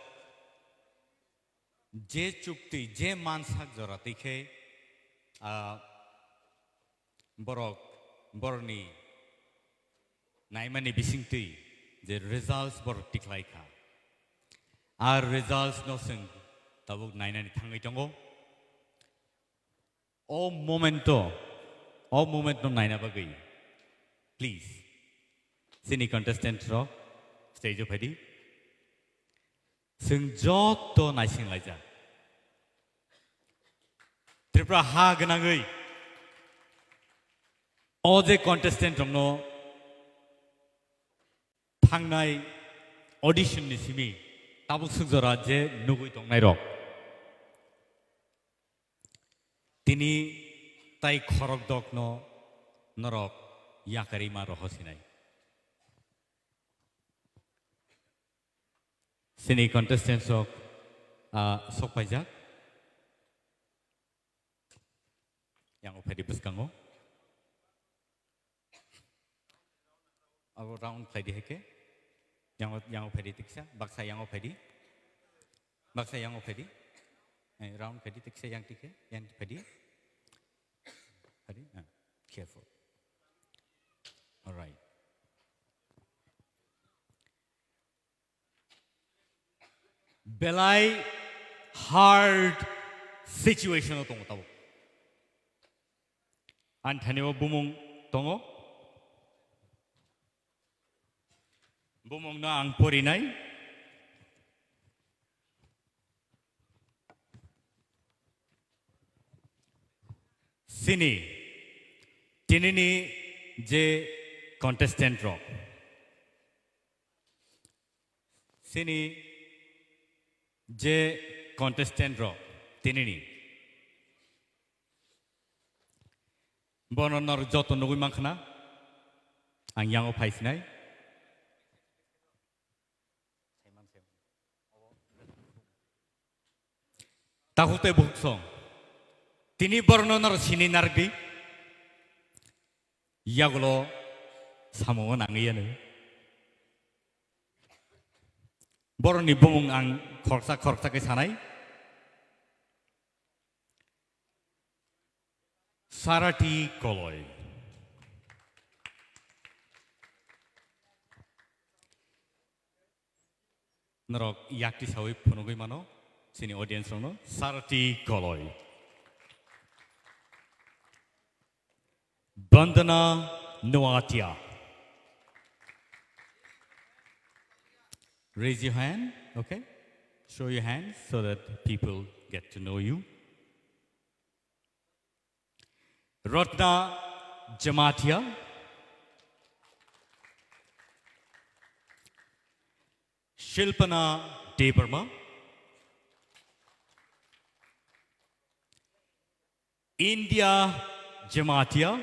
je chukti, je mansak jora twi khe, ah, borok, borokni naimani bisingtwi je results borok tikhlai kha. Ar results no chwng tabuk nainani thangwi tongo. O momento, o moment no naina bagwi, please, chini contestant rok stage o phaidi. Chwng jotto naising laijak. Tripura ha gwnangwi o je contestant rokno thangnai audition ni simi tabuk swkjora je nugwi tongnai rok. Tini tai khorokdokno norok yakarima roho sinai. Chini contestants rok, ah, sokpaijak. Yango phaidi bwskango. Abo round khlai di hai khe. Yango, yango phaidi tiksa, baksa yango phaidi. Baksa yang o phaidi. Eh, round phaidi, tiksa yang tikhe, yang phaidi. Phaidi, ah, careful. All right. Belai hard situation o tongo tabuk. Ani thani o bumung tongo. Bumung no ang porinai. Sini, tinini je contestant rok. Sini je contestant rok, tinini. Bono nor joto nugui mankha na, ang yango phaisinai. Takhuk tei bukhuk song. Tini borokno noro sini narwkdi. Yagulo samung o nangwi yanu. Borokni bumung ang khoroksa khoroksa khe sanai. Sarati Koloi. Norok yakti sawi phunugwi mano, chini audience rokno, Sarati Koloi. Bandana Noatia. Raise your hand, okay? Show your hand so that people get to know you. Ratna Jamatia, Shilpana Debbarma, India Jamatia,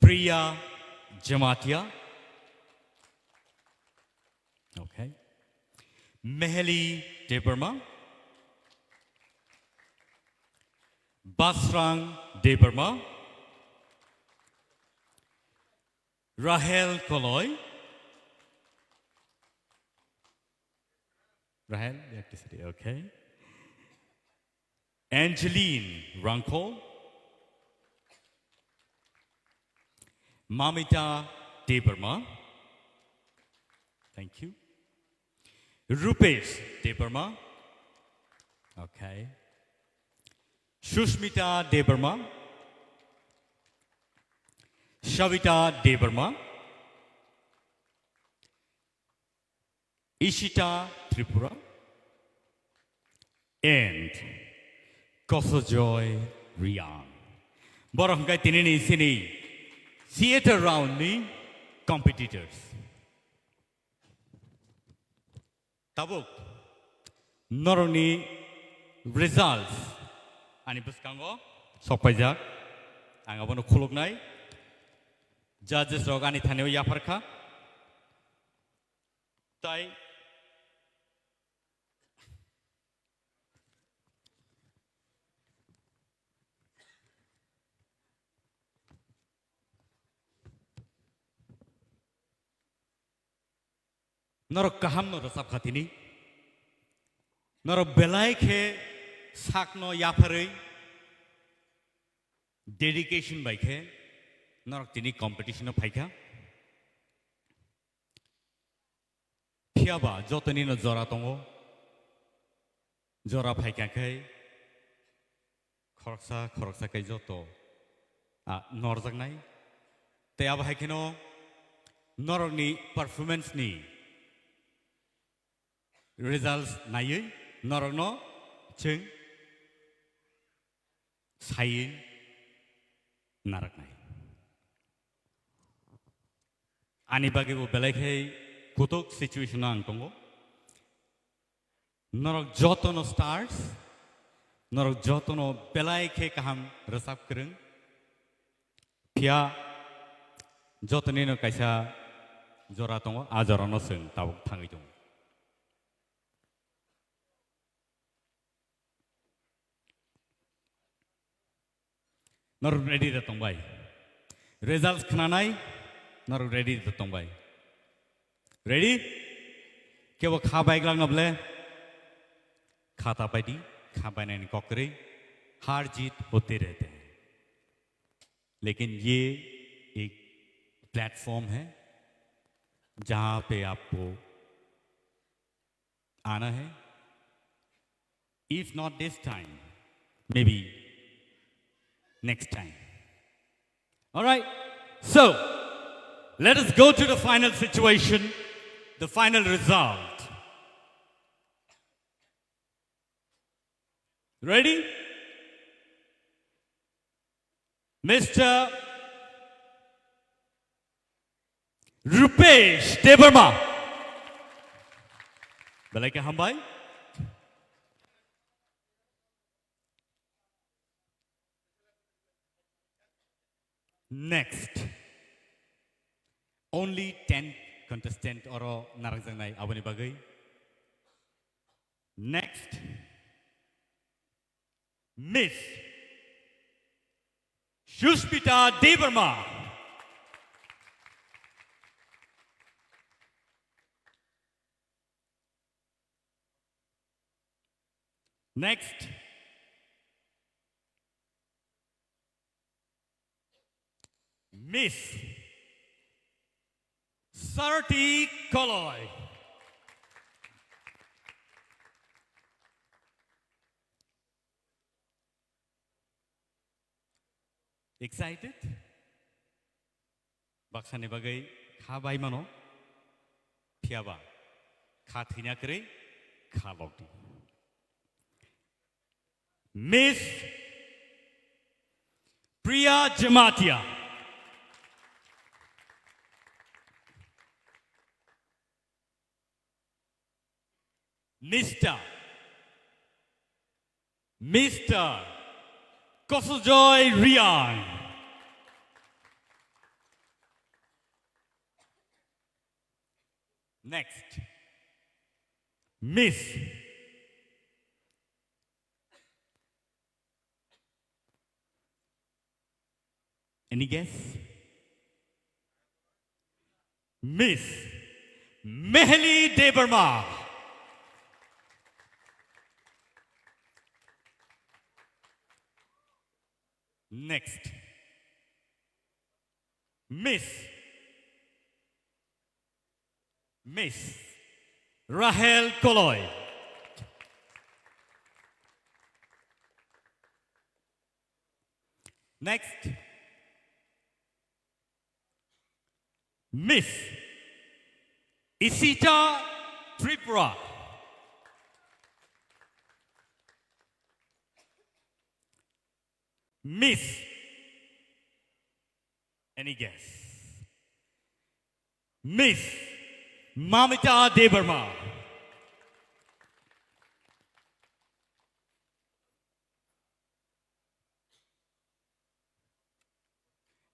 Priya Jamatia. Okay. Meheli Debbarma. Basrang Debbarma. Rahel Koloi. Rahel, you have to sit here, okay. Angeline Rangkol. Mamita Debbarma. Thank you. Rupesh Debbarma. Okay. Sushmita Debbarma. Savita Debbarma. Ishita Tripura and Kosojoy Riang. Borok hwnkhe tinini sini theater round ni competitors. Tabuk norokni results ani bwskango sokpaijak. Ang abono khuluknai. Judges rok ani thani o yapharkha. Tai norok kaham no rwchap kha tini. Norok belai khe sakno yapharwi dedication bai khe norok tini competition o phaikha. Phiya ba jotoni no jora tongo. Jora phaikha khe khoroksa khoroksa khe joto, ah, norjaknai. Tei abo hai kheno norokni performance ni results naiwi norokno chwng saiwi narwknai. Ani bagwi bo belai khe kutuk situation o ang tongo. Norok jotono stars, norok jotono belai khe kaham rwchap kwrwng. Phiya jotonino kaisa jora tongo, a jorano chwng tabuk thangwi tongo. Norok ready da tongbai. Results khnanai, norok ready da tongbai. Ready? Kebo kha bai glak noble? Kha ta pai di, kha bai nani kokri, har jeet hote rehte hain. Lekin ye ek platform hai, jahan pe aapko aana hai. If not this time, maybe next time. All right. So, let us go to the final situation, the final result. Ready? Mister Rupesh Debbarma. Belai khe hambai. Next. Only ten contestant oro narang jangnai aboni bagwi. Next. Miss Sushmita Debbarma. Next. Miss Sarati Koloi. Excited? Baksani bagwi kha bai mano, phiyaba kha thwina kwrwi kha lokdi. Miss Priya Jamatia. Mister Mister Kosojoy Riang. Next. Miss. Any guess? Miss Mehli Debbarma. Next. Miss. Miss Rahel Koloi. Next. Miss Isita Tripura. Miss. Any guess? Miss Mamita Debbarma.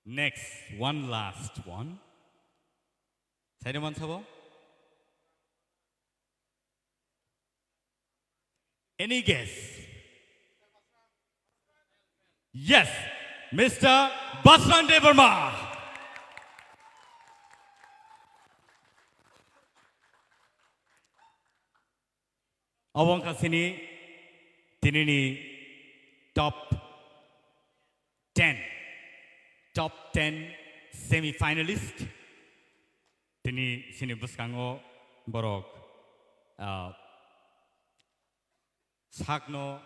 Next, one last one. Saida man sabo? Any guess? Yes, Mister Basran Debbarma. Obo wngkha chini tinini top ten, top ten semi-finalist. Tini chini bwskango borok, ah, sakno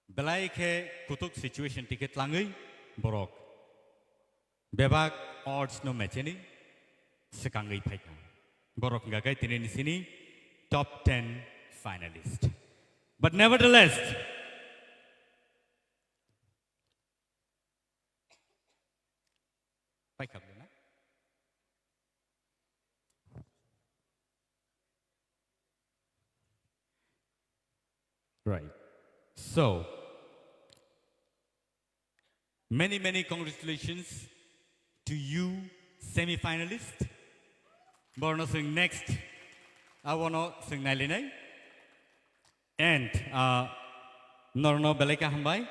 belai khe kutuk situation tike tlangwi borok bebak odds no mecheni swkangwi phaikha. Borok hwnkha khe tini nisini top ten finalist. But nevertheless, paikha bwlwino. Right. So, many, many congratulations to you, semi-finalist. Borno swng next. Abono swng nailinai. And, uh, norno belai khe hambai.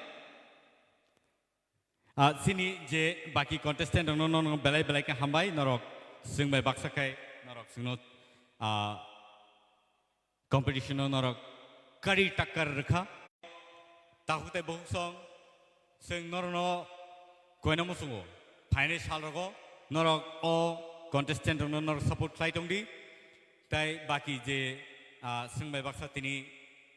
Ah, chini je baki contestant rokno, no, no, belai, belai khe hambai, norok swng bai baksa khai norok Singno, ah, competition no norok kari takar rwkha. Takhuk tei bukhuk song, sing norokno koina muchungo. Phainai sal rogo norok o contestant rokno norok support khlai tongdi. Tai baki je, ah, sing bai baksa tini,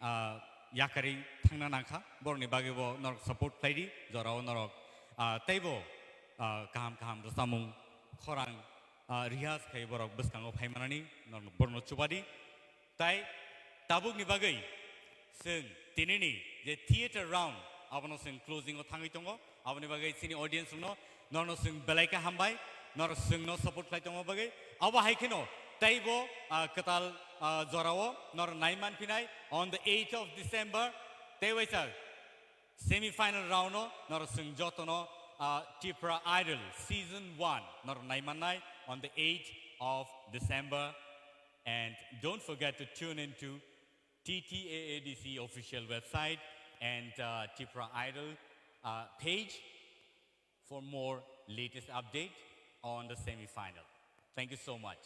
ah, yakarwi thangna nangkha, borokni bagwi bo norok support khlai di, jorao norok, ah, teibo, ah, kaham kaham rwchapmung khorang, ah, rihas khai borok bwskango phai manani norok borokno chuba di. Tai tabukni bagwi chwng tinini je theater round abono chwng closing o thangwi tongo. Aboni bagwi chini audience rokno norno chwng belai khe hambai, norok chwngno support khlai tongma bagwi. Abo hai kheno teibo, ah, kwtal, ah, jorao norok nai manphinai on the eighth of December. Tei waisa semi final round no norok chwng jotono, ah, Tipra Idol season one norok nai mannai on the eighth of December. And don't forget to tune in to T T A A D C official website and, uh, Tipra Idol, uh, page for more latest update on the semi-final. Thank you so much.